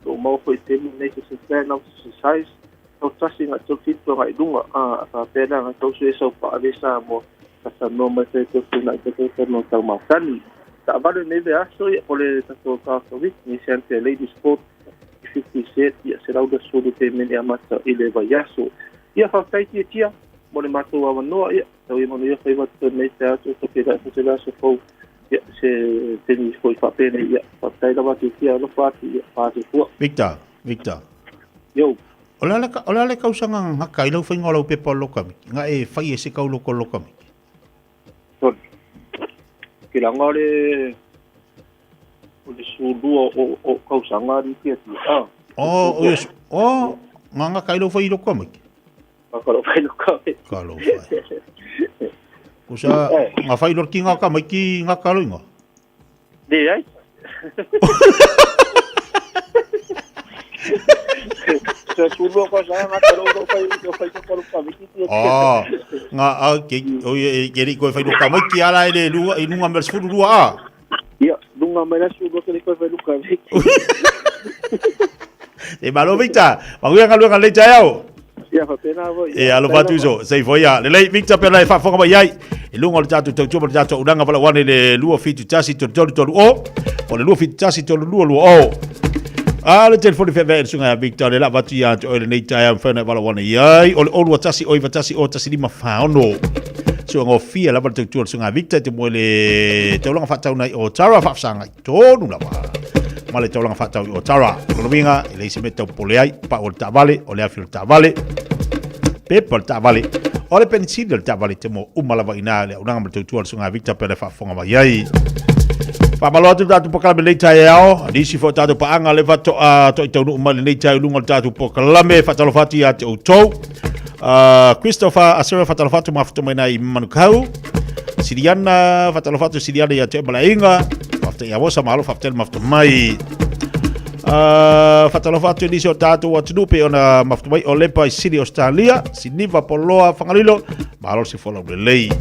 o mau foi te mi nei se se plan au se size, tau tasi ngā tau whitu ngā i lunga, a whapea ngā tau su e sau pa ave sa mo, tasa no mai te tau tuna i te tau tau no tau mautani. Taavale nei ve aso ia o le tatou kāwhawik, ni se ante Lady Sport 50 set, ia se lauda sulu te mene amata i le vaiaso. Ia whakaitia tia tia, mo le matou awanoa, ia, tau i manu ia whaiwa te nei te atu, to ke rai te laso fou, ia, se teni foi whapene, ia, whakaitia rawa te tia alofa atu, ia, whaate fua. Victor, Victor. Yo. O le ale o le ale kausaga ngaka i lau whainga o lau pepa o lokamiki, nga e whai e se kau loko lokamiki. Sorry. Ke langa o le o le sulua o o kausaga ri tia tia. Ah. O, o, yes, o, ngā ngaka i lau whai i lokamiki. Ka lo whai lokamiki. Ka lo whai. Kusa, nga whai lor ki ngā ka mai ki ngā ka loinga. Leai. Sa sulu ko sa nga talo ko fai ko fai ko ko ka miki ti. Ah, nga a ke o e ke ri ko fai ka mai ki ala ele lua i lunga mel sulu lua a. Ia, lunga mai la sulu ko ko fai luka miki. E malo Victor, manuia galuega lelei taeao. Ia, faapena foi. E alofa atu iso, sei foi ia. Lelei Victor pela e faafofoga mai ai. I luga o le tatou tautua ma le tatou auaunaga valaauane i le 271 3330 o le 271 3220. A le telefoni feaveai a le susuga ia Victor le lava atu ia te oe lenei taeao mafai ona e valaauane i ai o le 021 091 01546. Suagofie lava le tautua a le susuga ia Victor i te moe le taulaga faatauna i Otara faafesagai tonu lava ma le taulaga faatau i Otara. O lona uiga, e leai se mea e tau popole ai, pau o le taavale, o le afi o le taavale, pepa o le taavale, o le penisini o le taavale te mo uma lava i ina le auaunaga ma le tautua a le Susuga Victor pea le faafofoga mai ai. Faamalo atu le tatou polokalame lenei taeao, nisi foi o tatou paaga le faatoa to'i taunuu mai lenei taeao i luga o le tatou polokalame. Faatalofa atu ia te outou. Christopher Asera faatalofa atu mafuta mai nai Manukau. Siliana faatalofa atu Siliana ia te Malainga. Faafetai ia Wosa malo faafetai le mafuta mai. Faatalofa atu i nisi o tatou atunuu pei ona mafuta mai o Lepa i Sydney Australia, Siniva Poloa Fagalilo, malo se folau lelei.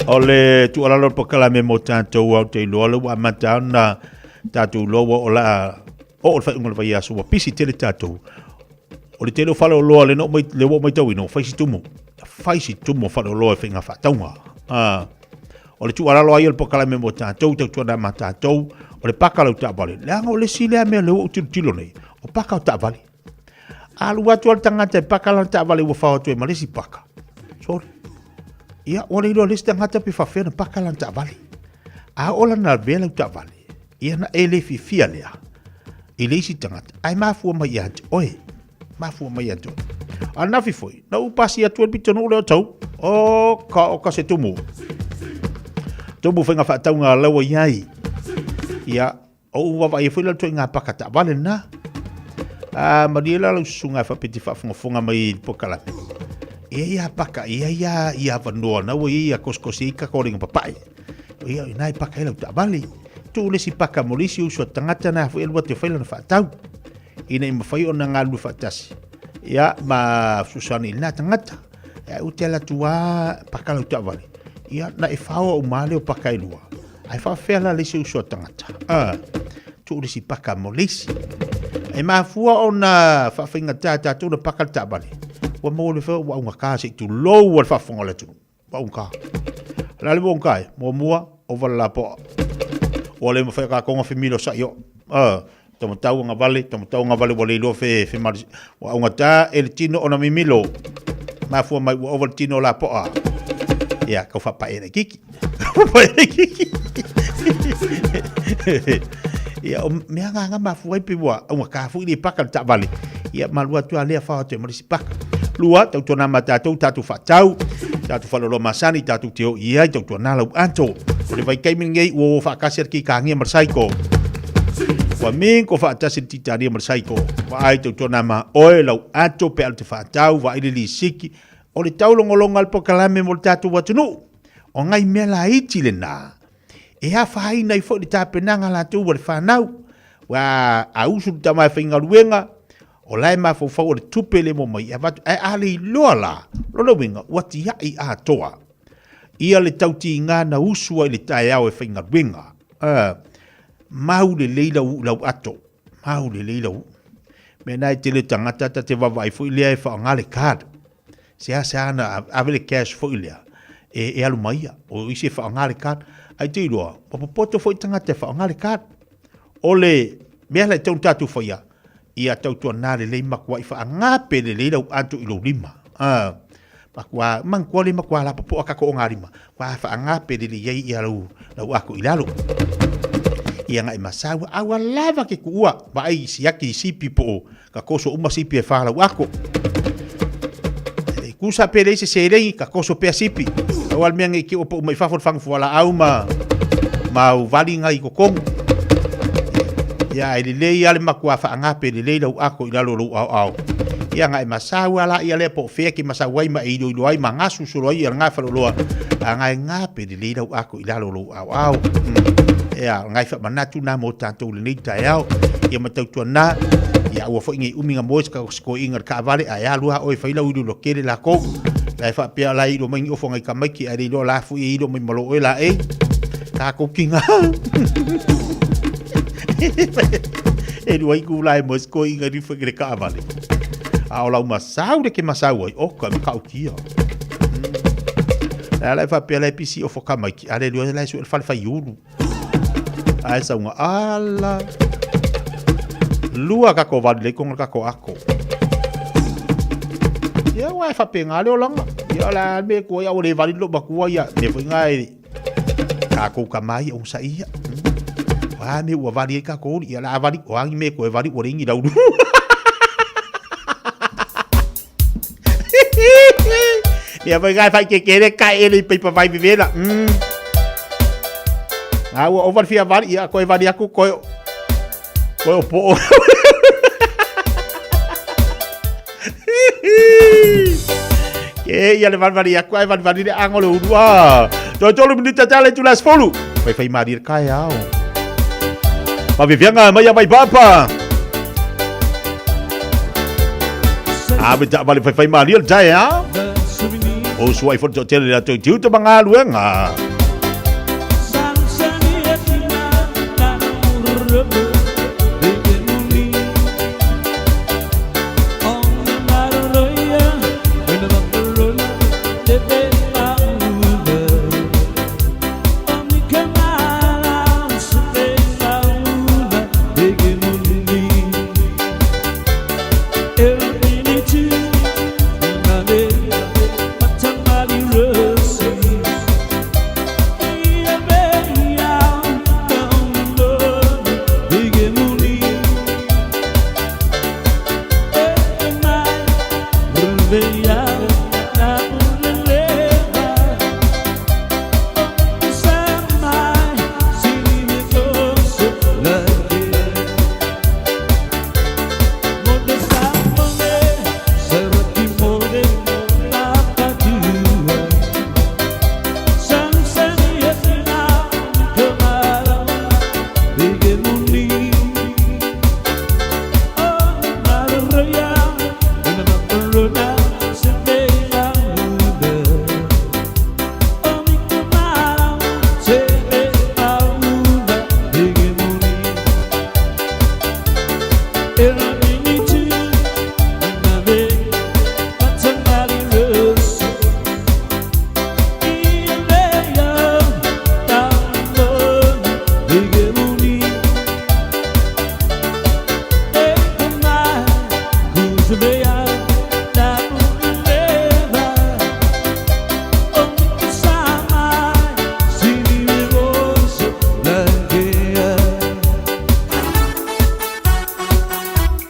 O le tuualalo o le polokalame mo tatou au te iloa le ua amata ona tatou iloa ua o la Oo le faaiuga o le vaiaso ua pisi tele tatou. O le tele o faleoloa le no mai le ua matauina ua fai si tumu. Fai si tumu o faleoloa e faiga faatauga. Ah, o le tuualalo ai o le polokalame mo tatou, tautuana ma tatou, o le paka lau taavale. Leaga o le isi lea mea lea ua ou tilotilo nei, o paka o taavale. Alu atu a le tagata e paka lana taavale ua fao atu ai ma le isi paka. Sorry. Ia, ua le iloa le isi tagata pe faafefea ona paka lana taavale. A oo la na lavea lau taavale, ia na e le fiafia lea i le isi tagata, ae mafua mai ia te oe. Mafua mai ia te oe. A nafi foi, na u pasi atu e le pitonuu lea o tau, o ka o ka se tumu. Tumu whainga whaataunga laua i ai. Ia, o u wawa ia foi la toi ngā paka taavale na. A malie la lau susuga e faapea te faafogafoga mai i le polokalame. Ia ia paka, ia ia ia avanoa na ua ia ia kosikosi ai ka koringa papae. O ia ina e paka ai lau taavale. Tuu le isi paka mo le isi uso a tagata na foi alu atu e fai lana faatau. Ina i mafai ona galulue faatasi. Ia ma fesoasoani i lena tagata. Ia u te ala atu a paka lau taavale. Ia na e faoa uma lea o paka e lua. Ae faafefea la le isi uso a tagata? A, tuu le isi paka mo le isi. E mafua ona faafaigata tatou ona paka le taavale. Ua maua le fea ua augata se i tulou a le faafofoga o le atunuu. Ua augata. O le a le mea ua augata ai? Muamua, ova le lapoa. Ua le mafai e kākou ona femilosa'i o. A, taumatau agavale, taumatau agavale ua le iloa fe, fe malosi. Ua augata e le tino ona mimilo. Mafua mai ua ova le tino o lapoa. Ia, kau faapae laitiiti. Faapae laitiiti. Ia, o mea nga mafua ai pe ua augata foi le paka le taavale. Ia, malu atu a lea fao atu ai ma le isi paka. Lua, tautuana ma tatou, tatou faatau, tatou faleoloa masani, tatou te o i ai, tautuana lau ato. O le vaitaimi lenei ua o faatasi a le Titania ma le Saiko. Ua mingo faatasi le Titania ma le Saiko. Vaai tautuana ma oe lau ato pe a alu te faatau, vaai le lisiki. O le taulogologa a le polokalame mo le tatou atunuu. O ngai mea laiti lena e afaina ai foi le tapenaga a latou a le fanau. Ua a usu le tama e faigaluega, O la e mafaufau o le tupe le mo mai e avatu, ae a le iloa la, lona uiga ua tiai atoa ia le tautiga na usu ai le taeao e faigaluega. A, mau lelei lau uu lau ato, mau lelei lau uu. Mea na e tele tagata ta te vaavaai foi lea e faaaoga le card. Seasea na ave le cash foi lea e, e alu mai ia. O isi e faaaoga le card. Ae te iloa, ua popoto foi tagata e faaaoga le card. O le mea la e tatau ona tatou faia, ia tautuana lelei makuai faagape lelei lau ato i lou lima. A, makua, manatua le makua lapopoa ka to'oga lima, kua faagape lelei ai ia lau, lau ato i lalo. Ia nga'i masau, a ua lava ke ku'ua, vaai siaki i sipi po o ka koso uma sipi e whā lau ako. E kusa pe leai se seleni, ka koso pea sipi. Au al mea nei ki opo uma i fafo le whangu fuala au ma, ma au vali ngai kokongu. Ia, e lelei ale makua whaangape, lelei lau ako i lalo lou ao ao. Ia nga e masau ala ia lea po o fea e ke masau ai ma e iloilo ai ma gasusolo ai ia lena faleoloa, a nga e gape lelei lau ako i lalo o lou aoao. Ea, o lena e faamanatu na mo tatou i lenei taeao. Ia ma tautuana, ia aua foi nei umi na moe se koiina i le taavale, ae alu lava oe e fai lau iloilo tele lakou. La e faapea la e ilo mai ni ofo nai tamaiti, ae le iloa la foi e ilo mai ma lo oe la e. Tatou tina. E lua itu la e moe se koiina i le taavale. A o lau masau le ke masau ai, oka e matautia. La la e faapea la e pisi ofo tamaiti, a le lua la e sue le fale faiulu. Ae sauga ala. Lua kako vali le konga kako ako. Ia wa e faapena le olaga. Ia la me ko ia o le vali lo makua ia me foi ngai kako ka mai o sa ia. Wa me ua vali e kako ia la vali o angi me ko e vali o le ngi laulu. Ia foi ngai fai ke kere ka ele i peipa vai vivela. A ua ova le fia vali, ia koe vali aku koe koe o po'o. Ke ia le valivali aku ai valivali le ago le ulu a. Toe tolu minuta tala i tula sefulu. Faifai malie le kaeao. Maveveaga mai a Vaipapa. A me taavale faifai malie le taeao. O suai fo le toatele le latou tiute ma galuega.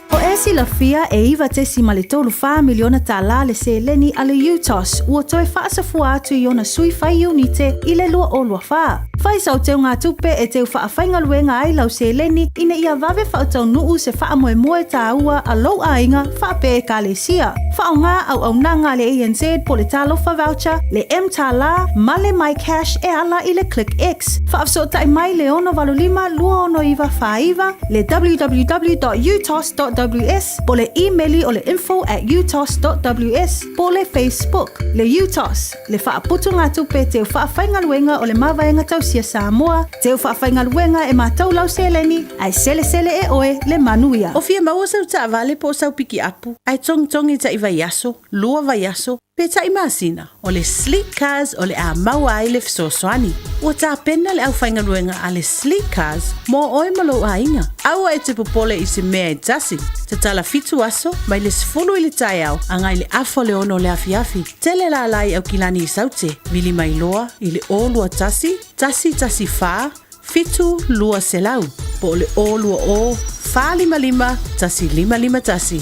O e silafia e 9.34 miliona tālā le seleni a le UTOS ua toe faasafua atu i ona sui fai iunite i le 2024. Fai sau teugatupe e teu faafaigaluega ai lau seleni ina ia vave faataunuu se faamoemoe tāua a lou aiga faapea Ekalesia. Faaaoga auaunaga a le ANZ po o le Talofa Voucher, le mTālā ma le MyCash e ala i le ClickX. Faafesootai mai le 685 269 49, le www.utos.ws po o le imeli o le info at utos.ws po o le Facebook. Le UTOS, le faaputugatupe teu faafaigaluega o le Mavaega Tausia Samoa, teu faafaigaluega e matou lau seleni, ae selesele e oe le manuia. O fia maua sau taavale po o sau pikiapu, ae togitogi taʻi vaiaso, lua vaiaso, pe taʻi masina, o le Sleek Cars o le a maua ai le fesoasoani. Ua tapena le aufaigaluega a le Sleek Cars mo oe ma lou aiga. Aua e te popole i se mea e tasi. Tatala fitu aso, mai le 10 i le taeao agai le afa o le ono o le afiafi. Tele lala i Aukilani i Saute, vili mai loa i le 021 114 7200 po o le 020 455 1551.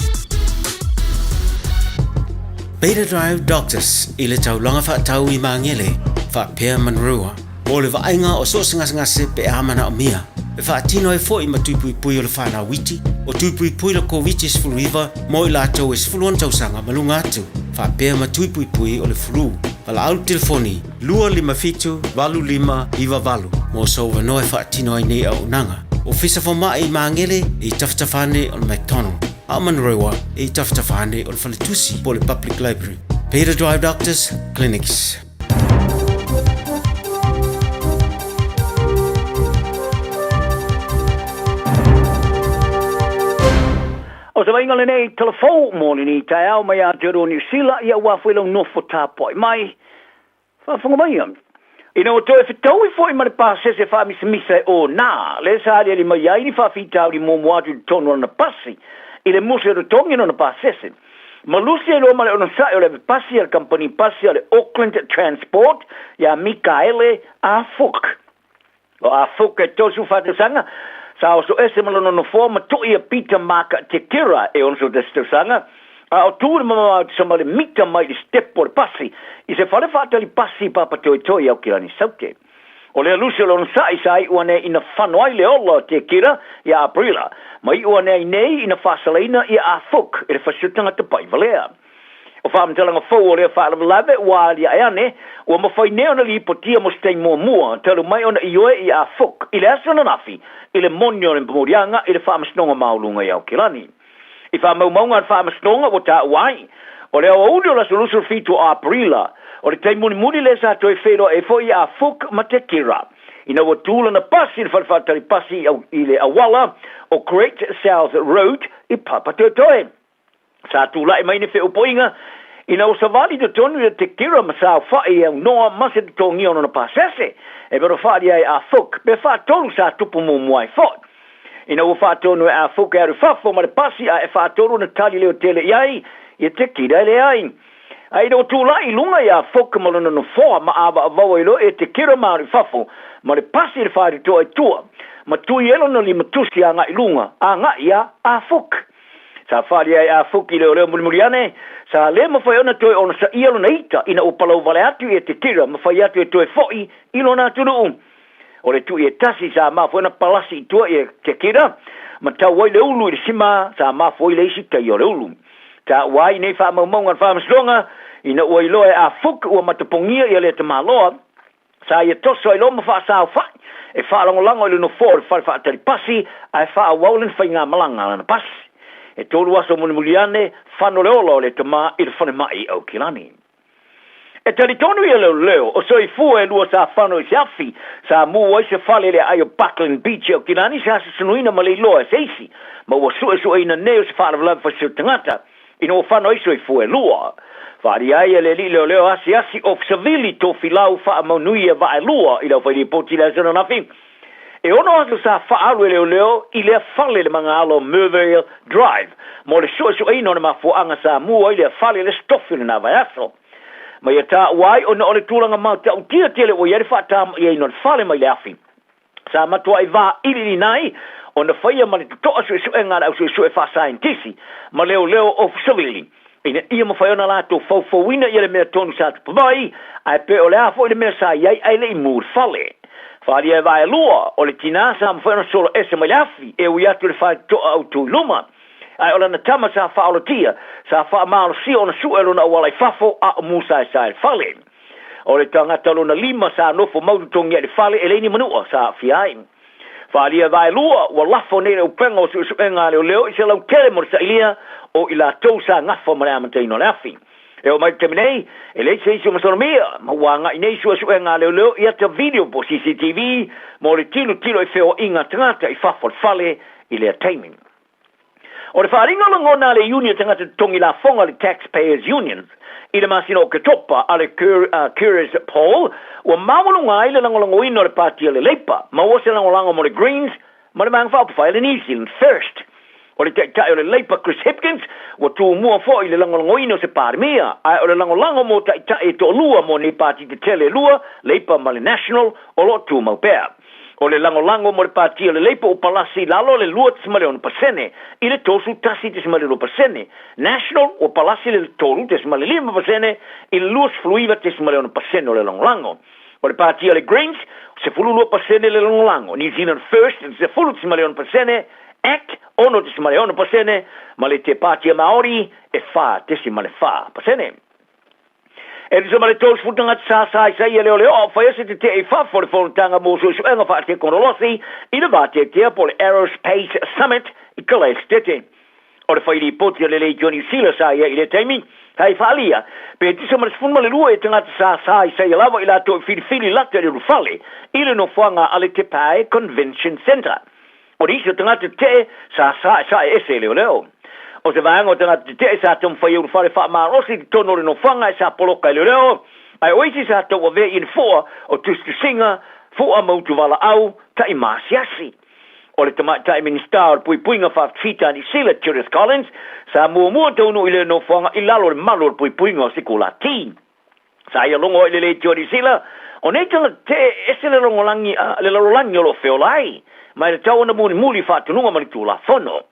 Beta Drive Doctors i le taulaga faatau i Magele faapea Manurewa mo le vaaiga o so o se gasegase pe a manaomia. E faatino ai foi ma tui puipui o le fanau iti, o tui puipui le Koviti-19 mo i latou e 16 tausaga ma luga atu, faapea ma tui puipui o le flu. Valaau le telefoni 257 8598 mo sou avanoa e faatino ai nei auaunaga. Ofisa Fomai i Magele e i tafatafa ane o le McDonald, a o Manurewa e i tafatafa ane o le Faletusi po o le Public Library. Pay to Drive Doctors Clinics. O se vaaiga lenei tala fou mo lenei taeao mai Aotearoa Niu Sila, ia ua foi lau nofo tapuai mai. Faafofoga maia, ina ua toe fetaui foi ma le pasese faamisamisa e ona, lea sa aliali mai ai ni faafitauli muamua atu i totonu o lana pasi, i le musu e totogi lona pasese. Ma lusi ai loa ma le onosai o le ave pasi a le kamupani pasi a le Auckland Transport iā Mikaele A. Fook. O A. Fook e 34 tausaga, sa oso ese ma lona nofoa ma to'i a Peter Mark Te Kira e 61 tausaga, a o tu le mamao te sama le mita mai i le sitepu o le pasi i se fale faatali pasi i Papatoetoe i Aukilani Saute. O lea lusi o le onosai sa iu ane ina fano ai le ola o Te Kira ia Aperila, ma iu ane ai nei ina faasalaina ia A. Fook e le fasioti tagata pai valea. O faamatalaga fou o lea faalavelave ua aliae ane, ua mafai nei ona lipotia mo se taimi muamua talu mai ona ioe i A. Fook i le aso ananafi i le moni o le momoliaga i le Faamasinoga Maualuga i Aokelani. I faamaumauga a le Faamasinoga ua taua ai, o le aoauli o le aso 27 o Aperila, o le taimi mulimuli lea sa toe feiloai ai foi ia Fook ma Te Kira, ina ua tu lana pasi i le fale faatali pasi i le auala o Great South Road i Papatoetoe. Sa tulai mai ni feʻupoiga ina ua savali i totonu ia Te Kira ma saofaʻi e aunoa ma se totogia o lona pasese e pei ona faaalia ai a Fook pe faatolu sa tupu muamua ai foi. Ina ua faatonu e a Fook e alu i fafo ma le pasi ae faatolu ona tali leotele i ai ia Te Kira e leai. A ina ua tulai i luga ia Fook ma lona nofoa ma ʻāwaʻawaua ai loa ia Te Kira ma alu i fafo ma le pasi i le faitotoa i tua ma tui ai lona limatusi agai i luga agai ia a Fook. Sa faaalia ai a Fook i leoleo mulimuli ane, sa le mafai ona toe onosaia lona ita ina ua palau vale atu ia Te Kira ma fai atu e toe foʻi i lona atunuu. O le tui e tasi sa mafua ona palasi i tua ia Te Kira ma tau ai le ulu i le sima sa mafua ai le isi tai o le ulu. Taua ai nei faamaumauga a le Faamasinoga ina ua iloa e a Fook ua matapogia ia lea tamaloa Sa ia toso ai loa ma faasaofaʻi e faalagolago i le nofoa o le fale faatali pasi ae faaauau lana faigamalaga a lana pasi. E tolu aso mulimuli ane, fano le ola o le tama i le falemai i Aukilani. E talitonu ia leoleo, o soifua e lua sa fano i se afi, sa mū ai se fale i le aai o Buckland Beach i Aukilani se asosonuina ma le iloa e se isi, ma ua suesueina nei o se faalavelave fasioti tagata. Ina ua fano ai soifua e lua. Faaalia ai e le alii leoleo asiasi o Savili Tofilau Faamaunuia Vaelua i le aufailipoti i le aso ananafi. E ono aso sa faaalu e leoleo i lea fale i le magaalo o Mervale Drive mo le suesueina o le mafuaaga sa mu ai lea fale i le sitofi o lena vaiaso. Ma ia taua ai ona o le tulaga matautia tele ua i ai le faatama'iaina o le fale mai le afi. Sa matuai vailiiliina ai ona faia ma le totoa suesuega a le au suesue faasaienitisi ma leoleo o Savili ina ia mafai ona latou faufauina ia le mea tonu sa tupu mai, ae pe o le a foi le mea sa i ai ae le i mu le fale. Faaalia e vaelua, o le tinā sa mafai ona solo ese mai le afi e ui atu i le faitotoa autu i luma, ae o lana tama sa faaolatia, sa faamalosia ona sue lona auala i fafo a o musaesae le fale. O le tagata lona lima sa nofo mau totogi ai le fale e leai ni manua sa aafia ai. Faaalia vaelua, ua lafo nei le upega o suesuega a leoleo i se lautele mo le sailia o i latou sa gafa ma le amataina o le afi. E oo mai le taimi nei, e leai se isi o masalomia, ma ua agai nei suesuega a leoleo i ata video po o CCTV mo le tilotilo i feoaiga a tagata i fafo o le fale i lea taimi. O le faaaliga o lagona a le Iuni o Tagata Totogi Lafoga, le Taxpayers Union, i le masina o Oketopa a le Curious Poll, ua maualuga ai le lagolagoina o le Pati a le Leipa, maua se lagolago mo le Greens ma le Vaega Faaupufai a le New Zealand First. O le Taitai o le Leipa Chris Hipkins ua tumua foi i le lagolagoina o se Palemia, ae o le lagolago mo taitai e toalua mo nei pati tetele e lua, Leipa ma le National, o lo o tumau pea. O le lagolago mo le Pati o le Leipa ua palasi i lalo le 2.6% i le 31.2%, National ua palasi le 3.5% i le 29.6% o le lagolago. O le Pati a le Greens 12% le lagolago, New Zealand First i le 10.6%, act 6.6%, ma le Te Pāti a Māori e 4.4%. E tusa ma le 30 tagata sa sa i saia leoleo a o faia se tetee i fafo o le fonotaga mo suesuega faatekonolosi i le vateatea po o le Aerospace Summit i Kalaesetete. O le fai lipoti a le Leitio Niu Sila sa i ai i lea taimi, hei faaalia, pe tusa ma le 12 e tagata sa sa i saia lava i latou i filifili lata i le ulufale i le nofoaga a le Te Pae Convention Centre. O nisi o tagata tetee sa saesae ese e leoleo. O se vaega o tagata tetee sa taumafai e ulufale faamalosi i totonu o le nofoaga e sa poloka e leoleo, ae o isi sa tauavea i nofoa o tusitusiga, fua ma utuvalaau, taʻi maasiasi. O le Tamaitai Minisita o le Puipuiga Faafita a Niu Sila, Judith Collins, sa muamua taunuu i lea nofoaga i lalo o le malu o le puipuiga o sikulati. Sa ia logo ai le Leitio a Niu Sila, o nei tagata tetee e ese le logolagi a le lalolagi o lo o feola ai, ma e tatau ona mulimuli faatunuga ma le Tulafono.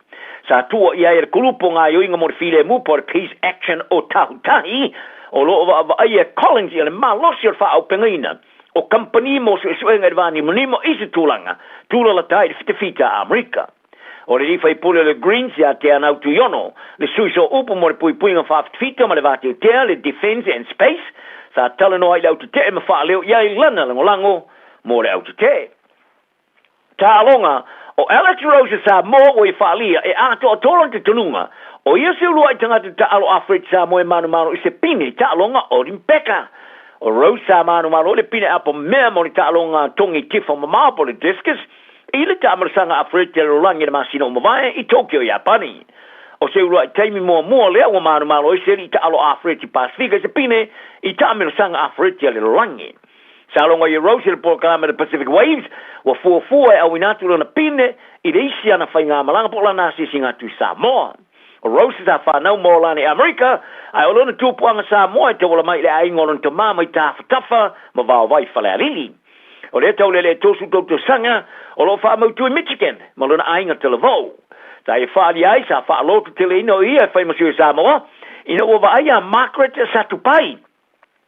Sa tuua i ai e le kulupu o gaoioiga mo le filemu po o le Peace Action o Tahutahi, o lo o vaavaaia e Collins ia le malosi o le faaaupegaina o kamupani mo suesuega i le vānimonimo i se tulaga tūlalata ai i le fitafita a Amerika. O le alii faipule o le Greens ia Teanau Tuiono, le sui sooupu mo le puipuiga faafitafita ma le vateatea, le Defence and Space, sa talanoa ai i le autetee ma faaleo i ai lana lagolago mo le autetee. Taaloga, o Alex Rose Samoa ua i faalia e atoatoa lona talitonuga, o ia se uluai tagata taalo Afrika Samoa e manumanu i se pine taaloga Olimpeka. O Rose sa manumanu i le pine apo mea mo le taaloga togi tifa mamao po o le discus i le taamalasaga Afrika i le lalolagi i le masina ua mavae i Tokyo, Iapani. O se uluai taimi muamua lea ua manumalo ai se alii taalo Afrika Pasifika i se pine i taamilosaga Afrika i le lalolagi. Sa logo ai e Rose i le polokalame The Pacific Waves, ua fuafua e auina atu lana pine i le isi ana faigamalaga po o lana asiasiga atu i Samoa. O Rose sa fanau ma ola ane i Amerika, ae o lona tupuaga Samoa e tauala mai i le aiga o lona tama mai Tafatafa ma Vaovai Falealili. O lea taulele e 33 tausaga o lo o faamautu i Michigan ma lona aiga talavou. Sa ia faaalia ai, sa faalototeleina o ia e fai ma sui o Samoa ina ua vaai ia Margaret Satupai,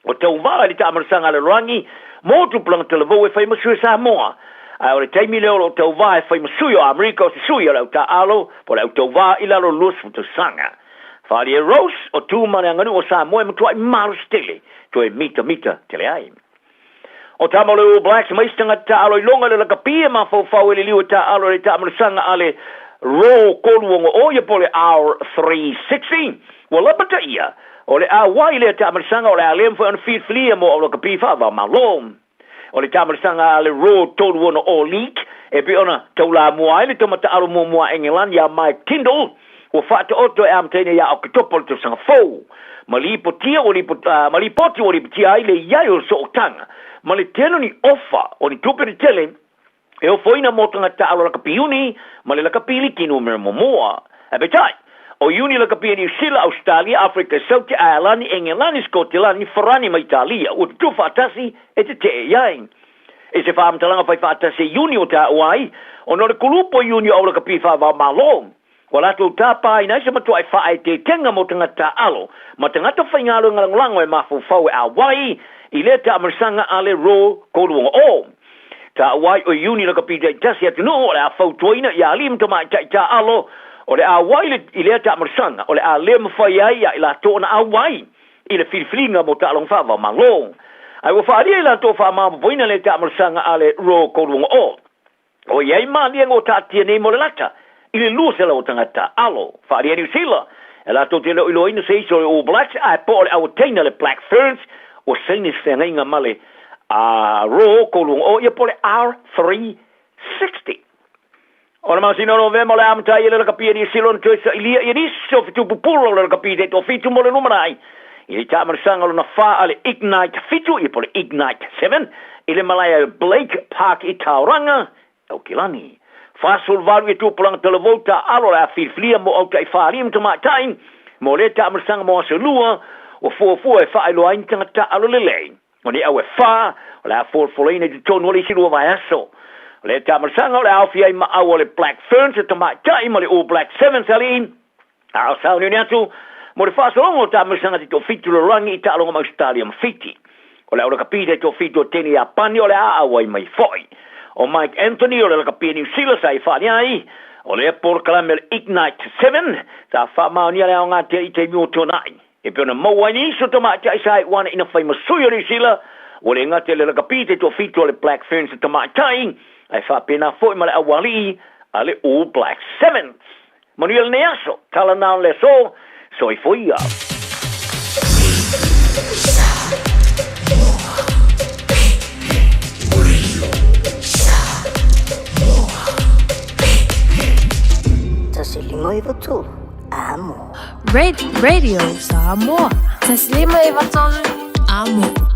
O tauvaa i le taamalasaga a le lalolagi mo tupulaga talavou e fai ma sui o Samoa. Ae o le taimi lea o lo o tauvaa e fai ma sui o Amerika o se sui o le au taaalo po o le au tauvaa i lalo o le 20 tausaga. Faaalia e Rose, o tu ma le aganuu o Samoa e matuai malosi tele, toe mitamita tele ai. O tama o le All Blacks ma isi tagata taaalo i loga i le lakapi e mafaufau e liliu e taaalo i le taamalasaga a le Raw 360 ia po o le R360. Ua lapataia, o le auai lea taamalasaga o le a le mafai ona filifilia mo au lakapi faava-o-Malo. O le taamalasaga a le Raw 360 League e pei ona taulamua ai le tama taaalo muamua a Engelani ia Mike Tindall, ua faataoto e amataina ia Oketopa o le tausaga fou. Ma lipotia ua ma lipoti ua lipotia ai le i ai o le sootaga ma le tele o ni ofa o ni tupe tetele e ofoina mo tagata taaalo lakapi iuni ma le lakapi liki numera muamua. Ae peitai, o iuni lakapi a Niu Sila, Ausetalia, Afrika Saute, Aelani, Engelani, Sikotelani, Farani ma Italia ua tutū faatasi e tetee i ai. I se faamatalaga fai faatasi e Iuni o taua ai, ona o le kulupu o Iuni o Aulakapi Faava-o-Malo, ua latou tāpāina ai se matuaʻi faaeteetega mo tagata taaalo ma tagata faigaluega lagolago e mafaufau e auai i lea taamalasaga a le Raw 360. Taua ai o Iuni lakapi taitasi atunuu o le a fautuaina ia alii ma tamaitai taaalo o le auai i lea taamalasaga o le a le mafai ai ia i latou ona auai i le filifiliga mo taaloga faava-o-Malo. Ae ua faaalia i latou faamaopoopoina le taamalasaga a le Raw 360. O i ai maliega o taatia nei mo le lata i le 200 o tagata taaalo faaalia Niu Sila e latou te le o iloaina se isi o le All Blacks ae po o le auateina le Black Ferns ua saini se feagaiga ma le Raw 360 ia po o le R360. O le masina o Novema o le a amata ai e le lakapi a Niu Sila ona toe sailia ia nisi o fetu pupula o le lakapi taitoafitu mo le lumanai i le taamalasaga lona fa a le Ignite 7 ia po o le Ignite 7 i le malae o Blake Park i Tauranga, Aukilani. 48 ia tupulaga talavou taaalo o le a filifilia mo au taifālia ma tamaitai mo lea taamalasaga mo aso lua ua fuafua e faailoa ai ni tagata taaalo lelei. O nei au e fa, o le a folafolaina i totonu o le isi lua vaiaso. O lea taamalasaga o le a aofia ai ma au o le Black Ferns e tamaitai ma le All Black Sevens alii, a o sauniuni atu mo le faasologa o taamalasaga taitoafitu lalolagi i taaloga ma Ausetalia ma Fiti. O le aulakapi taitoafitu o Teni Iapani o le a auai mai foi. O Mike Anthony o le lakapi a Niu Sila sa i faaalia ai o lea polokalame o le Ignite Seven sa faamaonia le aoga tea i taimi ua tuanai. E pei ona maua ai nisi o tamaitai sa iu ana ina fai ma sui o Niu Sila, ua le gata i le lakapi taitoafitu a le Black Ferns a tamaitai, ae faapena foi ma le aualii a le All Blacks Sevens. Manuia lenei aso, tala na o le aso, soifua ia. 153 Amo. Radio Samoa. 153 Amo.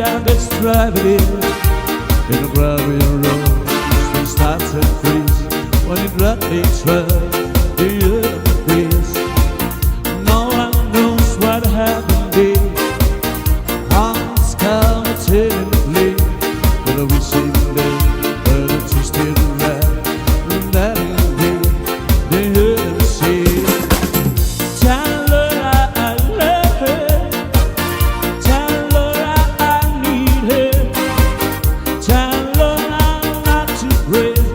I best drive it in. In a gravel road, we start to freeze. When it roughly twelve, the earth breeze. No one knows what happened there. Hearts come timidly, but we see them, but it's still right. That the earth see. Tell her I love her. Tell her I need her. Tell her I'm not to breathe.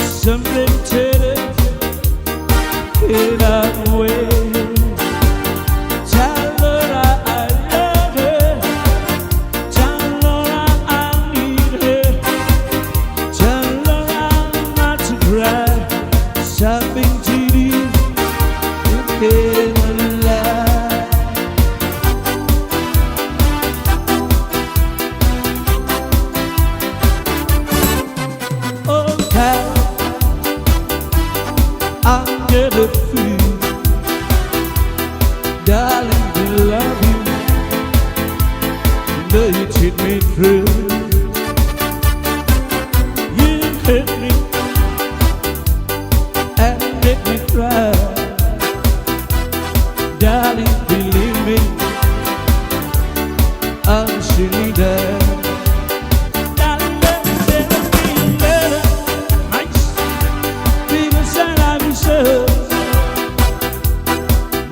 Something to it away. Tell her I love her. Tell her I need her. Tell her I'm not to cry. Something to do. You can't lie. Oh, Cal, I'm getting free. Darling, we love you. Though you treat me true. You hurt me and make me cry. Darling, believe me, I'm surely there. Darling, let me be better. Nice. Because I love you so.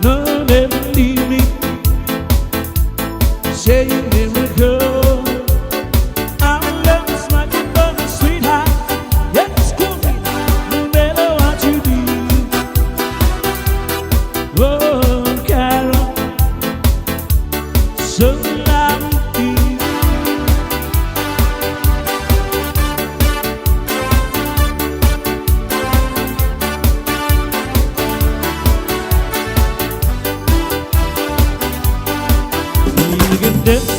No, never leave me. Say you never go. Our love is like a burning sweetheart. Yes, cool. No matter what you do. Oh, Carol, so loud you. You can dance,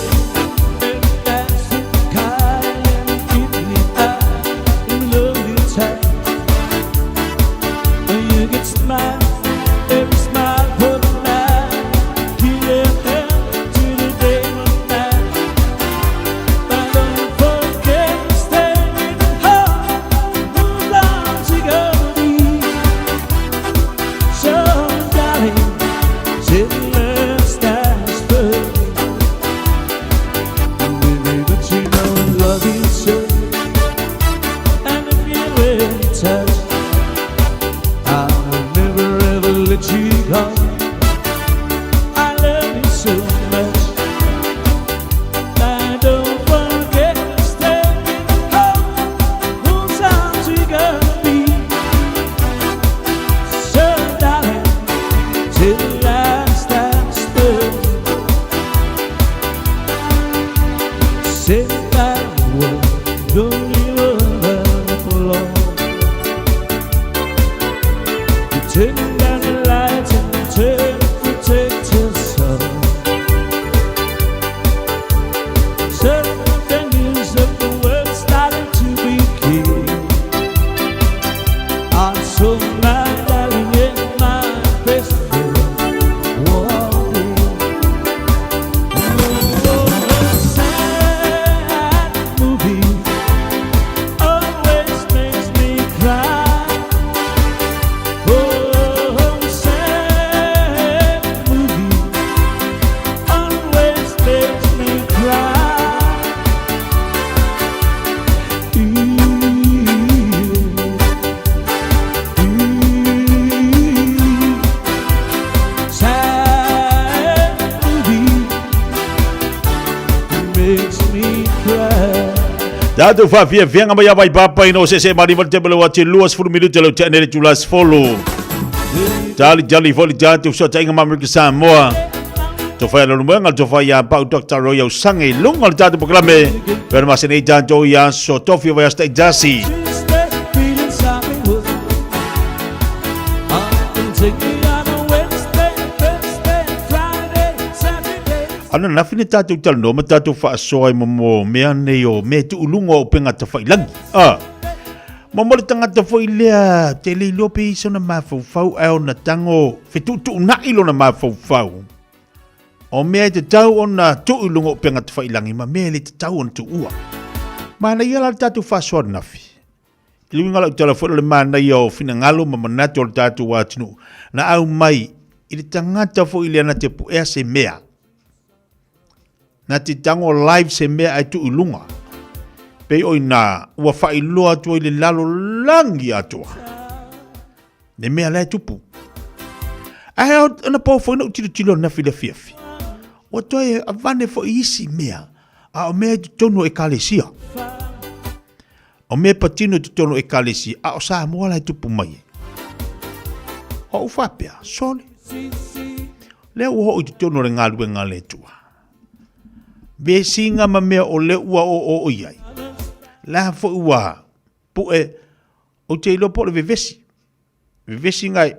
dance with Kyle and keep me up in lovely time. You can smile, every smile for the night. Keep your hand to the day of night. But don't forget to stay in the heart. Whose arms you gonna be? So, darling, till the last dance first. Baby, but you know I love you so. And if you really touch, I will never ever let you go. I love you so much. I don't forget to stay in the heart. Whose arms you gonna be? So, darling, till the last dance first. Say that word, don't you ever for long. You turn down the lights and turn the protectors on. Sudden the news of the world started to begin. I saw my darling and my best friend walking. Oh, sad movie always makes me cry. Oh, sad movie always makes me cry. Ooh, ooh, sad movie makes me cry. Tatou faafiafiaga mai ava i papa ina o seesee maliva le tebele ua te 20 minute le tea nei le itula 10. Talitali foi le tatou fesootaiga ma Amerika Samoa. Tofa ia Leulumoega, le tofa ia Pau Dr. Roy Ausaga i luga o le tatou polokalame. Pea na masani ai tatou i aso tofi o vaiaso taitasi. Tuesday, feeling sorry was I can take me on a Wednesday, Thursday, Friday, Saturday. Ananafi na tatou talanoa ma tatou faasoa i momo mea nei o mea tuuluga o upega tafailangi. Ah. Momo le tagata foi lea te le iloa pe i sona mafaufau ae ona tago fetuutuunai lona mafaufau. O mea e tatau ona tuu i luga o upega tafailangi ma mea e le tatau ona tuua. Manaia la le tatou faasoa ananafi. I le uiga o lau tala foi o le manaia o finagalo ma manatu o le tatou atunuu na aumai i le tagata foi lea na te puea se mea. Na te tago live se mea ae tuu i luga. Pei o ina ua faailoa atu ai le lalolagi atoa. Le mea la e tupu. Ae ona pau foi na ou tilotilo ananafi i le afiafi. Ua toe avane foi isi mea, a o mea i totonu o ekalesia. O mea patino i totonu o ekalesia, a o Samoa la e tupu mai ai. O ou faapea, sole. Lea ua oo i totonu o le galuega a le Atua. Vesiga ma mea o lea ua oo i ai. La foi ua pue Ou te iloa po o le vevesi. Vevesiga e,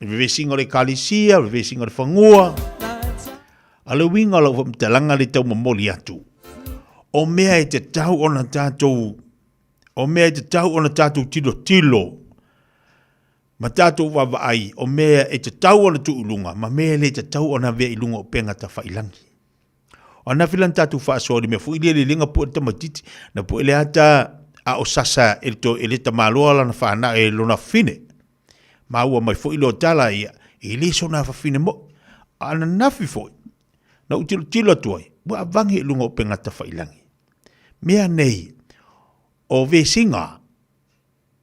vevesiga o le ekalesia, vevesiga o le fanua. A le uiga o lau faamatalaga le tau momoli atu, o mea e tatau ona tatou, o mea e tatau ona tatou tilotilo, ma tatou vaavaai, o mea e tatau ona tuu i luga, ma mea e le tatau ona avea i luga o upega tafailangi. O anafi la na tatou faasoa i le mea foi lea le lenga pue le tamaititi, na pue le ata a o sasa e le to e le tamaloa lana whānau e lona fine. Maua mai foi leo tala ia, e le sona fafine mo. A na nafi foi, na u tilo tilo atu ai, ua avangi e lunga o pengata whailangi. Mea nei, o vesinga,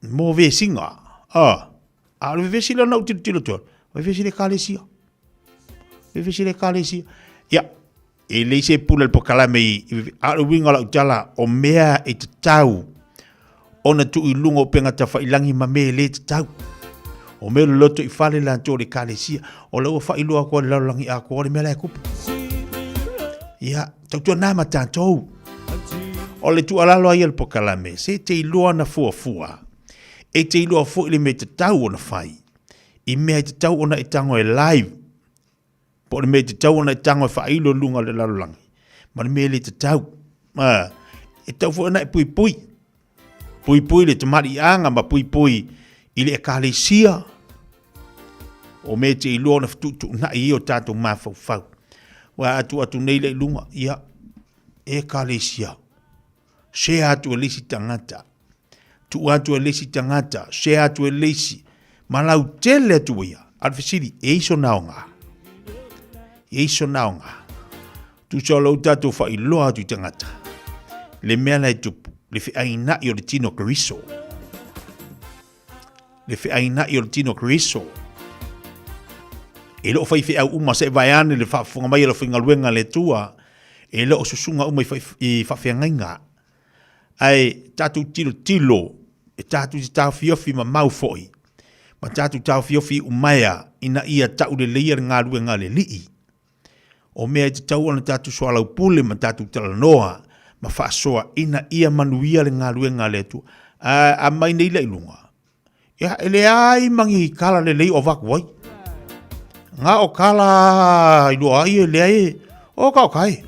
Mo vesiga, a, a o le vevesi lea na ou tilotilo atu ai, vevesi le ekalesia. Vevesi le ekalesia. Ia, e leai se pule a le polokalame i, a o le uiga o lau tala, o mea e tatau ona tuu i luga o upega tafailangi ma mea e le tatau. O mea o le loto i fale latou o le ekalesia, o la ua faailoa atu ai le lalolagi atoa le mea la e tupu. Ia, tautuana ma tatou. O le tuualalo ai a le polokalame, se te iloa ona fuafua, e te iloa foi le mea e tatau ona fai, i mea e tatau ona e tago e live, po o le mea e tatau ona e tago e faailo i luga o le lalolagi, ma le mea e le tatau. E tatau foi ona e puipui, puipui le tamaliiaga ma puipui i le ekalesia, o mea e te iloa ona fetuutuunai ai o tatou mafaufau. Ua atu atu nei le i luga, ia, ekalesia, share atu e le isi tagata, tuu atu e le isi tagata, share atu e le isi, ma lautele atu ia. A o le fesili, e i ai sona aoga? E i ai sona aoga? Tusa o lou tatou faailoa atu i tagata, le mea la e tupu, le feaina'i o le tino Keriso. Le feaina'i o le tino Keriso. E le o faifeau uma se vaeane le faafofoga mai a le aufaigaluega a le Atua, e le o susuga uma i faafeagaiga. Ae tatou tilotilo, e tatou te taofiofi mamao foi, ma tatou taofiofi iumaea ina ia tauleleia le galuega a le Alii. O mea e tatau ona tatou soalaupule ma tatou talanoa ma faasoa ina ia manuia le galuega a le Atua. A, a mai nei la i luga, ia, e leai ma ni kala lelei o avatu ai. Nga o kala i lua ai e leai, o ka o kai.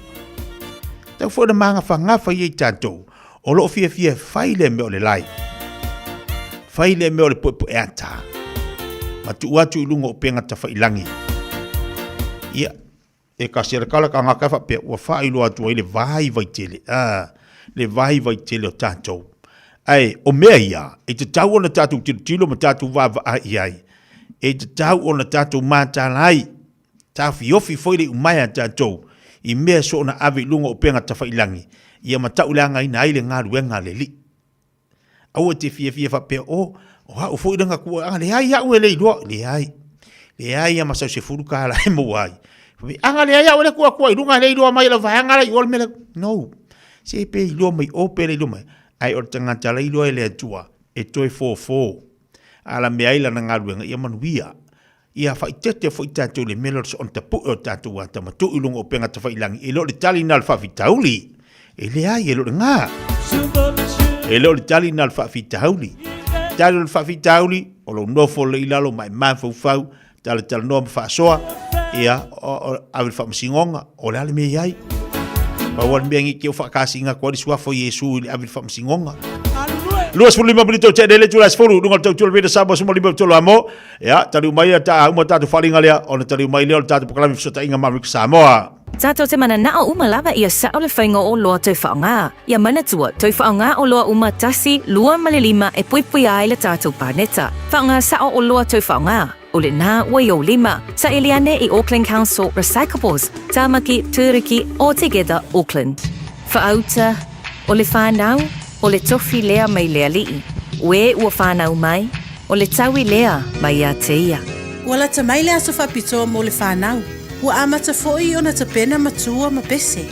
Tau foi na magafagafa ia i tatou, o loo fiafia e fai le mea o le lai. Fai le mea o le puepueata. Ma tuu atu i luga o upega tafailangi. Ia, e kasi le kala kangaka e faapea, ua faailoa atu ai le vaivai tele, a, le vaivai tele o tatou. Ae, o mea ia, e tatau ona tatou tilotilo ma tatou vaavaai i ai. E tatau ona tatou mataala ai. Taofiofi foi le iumaea a tatou i mea soona ave i luga o upega tafailangi, ia ma tauleagaina ai le galuega a le Alii. Aua e te fiafia faapea, O, o au foi lea na tuua, a leai au e le iloa. Leai, leai lava ma sau 10 tala e maua ai. Fai mai, Aga leai au e le tuu atua i luga, e le iloa mai e lau vaega la i o le mea lea. No, se pe iloa mai o pe le iloa mai, ae o le tagata la iloa e le Atua e toe fofo alamea ai lana galuega ia manuia. Ia faaeteete foi tatou i le mea lea o le soona tapue o tatou ata ma tuu i luga o upega tafailangi, e le o le tali lena o le faafitauli. E leai, e le o lena. E le o le tali lena o le faafitauli. Tali o le faafitauli, o lou nofo lea i lalo ma e mafaufau, talatalanoa ma faasoa, ia, ave le faamasinoga, o le a le mea i ai? Pau lava le mea nei te o faakasiga atu ai le suafa o Iesu i le ave i le faamasinoga. 25 minute o te le tula 10 lunga tau tula veda Samoa suma lima tolo amo. Ia, taliu mai a ta uma tātou wharinga lea, ona taliu mai lea o le tātou pokalami fesootaiga ma Amerika Samoa. Tātou te mananao uma lava ia sao le faiga o oloa tau faaaoga. Ia manatua, tau faaaoga oloa uma tasi, lua ma le lima e puipuia ai le tātou paneta. Faaaoga sao oloa tau faaaoga. O lena ua i ou lima. Saili ane i Auckland Council Recyclables, Tāmaki, Tūruki, or Together Auckland. Whaauta, o le whānau, o le tofi lea mai le ali'i. O e ua whānau mai, o le taui lea mai ia te ia. Ua lata mai le aso faapitoa mo le whanau. Ua amata foi ona tapena matua ma pese.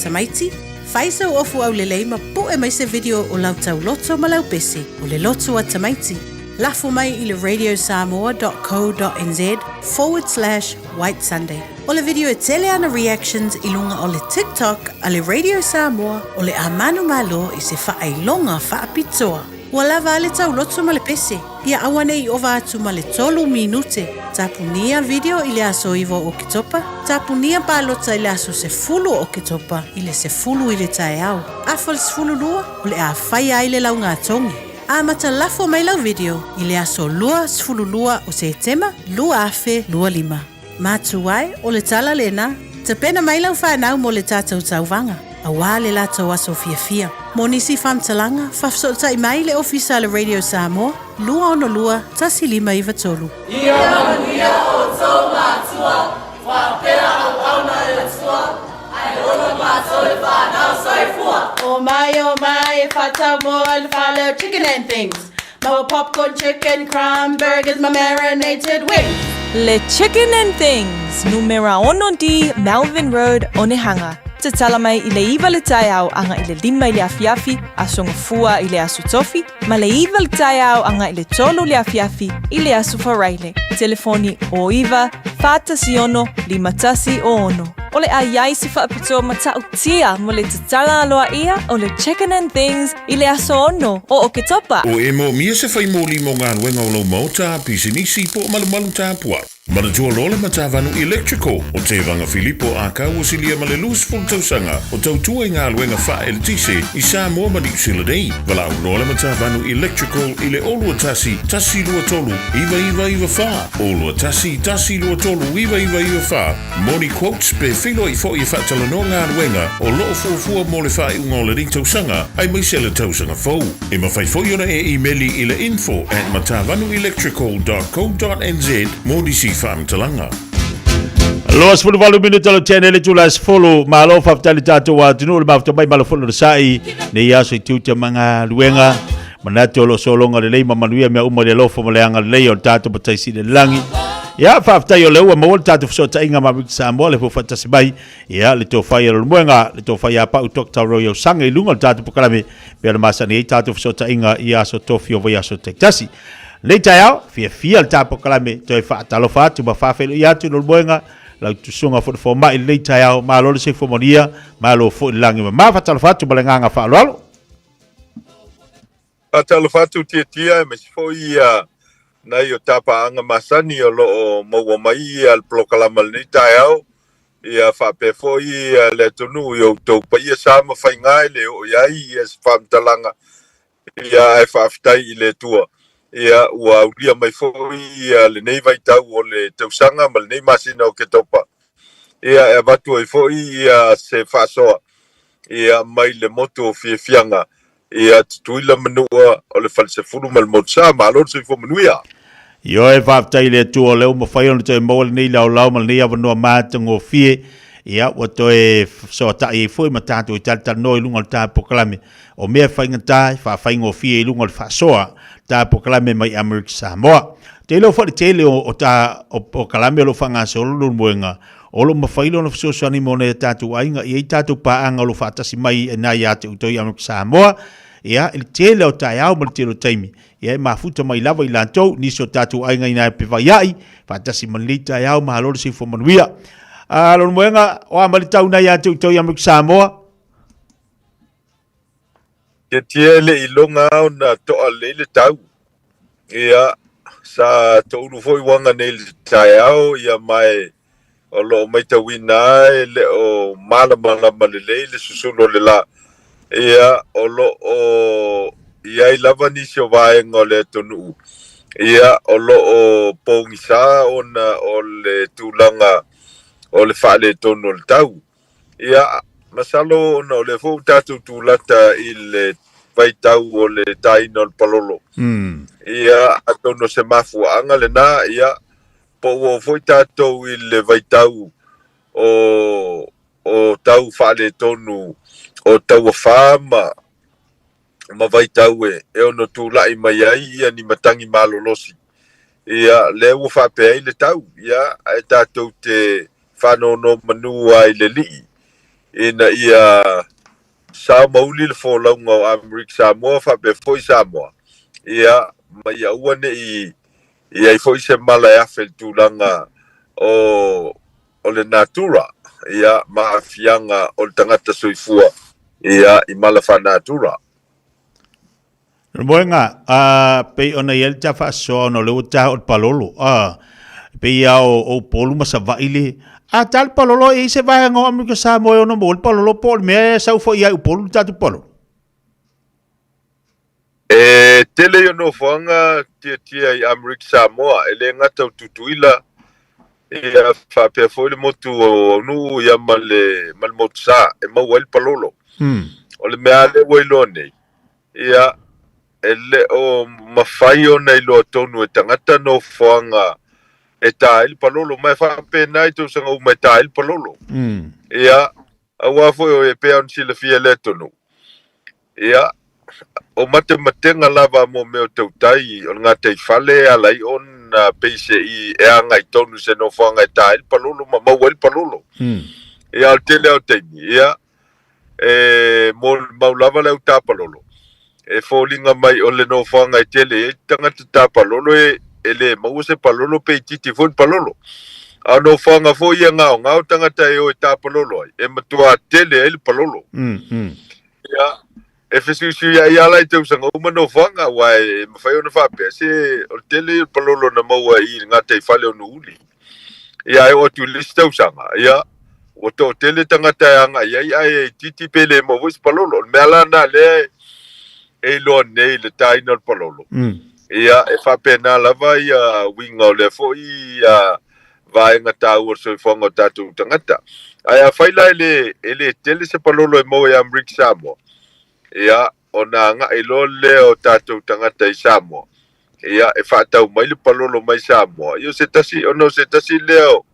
Tamaiti, fai sau ofu aulelei ma pu'e mai se video o lau tauloto ma lau pese, o le loto a tamaiti. Lafo mai i le radiosamoa.co.nz forward slash white sunday. O le video e tele ana reactions i luga o le TikTok a le Radio Samoa o le a manumalo i se faailoga faapitoa. Ua lava a le tauloto ma le pese, ia aua ne i ova atu ma le tolu minute. Tapunia video i le aso 9 o Oketopa, tapunia palota i le aso 10 o Oketopa i le 10 i le taeao. Afa le 12, o le a faia ai le laugatogi. Amata lafo mai lau video i le aso 22 o Setema 2025. Matu ai, o le tala lena, tapena mai lau whanau mo le tātou tauvaga, auā le latou aso fiafia. Mo nisi faamatalaga, faafesootai mai le ofisa a le Radio Samoa, 262 1593. Ia manuia outou matua, faapea auauna a le Atua, ae ola matou le fanau. Soifua! Oh my, oh my, e whatau mo le fale o chicken and things. Maua popcorn chicken, crumb burgers ma marinated wings. Le Chicken and Things, numera ono D, Melvin Road, Onehunga. Tatala mai i le iva le taeao aga i le lima i le afiafi, Aso Gafua i le Aso Tofi, ma le iva le taeao aga i le tolu le afiafi i le Aso Faraile. Telefoni o iva, 46 51 o ono. O le a i ai se faapitoa matautia mo le tatala aloaia o le Chicken and Things i le aso ono o Oketopa. O e moomia se fai moli mo galuega o lou maota, pisinisi po o malumalu tapuai. Manatua loa le Matavanu Electrical o Tevaga Filipo Akau o silia ma le 20 tausaga o tautua i galuega faa-eletise i Samoa ma Niu Sila nei. Valaau loa le Matavanu Electrical i le 021 123 9994, 021 123 9994 mo ni quotes pe feiloai foi e faatalanoa galuega o lo o fuafua mo le faaiuga o lenei tausaga aemaise le tausaga fou. E mafai foi ona e imeli i le info at matavanuelectrical dot co dot nz mo nisi faamatalaga. 28 minute le tene le tula 10 malo faafetai le tatou atunuu le mafuta mai malo foi le sai nei aso i tiute ma galuega manatu o lo sologa lelei ma manuia mea uma i le alofa ma le agalelei o le tatou Matai Sili i le lagi. Ia, faafetai o lea ua maua le tatou fesootaiga ma Amerika Samoa le faatasi mai. Ia, le tofa ia Leulumoega, le tofa ia Pau Dr. Roy Osaga i luga o le tatou polokalame pei ona masani ai tatou fesootaiga i aso tofi o vaiaso taitasi. Nei taeao, fiafia le tatou polokalame toe faatalofa atu ma faafeiloai atu i Leulumoega, lau tusuga foi le fomai i lenei taeao, malo le soifua manuia, malo foi le lagi mama. Faatalofa atu ma le agaga faaaloalo. Faatalofa atu Tiatia aemaise foi ia nai o ta paaga masani o lo o maua mai ia le polokalama i lenei taeao, ia faapea foi ia le atunuu i outou paia sa ma faiga e le oo i ai ia se faamatalaga, ia ae faafetai i le Atua ia ua aulia mai foi ia lenei vaitau o le tausaga ma lenei masina o Oketopa, ia e avatu ai foi ia se faasoa ia mai le motu o Fiafiaga ia Tutuila Manua o le Falesefulu ma le Motusa. Malo le soifua manuia. Ioe, faafetai i le Atua o lea ua mafai ona toe maua lenei laolao ma lenei avanoa matagofie, ia, ua toe fesoatai ai foi ma tatou i talatalanoa i luga o le ta polokalame o mea faigata e faafaigofie i luga o le faasoa ta polokalame mai Amerika Samoa. Ou te iloa foi le tele o, o ta o polokalame o lo o faagasolo Leulumoega, O lo o mafai lona fesoasoani mo nai a tatou aiga, e i ai tatou paaga o lo o faatasi mai i ina ia te outou i Amerika Samoa, ia, i le tele o taeao ma le tele o taimi, ia, e mafuta mai lava i latou, nisi o tatou aiga ina e pevaiai, faatasi ma lenei taeao, malo le soifua manuia. A, Lona Moega, o a mai le tau ina ia te outou i Amerika Samoa? Tietie le i loga ona toa lelei le tau. Ia, sa toulu foi uaga nei i le taeao, ia mae o lo o maitauina lava e le o malamalama lelei le susulu o le la. Ia, o lo o i ai lava nisi o vaega o le atunuu, ia, o lo o pogisa ona o le tulaga o le faaletonu o le tau. Ia, masalo ona o lea foi ua tatou tulata i le vaitau o le taina o le palolo. Ia, atonu o se mafuaaga lena, ia, po ua oo foi tatou i le vaitau o, o tau faaletonu o tauafa ma, ma vaitau e, e ono tulai mai ai ia ni matagi malolosi. Ia, lea ua faapea ai le tau, ia, ae tatou te faanonomanu lava i le Alii ina ia sao ma uli le folauga o Amerika Samoa faapea foi Samoa, ia, ma ia aua ne i i ai foi se mala e afe i le tulaga o, o le natura, ia, ma aafiaga o le tagata soifua, ia, i mala faa-natura. Moenga, a pei ona i ai le ta faasoa ona o lea ua ta o le palolo, a pei a o o Upolu ma Savaii le, a ta le palolo e i ai se vaega o Amerika Samoa e ono maua le palolo po o le mea e sau foi ia i Upolu le tatou palolo? E tele ia nofoaga tiatia i Amerika Samoa, e le gata o Tutuila, ia faapea foi le motu o Aunuu ia ma le ma le Motusa e maua ai le palolo. O le mea lava lea ua iloa nei, Ia, e le o mafai ona iloa tonu e tagata nofoaga e tā ai le palolo, ma e faapena i tausaga uma e tā ai le palolo. Ia, aua foi o e pei ona silafia e le atunuu, ia, o matematega lava mo mea o tautai o le gataifale e ala ai ona peiseai e agai tonu i se nofoaga e tā ai le palolo ma maua ai le palolo. Ia, o le tele lava o taimi, ia, e molimau lava le au tāpalolo, e foliga mai o le nofoaga e tele ai tagata tāpalolo e, e le maua se palolo pe itiiti foi le palolo. A o nofoaga foi ia gaogao tagata e o e tāpalolo ai, e matuā tele ai le palolo. Ia, e fesuisuiai lava la i tausaga uma nofoaga, aua e mafai ona faapea, se o le tele ia o le palolo na maua i le gataifale o Nuuuli. Ia, e oo atu i le isi tausaga, ia, ua toatele tagata e agai ai, ae itiiti pe le maua foi se palolo. O le mea la lena lea e iloa nei le taina o le palolo. Ia, e faapena lava ia uiga o lea foi ia vaega taua o le soifuaga o tatou tagata. Ae afai la e le, e le tele se palolo e maua ia Amerika Samoa, ia, ona agai loa lea o tatou tagata i Samoa, ia, e faatau mai le palolo mai Samoa, ia o se tasi, ona o se tasi lea o,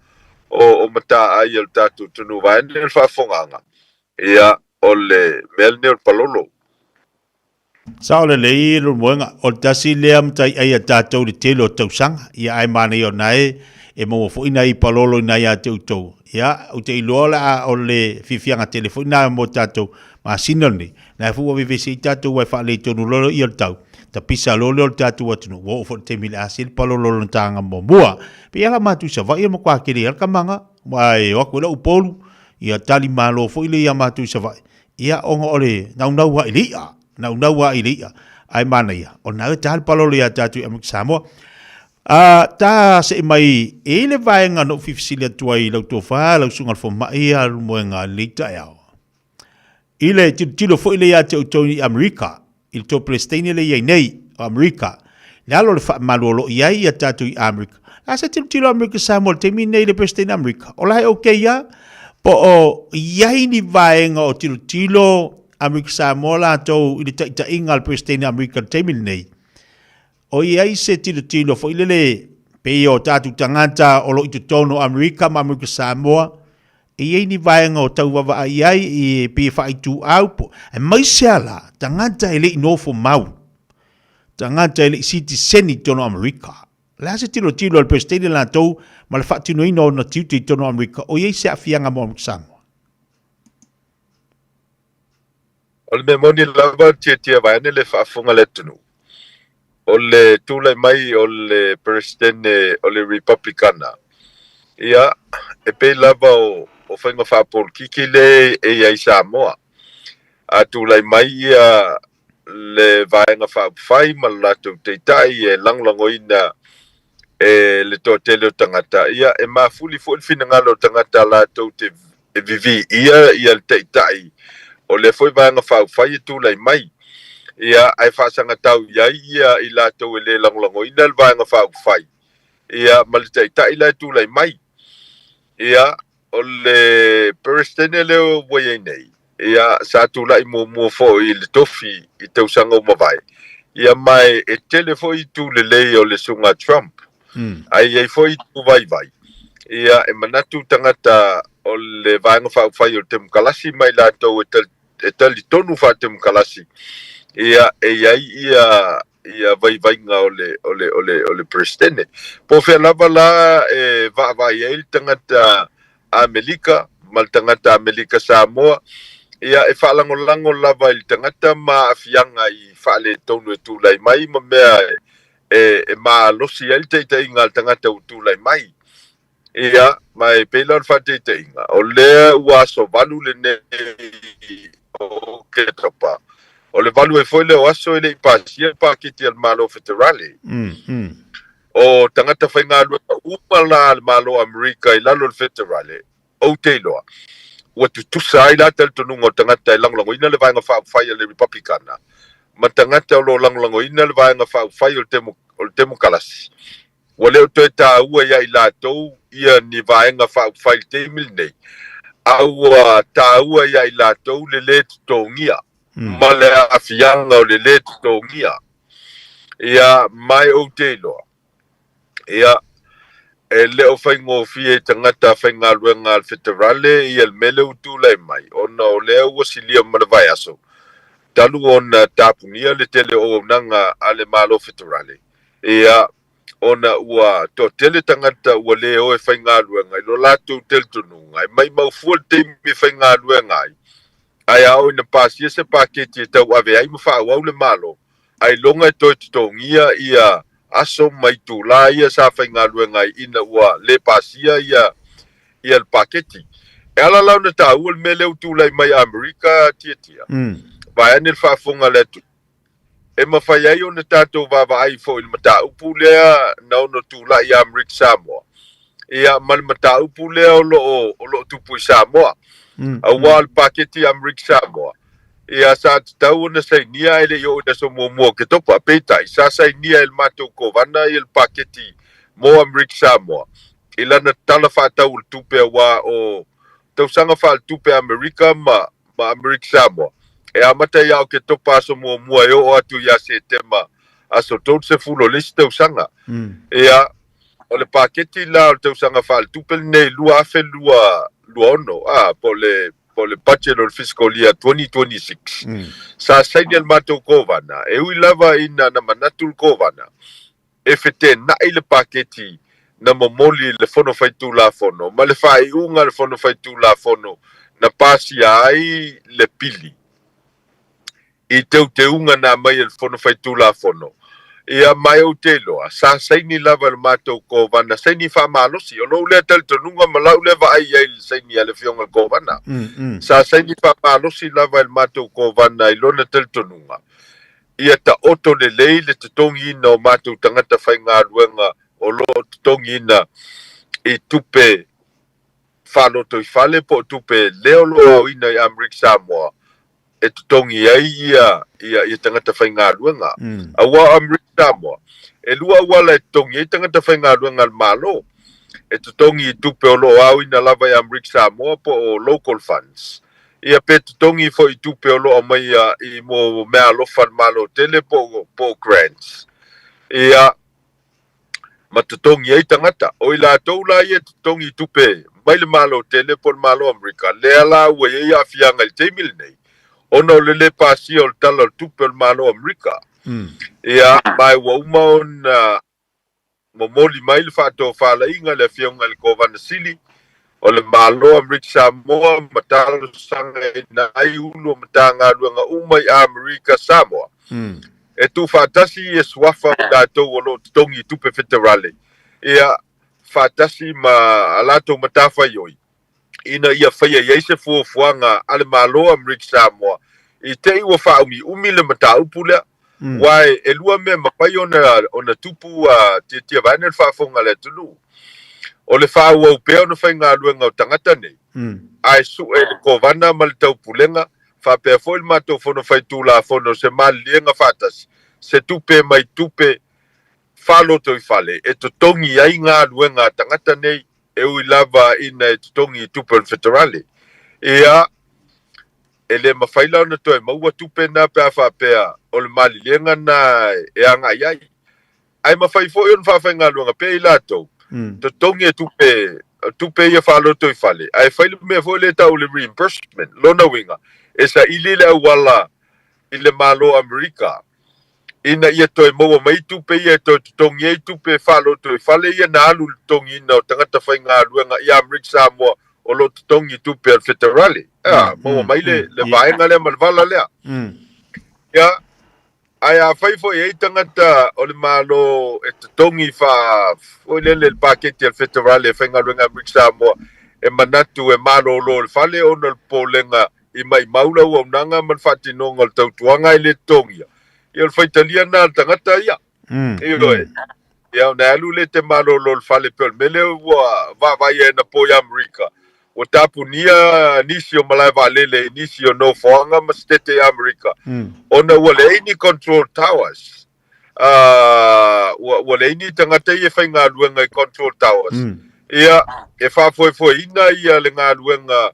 o, o mataai a le tatou atunuu vaeane le faafofogaaga, ia, o le mea lenei o le palolo. Sao lelei lou moega, o le tasi lea mataiai a tatou i le tele o tausaga, ia ae manaia o na e, e maua foi nai palolo i nai a te outou. Ia, ou te iloa o le a, o le fiafiaga tele foi na mo tatou masina lenei, Na e foi ua vevesi ai tatou aua e faaletonu loa ia le tau, tapisa loa lea o le tatou atunuu, ua oo foi le taimi i le asi le palolo o lona taga muamua. Pei lava matou i Savaii e matua tele ai le kamaga, aua e o atu ai lau Upolu, ia tali malo foi lea ia matou i Savaii, ia ona o le naunau lava i le i'a, naunau lava i le i'a, ae manaia, o lena e ta le palolo ia tatou i Amerika Samoa. A ta see mai e i ai le vaega na ou fia fesili atu ai i lau tofa, lau susuga i le fomai ia Leulumoega i lenei taeao. I le tilotilo foi lea ia te outou i Amerika, i le tou Peresetene lea e i ai nei, o Amerika, i lalo o le faamalu o lo o i ai ia tatou i Amerika. O le a se tilotilo a Amerika Samoa i le taimi lenei i le Peresetene Amerika? O la e okay lava? Po o i ai ni vaega o tilotilo Amerika Samoa latou i le taitaiga a le Peresetene Amerika i le taimi lenei? O i ai se tilotilo foi lele pei o tatou tagata o lo o i totonu o Amerika ma Amerika Samoa, e i ai ni vaega o tau vaavaai ai i pei e faaituau po, aemaise lava la tagata e le i nofo mau, tagata e le i sitiseni i totonu o Amerika. O le a se tilotilo a le Peresetene latou ma le faatinoina o ona tiute i totonu o Amerika, o i ai se aafiaga mo Amerika Samoa? O le mea moni lava, tiatia vaeane le faafofoga a le atunuu, o le tulai mai o le Peresetene o le Ripaplikana, ia, e pei lava o, o faiga faapolokiki lea e i ai i Samoa. A tulai mai ia le Vaega Faaupufai ma le latou Taitai e lagolagoina e le toatele o tagata, ia, e mafuli foi le finagalo o tagata latou te e viviia ia le Taitai o lea foi Vaega Faaupufai e tulai mai. Ia, ae faasagatau i ai ia i latou e le lagolagoina le Vaega Faaupufai, ia, ma le Taitai la e tulai mai. Ia, o le Peresetene lea ua i ai nei, ia, sa tulai muamua foi i le tofi i tausaga ua mavae, ia, ma e tele foi itu lelei o le Susuga Trump, ae i ai foi itu vaivai. Ia, e manatu tagata o le Vaega Faaupufai o le Temokalasi ma i latou e e talitonu faatemokalasi, ia, e i ai ia ia vaivaiga o le, o le, o le, o le Peresetene. Po o fea lava la e vaavaai ai le tagata Amelika ma le tagata Amelika Samoa, ia, e faalagolago lava i le tagata ma aafiaga i faaletonu e tulai mai ma mea e, e malosi ai le taitaiga a le tagata ua tulai mai. Ia, ma e pei la o le faataitaiga, o lea ua aso 8 lenei o Oketopa, o le 8 ai foi lea o aso e le i pasia le paketi a le Malo Feterale. O tagata faigaluega uma la a le Malo Amerika i lalo o le Feterale, ou te iloa, ua tutusa ai la talitonuga o tagata e lagolagoina le Vaega Faaupufai a le Ripapikana ma tagata o lo o lagolagoina le Vaega Faaupufai o le Temokalasi. Ua le o toe taua ia i latou ia ni vaega faaupufai i le taimi lenei, a ua taua ia i latou le lē totogia ma le aafiaga o le lē totogia. Ia, ma e ou te iloa, ia, e le o faigofie i tagata faigaluega a le feterale ia le mea lea ua tulai mai, ona o lea ua silia ma le vaiaso talu ona tapunia le tele o auaunaga a le Malo Feterale. Ia, ona ua toatele tagata ua le o e faigaluega i lo latou talitonuga, e maimau fua le taimi e faigaluega ai, ae a oo ina pasia se paketi e tauave ai ma faaauau le Malo, ailoga e toe totogia ia aso ma itulā ia sa faigaluega ai ina ua le pasia ia ia le paketi. E ala la ona taua le mea lea ua tulai mai Amerika Tiatia, vaeane le faafofoga a le atunuu, E mafai ai ona tatou vaavaai foi i le mataupu lea na ono tulai ia Amerika Samoa, ia, ma le mataupu lea o lo o, o lo o tupu i Samoa. Aua o le paketi a Amerika Samoa, ia, sa tatau ona sainia ae le i oo i le aso muamua o Oketopa. Peitai, sa sainia e le matou Kovana ia le paketi mo Amerika Samoa i lana tala faatatau o le tupe aua o tausaga faaletupe a Amerika ma ma Amerika Samoa. E amata ia Oketopa aso muamua e oo atu ia Setema aso 30 o le isi tausaga. Ia, o le paketi la o le tausaga faaletupe lenei 2026, a, po o le, po o le budget o le fiscal year 2026, sa saini e le matou Kovana, e ui lava ina na manatu le Kovana, e feteenai le paketi na momoli i le Fono Faitulafono ma le faaiuga a le Fono Faitulafono na pasia ai le pili i teuteuga na aumai e le Fono Faitulafono. Ia, ma e ou te iloa, sa saini lava e le matou Kovana, saini faamalosi. O lou lea talitonuga ma lau lea vaai i ai i le saini a le Afioga i le Kovana. Sa saini faamalosi lava e le matou Kovana i lona talitonuga, Ia taoto lelei le totogiina o matou tagata faigaluega o lo o totogiina i tupe faalotoifale po o tupe lea o lo o aoina i Amerika Samoa e totogi ai ia ia tagata faigaluega. Aua o Amerika Samoa, e lua auala e totogi ai tagata faigaluega a le Malo, e totogi i tupe o lo o aoina lava i Amerika Samoa po o local funds, Ia pe totogi foi i tupe o lo o aumaia i mo meaalofa a le Malo tele po o grants. Ia, ma totogi ai tagata. O i latou la ia e totogi i tupe mai le Malo tele po o le Malo Amerika, lea la ua i ai aafiaga i le taimi lenei, ona o le le pasia o le Tala o le Tupe o le Malo Amerika. Ia, ma ua uma ona momoli mai le faatofalaiga a le Afioga i le Kovana Sili o le Malo Amerika Samoa ma talosagaina ai Ulu o Matagaluega uma i Amerika Samoa e tuufaatasi ia suafa o i latou o lo o totogi i tupe feterale ia faatasi ma a latou matafaioi ina ia faia i ai se fuafuaga a le Malo Amerika Samoa i te i ua faaumiumi le mataupu lea. Aua e lua mea e mafai ona tupu a tiatia vaeane le faafofoga a le atunuu. O le faaauau pea ona faigaluega o tagata nei, ae sue le Kovana ma le Taupulega Faapea foi le matou Fono Faitulafono se maliliega faatasi, se tupe mai tupe faalotoifale e totogi ai galuega a tagata nei e ui lava ina e totogi i tupe o le feterale. Ia, e le mafai la ona toe maua tupe na pe a faapea o le maliliega na e agai ai. Ae mafai foi ona faafaigaluega pea i latou, totogi e tupe, tupe ia faalotoifale, ae fai le mea foi lea e tau o le reimbursement. Lona uiga, e saili le auala i le Malo o Amerika ina ia toe maua mai tupe ia e toe totogi ai tupe faalotoifale ia na alu i le totogiina o tagata faigaluega i Amerika Samoa o lo o totogi tupe a le feterale. A, maua mai le, le vaega lea ma le vala lea. Ia, ae afai foi e i ai tagata o le Malo e totogi faa, foi lele i le paketi a le feterale e faigaluega Amerika Samoa e manatu e malolo i le fale ona o le popolega i maimau le auaunaga ma le faatinoga o le tautuaga e le totogia, ia o le faitalia lena a le tagata ia. Ioe. Ia ona e alu lea e te malolo i le fale pei o le mea lea ua vaavaai ai anapo i Amerika, ua tapunia nisi o malae vaalele i nisi o nofoaga ma setete i Amerika, ona ua leai ni control towers. Ua leai ni tagata ia e faigaluega i control towers. Ia, e faafoefoeina ia le galuega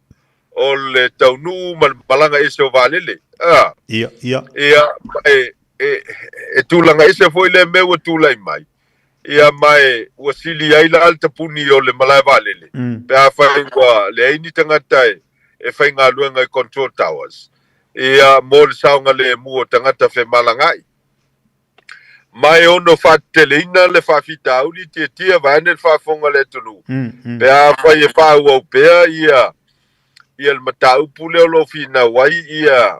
o le taunuu ma le malaga ese o vaalele. A. Ia, ia. Ia, ma e, e, e tulaga ese foi lea mea ua tulai mai. Ia, ma e, ua sili ai la le tapuni o le malae vaalele. Pe afai ua leai ni tagata e, e faigaluega i control towers. Ia, mo le saogalemu o tagata femalagaai. Ma e ono faateteleina le faafitauli tietie vaeane le faafofoga a le atunuu, pe afai e faaauau pea ia ia le mataupu lea o lo o finau ai ia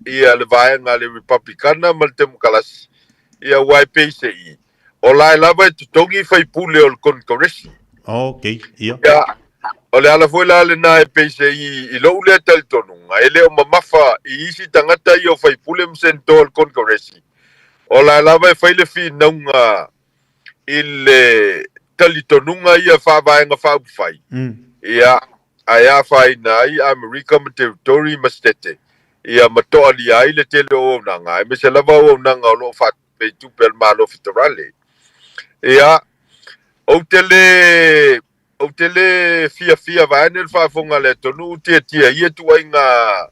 ia le vaega a le Ripaplikana ma le Temokalasi, ia aua e peiseai o la e lava e totogi faipule o le Konekaresi. Ok, ia. Ia, o le ala foi la lena e peiseai i lou lea talitonuga, e le o mamafa i isi tagata ia o faipule ma senatoa o le Konekaresi, o la e lava e fai le finauga i le talitonuga ia faa-Vaega Faaupufai, ia, ae afaina ai Amerika ma Territory ma Setete, ia, ma toalia ai le tele o auaunaga, aemaise lava auaunaga o lo o faatupe i tupe a le Malo Feterale. Ia, ou te le, ou te le fiafia vaeane le faafofoga a le atunuu tiatia ia ituaiga,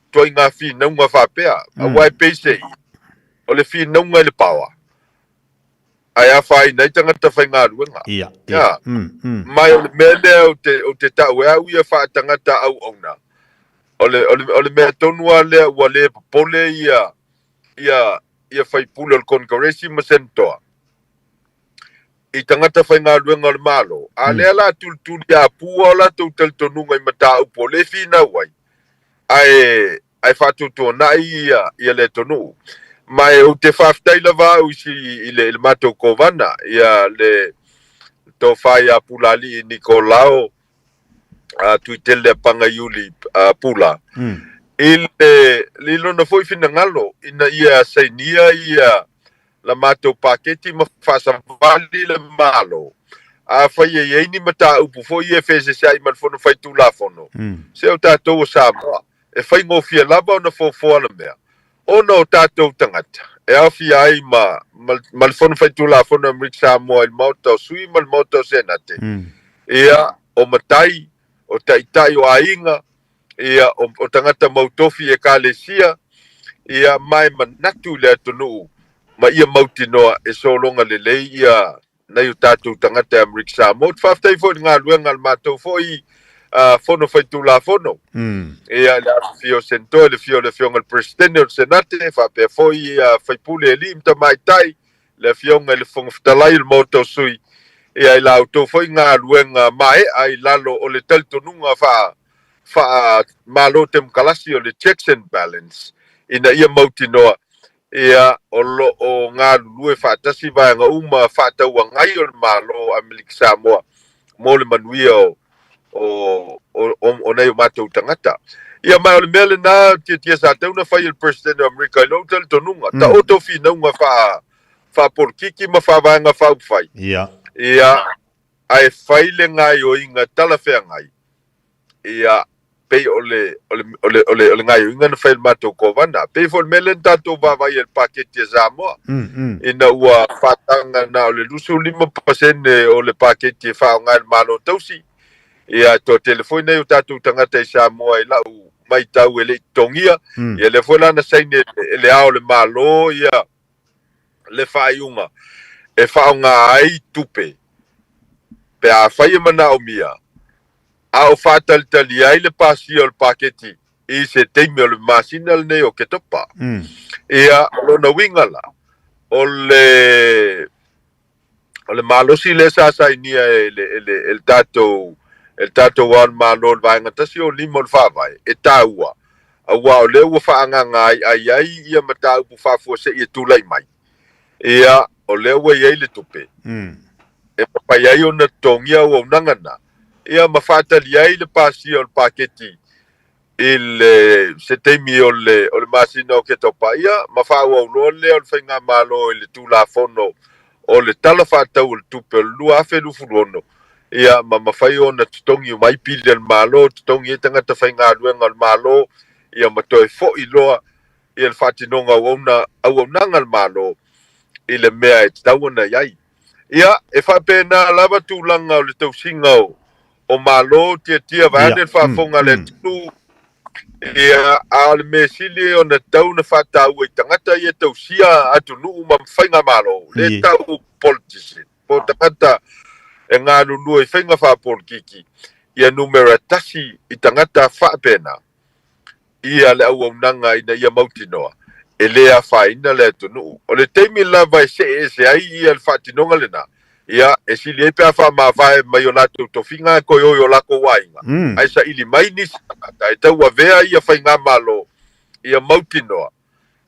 ituaiga finauga faapea, aua e peiseai, o le finauga i le paoa, ae afaina ai tagata faigaluega. Ia, ia. Ma o le mea lea ou te, ou te tau e au ia faatagata auauna, o le, o le, o le mea tonu lava lea ua le popole ia, ia, ia faipule o le Konekaresi ma Senatoa i tagata faigaluega o le Malo, a lea la tulituliapua o latou talitonuga i mataupu o lea e finau ai, ae ae faatuatuanai ia, ia le atunuu. Ma e ou te faafetai lava au i, si, i, le, i le matou kovana, ia le tofa ia Pulaalii Nikolao uh, Tuitele Pagaiuli uh, Pula, i le, i lona foi finagalo ina ia sainia ia la matou paketi ma faasavali le Malo. Afai e i ai ni mataupu foi ia e feseseai ma le Fono Faitulafono, se o tatou o Samoa, e faigofie lava ona foafoa le mea, ona o tatou tagata, e aofia ai ma, ma, ma le Fono Faitulafono a Amerika Samoa i le Maota o Sui ma le Maota o Senate, ia, o matai, o taitai o aiga, ia, o, o tagata mautofi i ekalesia, ia, ma e manatu i le atunuu ma ia mautinoa e sologa lelei ia nai o tatou tagata i Amerika Samoa. Ou te faafetai foi i le galuega a le matou foi uh, Fono Faitulafono. Ia, le afifio o Senatoa, le afio o le Afioga i le Peresetene o le Senate, faapea foi uh, faipule e alii ma tamaitai, le Afioga i le Fofoga Fetalai o le Maota o Sui, ia, i la outou foi galuega mae'a i lalo o le talitonuga faa, faa Malo Temokalasi o le checks and balance, ina ia mautinoa Ia, o lo o galulue faatasi vaega uma faatauagai o le Malo o Amerika Samoa mo le manuia o, o, o, o, o nai o matou tagata. Ia, ma o le mea lena, tiatia sa tatau ona fai e le President o Amerika i lou talitonuga. Taoto finauga faa, faapolokiki ma faavaega faaupufai. Ia. Ia, ae fai le gaioiga talafeagai. Ia, pei o le, o le, o le, o le, o le gaoioiga na fai e le matou Kovana. Pei foi o le mea lea na tatou vaavaai ai i le paketi a Samoa, ina ua faataga na o le 25% o le paketi e faaaoga e le Malo tausi. Ia, e toatele foi nai o tatou tagata i Samoa i lau matau e le i totogia. Ia, lea foi la na saini e le Ao o le Malo ia le faaiuga e faaaoga ai tupe pe afai e manaomia, a o faatalitali ai le pasia o le paketi i se taimi o le masina lenei o Oketopa. Ia, o lona uiga la, o le o le malosi lea sa sainia e le, e le, e le tatou e le tatou Ao o le Malo i le Vaega 105 o le Faavae, e taua, aua o lea ua faaagaaga ai ai ai ia mataupu faafuasei e tulai mai. Ia, o lea ua i ai le tupe e mafai ai ona totogia auaunaga na, ia ma faatali ai le pasia o le paketi i le se taimi o le o le masina o Oketopa, ia ma faaauau loa lea o le Faigamalo i le Tulafono o le Tala Faatatau o le Tupe o le 2026, ia ma mafai ona totogi uma ai pili a le Malo, totogi ai tagata faigaluega o le Malo, ia ma toe foi loa ia le faatinoga o auauna auaunaga a le Malo i le mea e tatau ona i ai. Ia, e faapena lava tulaga o le tausiga o o Malo tiatia vaeane le faafofoga a le atunuu, ia, a o le mea sili ona tatau ona faataua i tagata ia e tausia atunuu ma faigamalo, lea e tau politician, po o tagata e galulue i faiga faapolitiki, ia numera tasi i tagata faapena. ia le auaunaga ina ia mautinoa e le afaina le atunuu. O le taimi lava e see ese ai ia le faatinoga lena, ia, e sili ai pe a faamavae mai o latou tofiga ae toe o i o latou aiga, ae saili mai nisi tagata e tauavea ia faigamalo ia mautinoa,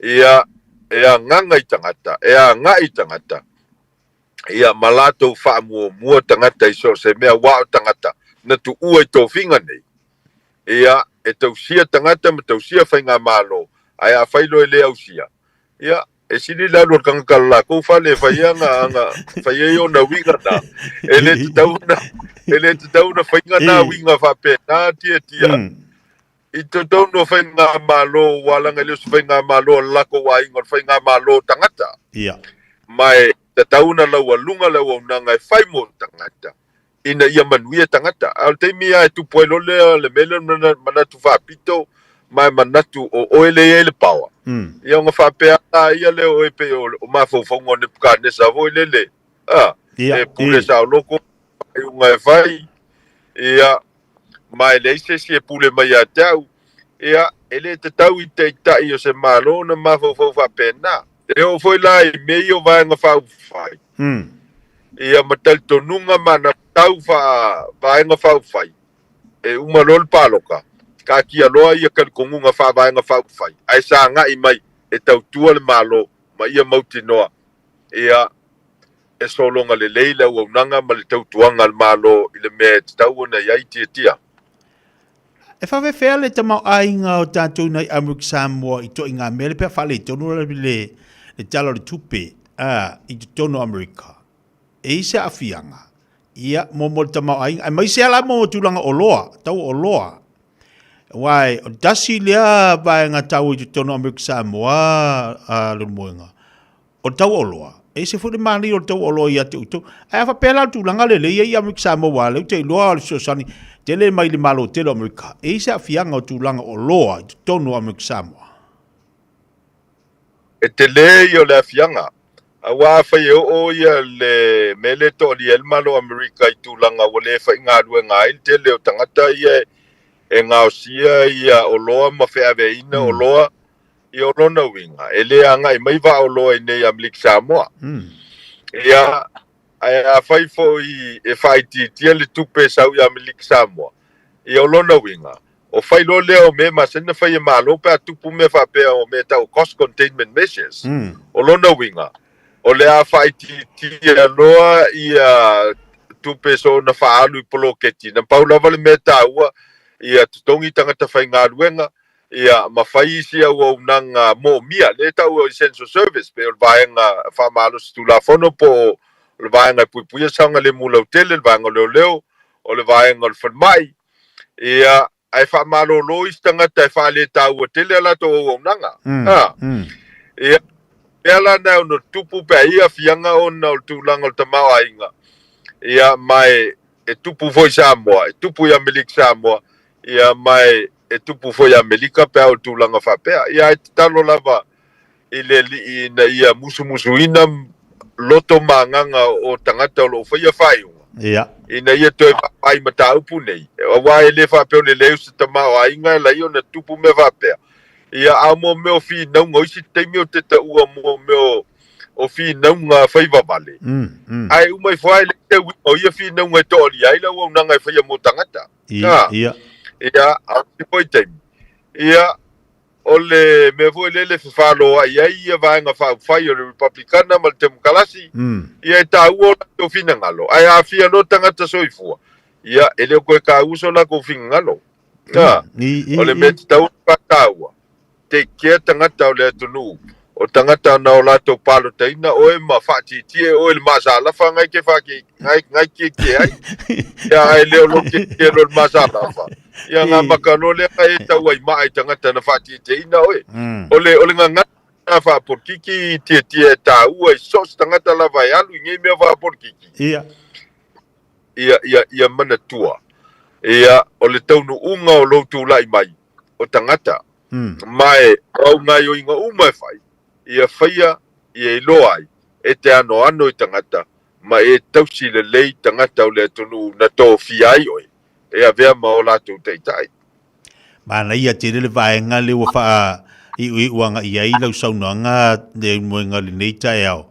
ia, e agaga i tagata, e agai i tagata, ia, ma latou faamuamua tagata i so o se mea, aua o tagata na tuua i tofiga nei. Ia, e tausia tagata ma tausia faigamalo, ae afai loa e le ausia, ia, e sili le alu o le tagata o le lakou fale e fai ai ana, ana, fai ai ona uiga na. E le tatau ona, e le tatau ona faiga na uiga faapena, tiatia. I totonu o faigamalo, ua leaga e le o se faigamalo a le lakou aiga, o le faigamalo o tagata. Ia. Ma e tatau ona laualuga le auaunaga e fai mo tagata. ina ia manuia tagata. A o le taimi lava e tupu ai loa lea le mea lea o le manatu faapito ma e manatu o oe lea e i ai le power, ia ona faapea lava ia lea o oe pei o mafaufauga o Nepukanesa foi lele, a, e pule saoloto faaiuga e fai, ia, ma e leai se isi e pule mai ia te au. Ia, e le tatau i taitai o se Malo ona mafaufau faapena. E oo foi la i mea ia o Vaega Faaupufai, ia ma talitonuga ma anavatau faa Vaega Faaupufai, e uma loa le palota, taatia loa ia talitonuga faa Vaega Faaupufai, ae sagai mai e tautua le Malo ma ia mautinoa ia e sologa lelei le auaunaga ma le tautuaga a le Malo i le mea e tatau ona i ai tiatia. E whawhewhea le tamaoaiga o tātou nei Amerika Samoa i toi ngā mea le pea whaaletonu le, le, le tala o le tupe a, i totonu o Amerika. E i se aafiaga, ia, mo mo le tamaoaiga, ae mai se ala mo tulaga o loa, tau o loa. Wai, o tasi lea vaega tau i totonu o Amerika Samoa, a Leulumoega, O le tau oloa, e ese foi le manaia o le tau oloa ia te outou. Ae a faapea la le tulaga lelei ai i Amerika Samoa aua o lea ou te iloa o le fesoasoani tele mai le Malo tele o Amerika. E i ai se aafiaga o tulaga oloa i totonu o Amerika Samoa? E tele ia o le aafiaga, aua afai e oo ia le mea lea e toalia ai le Malo o Amerika i tulaga ua le faigaluega ai le tele o tagata ia e gaosia ia oloa ma feaveaiina oloa, Ia o lona uiga, e le agai mai vaaoloa i nei Amerika Samoa. Ia, ae afai foi e faaitiitia le tupe e sau i Amerika Samoa, ia o lona uiga, o fai loa lea o mea masani ona fai e Malo pe a tupu mea faapea o mea e tau o cost containment measures. O lona uiga, o le a faaitiitia loa ia tupe soona faaalu i poloketi, na pau lava le mea taua, ia totogi tagata faigaluega, Ia, ma fai isi auaunaga moomia, lea e tau o essential service, pei o le vaega faamalosi tulafono po o le vaega e puipuia saogalemu lautele, le vaega o leoleo, o le vaega o le falemai, ia, Ae faamalolo isi tagata e faaletaua tele a latou auaunaga. A. Ia, mea la na e ono tupu pe a i ai aafiaga ona o le tulaga o le tamaoaiga, ia, ma e, e tupu foi i Samoa, e tupu i Amerika Samoa, ia, ma e, e tupu foi i Amerika pe a o le tulaga faapea. Ia, ae tatalo lava i le Alii ina ia musumusuina loto ma agaga o tagata o lo o faia faaiuga, ina ia toe vaavaai i mataupu nei, aua e le faapea o le leai o se tamaoaiga e ala ai ona tupu mea faapea. Ia, a o mea o finauga, o isi taimi ou te taua mo mea o finauga faivavale, ae uma ifo lava e leai se uiga o ia finauga e toalia ai le auaunaga e faia mo tagata. Ia. Ia, a o isi foi taimi, ia, O le mea foi lele e fefaloai ai ia Vaega Faaupufai o le Ripaplikana ma le Temokalasi, ia e taua o latou finagalo, ae aafia loa tagata soifua, ia e le o toe taua so latou finagalo. A, o le mea tatau ona faataua, take care tagata o le atunuu, o tagata na o latou palotaina oe ma faatietie oe i le maasalafa ngai ke whake, ngai, ngai kiekie ai. Ia ae le o lo kiekie lo le maasalafa. Ia ngā maka loa lea e tau ai maa i tagata na faatietieina oe. O le, o le gagana faapolitiki tietie e tāua i so o se tagata lava e alu i nei mea faapolitiki. Ia. Ia, ia, ia manatua. Ia, o le taunuuga o lou tulai mai, o tagata. Ma e, o au gaioiga uma e fai, ia faia, ia iloa ai, e te anoano i tagata, ma e tausi lelei tagata o le atunuu na tofia ai oe, e avea ma o latou taitai. Manaia tele le vaega lea ua faaiuiu agai i ai lau saunoaga Leulumoega i lenei taeao.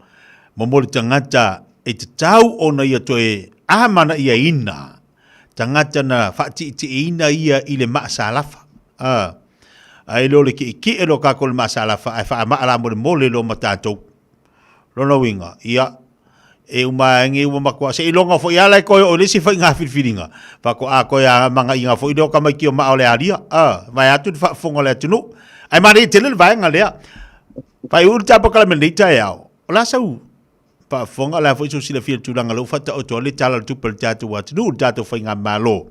Mo le tagata e tatau ona ia toe amanaiaina tagata na faatiitiiina ia i le maasalafa. A, ae le o le ki'eki'e loa kākou i le maasalafa ae faamaa lamolemole loa ma tatou. Lona uiga, ia, e uma ae ua matua seiloga foi lava la e toe oo i le isi faiga filifiliga, faatoa toe amanaia foi lea o tamaiti o maa o le alia, a, vaeatu le faafofoga a le atunuu. Ae manaia tele le vaega lea. Faaiuiu le tapakalame i lenei taeao, o le a sau faafofoga, o le a foi sou silafia i le tulaga lea ua faataoto ai le Tala o le Tupe a le tatou atunuu, le tatou faigamalo,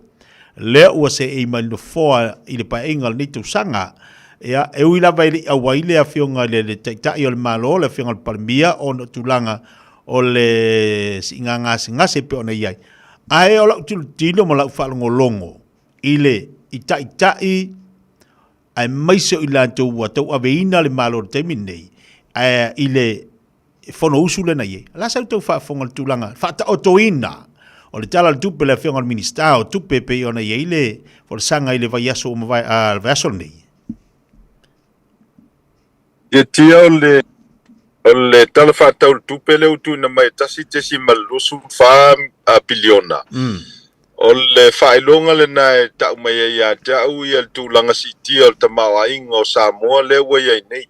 lea ua seei mai le nofoa i le paeaiga o lenei tausaga. Ia, e ui lava e le i auai le Afioga i le Taitai o le Malo, le Afioga i le Palemia, ona o tulaga o le siiga gasegase e pei ona i ai. Ae o lau tilotilo ma lau faalogologo i le i taitai aemaise o i latou ua tauaveina le Malo i le taimi lenei, ae i le Fonousu lea na i ai. O le a sa outou faafofoga i le tulaga faataotoina o le Tala o le Tupe a le Afioga i le Minisita o Tupe e pei ona i ai le folasaga i le vaiaso ua mavae, le vaiaso lenei? Tietia o le o le Tala Faatatau o le Tupe lea ua tuuina mai e $1.24 piliona. O le faailoga lena e tau mai ai ia te au ia le tulaga siitia o le tamaoaiga o Samoa lea ua i ai nei.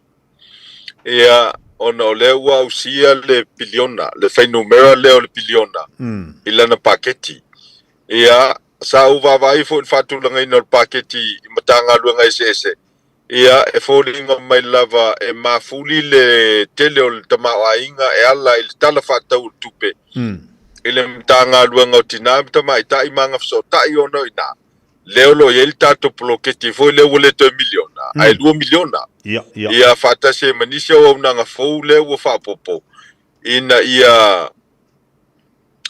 Ia, ona o lea ua ausia le piliona, le fuainumera lea o le piliona i lana paketi. Ia, sa ou vaavaai foi i le faatulagaina o le paketi i Matagaluega eseese, ia, e foliga mai lava e mafuli le tele o le tamaoaiga e ala i le Tala Faatatau o le Tupe i le Matagaluega o Tina ma Tamaitai ma Agafesootai ona o i ina lea o lo o i ai le tatou poloketi foi lea ua le toe miliona, ae $2 miliona. Ia faatasi ai ma nisi auaunaga fou lea ua faaopoopo ina ia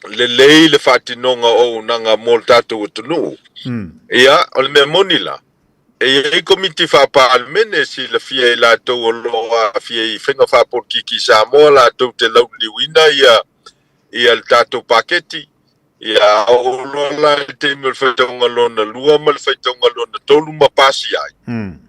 lelei le faatinoga o auaunaga mo le tatou atunuu. Ia, o le mea moni la, e i ai komiti faa-Palemene e silafia e i latou o lo o aafia i faiga faapolitiki i Samoa latou te lauliliuina ia le tatou paketi. Ia oo loa la i le taimi o le faitauga lona lua ma le faitauga lona tolu ma pasi ai,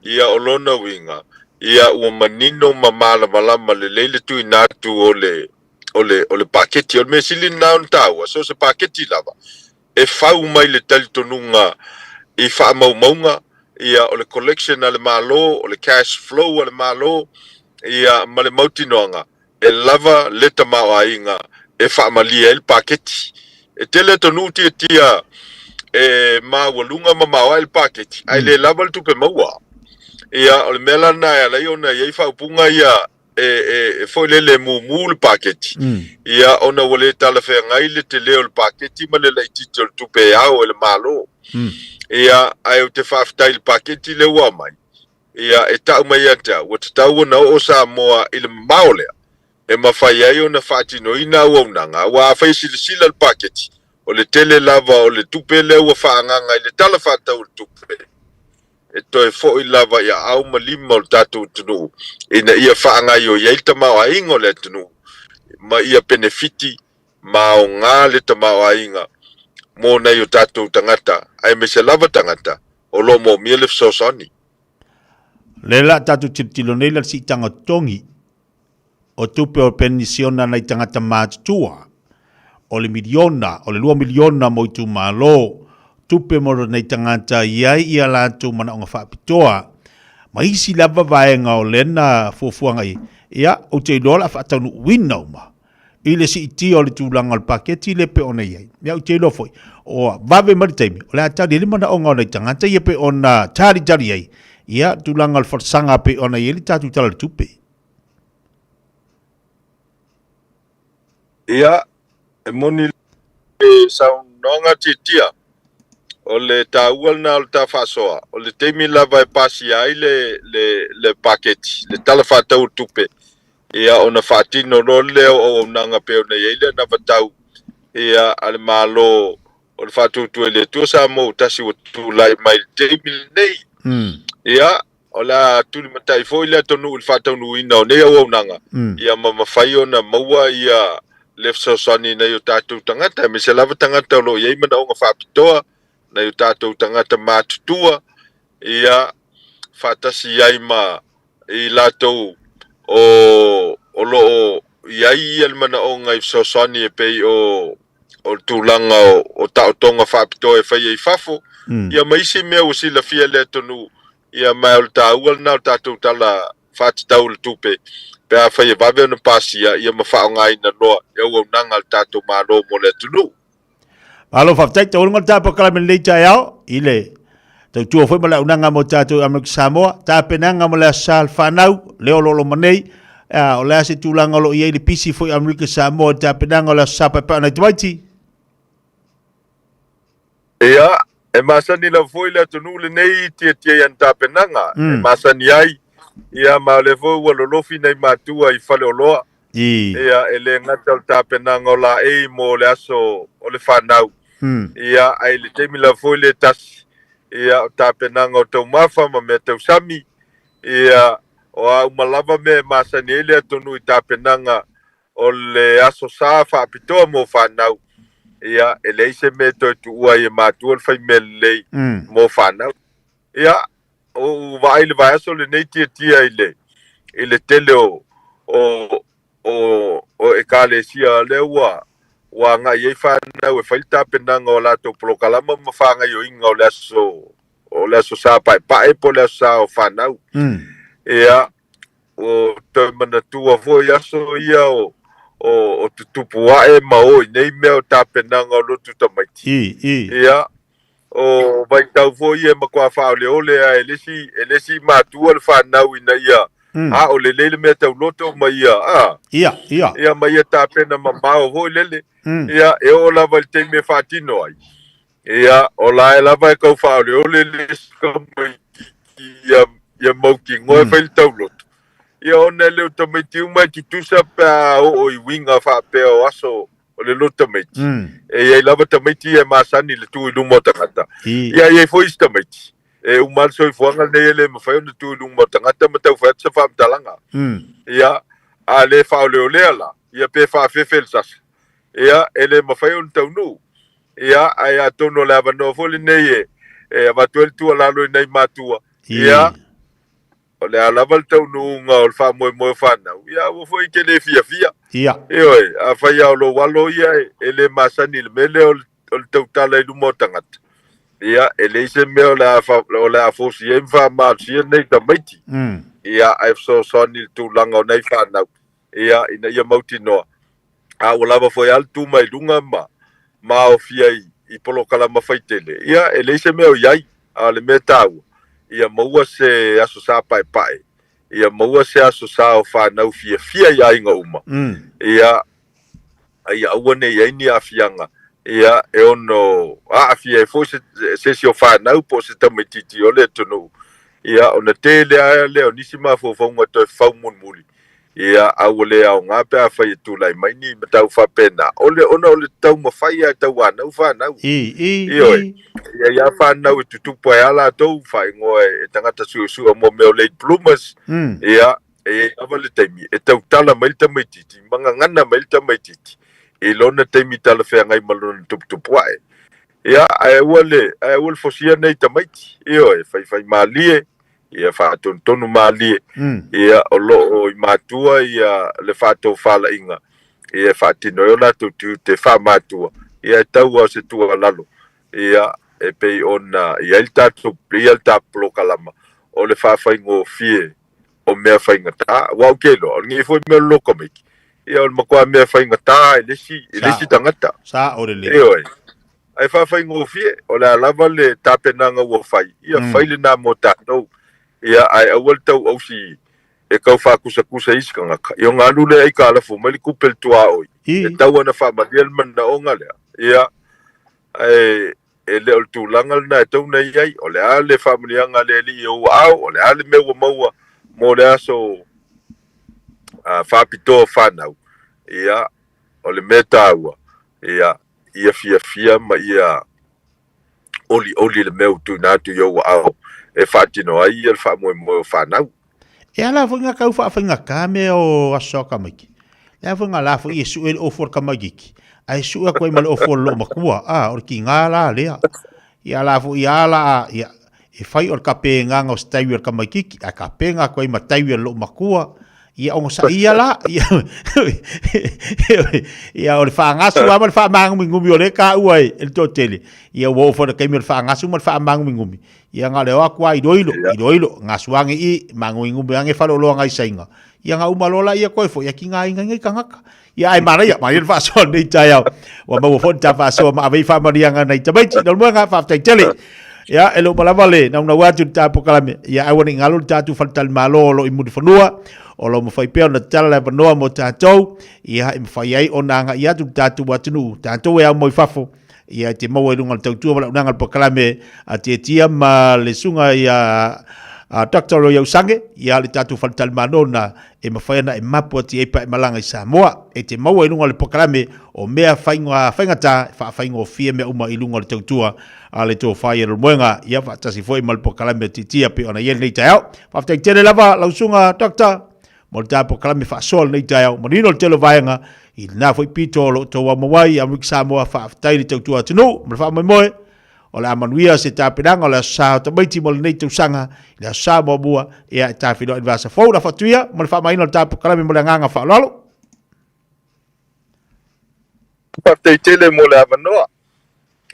ia o lona uiga, ia ua manino ma malamalama lelei le tuuina atu o le, o le, o le paketi. O le mea sili lena ona taua, so o se paketi lava, e fau mai le talitonuga i faamaumauga, ia o le collection a le Malo, o le cash flow a le Malo, ia ma le mautinoaga, e lava le tamaoaiga e faamalie ai le paketi. E tele atunuu tiatia e maualuga ma maoae le paketi, ae le lava le tupe maua. Ia, o le mea la lena e ala ai ona i ai faaupuga ia e, e, e foi lele e mumu le paketi, ia, ona ua le talafeagai le tele o le paketi ma le laitiiti o le tupe e ao e le Malo. Ia, ae ou te faafetai i le paketi lea ua aumai, ia, e tau mai ia te au, ua tatau ona oo Samoa i le mamao lea e mafai ai ona faatinoina auaunaga, aua afai e silasila le paketi, o le tele lava o le tupe lea ua faaagaaga i le Tala Faatatau o le Tupe, e toe foi lava i aao ma lima o le tatou atunuu ina ia faagaoioi ai le tamaoaiga o le atunuu ma ia penefiti ma aoga le tamaoaiga mo nai o tatou tagata aemaise lava tagata o lo o moomia le fesoasoani. Lea la tatou tilotilo nei la le siitaga o totogi o tupe o penisiona nai tagata matutua, o le miliona, o le 2 miliona mo itumalo, tupe mo nei tagata i ai ia latou manaoga faapitoa, ma isi lava vaega o lena fuafuaga i, ia, ou te iloa o le a faataunuuina uma i le siitia o le tulaga o le paketi lea pei ona i ai. Ia, ou te iloa foi, ua vave mai le taimi, o le a tali ai le manaoga o nai tagata ia pei ona talitali ai, ia, tulaga o le falesaga pei ona i ai le tatou Tala o le Tupe. Ia, e moni le saunoaga tiatia, o le taua lena o le ta faasoa, o le taimi lava e pasia ai le, le, le paketi, le Tala Faatatau o Tupe, ia ona faatino loa lea o auaunaga pei ona i ai le anavatau ia a le Malo o le Faatuatua i le Atua Samoa ua tasi ua tulai mai i le taimi lenei. Ia, o le a tulimatai foi le atunuu i le faataunuuina o nei auaunaga, ia ma mafai ona maua ia le fesoasoani i nai o tatou tagata, aemaise lava tagata o lo o i ai manaoga faapitoa, nai o tatou tagata matutua, ia faatasi ai ma i latou o o lo o i ai ia le manaoga i fesoasoani e pei o o le tulaga o, o taotoga faapitoa e faia i fafo, ia ma isi mea ua silafia e le atunuu, ia ma o le taua lena o le tatou Tala Faatatau o le Tupe, pe afai e vave ona pasia, ia ma faaaogaina loa i auaunaga a le tatou Malo mo le atunuu. Malo faafetai, taualuga le ta polokalame i lenei taeao i le tautua foi ma le auaunaga mo tatou i Amerika Samoa, tapenaga mo le Aso Sa le fanau, lea o lo o loma nei, a, o le a se tulaga o lo o i ai le pisi foi Amerika Samoa i le tapenaga o le Aso Sa paepae o nai tamaiti? Ia, e masani lava foi le atunuu lenei i tiatia i ana tapenaga, e masani ai, ia ma o lea foi ua lolofi nai matua i faleoloa, Ia, e le gata o le tapenaga o laei mo le aso o le fanau, ia, ae i le taimi lava foi lea tasi, ia, o tapenaga o taumafa ma mea tausami, ia, o a uma lava mea e masani ai le atunuu i tapenaga o le Aso Sa faapitoa mo fanau, ia, e leai se mea e toe tuua ai e matua le fai mea lelei mo fanau. Ia, ua ou vaai i le vaiaso lenei tiatia i le, i le tele o, o, o, o ekalesia lea ua, ua agai ai fanau e fai le tapenaga o latou polokalama ma faagaioiga o le aso, o le aso sa paepae po o le aso sa o fanau. Ia, ua toe manatua foi aso ia o, o, o tutupu ae ma o i nei mea o tapenaga o lotu tamaiti. Ia, O vaitau foi ia e matua faaoleole lava e le isi, e le isi matua le fanau ina ia ao lelei le mea tauloto ma ia, a. Ia, ia. Ia, ma ia tapena mamao foi lele. Ia, e oo lava i le taimi e faatino ai. Ia, o la e lava e tau faaoleole le isi tamaitiiti ia, ia mautinoa e fai le tauloto. Ia, ona e le o tamaiti uma e tutusa pe a oo i uiga faapea o aso o le lotu tamaiti. E i ai lava tamaiti ia e masani i le tu i luma o tagata. Ia, e i ai foi isi tamaiti, e uma lava le soifuaga lenei e le mafai ona tu i luma o tagata ma tau fai atu se faamatalaga. Ia, a le faaoleolea la, ia pe faafefe le sasa, ia, e le mafai ona taunuu. Ia, ae atonu o le avanoa foi lenei e, e avatu ai le tuualalo i nai matua, ia, O le a lava le taunuuga o le faamoemoe o fanau, ia aua foi e te le fiafia. Ia. Ioe, afai lava o lou alo ia e le masani i le mea lea o le tautala i luma o tagata, ia, e leai se mea o le a, o le a fosi ai ma faamalosia nei tamaiti. Ia, ae fesoasoani i le tulaga o nai fanau, ia, ina ia mautinoa, a ua lava foi lava le tu mai luga ma, ma aofia i, i polokalama faitele, ia, e leai se mea o i ai, a o le mea taua, ia maua se Aso Sa paepae, ia maua se Aso Sa o fanau fiafia i aiga uma, ia, a ia aua ne i ai ni aafiaga Ia, e ono aafia ai foi se, se isi o fanau po o se tamaitiiti o le atunuu, ia, ona tele lava lea o nisi mafaufauga toe fau mulimuli, ia, a ua le aoga pe afai e tulai mai ni mataupu faapena, o le, ona o le taumafai lava e tauanau fanau. I, i, Ioe. i. Ia, i a fanau e tutupu ai lava latou, faaigoa e tagata suesue mo mea o late bloomers, ia, e i ai lava le taimi e tautala mai le tamaitiiti ma gagana mai le tamaitiiti i lona taimi talafeagai ma lona tuputupuae. Ia, ae aua le, ae aua le fosia nei tamaiti, ioe, faifai malie, ia faatonutonu malie, ia, o lo o i matua ia le faatofalaiga, ia e faatino ai o latou tiute faamatua, ia e tau lava o se tuualalo, ia, e pei ona i ai le tatou, ia le ta polokalama o le faafaigofie o mea faigata. Aua ou te iloa, o lenei foi mea o le lokomeki, ia o le matua mea faigata i le isi, i le isi tagata. Sao lelei. Ioe. Ae faafaigofie, o le a lava le tapenaga ua fai, ia fai lena mo tatou. Ia, ae aua le tau ausi e tau faakusakusa i isi tagata, ia ona alu lea aitalafu mai le tupe i le tuaoi, e tatau ona faamalia le manaoga lea. Ia, ae E le o le tulaga lena e tatau ona i ai. O le a le faamanuiaga a le Alii i ou aao? O le a le mea ua maua mo le aso faapitoa o fanau? Ia, o le mea taua, ia, ia fiafia ma ia olioli le mea ua tuuina atu i ou aao e faatino ai ia le faamoemoe o fanau. E ala foi ngā kau whaafaingata mea o aso a kamaiki. Le a foi ngā la foi e sue le ofu o le kamaikiki. A e sue aku ai ma le ofu o le loo matua. A, o le ki ngā la lea. Ia la foi ia la a, ia, e fai o le kape nganga o se taiwi o le kamaikiki, a kape ngā koe ma taiwi o le loo matua. Ia ongo sa ia la, ia, ia o le whaangasu a ma le whaamangumingumi o le ka ua e, e le tōtele. Ia ua o foi le kaimi o le whaangasu ma le whaamangumingumi. Ia nga le o aku a iloilo, iloilo, ngasuange i, manguingume ange whaloloa ngai sainga. Ia nga uma lola ia koe fo, ia ki ngā inga ngai kangaka. Ia ai manaia, manaia le whaasoa nei taeao. Ua maua fo ni tā whaasoa ma awei whaamanianga nei tamaiti. Nō le moenga, whaafetai tele. Ia, e lou malava le, nau nau atu le tā pokalame. Ia, aua nei ngalo le tātou whaletali malo o lo i Mulifanua. O lo mawhai pea ona tatala le avanoa mo tātou. Ia, e mawhai ai ona anga i atu le tātou atunuu. Tātou e au moi fafo. Ia e te maua i lunga o le tautua ma le auaunaga o le polokalame a Tietia ma le susuga ia a Doctor Roy Ausange, ia le tatou faletalimalo na e mafai ana e mapu atu i ai pae malaga i Samoa. E te maua i luga o le polokalame o mea fainga faigata e faafaigofie mea uma i luga o le tautua a le tofa ia Lemoega, ia faatasi foi ma le polokalame a Tietia pei ona i ai lenei taeao. Faafetai tele lava lau susuga Doctor mo le ta polokalame faasoa lenei taeao. Manino le tele o vaega i lena foi pito o lo o outou aumau ai i Amerika Samoa. Faafetai le tautua atunuu ma le faamoemoe o le a manuia se tapenaga o le Aso Sa o Tamaiti mo lenei tausaga i le Aso Sa muamua ia e tafeiloai i le vasa fou. La faatuia ma le faamaina o le ta polokalame mo le agaga faaaloalo. Faafetai tele mo le avanoa.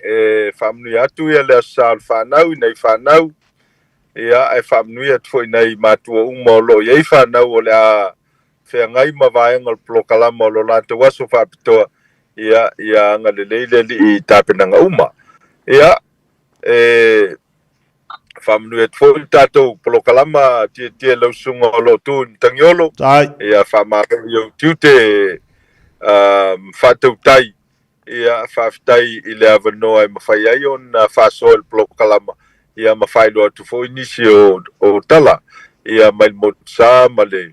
E faamanuia atu ia le Aso Sa o le fanau i nai fanau, ia ae faamanuia atu foi i nai matua uma o lo o i ai fanau o le a feagai ma vaega o le polokalama o lo latou aso faapitoa, ia, ia agalelei le Alii i tapenaga uma. Ia, e faamanuia atu foi le tatou polokalama tietie lau susuga o lo o tu i Matagiolo, ia faamalo i ou tiute faatautai. Ia, faafetai i le avanoa e mafai ai ona faasoa i le polokalama, ia ma faailoa atu foi nisi o, o tala, ia, mai le Motusa ma le,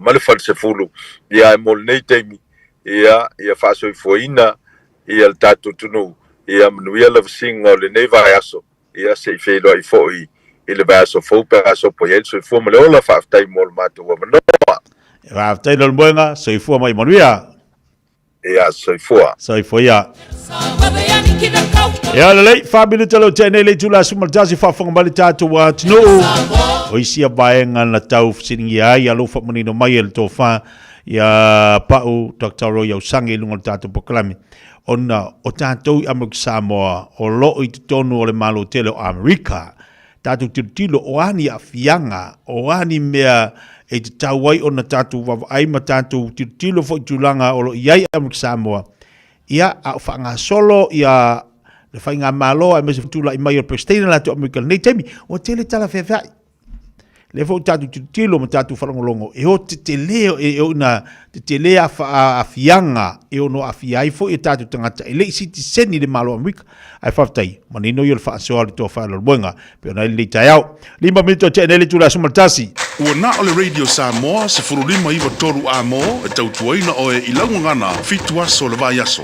ma le Falesefulu, ia, ae mo lenei taimi, ia, ia faasoifuaina, ia, le tatou atunuu, ia manuia lavasiga o lenei vaiaso, ia, se i feiloai foi i le vaiaso fou pe a sopo i ai le soifua ma le ola, faafetai mo le matou avanoa. Faafetai Lolimoega, soifua ma ia manuia. Ia, soifua. Soifua ia. Ia lelei, 4 minute leo tēnei le itula 11 faafofoga mai le tātou atunuu. O isi a vaega na tau fesiligia ai alo faamanino mai e le tofa ia Pa'u Dr. Roy Ausangi i luga o le tātou polokalame. Ona o tātou i Amerika Samoa o loo i totonu o le Malo tele o Amerika. Tātou tilotilo o a ni aafiaga, o a ni mea e tatau ai ona tātou vaavaai ma tātou tilotilo foi i tulaga o lo o i ai Amerika Samoa, ia, a o faagasolo ia le faigamalo aemaise tulai mai o le Peresetene o le latou Amerika i lenei taimi, ua tele tala feafeai. Lea foi ua tatou tilotilo ma tatou faalogologo, e o tetele, e o ina tetele aafiaga e ono aafia ai foi o tatou tagata e le i sitiseni i le Malo o Amerika. Ae faafetai, manino ia o le faasoa o le tofa i Leulumoega, pei ona i ai lenei taeao. 5 minute o tea nei le itula e 11. Ua na o le Radio Samoa 15 93 A mo e tautuaina oe i lau gagana fitu aso o le vaiaso.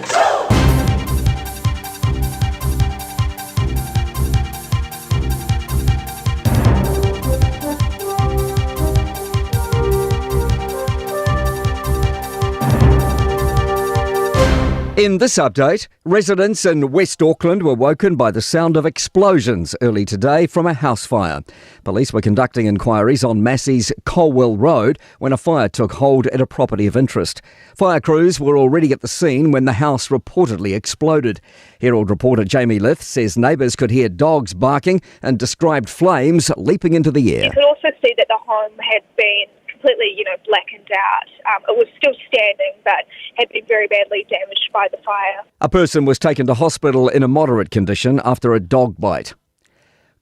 In this update, residents in West Auckland were woken by the sound of explosions early today from a house fire. Police were conducting inquiries on Massey's Colwell Road when a fire took hold at a property of interest. Fire crews were already at the scene when the house reportedly exploded. Herald reporter Jamie Lith says neighbours could hear dogs barking and described flames leaping into the air. You could also see that the home had been completely, you know, blackened out. Um, it was still standing, but had been very badly damaged by the fire. A person was taken to hospital in a moderate condition after a dog bite.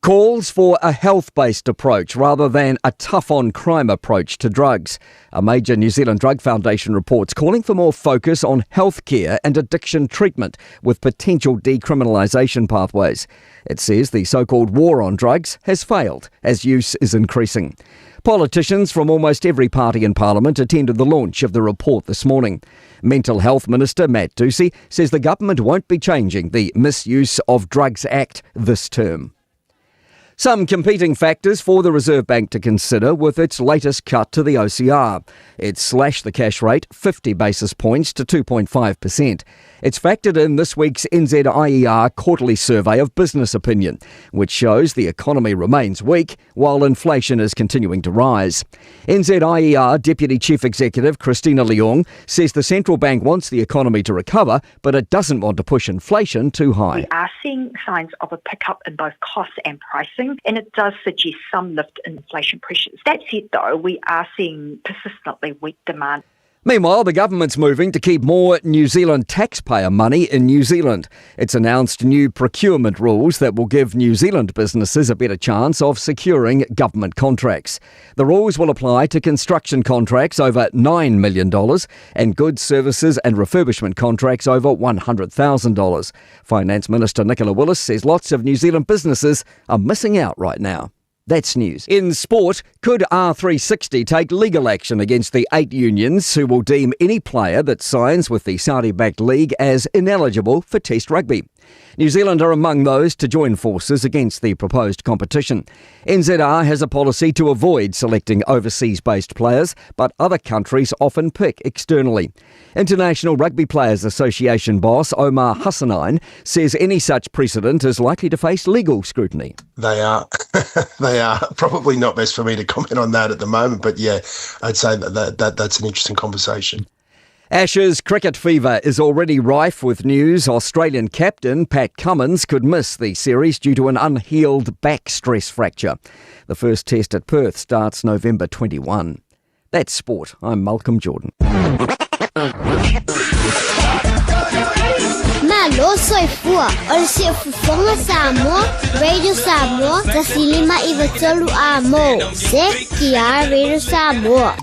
Calls for a health based approach rather than a tough on crime approach to drugs. A major New Zealand Drug Foundation reports calling for more focus on healthcare and addiction treatment with potential decriminalisation pathways. It says the so called war on drugs has failed as use is increasing. Politicians from almost every party in Parliament attended the launch of the report this morning. Mental Health Minister Matt Doocey says the government won't be changing the Misuse of Drugs Act this term. Some competing factors for the Reserve Bank to consider with its latest cut to the OCR. It slashed the cash rate 50 basis points to 2.5%. It's factored in this week's NZIER quarterly survey of business opinion, which shows the economy remains weak while inflation is continuing to rise. NZIER Deputy Chief Executive Christina Leung says the central bank wants the economy to recover, but it doesn't want to push inflation too high. We are seeing signs of a pickup in both costs and pricing, and it does suggest some lift in inflation pressures. That said, though, we are seeing persistently weak demand. Meanwhile, the government's moving to keep more New Zealand taxpayer money in New Zealand. It's announced new procurement rules that will give New Zealand businesses a better chance of securing government contracts. The rules will apply to construction contracts over $9 million and goods, services and refurbishment contracts over $100,000. Finance Minister Nicola Willis says lots of New Zealand businesses are missing out right now. That's news. In sport, could R360 take legal action against the eight unions who will deem any player that signs with the Saudi backed league as ineligible for Test rugby? New Zealand are among those to join forces against the proposed competition. NZR has a policy to avoid selecting overseas based players, but other countries often pick externally. International Rugby Players Association boss Omar Hassanein says any such precedent is likely to face legal scrutiny. They are they are probably not best for me to comment on that at the moment, but yeah, I'd say that, that, that that's an interesting conversation. Ashes cricket fever is already rife with news Australian captain Pat Cummins could miss the series due to an unhealed back stress fracture. The first test at Perth starts November 21. That's sport. I'm Malcolm Jordan. Malo soifua o le siufofoga Samoa, Radio Samoa, 1993 a mo. Se ki Radio Samoa.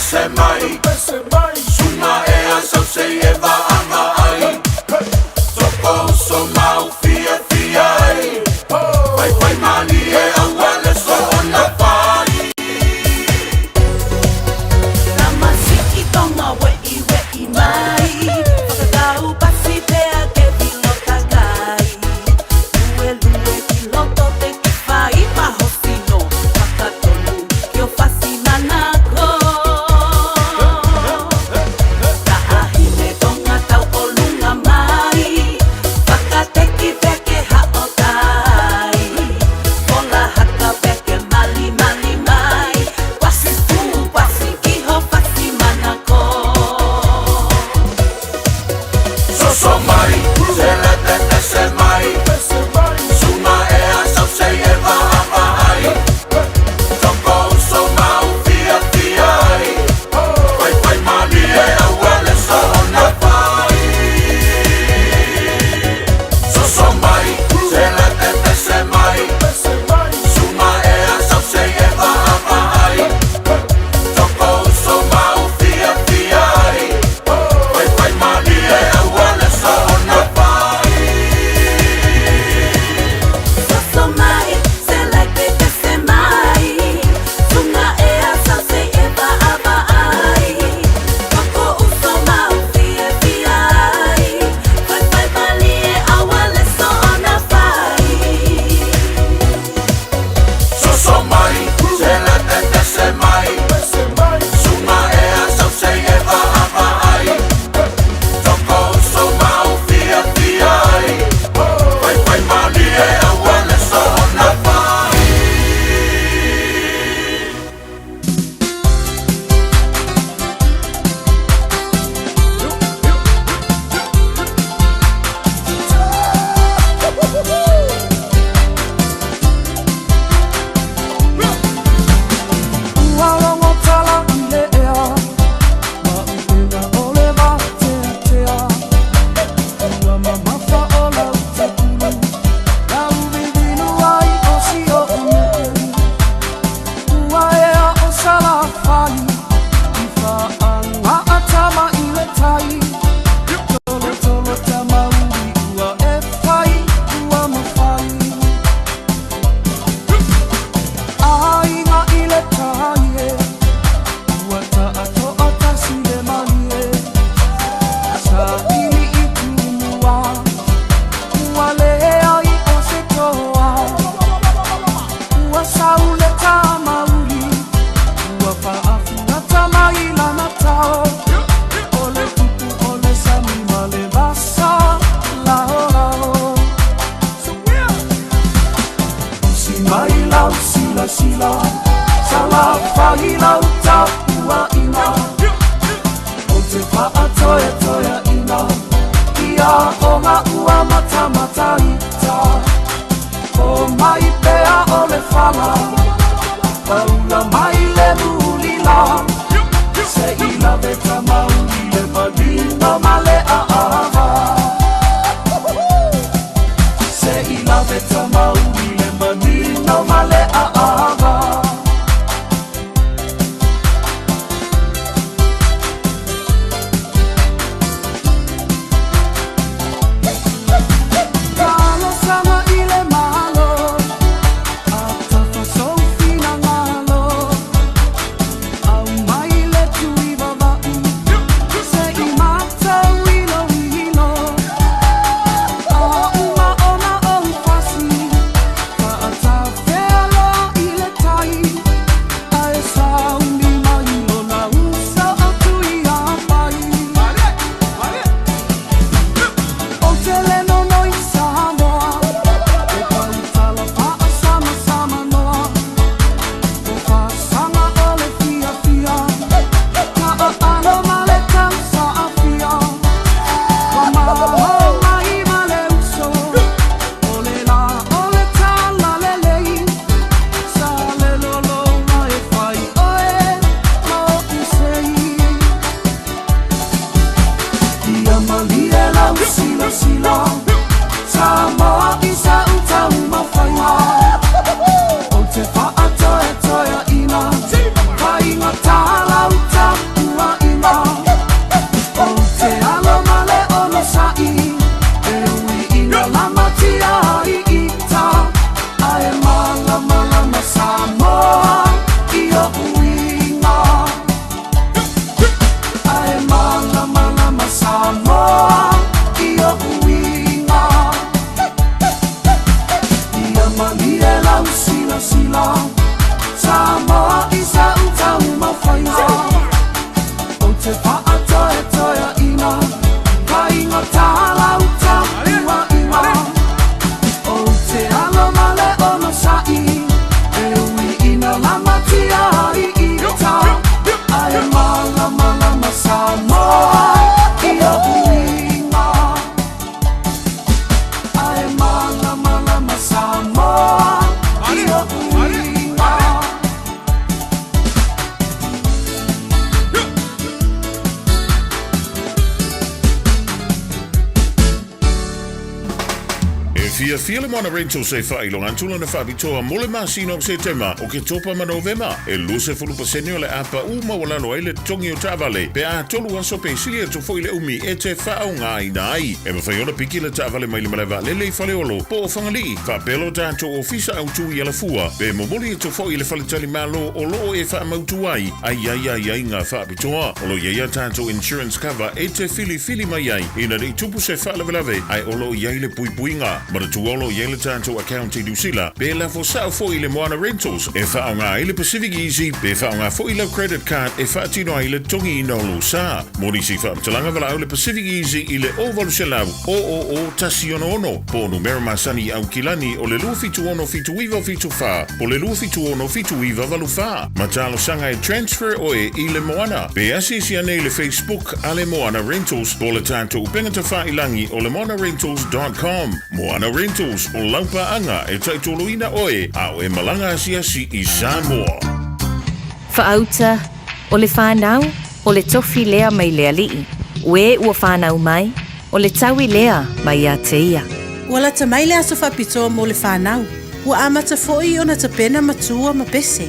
pese mai, Suga ea sau sei e vaavaai, Toko uso mau fiafia ai, Faifai malie aua le soona fai. Tamasiki tonga we'i we'i mai Whakatau pasi pea ke vilo takai Lue lue ki loto te ki whai pahosino Whakatonu ki o whasi manako Taahine tonga tau o lunga mai Whakateki pea ke hao tai Fola haka pea ke mali mali mai Kwasi fu kwasi kiho whasi manako. Soso mai, se le pepese mai, Suga ea sau sei e vaavaai, Toko uso mau fiafia ai, Faifai malie aua le soona fai. Soso mai, se le pepese mai, Suga ea sau sei e vaavaai, Toko uso mau fiafia ai, Faifai malie aua le soona fai. Soso mai, se le pepese mai, Suga ea sau sei e vaavaai, Toko uso mau fiafia ai, Faifai malie aua le soona fai. Soso mai, se le pepese mai, Suga ea sau sei e vaavaai, Toko uso mau fiafia ai, Faifai malie aua le soona fai. Ua logo tala i le ea, ma upega o le vateatea. Ua mamafa o lau tapulu, lau vivinu ai o si oʻu nuu. Ua ea o Salafai, i faaga'a tama i le tai. Tolotolo tamauli ua e fai, ua mafai. Aiga i le tai e, ua taatoatasi le malie. Saili i tumua, ua leai o se toa. Ua sau le tamauli, ua faafugata mai lana tao. O le tupu o le sami ma le vasa, laolao. Usi mai lau silasila, Salafai lau tapuaʻiga. Ou te faatoetoeaʻina, ia oga ua matamataita. O mai pea o le fala, paula mai le mulila. Se i lave tamauli le manino ma le aava. Se i lave tamauli le manino ma le aava. Talosaga i le Malo, a tafa sou finagalo. Fiafia le Moana Rentals e faailoga atu lana faapitoa mo le masina o Setema, Oketopa ma Novema. E 20% o le a pau maualalo ai le totogi o taavale pe a tolu aso pe sili atu foi le umi e te faaaogaina ai. E mafai ona piki le taavale mai le malae vaalele i Faleolo po o Fagalii, faapea lo tatou ofisa autu i Alafua, pe momoli atu foi i le faletalimalo o lo o e faamautu ai a i ai aiaiga faapitoa. O lo o i ai a tatou insurance cover e te filifili mai ai ina ne i tupu se faalavelave ae o lo o i ai le puipuiga. Manatua o lo o i ai le tatou account i Niu Sila, pe lafo sao foi i le Moana Rentals e faaaoga ai le Pacific Easy pe faaaoga foi lau credit card e faatino ai le totogiina o lou sa. Mo nisi faamatalaga valaau le Pacific Easy i le 0800 000 166 po o numera masani i Aukilani o le 276 7974 po o le 276 7984. Ma talosaga e transfer oe i le Moana. Pe asiasi ane i le Facebook a le Moana Rentals po o le tatou upega tafailangi o le moanarentals.com. Moana Rentals, o lau paaga e taitoloina oe a o e malaga asiasi i Samoa. Faauta, o le fanau, o le tofi lea mai le alii, o e ua fanau mai, o le taui lea mai ia te ia. Ua lata mai le aso faapitoa mo le fanau. Ua amata foi ona tapena matua ma pese.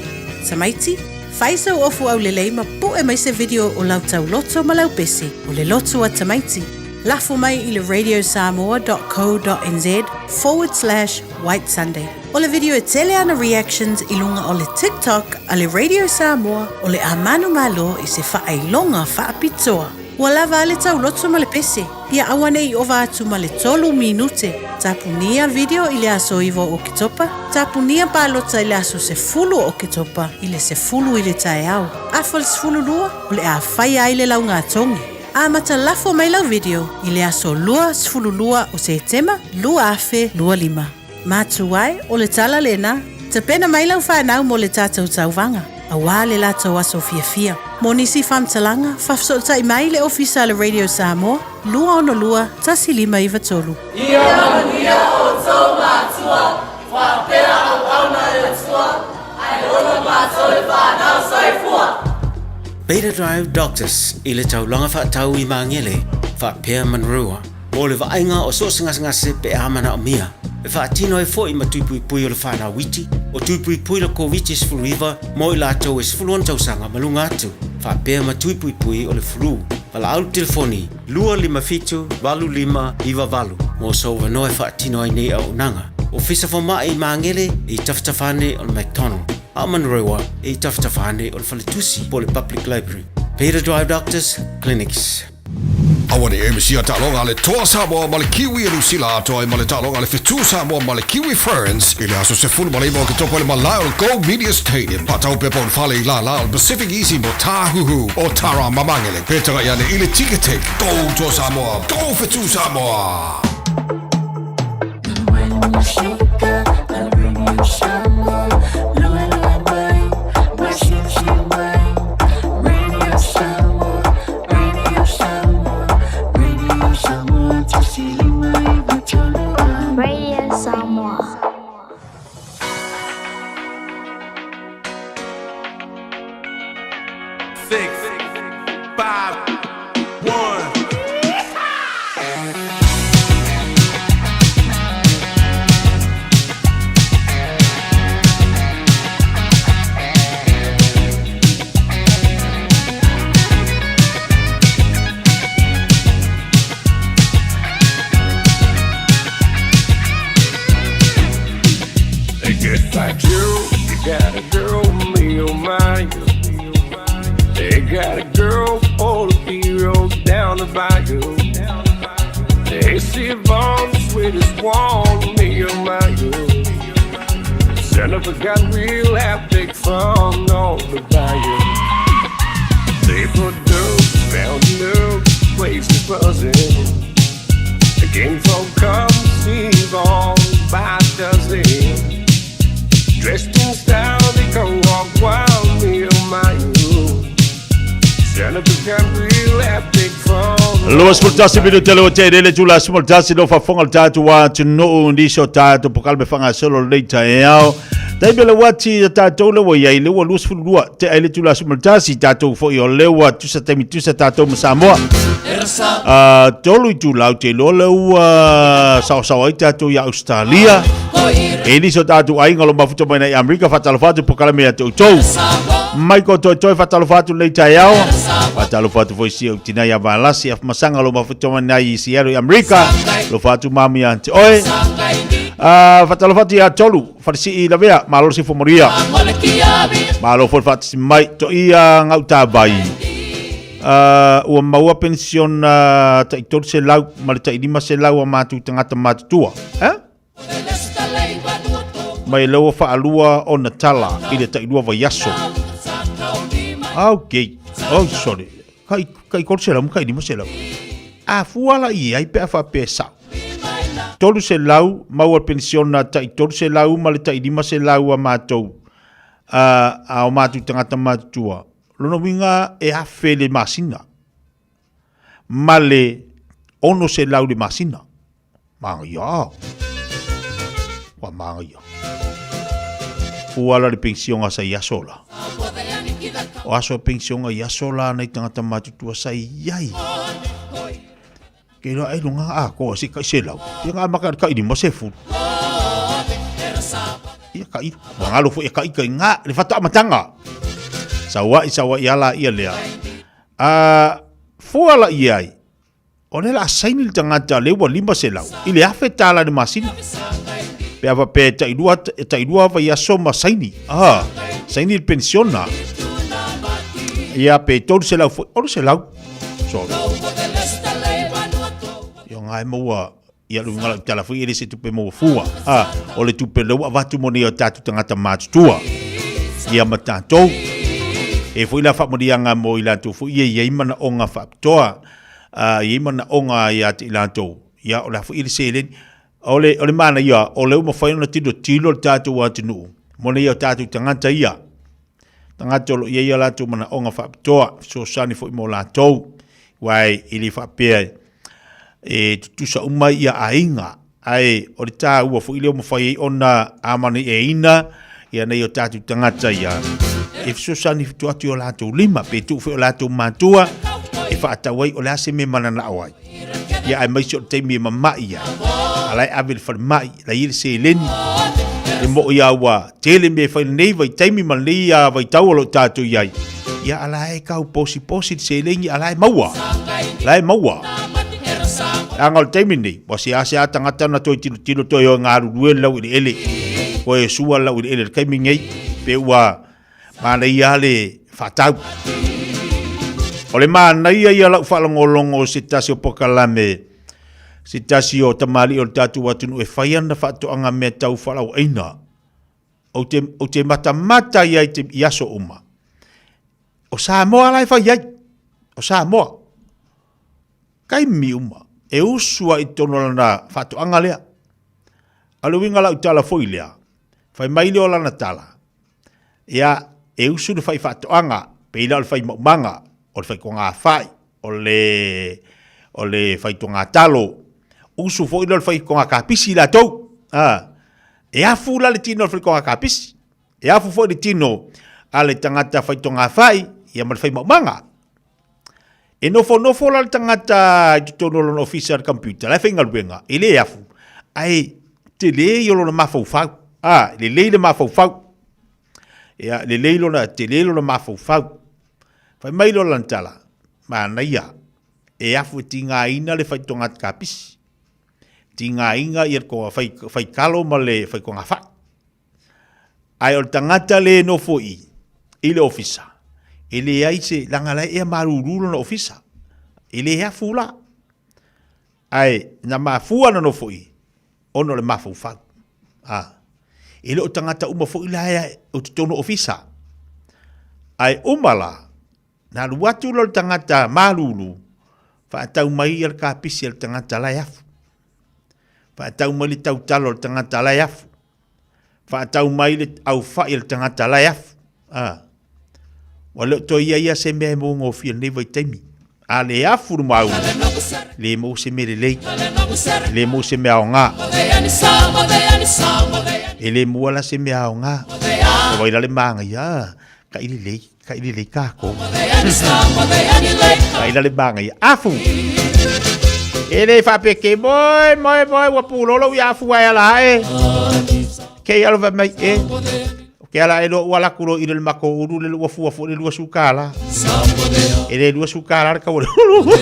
Tamaiti, fai sau ofu aulelei ma pu'e mai se video o lau tauloto ma lau pese, o le loto a tamaiti. Lafo mai i le radiosamoa.co.nz forward slash white sunday. O le video e tele ana reactions i luga o le TikTok a le Radio Samoa o le a manumalo i se faailoga faapitoa. Ua lava a le tauloto ma le pese, ia aua ne i ova atu ma le tolu minute. Tapunia video i le aso 9 o Oketopa, tapunia palota i le aso 10 o Oketopa i le 10 i le taeao. Afa le 12, o le a faia ai le laugatogi. Amata lafo mai lau video i le aso 22 o Setema 2025. Matua e, o le tala lena, tapena mai lau fanau mo le tatou tauvaga, auā le latou aso fiafia. Mo nisi faamatalaga, faafesootai mai le Ofisa a le Radio Samoa, 262 1593. Ia manuia outou matua, faapea auauna e le Atua, ae ola matou le fanau. Soifua! Beta Drive Doctors i le taulaga faatau i Magele, faapea Monroe. Mo le vaaiga o so o se gasegase pe a manaomia, e faatino ai foi ma tui puipui o le whanau iti, o tui puipui le Koviti-19 mo i latou e 16 tausaga ma luga atu, faapea ma tui puipui o le flu. Valaau le telefoni 257 8598 mo sou avanoa e faatino ai nei auaunaga. Ofisa Fomai i Magele e i tafatafa ane o le McDonald, a o Manurewa e i tafatafa ane o le Faletusi po o le Public Library. Beta Drive Doctors Clinics. Aua ne i misia taaloga a le Toa Samoa ma le Kiwi e Niu Sila atoa ai ma le taaloga a le Fetu Samoa ma le Kiwi Ferns i le aso 19 o Oketopa i le malae o le Go Media Stadium. Faatau pepa o le fale i lālā o le Pacific Easy mo Tāhuhu o Tara ma Magele. Pe tagai ane i le Ticketek. Go Toa Samoa! Go Fetu Samoa! Radio Samoa. Six, five, one. Just like you, you got a girl, me oh my. They got a girl full of heroes down the bayou. They see Yvonne, the sweetest one, me oh my. Son of a gun, we'll have big fun on the bayou. They put dope, found new places buzzing. The king folk come see Yvonne by dozen. Dressed in style, they go walk wild, me oh my. Son of a gun, we'll have big fun. 21 minute le o te rele tula small tasi no fafonga le tātou atunuu nisi o tātou pokale me whangasolo le taeao. Taimi le wati a tātou le wa iai le ua 22 te ai le tula small tasi tātou foi o le ua tusa taimi tusa tātou ma Samoa. 3 itula ou te iloa lea ua saosaoa ai tatou ia Ausetalia. E nisi o tatou aiga o lo o mafuta mai nei Amerika, faatalofa atu polokalame ia te outou. Michael Toetoe, faatalofa atu lenei taeao. Faatalofa atu foi si ou tina ia Valasi Afamasaga o lo o mafuta mai nei i Seattle i Amerika. Alofa atu mami ia te oe. Faatalofa atu ia Tolu, Falesii Lavea, malo le soifua manuia. Malo foi le faatasi mai, toia Gautavai. Ua maua penisiona tai 300 ma le tai 500 a matou tagata matutua. Eh? Mai lea ua faalua ona tala i le tailua vaiaso. Okay. Oh, sorry. Kai, kai 300 ma kai 500. A fua la i ai pe a faapea e sao. 300 maua le penisiona tai 300 ma le tai 500 a matou a o matou tagata matutua. Lona uiga e 1000 le masina ma le 600 le masina. Manaia. Ua manaia. Fua la le pensioga sa i aso la. O aso pensioga i aso la nai tagata matutua sa i ai. Ke iloa ai luga atoa se kai selau. Ia nga maka kai lima sefulu. Ia kai, ua galo foi e kai kai nga le faatoamatanga. Saua'i saua'i ala ia lea. A fua la i ai. O lea la saini le tagata lea ua 500 i le 1000 tala i le masina. Pe a faapea e tailua, e tailua vaiaso ma saini. Ah, saini le penisiona. Ia pe 300 foi, 600. Sorry. Ia nga e maua ia le uiga lau tala foi e le se tupe maua fua. Ah, o le tupe lea ua avatu mo nei o tatou tagata matutua. Ia ma tatou. E foi la faamanuiaga mo i latou foi ia i ai manaoga faapitoa. A i ai manaoga ia te i latou. Ia o le a foi le seleni. O le, o le manaia, o lea ua mafai ona tilotilo le tatou atunuu mo nei o tatou tagata ia. Tagata o lo o i ai a latou manaoga faapitoa, fesoasoani foi mo latou. Aua e le faapea e tutusa uma ia aiga, ae o le taua foi lea ua mafai ai ona amanaieina ia nai o tatou tagata ia e fesoasoani atu atu i o latou lima, pe tuu foi o latou matua e faatau ai o le a se mea e mananao ai. Ia aemaise o le taimi e mamai ai, a la e ave i le falemai, la e i ai le seleni, e moʻi a ua tele mea e fai i lenei vaitaimi ma lenei vaitau o lo o tatou i ai, ia a la e tau posiposi le seleni a la e maua, la e maua. Leaga o le taimi lenei, ua seasea tagata ona toe tilotilo toe o e galulue le laueleele, toe sua le laueleele i le taimi lenei, pe ua manaia lava le faatau. O le manaia ia o lau faalogologo i se tasi o polokalame, se tasi o tamalii o le tatou atunuu e fai ana faatoaga mea tau fualaauaina. Ou te, ou te matamata i ai i aso uma. O Samoa la e fai ai. O Samoa. Taimi uma, e usu ai i totonu o lana faatoaga lea. A o le uiga lau tala foi lea, fai mai lea o lana tala, ia, e usu le fai faatoaga, pei la o le fai maumaga, o le fai togafai, o le, o le fai togatalo, usu foi lea o le fai togakapisi latou. A, e afu la le tino o le fai togakapisi, e afu foi le tino a le tagata fai togafai, ia ma le fai maumaga. E nofonofo la le tagata i totonu o lona ofisa i le computer, la e faigaluega, e le afu, ae tele ia o lona mafaufau. A, lelei le mafaufau. Ia, lelei lona, tele lona mafaufau. Fai mai lea o lana tala, manaia, e afu e tigaina le faitoga kapisi. Tigaina ia le fai, faikalo ma le faitogafai. Ae o le tagata le nofo i i le ofisa, e leai se, leaga la e ea malulu lona ofisa, e le afu la. Ae na mafua ona nofo i, ona o le mafaufau. A, e le o tagata uma foi la e o totonu o ofisa. Ae uma la, na alu atu la o le tagata malulu, faatau mai ia le kapisi a le tagata la e afu. Faatau mai le tautalo a le tagata la e afu. Faatau mai le aufai a le tagata la e afu. A. Ua le o toe i ai lava se mea e maugofie i lenei vaitaimi. A le afu le mauli, le maua se mea lelei, le maua se mea aoga. E le maua la se mea aoga. O vai la le manaia. Taʻi lelei, taʻi lelei kākou. Taʻi la le mānaia. Afu! E le faapea moe, moe, moe, ua pulolo i afu ai ala ae. Ke alo fai mai e. O ke ala e lo ua laku lo i le mako ulu le ua fua fua le lua sukala. E le lua sukala le kau le ulu.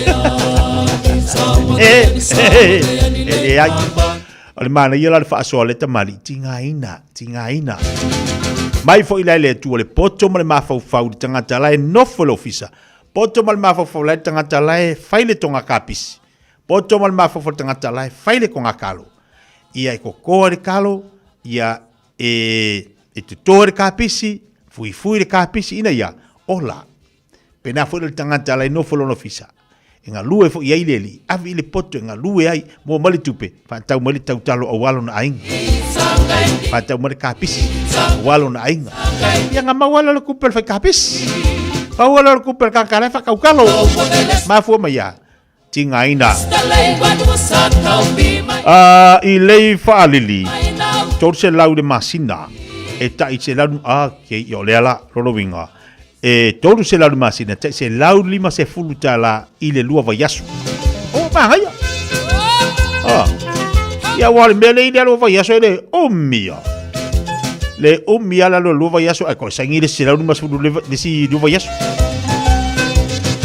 E, e, e le ai. O le mānaia la le faasoa le tamalii, tigaina, tigaina. Mai foi la i le Atua le poto ma le mafaufau i le tagata la e nofo i le ofisa, poto ma le mafaufau la i le tagata la e fai le toga kapisi, poto ma le mafaufau i le tagata la e fai le toga kalo. Ia e kokoa i le kalo, ia e, e toto i le kapisi, fuifui i le kapisi, ina ia ola. Pēnā foi le tagata la e nofo i lona ofisa, e galue foi i ai le alii, ave i le poto e galue ai, maua mai le tupe, faatau mai le tautalo aua lona aiga. Faatau mai le kapisi aua lona aiga. Ia nga maua lea o le kupe o le fai kapisi. Maua lea o le kupe o le tagata la e faakaukalo. Mafua mai ia, tigaina. Uh, i lei faalili, 300 le masina, e tai selau, ah, okay, ia o lea la, lona uiga, E 300 le masina, tai 150 tala i le lua vaiaso. O, manaia. Ah. Ia ua le mea le i le lua vaiaso e le umi ia. Le umi ia la lua vaiaso, ai ko saingi le 150 le le si lua vaiaso.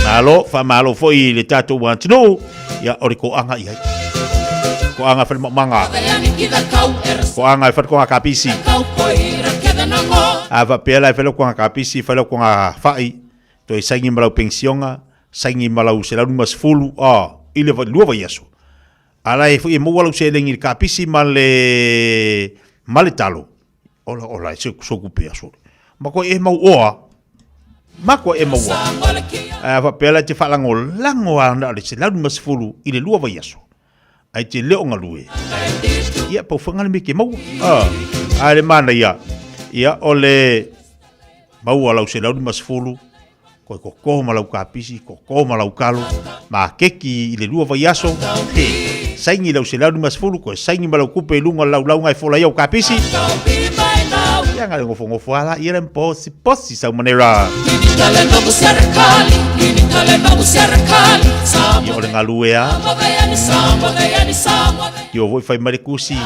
Malo, faamalo foi i le tatou atunuu, ia o le koaga i ai. Koaga whare maumanga. Koaga e whare koaga kapisi. A whapea la e whare koaga kapisi, whare koaga whai, toi saingi malau pensionga, saingi malau 150, a, i le lua vaiaso. Ala e foi e maua lau seleni i le kapisi ma le, ma le talo. Ola, ola, e se soku pea sole. Ma koe e mau oa, ma koe e mau oa. Ae faapea la e te faalagolago a na o le 150 i le lua vaiaso. Ae te le o galue. Ia, pau whanga le me ke maua. Ah, ae le manaia. Ia, o le maua lau 150, Koe koko ma lau kapisi, koko ma lau kalo, ma keki i le lua vaiaso, he, saini lau 150, koe saini ma lau kupe i luga o le laulauga e fola ai au kapisi. Ia nga le ngofongofo ala, ia le mposi posi sau manera. Ia o le galue a. Ia foi fai mai le kusi.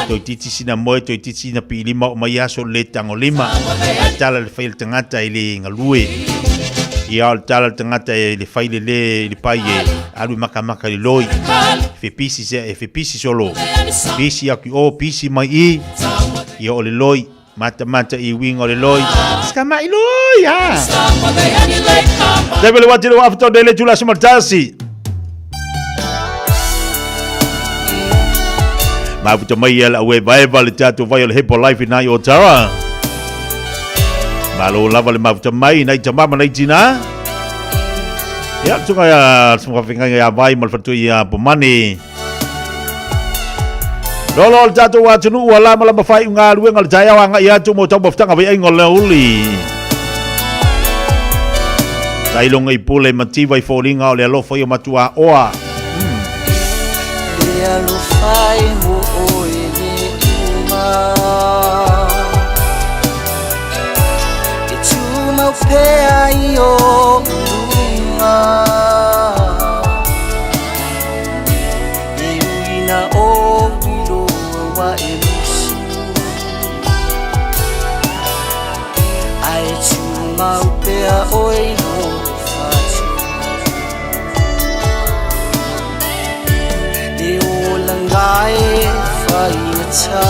Toeitiiti sina moe, toeitiiti sina piilima o mai aso le tagolima. Ae tala le fai a le tagata i le galue. Ia o le tala le tagata i le fai le le i le pai e alu e makamaka i le loi. Fepisi se e fepisi solo. Pisi aku i o, pisi mai i. Ia o le loi. Matamata i uiga o le loi. Skamai loi a. Tebele wa tele wa afuto dele tula sumatasi. Mafuta mai ia lau e vaeva le tatou vai o le Herbalife i nai o Tara. Malo lava le mafuta mai nai tama ma nai tina. Ia, tunga ia sumawhinga ia vai ma le whatui ia Pomani. Lolo le tatou atunuu ua lamalama fai galuega le taeao agai atu mo taumafataga vaiaiga o le aoauli. Tailoga i pule mativa i foliga o le alofa i o matua oa. Le alofa e mo oe le uma E tumau pea i o luga E ui na ou iloa ua e musu Ae tumau pea oe i lou fatu Le olaga e faigata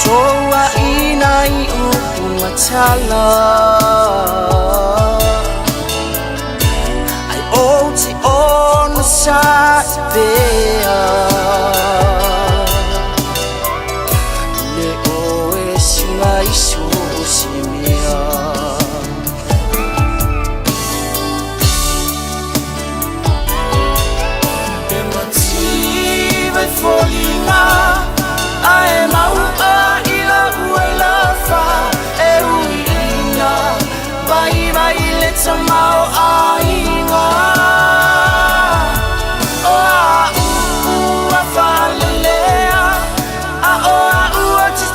Fesouaina i upu ma tala Ai ou te onosai pea Le oe suga i so o se mea E mativa i foliga Ae maua i lau alofa E ui ina Vaivai le tamaoaiga O a'u ua faalelea A o a'u ou te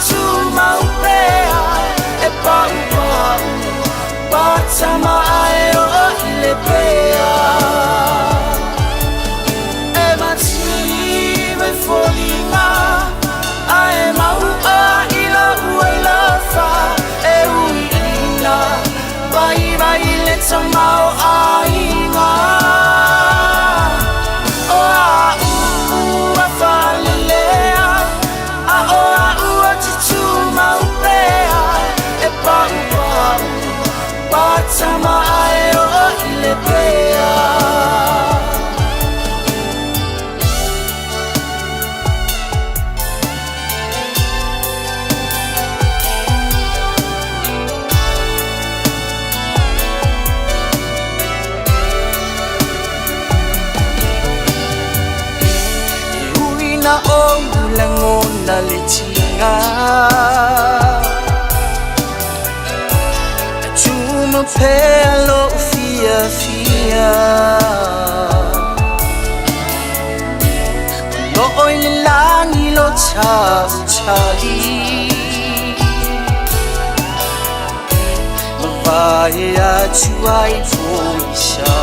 lagona le tiga. E tumau pea lou fiafia. O loo i le lagi lo tautali. Mavae atu ai pogisa.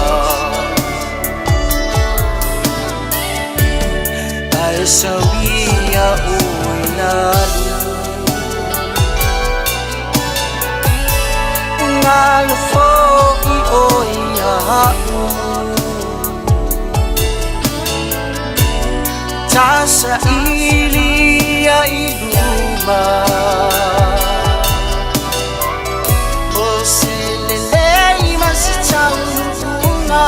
Ae sauia oe nalu. Ua galo foi oe iaʻu. Ta saili ia i luma. O se lelei ma se taunuuga.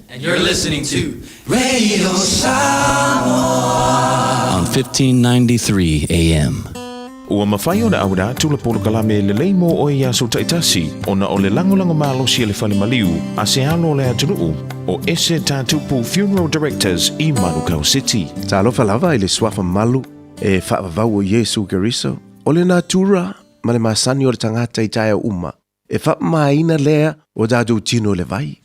And you're listening to Radio Samoa on 1593 AM. Ua mafai ona auina atu le polokalame lelei mo oe i aso taitasi ona o le lagolago malosi a le Fale Maliu a se alo o le atunuu o Ese Tatupu Funeral Directors i Manukau City. Talofa lava i le suafa malu e faavavau o Iesu Keriso, o le natura ma le masani o le tagata i taeao uma. E faamamaina lea o tatou tino i le vai.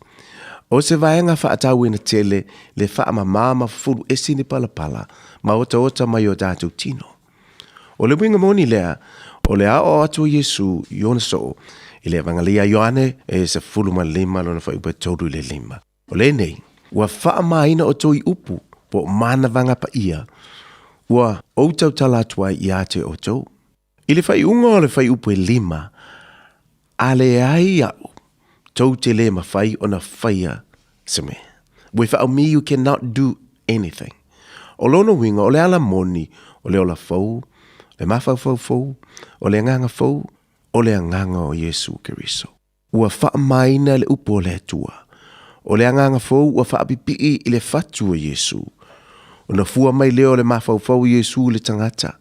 O se vaega faatauina tele le faamama ma fufulu esi ni palapala ma otaota mai o tatou tino. O le uiga moni lea, o le aoao atu o Iesu i ona soo i le Evangelia a Ioane e 15 lona fuaiupu e 3 i le 5. O lenei, ua faamamaina outou i upu po o manavaga paia ua ou tautala atu ai ia te outou. I le faaiuga o le fuaiupu e 5, a leai aʻu, tou te le mafai ona faia se mea. Without me you cannot do anything. O lona uiga, o le ala moni, o le ola fou, le mafaufau fou, o le agaga fou, o le agaga o Iesu Keriso. Ua faamamaina le upu o le Atua. O le agaga fou ua faapipii i le fatu o Iesu. Ona fua mai lea o le mafaufau o Iesu i le tagata,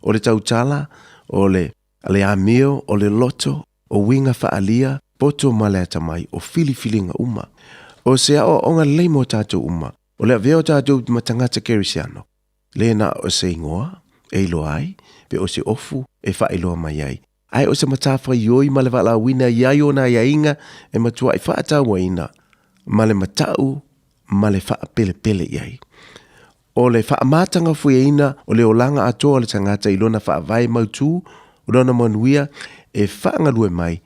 o le tautala, o le le amio, o le loto, o uiga faaalia, poto ma le atamai, o filifiliga uma. O se aoaoga lelei mo tatou uma, o le avea o tatou ma tagata Kerisiano, le na o se igoa e iloa ai, pe o se ofu e faailoa mai ai, Ae o se matafaioi ma le valaauina i ai ona aiaiga e matuai faatauaina ma le matau ma le faapelepele i ai. O le faamatagafuiaina o le olaga atoa o le tagata i lona faavae mautū o lona manuia e faagalue mai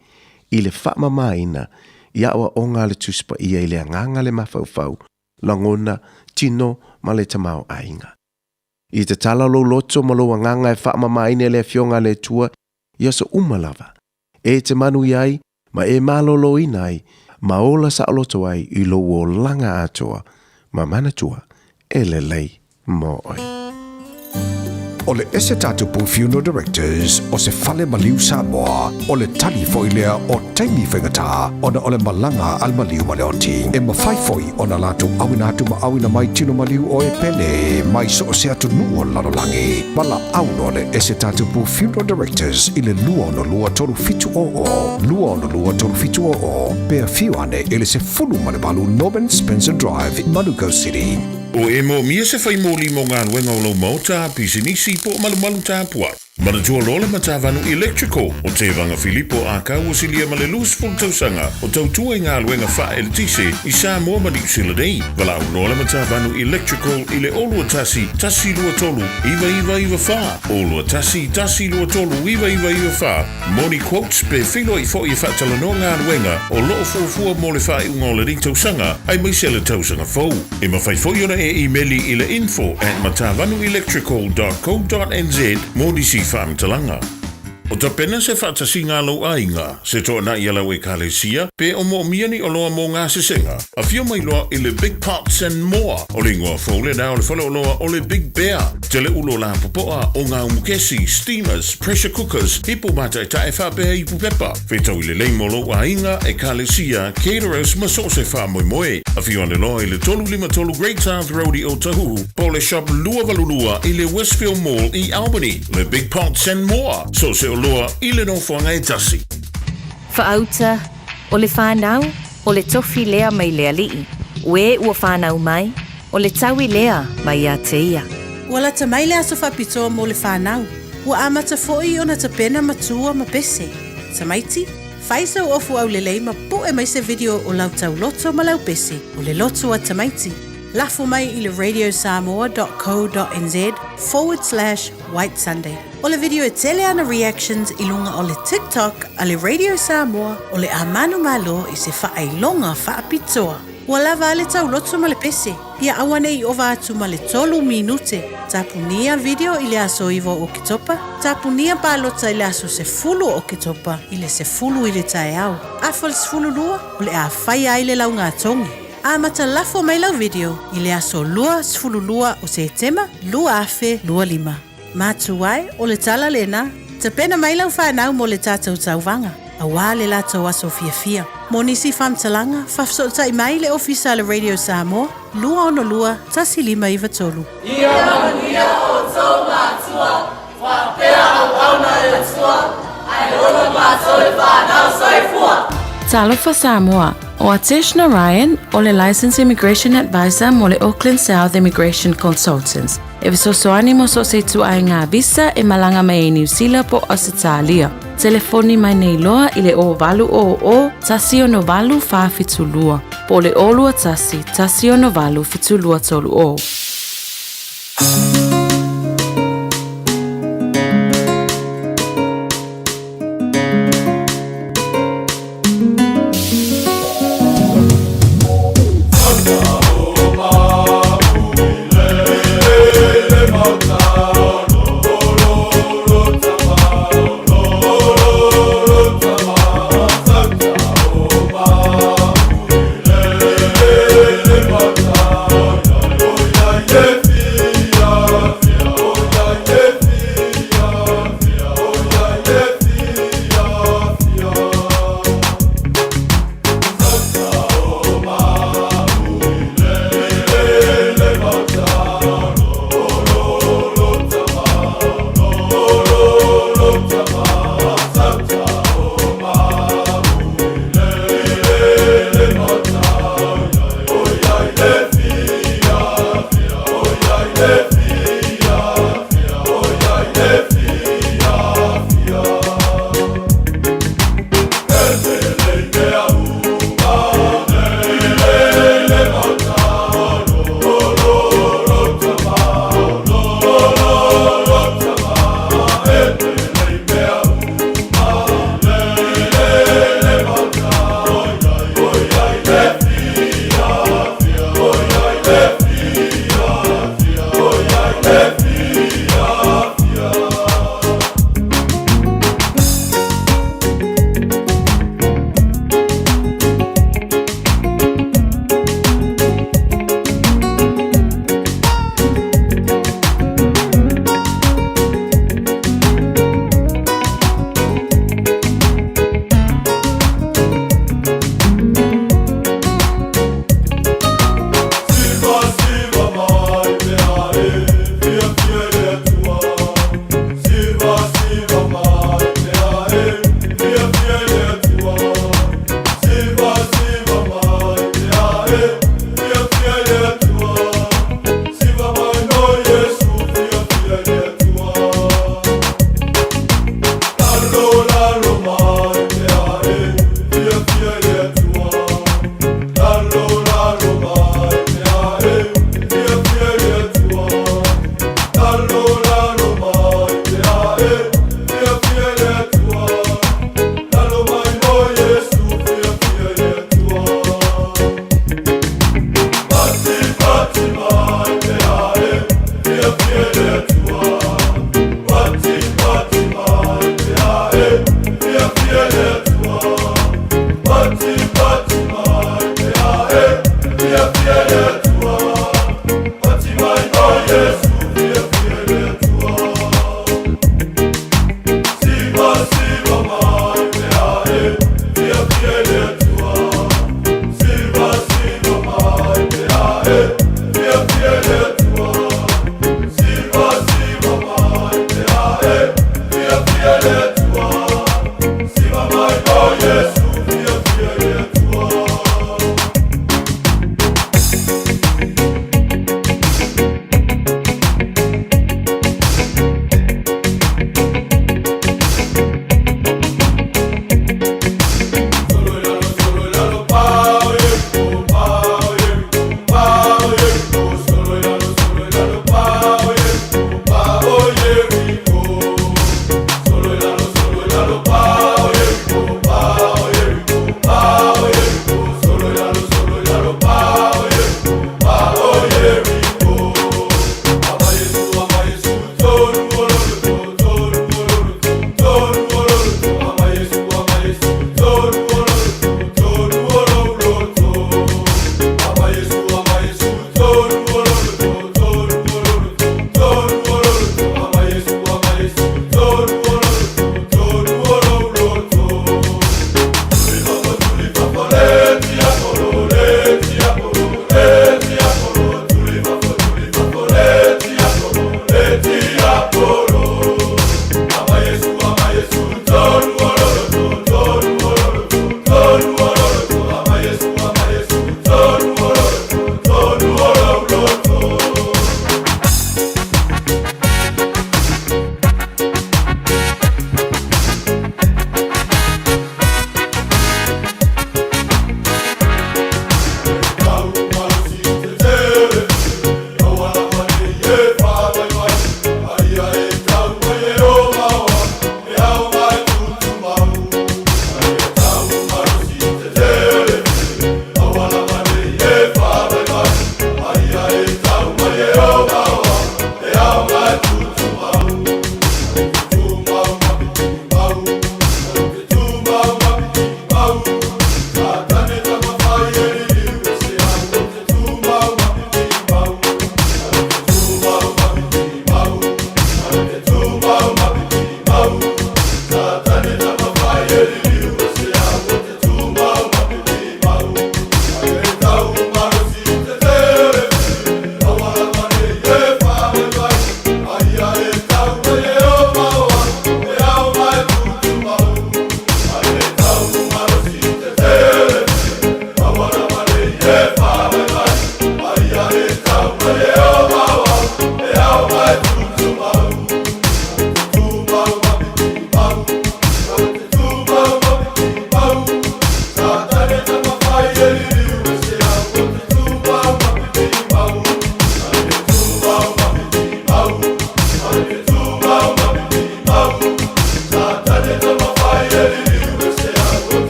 i le faamamaina i aoaoga a le Tusi Paia i le agaga le mafaufau, lagona, tino ma le tamaoaiga. I tatala lou loto ma lou agaga e faamamaina i le Afioga a le Atua i aso uma lava, e te manuia ai ma e maloloina ai ma ola saoloto ai i lou olaga atoa ma manatua e lelei mo oe. O le Ese Tatupu Funeral Directors o se fale maliu Samoa, o le tali foi lea o taimi faigata ona o le malaga a le maliu ma le oti. E mafai foi ona latou auina atu ma auina mai tino maliu o e pele mai so o se atunuu o le lalolagi. Valaau loa le Ese Tatupu Funeral Directors i le 262 3700, 262 3700, pe afio ane i le 18 Norman Spencer Drive, Manukau City. O e moomia se fai moli mo galuega o lou maota, pisinisi po o malumalu tapuai. Manatua loa le Matavanu Electrical o Tevaga Filipo Akau ua silia ma le 20 tausaga o tautua i galuega faa-eletise i Samoa ma Niu Sila nei. Valaau loa le Matavanu Electrical i le 021 123 9994, 021 123 9994 mo ni quotes pe feiloai foi e faatalanoa galuega o lo o fuafua mo le faaiuga o lenei tausaga aemaise le tausaga fou. E mafai foi ona e imeli i le info at matavanuelectrical dot co dot nz mo nisi faamatalaga. O tapena se faatasiga a lou aiga, se toanai a lau Ekalesia, pe o moomia ni oloa mo gasesega. Afio mai loa i le Big Pots and More, o le igoa fou lena o le faleoloa o le Big Bear. Tele ulo lapopoa o gaumukesi, steamers, pressure cookers, ipu mataetae faapea ipu pepa. Fetaui lelei mo lou aiga, Ekalesia, caterers ma so o se faamoemoe. Afio ane loa i le 353 Great South Road i Otahuhu, po o le Shop 282 i le Westfield Mall i Albany. Le Big Pots and More, so o se oloa i le nofoaga e tasi. Faauta, o le fanau, o le tofi lea mai le alii, o e ua fanau mai, o le taui lea mai ia te ia. Ua lata mai le aso faapitoa mo le fanau. Ua amata foi ona tapena matua ma pese. Tamaiti, fai sau ofu aulelei ma pu'e mai se video o lau tauloto ma lau pese, o le loto a tamaiti. Lafo mai i le radiosamoa dot co dot nz forward slash white sunday. O le video e tele ana reactions i luga o le TikTok a le Radio Samoa o le a manumalo i se faailoga faapitoa. Ua lava a le tauloto ma le pese, ia aua ne i ova atu ma le tolu minute. Tapunia video i le aso 9 o Oketopa, tapunia palota i le aso 10 o Oketopa i le 10 i le taeao. Afa le 12, o le a faia ai le laugatogi. Amata lafo mai lau video i le aso 22 o Setema 2025. Matua ai, o le tala lena, tapena mai lau fanau mo le tatou tauvaga, auā le latou aso fiafia. Mo nisi faamatalaga, faafesootai mai le Ofisa a le Radio Samoa, 262 1593. Ia manuia outou matua, faapea auauna e le Atua, ae ola matou le fanau. Soifua! Talofa Samoa, O Atesh Narayan, o le Licensed Immigration Advisor mo le Auckland South Immigration Consultants, e fesoasoani mo so o se ituaiga visa e malaga mai ai Niu Sila po o Ausetalia. Telefoni mai nei loa i le 0800 168 472 po o le 021 168 7230.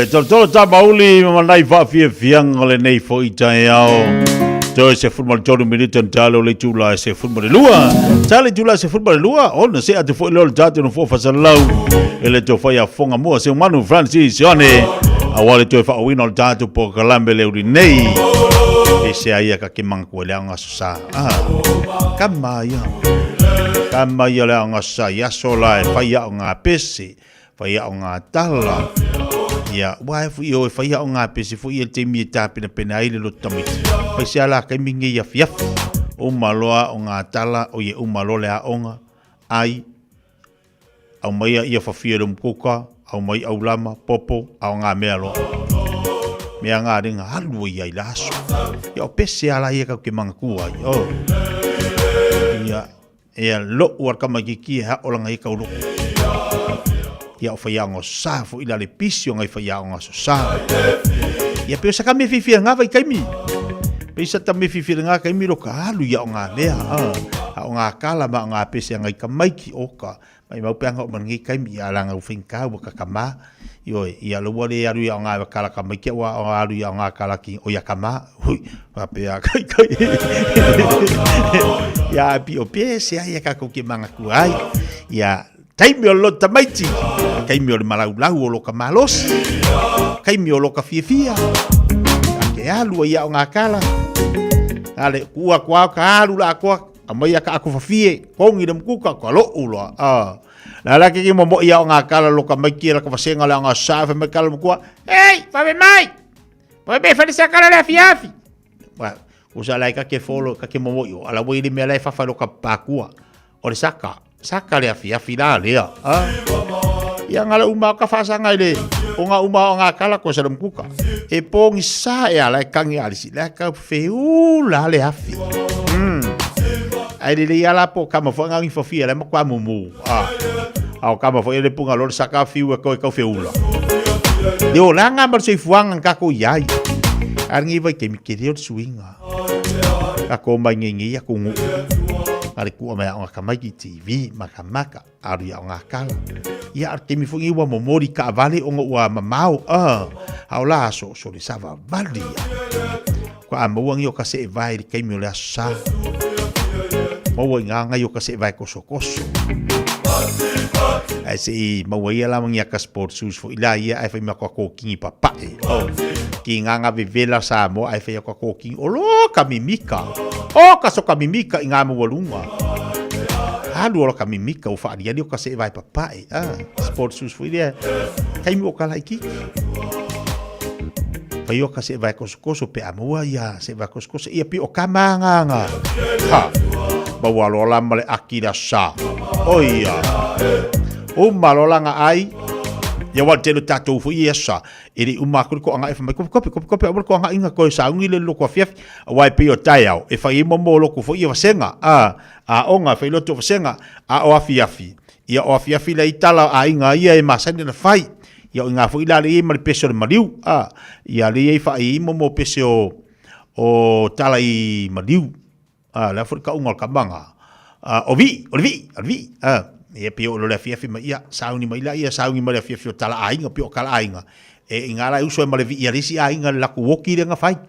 E tolotolo tamauli ma manai faafiafiaga o lenei foi taeao. Toe 13 minute na talo le itula e 12. Tala itula e 12, ona se atu foi leo le tatou nofoa faasalalau e le toe fai afoga mua se manu Francis Ioane aua le toe faaauina o le tatou polokalame le uli nei. E se aia ka ke manga kua le aoga aso sa. Ah, kama ia. Kama ia le aoga aso sa i aso la e fai ao ngā pese. Whai ao ngā tala. Ia, ua e fui o e whai ao ngā pese fui e te mi e tāpenapena ai le loto tamaiti. Whai se ala kai mingi i awhiawhi. O maloa o ngā tala o ia uma loa le aonga, ai, au mai a ia whawhia le mukoka, au mai au lama, popo, ao ngā mea loa. Mea ngā ringa alu o ia i la aso. Ia o pese ala ia kau ke mangakua ai. Oh. Ia, Ia loʻu a le kamaikiki e haʻolanga i kau loko. Ia o faiaoga o sa fo ila le pisi o ngai faiaoga so sa. Ia pe sa kame fifi nga vai kaimi. Pe sa tame fifi nga kaimi lo ka alu ia o nga mea. A o nga kala ma o nga pese ngai kamaiki o ka. Mai mau pe anga o man ngai kaimi ia la nga ufin ka wa ka kama. Ioe, ia lua le alu ia o ngā kala ka mai kia ua o alu ia o ngā kala ki o ia kama. Hui, wa pe a kai kai. Ia pi o pe se ai ka ko ki manga ku ai. Ia taimi o lo tamaiti. Taimi o le malau lau o lo ka malosi. Taimi o lo ka fiafia. A ke alu ia o ngā kala. Ale kua kua ka alu la koa. A mai a ka aku fafie. Kongi le mukuka ka lo uloa. Ah. La la ke ki mo mo ia o ngā kala lo ka mai ki la ka wasenga le ngā sa fe mai kala mokua. Hey, fa mai. Fa me fa sa kala le afi afi. Wa, o sa la ka ke folo ka ke mo mo yo. Ala wei le mea la e fafa lo ka pakua. O le saka, saka le afi afi la lea. Ah. Ia ngala uma ka fasanga ile. O ngā uma o ngā kala ko sa mkuka. E pongi sa e ala e kangi alisi. La ka feula le afi. Ai le le ala po kama fo ngangi fo fia le makwa mumu. Ah. Ao kama fo ele punga lor saka fiu e koe kau feula. Le o langa mar sei fuanga ka ko iai. Arngi vai ke mi ke reo suinga. Ka ko mai nge nge ia ko ngu. Are kua mai o ka mai ki TV maka maka aru ia o ngā kala. Ia ar te mi fo ngi ua momori ka vale o ua mamao. Ah. Ao la so so le sava vali ia. Kua a maua ngi o ka se e vai le kaimi o le aso sa. Maua i ngā ngai o ka se e vai kosokoso. Ai se i maua ia la mangi ka sport shoes fo ila ia ai fai mea kua kōkingi papae. Oh. Ki ngā ngā vevela sa mo ai fai kua kōkingi o lo ka mimika. O ka so ka mimika i ngā maua lunga. Alu o ka mimika o whaariari o ka se e vai papae. Ah, sport shoes fo ila. Kaimi o ka laikiki. Whai o ka se vai kosokoso pe a maua ia se vai kosokoso ia pi o ka māngāngā. Ha! Maua loa la ma le aki la sa. O ia. O malo la nga ai. Ia wa telo tātou fo ia sa. E le uma aku ko anga e whamai kope kope kope kope awa ko anga inga koe sa ungi le loko afiafi. A wai pe o tai au. E whai mo mo loko fo ia wasenga. A, a onga whai loto wasenga. A o afiafi. Ia o afiafi le itala a inga ia e masani na whai. Ia o ngā foi la le ma le pese o le maliu, a, ia le i wha i mo mo pese o, o tala i maliu, a, le afo ka unga o le kamanga, a, o vi, o le vi, o le vi, a, ia pe o le afiafi ma ia, sauni mai la ia, sauni mai le afiafi o tala aiga, pe o kala aiga, e i ngā la uso e ma le vi ia le isi aiga le laku oki le nga whai.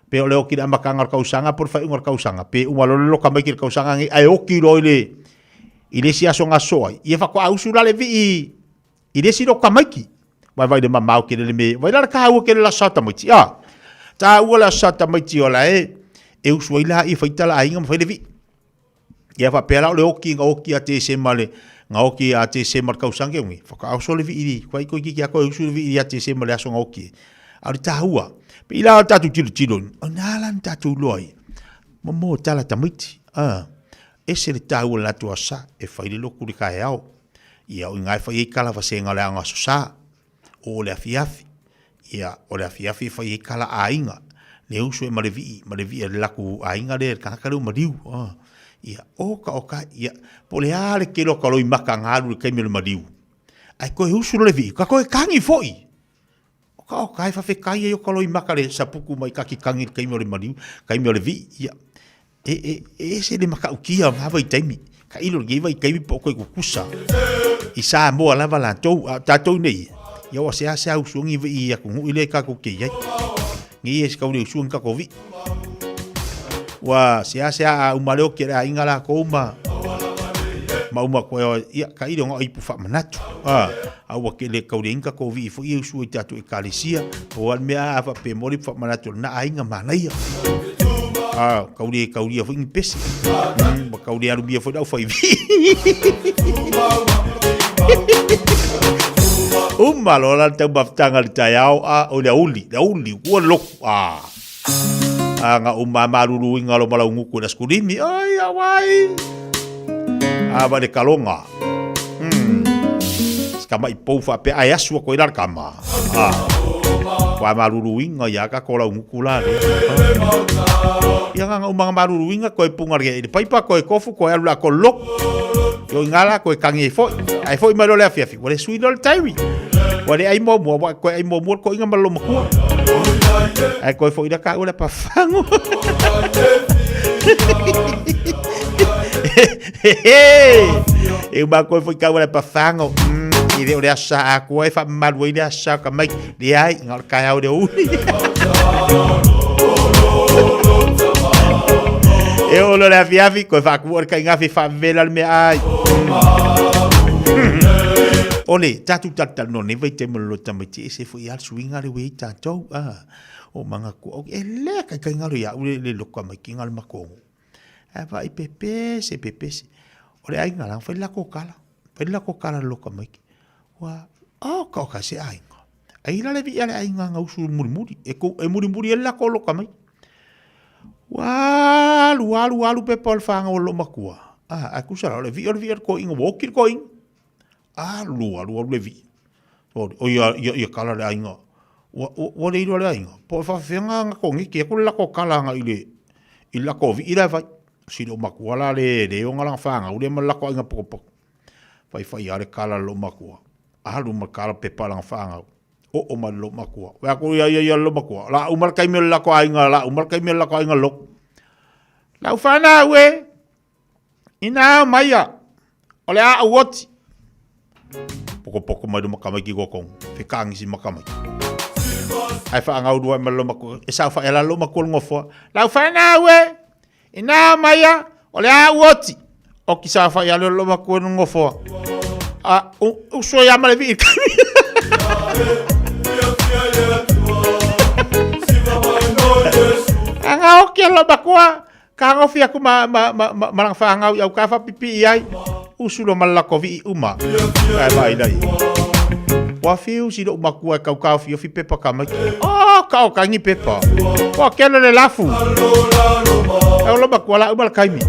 Pe o le oki le amakanga o le kausaga po o le faaiuga o le kausaga, pe uma loa le loka mai ki le kausaga nei, ae oki loa i le, i le isi aso gasoa ai, ia faatoa usu la le vii I le isi loko tamaiti, vai vai le mamao kele le me, vai la le kāua kele la sa tamaiti, a. Tāua la sa tamaiti o la e, e usu ai la i whaita la ainga ma whai le vi. Ia whapea la o le oki nga oki a te se ma le, nga oki a te se ma le kausange ungi, whakaoso le vi iri, kwa i koe ki kia koe usu le vi iri a te se ma le aso nga oki. A o le tāua, pe i la o tātou tilo tilo, o nā la ni tātou loa i, mo mo tala tamaiti, a, ese le tāua la tua sa, e whai le loku le kae ao. Ia, o i ngā e whai ei kala wasenga o le anga aso sa, o le afiafi. Ia, o le afiafi e whai ei kala āinga. Le usu e ma le vii, ma le vii a le laku āinga le, le kangaka leo mariu. Ah. Ia, o ka o ka, ia, po le a le kelo ka loi maka ngā alu le kaimi o le mariu. Ai koe usu lo le vii, ka koe kangi foi. O ka o ka e whawhekai ai o ka loi maka le sapuku mai ka ki kangi le kaimi o le mariu, kaimi o le vii. Ia, E, e, e ese le makaukia o ngā vaitaimi. Ka ilo le vaitaimi po o koe kukusa. I Samoa lava latou, a o tatou nei, Ia ua seasea usuangi vi'i atunuu lea tatou te i ai. Nei e se tau le usuangi tatou vi'i. Ua seasea a uma leo ke le aiga lakou ma ma uma koe ia ka ile ona ipu faamanatu. A a ua ke le tau le inga tatou vi'i foi e usu i tatou ekalesia. O al mea a faapea mo le faamanatu na aiga manaia. A tau le taulia foi ni pese. Ma tau le alumia foi lau fai vi'i. Uma loa la le taumafataga i le taeao a o le aoauli, le aoauli ua lotu a. A na uma maluluina lo malaugutu i le asikulimi, oi auai. A va le kaloga. Se tama'i pou faapea ae asu atu ai la le tama. A. Ua maluluina ia ka ko laugutu la le. Ia na uma na maluluina koe punga le le paipa koe kofu koe alu la ko lotu. Io i ngala koe kangi ai foi. Ai foi mai lo le afiafi. Ua le sui loa le taimi. Ua le ai muamua, ua koe ai muamua le koiga ma le lomatua. Ae koe foi la ka ua le pafango. E uma koe foi ka ua le pafango. E le o le asa a koe fa malu ai le asa ka mai. Le ai, ngā o le kai au le uli. E o lo le afiafi, koe whakua le kaingafi whavela le mea ai. O le, tātou talatala no nei vai te mo lo tamaiti e se fo i al suinga le wei tātou. Ah, o manga kua, e lea kai kai ngalo ia ule le loka mai ki ngalo makongo. Ae vai pepese, pepese. O le aiga la, whai lako kala. Whai lako kala loka mai ki. Ua, oh, ka o ka se aiga. Ai la le via le aiga nga usu mulimuli. E, ko, e mulimuli e lako loka mai. Ua alu, alu, alu pepa o le whanga o lo makua. Ah, ai kusa la, o le via, o le via le koinga, ua oki le koinga. Alu, alu, alu le via. O, o ia, ia, ia kala le aiga. Ua, ua, ua le iloa le aiga. Po e whawhenga nga kongiki, e kule lako kala nga i le, i lako vi i le vai. Silo makua la le, le onga langa whanga, ule ma lako aiga pokopoko. Faifai a le kala le loomakua. Alu ma kala pepa langa whaangau. Oo ma le loomakua. Wea ko ia ia ia le loomakua. La uma le kaimi o le lako aiga, la uma le kaimi o le lako aiga loko. Lau whanau e, ina ao maia, o le a au oti. Poko poko mai luma kamaiki kokong, whekaangisi makamai. Ai whaangau rua ma le loomakua. E sao whae la loomakua le ngofoa. Lau whanau e, Inā maia, o le a uoti. O ki sa whai ale o loma koe no ngofoa. A, uso ia male vi. Anga o ki loma koa, ka ngofi aku ma, ma, ma, ma, ma langa whaangau i au ka whapipi i ai. Usu lo malako vi i uma. Kai mai nei. Wa fiu si lo makua kau kau fio fi pepa ka mai. Oh, ka o kangi pepa. Wa kelo le lafu. E o lo makua la uma la kaimi.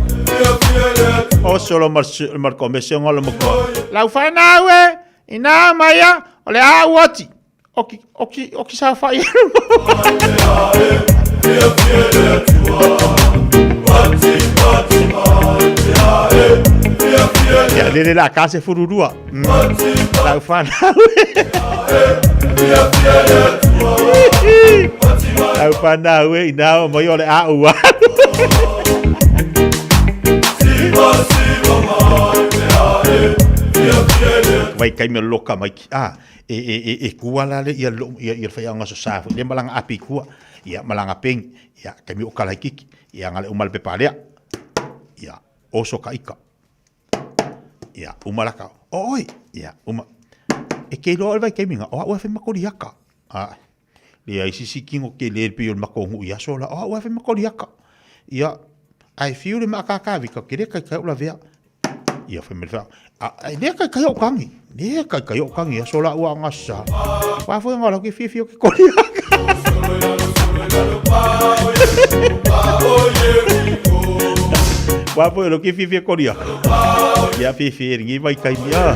O solo mar mar komese ngolo makua. Lau whanau e, ina maia, o le a uati. Oki, oki, oki sa whai. Ia, lele la ka se fururua. Lau whanau. Lau whanau e, ina o mai o le a ua. Vai kai me loka mai ki. Ah, e, e, e, e kua la le ia lo ia ia whai anga so sa le malanga api kua ia malanga peng ia kami o kala kiki ia ngale umal pe palea ia oso ka ika ia umalaka o oi ia uma e ke loa vai ke minga o au e makori aka a le ai sisi kingo ke le pe o makongu ia so la o au e makori aka ia ai fiu le makaka vika ke le kai kai o la vea Ia whai mele wha. A, e lea kai kai o kangi. Lea kai kai o kangi. A sola ua ngā sa. Wā fwe ngā lau ki whiwhi o ki kori aka. Wā fwe lau ki whiwhi o kori aka. Ia whiwhi e ringi vai kai mea.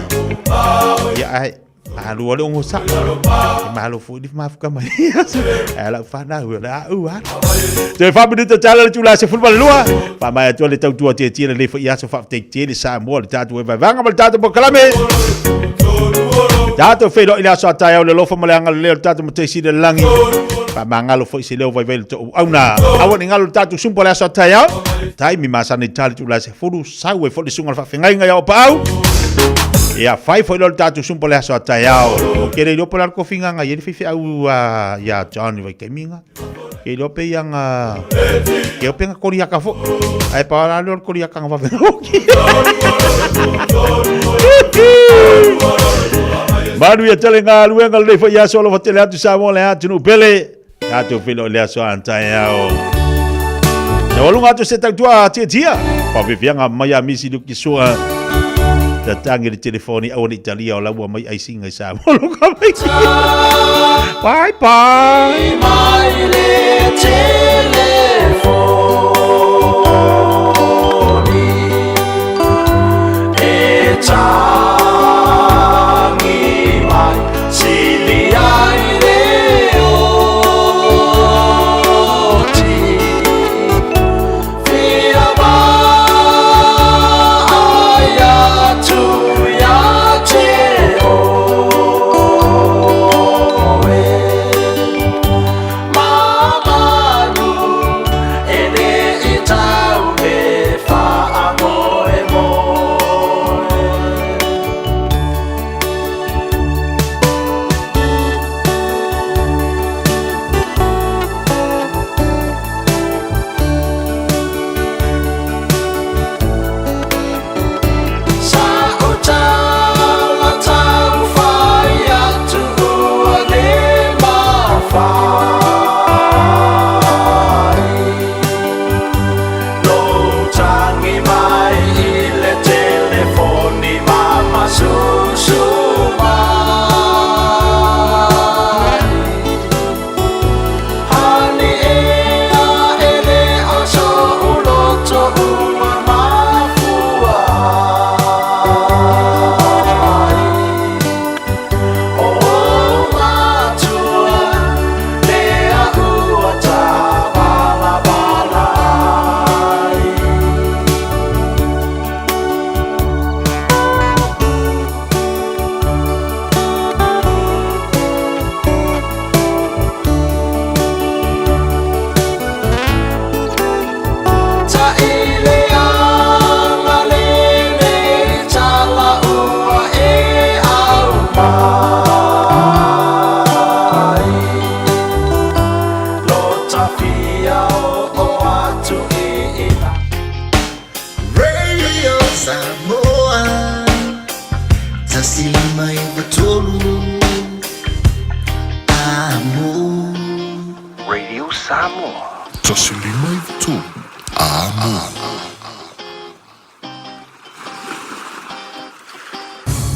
Ia ai. Alu le ongo sa. E malo foi ni mafuka mai. E lau whanau, le a u a. Te wha minuta tala le tula se fulma lua. Wha mai atua le tautua te tira le fo i aso wha te tele sa mua le tātou e vaivanga ma le tātou po kalame. Tātou whairo i le aso atai au le lofa ma le anga le leo le tātou ma te sire langi. Wha mangalo fo i se leo vaivai le to au na. Awa ni ngalo le tātou sumpo le aso atai au. Tai mi masane tali tula se fulu sau e fo le sunga le wha whengai ngai au pa au. Ia fai foi lea o le tatou sumpa o le aso a taeao. Ou te le iloa po o le a le tofiga na i ai le faifeau ia John i vaitaimi na. Ke iloa pe ia na... Ke iloa pe na koriaka foi. Ae pau la lea o le koriaka na vave oki. Manuia tele galuega lenei foi aso alofa tele atu Samoa le atunuu pele. Tatou feiloai le aso a taeao. Taualuga atu se tautua tiatia. Papepeaga mai a misi luki sua. Tatangi le telefoni aua ne i talia o la ua mai aisinga i Samoa lo ka mai. Bye bye. Mai le telefoni e tangi mai sili ai le oti fia vaai atu ia te oe mamanu e le i tau le faamoemoe. Sa ou tala tau fai atu ua le mafai Lou tagi mai i le telefoni ma masusu mai Hani ea e le o so'u loto ua mafua ai O ou matua lea ua tabalabala ai. Taʻileaga lenei tala ua e aumai Lo tafia oo atu i ina. Radio Samoa 159 Amo. Radio Samoa. 159 Amo.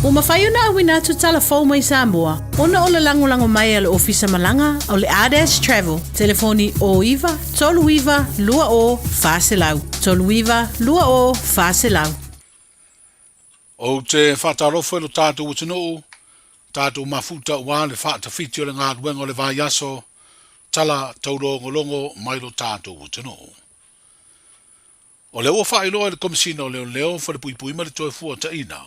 Ua mafai ona auina atu tala fou mai Samoa ona o le lagolago mai a le Ofisa Malaga o le Ardash Travel, telefoni 09 39 20 400, 39 20 400. Ou te faatalofa i lo tatou atunuu, tatou mafuta aua le faatafiti o le galuega o le vaiaso, tala taulogologo mai lo tatou atunuu. O lea ua faailoa e le Komesina o Leoleo, Falepuipui ma le Toefuataiga,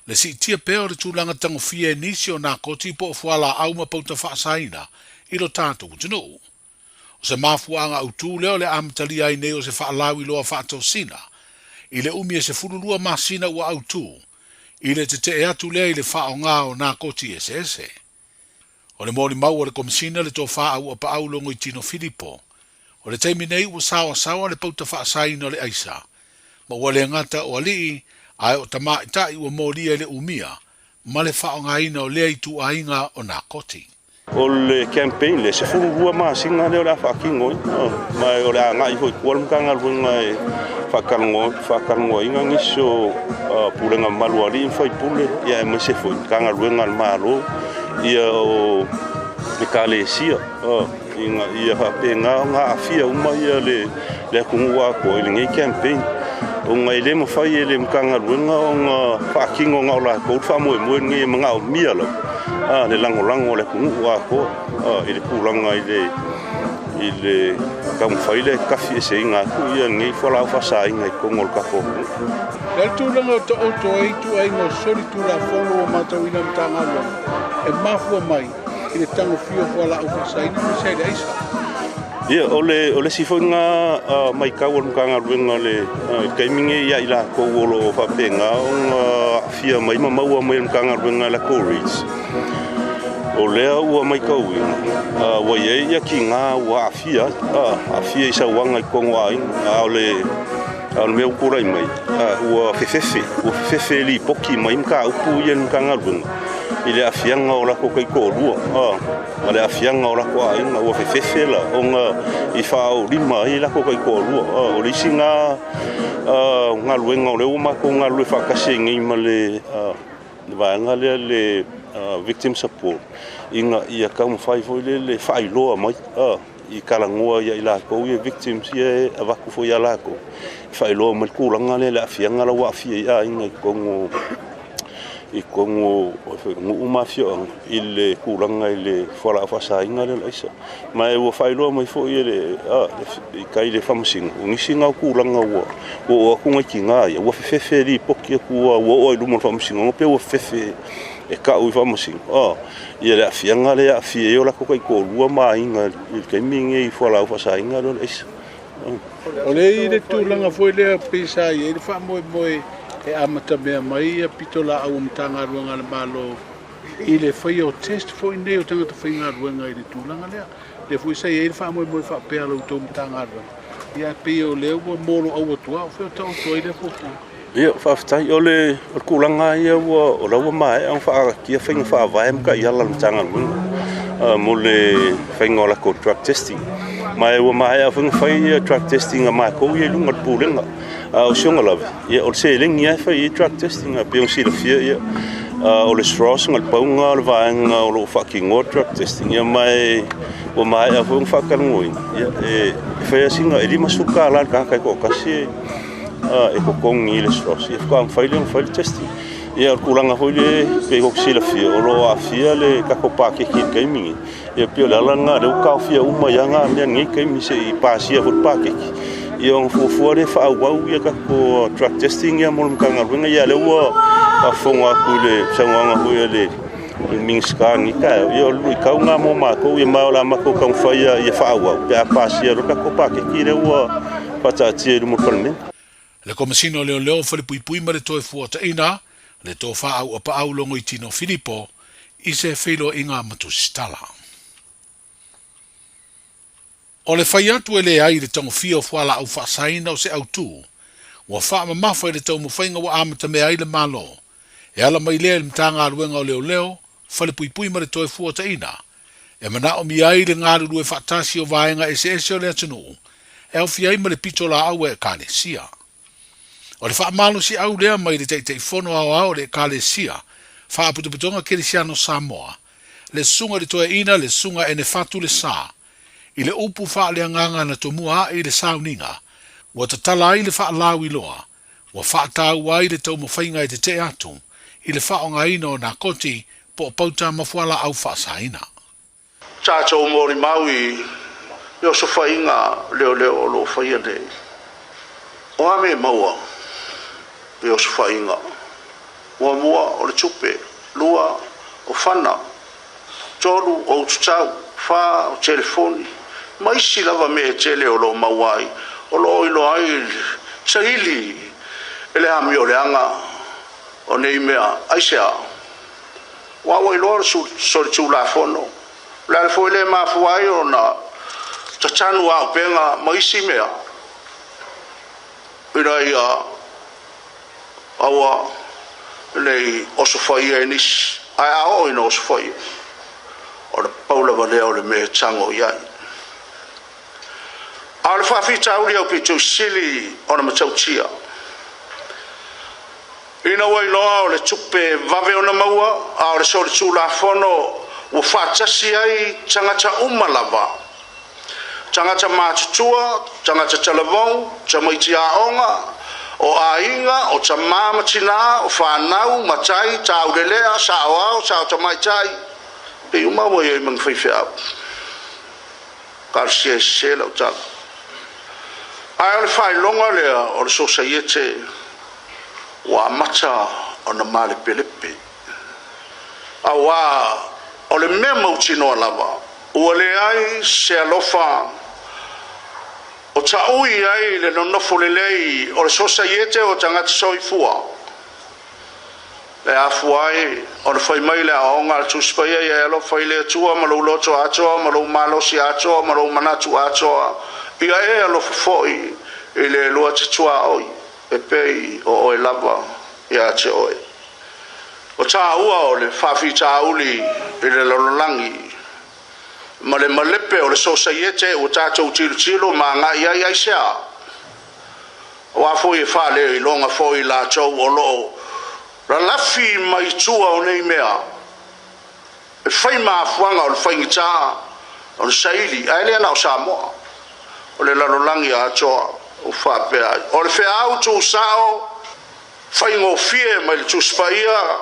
le siitia pea o le tulaga tagofia e nisi o nakoti po o fualaau ma pauta faasaina i lo tatou atunuu. O se mafuaaga autū lea o le a amatalia ai nei o se faalauiloa faatosina i le umi e 12 masina ua autū i le tetee atu lea i le faaaoga o nakoti eseese. O le molimau a le Komesina le Tofa Auapaau Logoitino Filipo, o le taimi nei ua saoasaoa le pauta faasaina o le aisa, ma ua le gata o alii ae o tamaitai ua molia i le umia ma le faaaogaina o lea ituaiga o nakoti. O le campaign lea, 12 masina lea o le a faatino ai, ma o le a agai foi i tua le Matagaluega e faatalanoaina nisi o pulega mamalu a alii ma faipule, aemaise foi Matagaluega a le Malo, o Ekalesia, ina ia faapena ona aafia uma le atunuu atoa i lenei campaign, ona e le mafai e le Matagaluega ona faatino na o latou le faamoemoe lenei e manaomia lava le lagolago a le atunuu atoa i le tulaga i le taumafai lea e tafieseina atu lenei fualaau faasaina i totonu o le tatou atunuu. Le a le tulaga o taoto ai ituaiga o solitulafono ua matauina e Matagaluega e mafua mai i le tagofia o fualaau faasaina aemaise ai le aisa? Ia, o le, o le isi foi lena matau a le Matagaluega i le taimi nei ia i latou o lo o faapena ona aafia mai ma maua mai e le Matagaluega i latou rates, o lea ua matauina ua i ai tina ua aafia ai, aafia i sauaga i totonu o aiga, a o le, a o le mea ua tulai mai, ua fefefe, ua fefefe e lipoti mai mataupu ia i le Matagaluega i le aafiaga o latou taitoalua. Ma le aafiaga o latou aiga ua fefefe la ona i faaolima ai latou taitoalua. O le isi na galuega o lea ua matou galulue faatasi ai nei ma le vaega lea le Victim Support ina ia taumafai foi lele faailoa mai i talanoa ia i latou ia victims ia e avatu foi ia latou e faailoa mai le tulaga lea le aafiaga la ua aafia ai aiga i totonu i totonu o nuu ma afioaga i le tulaga i le fualaau faasaina lea o le aisa. Ma ua faailoa mai foi e le i tai i le faamasino, o nisi na o tulaga ua oo atu nai tina ia, ua fefefe e lipoti atu ua oo i luma o le faamasinoga, pe ua fefefe e tau i faamasino, ia le aafiaga lea e aafia ai o latou taitoalua ma aiga i le taimi lenei i fualaau faasaina lea o le aisa. O lea e i ai le tulaga foi lea pei sa i ai le faamoemoe e amatamea mai ia pitolaau a Matagaluega a le Malo i le faia o test foi nei o tagata faigaluega i le tulaga lea. Lea foi sa i ai le faamoemoe faapea a la outou Matagaluega, ia ae pei o lea ua moloau atu lava, o fea o taoto ai lea fuafuaga? Ia, faafetai. O le tulaga lava ia ua, o la ua maea ona faaagatia faiga faavae ma taiala a le Matagaluega mo le faiga o latou drug testing. Ma ua maea foi ona fai drug testing a matou ia i luga o le Pulega. A o si ona lave, ia o le seleni lava e fai ai drug testing. E pei ona silafia, ia, o le SROS na le pau lena o le vaega o lo o faatinoa drug testing. Ia, ma ua maea foi ona faatalanoaina, ia, e fai lava sina, e $50 le tagata e toatasi e totogi i le SROS, ia faatoa mafai lea ona fai le testing. Ia, o le tulaga foi lea pei ona silafia, o lo o aafia le tatou paketi i le taimi lenei. Ia pei o le ala lena o lea ua taofia uma ai lava na mea i lenei taimi se i pasia foi le paketi, ia ona fuafua lea e faaauau ia tatou drug testing ia mo le Matagaluega. Ia lea ua faafofoga atu i le saunoaga foi a le Minisita i lenei taeao, ia o le luitau lena mo matou, ia ma o le a matou taumafai ia faaauau pe a pasia loa le tatou paketi lea ua faataatia i luma o le Palemene. Le Komesina o Leoleo, Falepuipui ma le Toefuataiga, le Tofa Auapaau Logoitino Filipo, i se feiloaiga ma tusitala. O le fai atu e leai i le tagofia o fualaau faasaina o se autu, ua faamamafa i le taumafaiga ua amatamea ai le Malo, e ala mai lea i le Matagaluega o Leoleo, Falepuipui ma le Toefuataiga, e manaomia ai le galulue faatasi o vaega eseese o le atunuu e aofia ai ma le pitolaau a Ekalesia. O le faamalosiau lea mai le Taitaifono Aoao o le Ekalesia Faapotopotoga Kerisiano Samoa, le Susuga i le Toeaina le Susuga Enefatu Lesa, i le upu faaleagaga na tomua ae i le sauniga ua tatala ai le faalauiloa ua faataua ai le taumafaiga e tetee atu i le faaaogaina o nakoti po o pauta ma fualaau faasaina. Tatou molimau i le osofaiga leoleo o lo o faia nei. O a mea e maua i osofaiga? Muamua, o le tupe. Lua, o fana. Tolu, o ututau. Fa, o telefoni. Ma isi lava mea e tele o lo o maua ai, o lo o iloa ai le saili e le amioleaga o nei mea. Aisea? Aua ua iloa le solitulafono. O le ala foi lea e mafua ai ona tatanu auupega ma isi mea ina ia aua ne i osofaia e nisi. Ae a oo ina osofaia, o le pau lava lea o le mea e tago i ai. A o le faafitauli aupito sili ona matautia, Ina ua iloa o le tupe vave ona maua, a o le solitulafono ua faatasi ai tagata uma lava, tagata matutua, tagata talavou, tamaiti aoga, o aiga, o tamā ma tinā, o fanau, matai, taulelea, saoao, sao tamaitai, pei uma ua i ai ma ni faifeau. Talosia e sese lau tala. Ae o le faailoga lea o le sosaiete ua amata ona malepelepe, auā o le mea mautinoa lava, ua leai se alofa O taui ai le nonofo lelei o le Sosaiete o Tagata Soifua, e afua ai ona fai mai le aoaoga a le Tusi Paia, Ia e alofa i le Atua ma lou loto atoa ma lou malosi atoa ma lou manatu atoa, ia e alofa foi i le lua te tuaoi e pei o oe lava ia te oe. O tāua o le faafitauli i le lalolagi ma le malepe o le Sosaiete ua tatou tilotilo ma agai ai aisea? Aua foi e faaleiloga foi i latou o lo o lalafi mai tua o nei mea e fai ma afuaga o le faigata o le saili, ae le na o Samoa, o le lalolagi atoa ua faapea ai. O le feau tuusao faigofie mai le Tusi Paia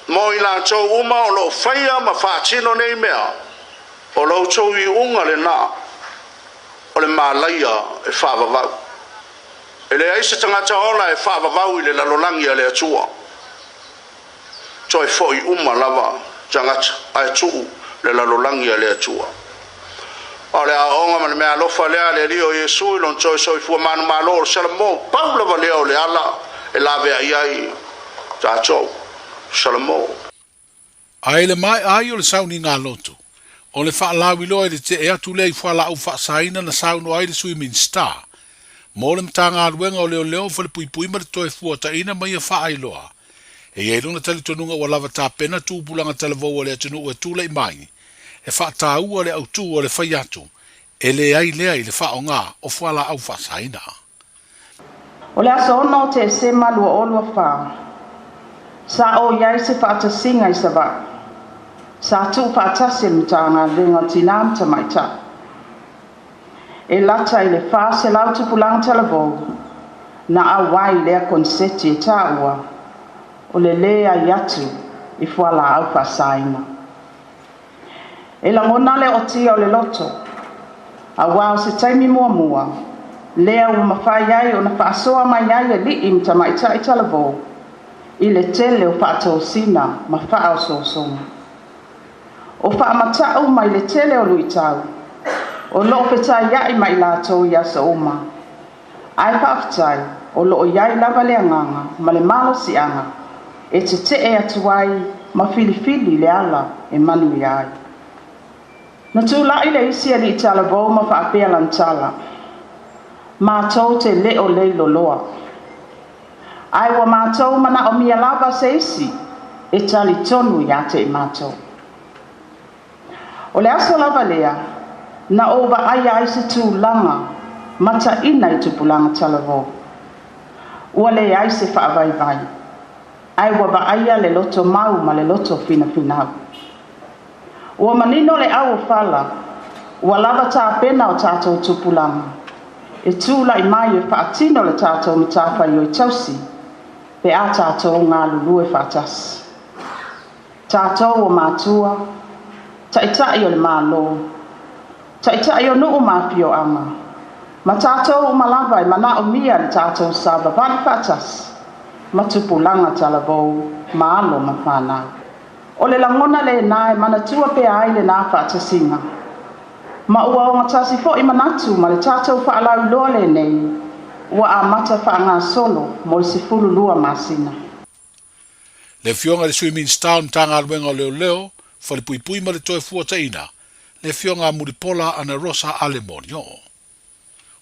mo i latou uma o lo o faia ma faatino nei mea, o lo outou iuga lena o le malaia e faavavau. E leai se tagata ola e faavavau i le lalolagi a le Atua. Toe foi uma lava tagata ae tuu le lalolagi a le Atua. O le aoaoga ma le meaalofa lea a le Alii o Iesu i lona toe soifua manumalo o le Salamo, pau lava lea o le ala e laveai ai tatou. Salamo. A i le maea ai o le sauniga lotu, o le faalauiloa i le tee atu lea i fualaau faasaina na saunoa ai le Sui Minisita mo le Matagaluega o Leoleo, Falepuipui ma le Toefuataiina ma ia faailoa e i ai lona talitonuga ua lava tapena tupulaga talavou a le atunuu e tulai mai e faataua le autū o le fai atu e leai lea i le faaaoga o fualaau faasaina. O le aso 6 o Tesema 2024, sa o i ai se faatasiga i Savaii. Sa tuufaatasi e le Matagaluega o Tinā ma Tamaitai. E lata i le 400 tupulaga talavou na auai i lea koneseti e taua o le leai atu i fualaau faasaina. E lagona le ootia o le loto, auā o se taimi muamua lea ua mafai ai ona faasoa mai ai alii ma tamaitai talavou i le tele o faatosina ma faaosoosoga. O faamata'u mai le tele o luitau o loo fetaia'i ma i latou i aso uma, ae faafetai o loo i ai lava le agaga ma le malosiaga e tetee atu ai ma filifili le ala e manuia ai. Na tula'i le isi alii talavou ma faapea lana tala, Matou te le o leiloloa, ae ua matou manaomia lava se isi e talitonu ia te i matou. O le aso lava lea na ou vaaia ai se tulaga mataina i tupulaga talavou. Ua leai se faavaivai, ae ua vaaia le loto mau ma le loto finafinau. Ua manino le au o fala, ua lava tapena o tatou tupulaga e tulai mai e faatino le tatou matafaioi tausi pe a tatou galulue faatasi. Tatou o matua, taitai o le Malo, taitai o nuu ma afioaga, ma tatou uma lava e manaomia le tatou savavali faatasi ma tupulaga talavou ma alo ma fanau. O le lagona lena e manatua pea ai lenā faatasiga, ma ua ogatasi foi manatu ma le tatou faalauiloa lenei ua amata faagasolo mo le 12 masina. Le Afioga i le Sui Minisita o le Matagaluega o Leoleo, Falepuipui ma le Toefuataiina, le Afioga a Mulipola Anarosa Ale Morioo.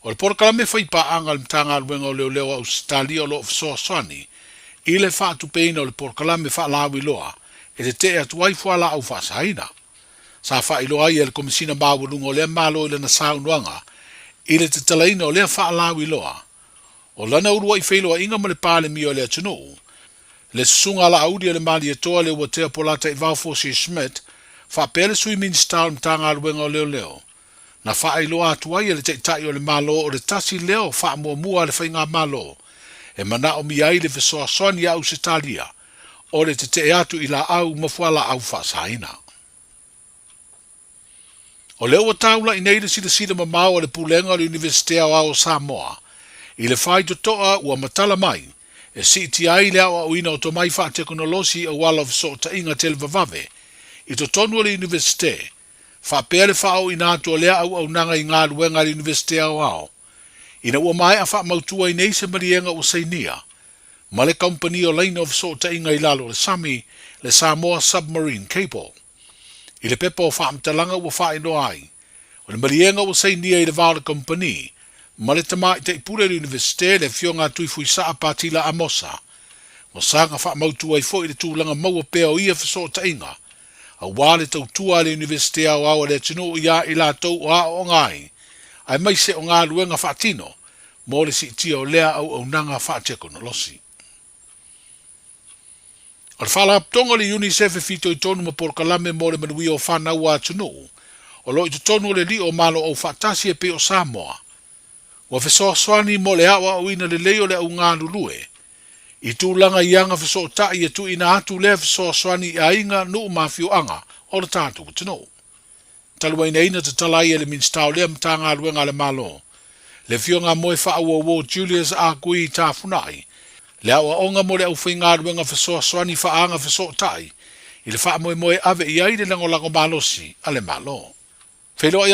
O le polokalame faipaaga a le Matagaluega o Leoleo a Ausetalia o lo o fesoasoani i le faatupeina o le polokalame faalauiloa e tetee atu ai fualaau faasaina. Sa faailoa ai e le Komesina Maualuga o lea Malo i lana saunoaga i le tatalaina o lea faalauiloa O lana uluai feiloaiga ma le Palemia o le atunuu, le Susuga Laauli a le Malietoa Leuatea Polataivao Fosi Schmidt, faapea le Sui Minisita o le Matagaluega o Leoleo, na faailoa atu ai e le Taitai o le Malo o le tasi lea o faamuamua a le Faigamalo e manaomia ai le fesoasoani a Ausetalia o le tetee atu i laau ma fualaau faasaina. O lea ua taula'i nei le silasila mamao a le Pulega o le Iunivesite Aoao o Samoa i le faitotoa ua matala mai e siitia ai le aoaoina o tomai faatekonolosi i auala o fesootaiga televavave i totonu o le Iunivesite faapea le faaooina atu o lea auaunaga i galuega a le Iunivesite Aoao. Ina ua maea faamautu ai nei se maliega ua sainia ma le Kamupani o Laina o Fesootaiga i lalo o le Sami, le Samoa Submarine Cable. I le pepa o faamatalaga ua faailoa ai, o le maliega ua sainia i le va o le Kamupani ma le Tamaitai Pule o le Iunivesite, le Afioga a Tuifuisaa Patila Amosa, ua saga faamautu ai foi le tulaga maua pea o ia fesootaiga aua le tautua a le Iunivesite Aoao a le atunuu iā i latou o aoaoga ai, aemaise o galuega faatino mo le siitia o lea auaunaga faatekonolosi. O le Faalapotopotoga o le UNICEF e fitoitonu ma polokalame mo le manuia o fanau a atunuu o lo o i totonu o le lio o Malo Aufaatasi e pei o Samoa, ua fesoasoani mo le aoaoina lelei o le augalulue i tulaga i aga fesootai e tuuina atu lea fesoasoani i aiga, nuu ma afioaga o le tatou atunuu. Talu ai nei na tatala ai e le Minisita o lea Matagaluega a le Malo, le Afioga a Moefaauouo Julius Ah Kui Tafunai, le aoaoga mo le aufaigaluega fesoasoani faaagafesootai fesootai i le faamoemoe ave i ai le lagolago malosi a le Malo. Feiloai.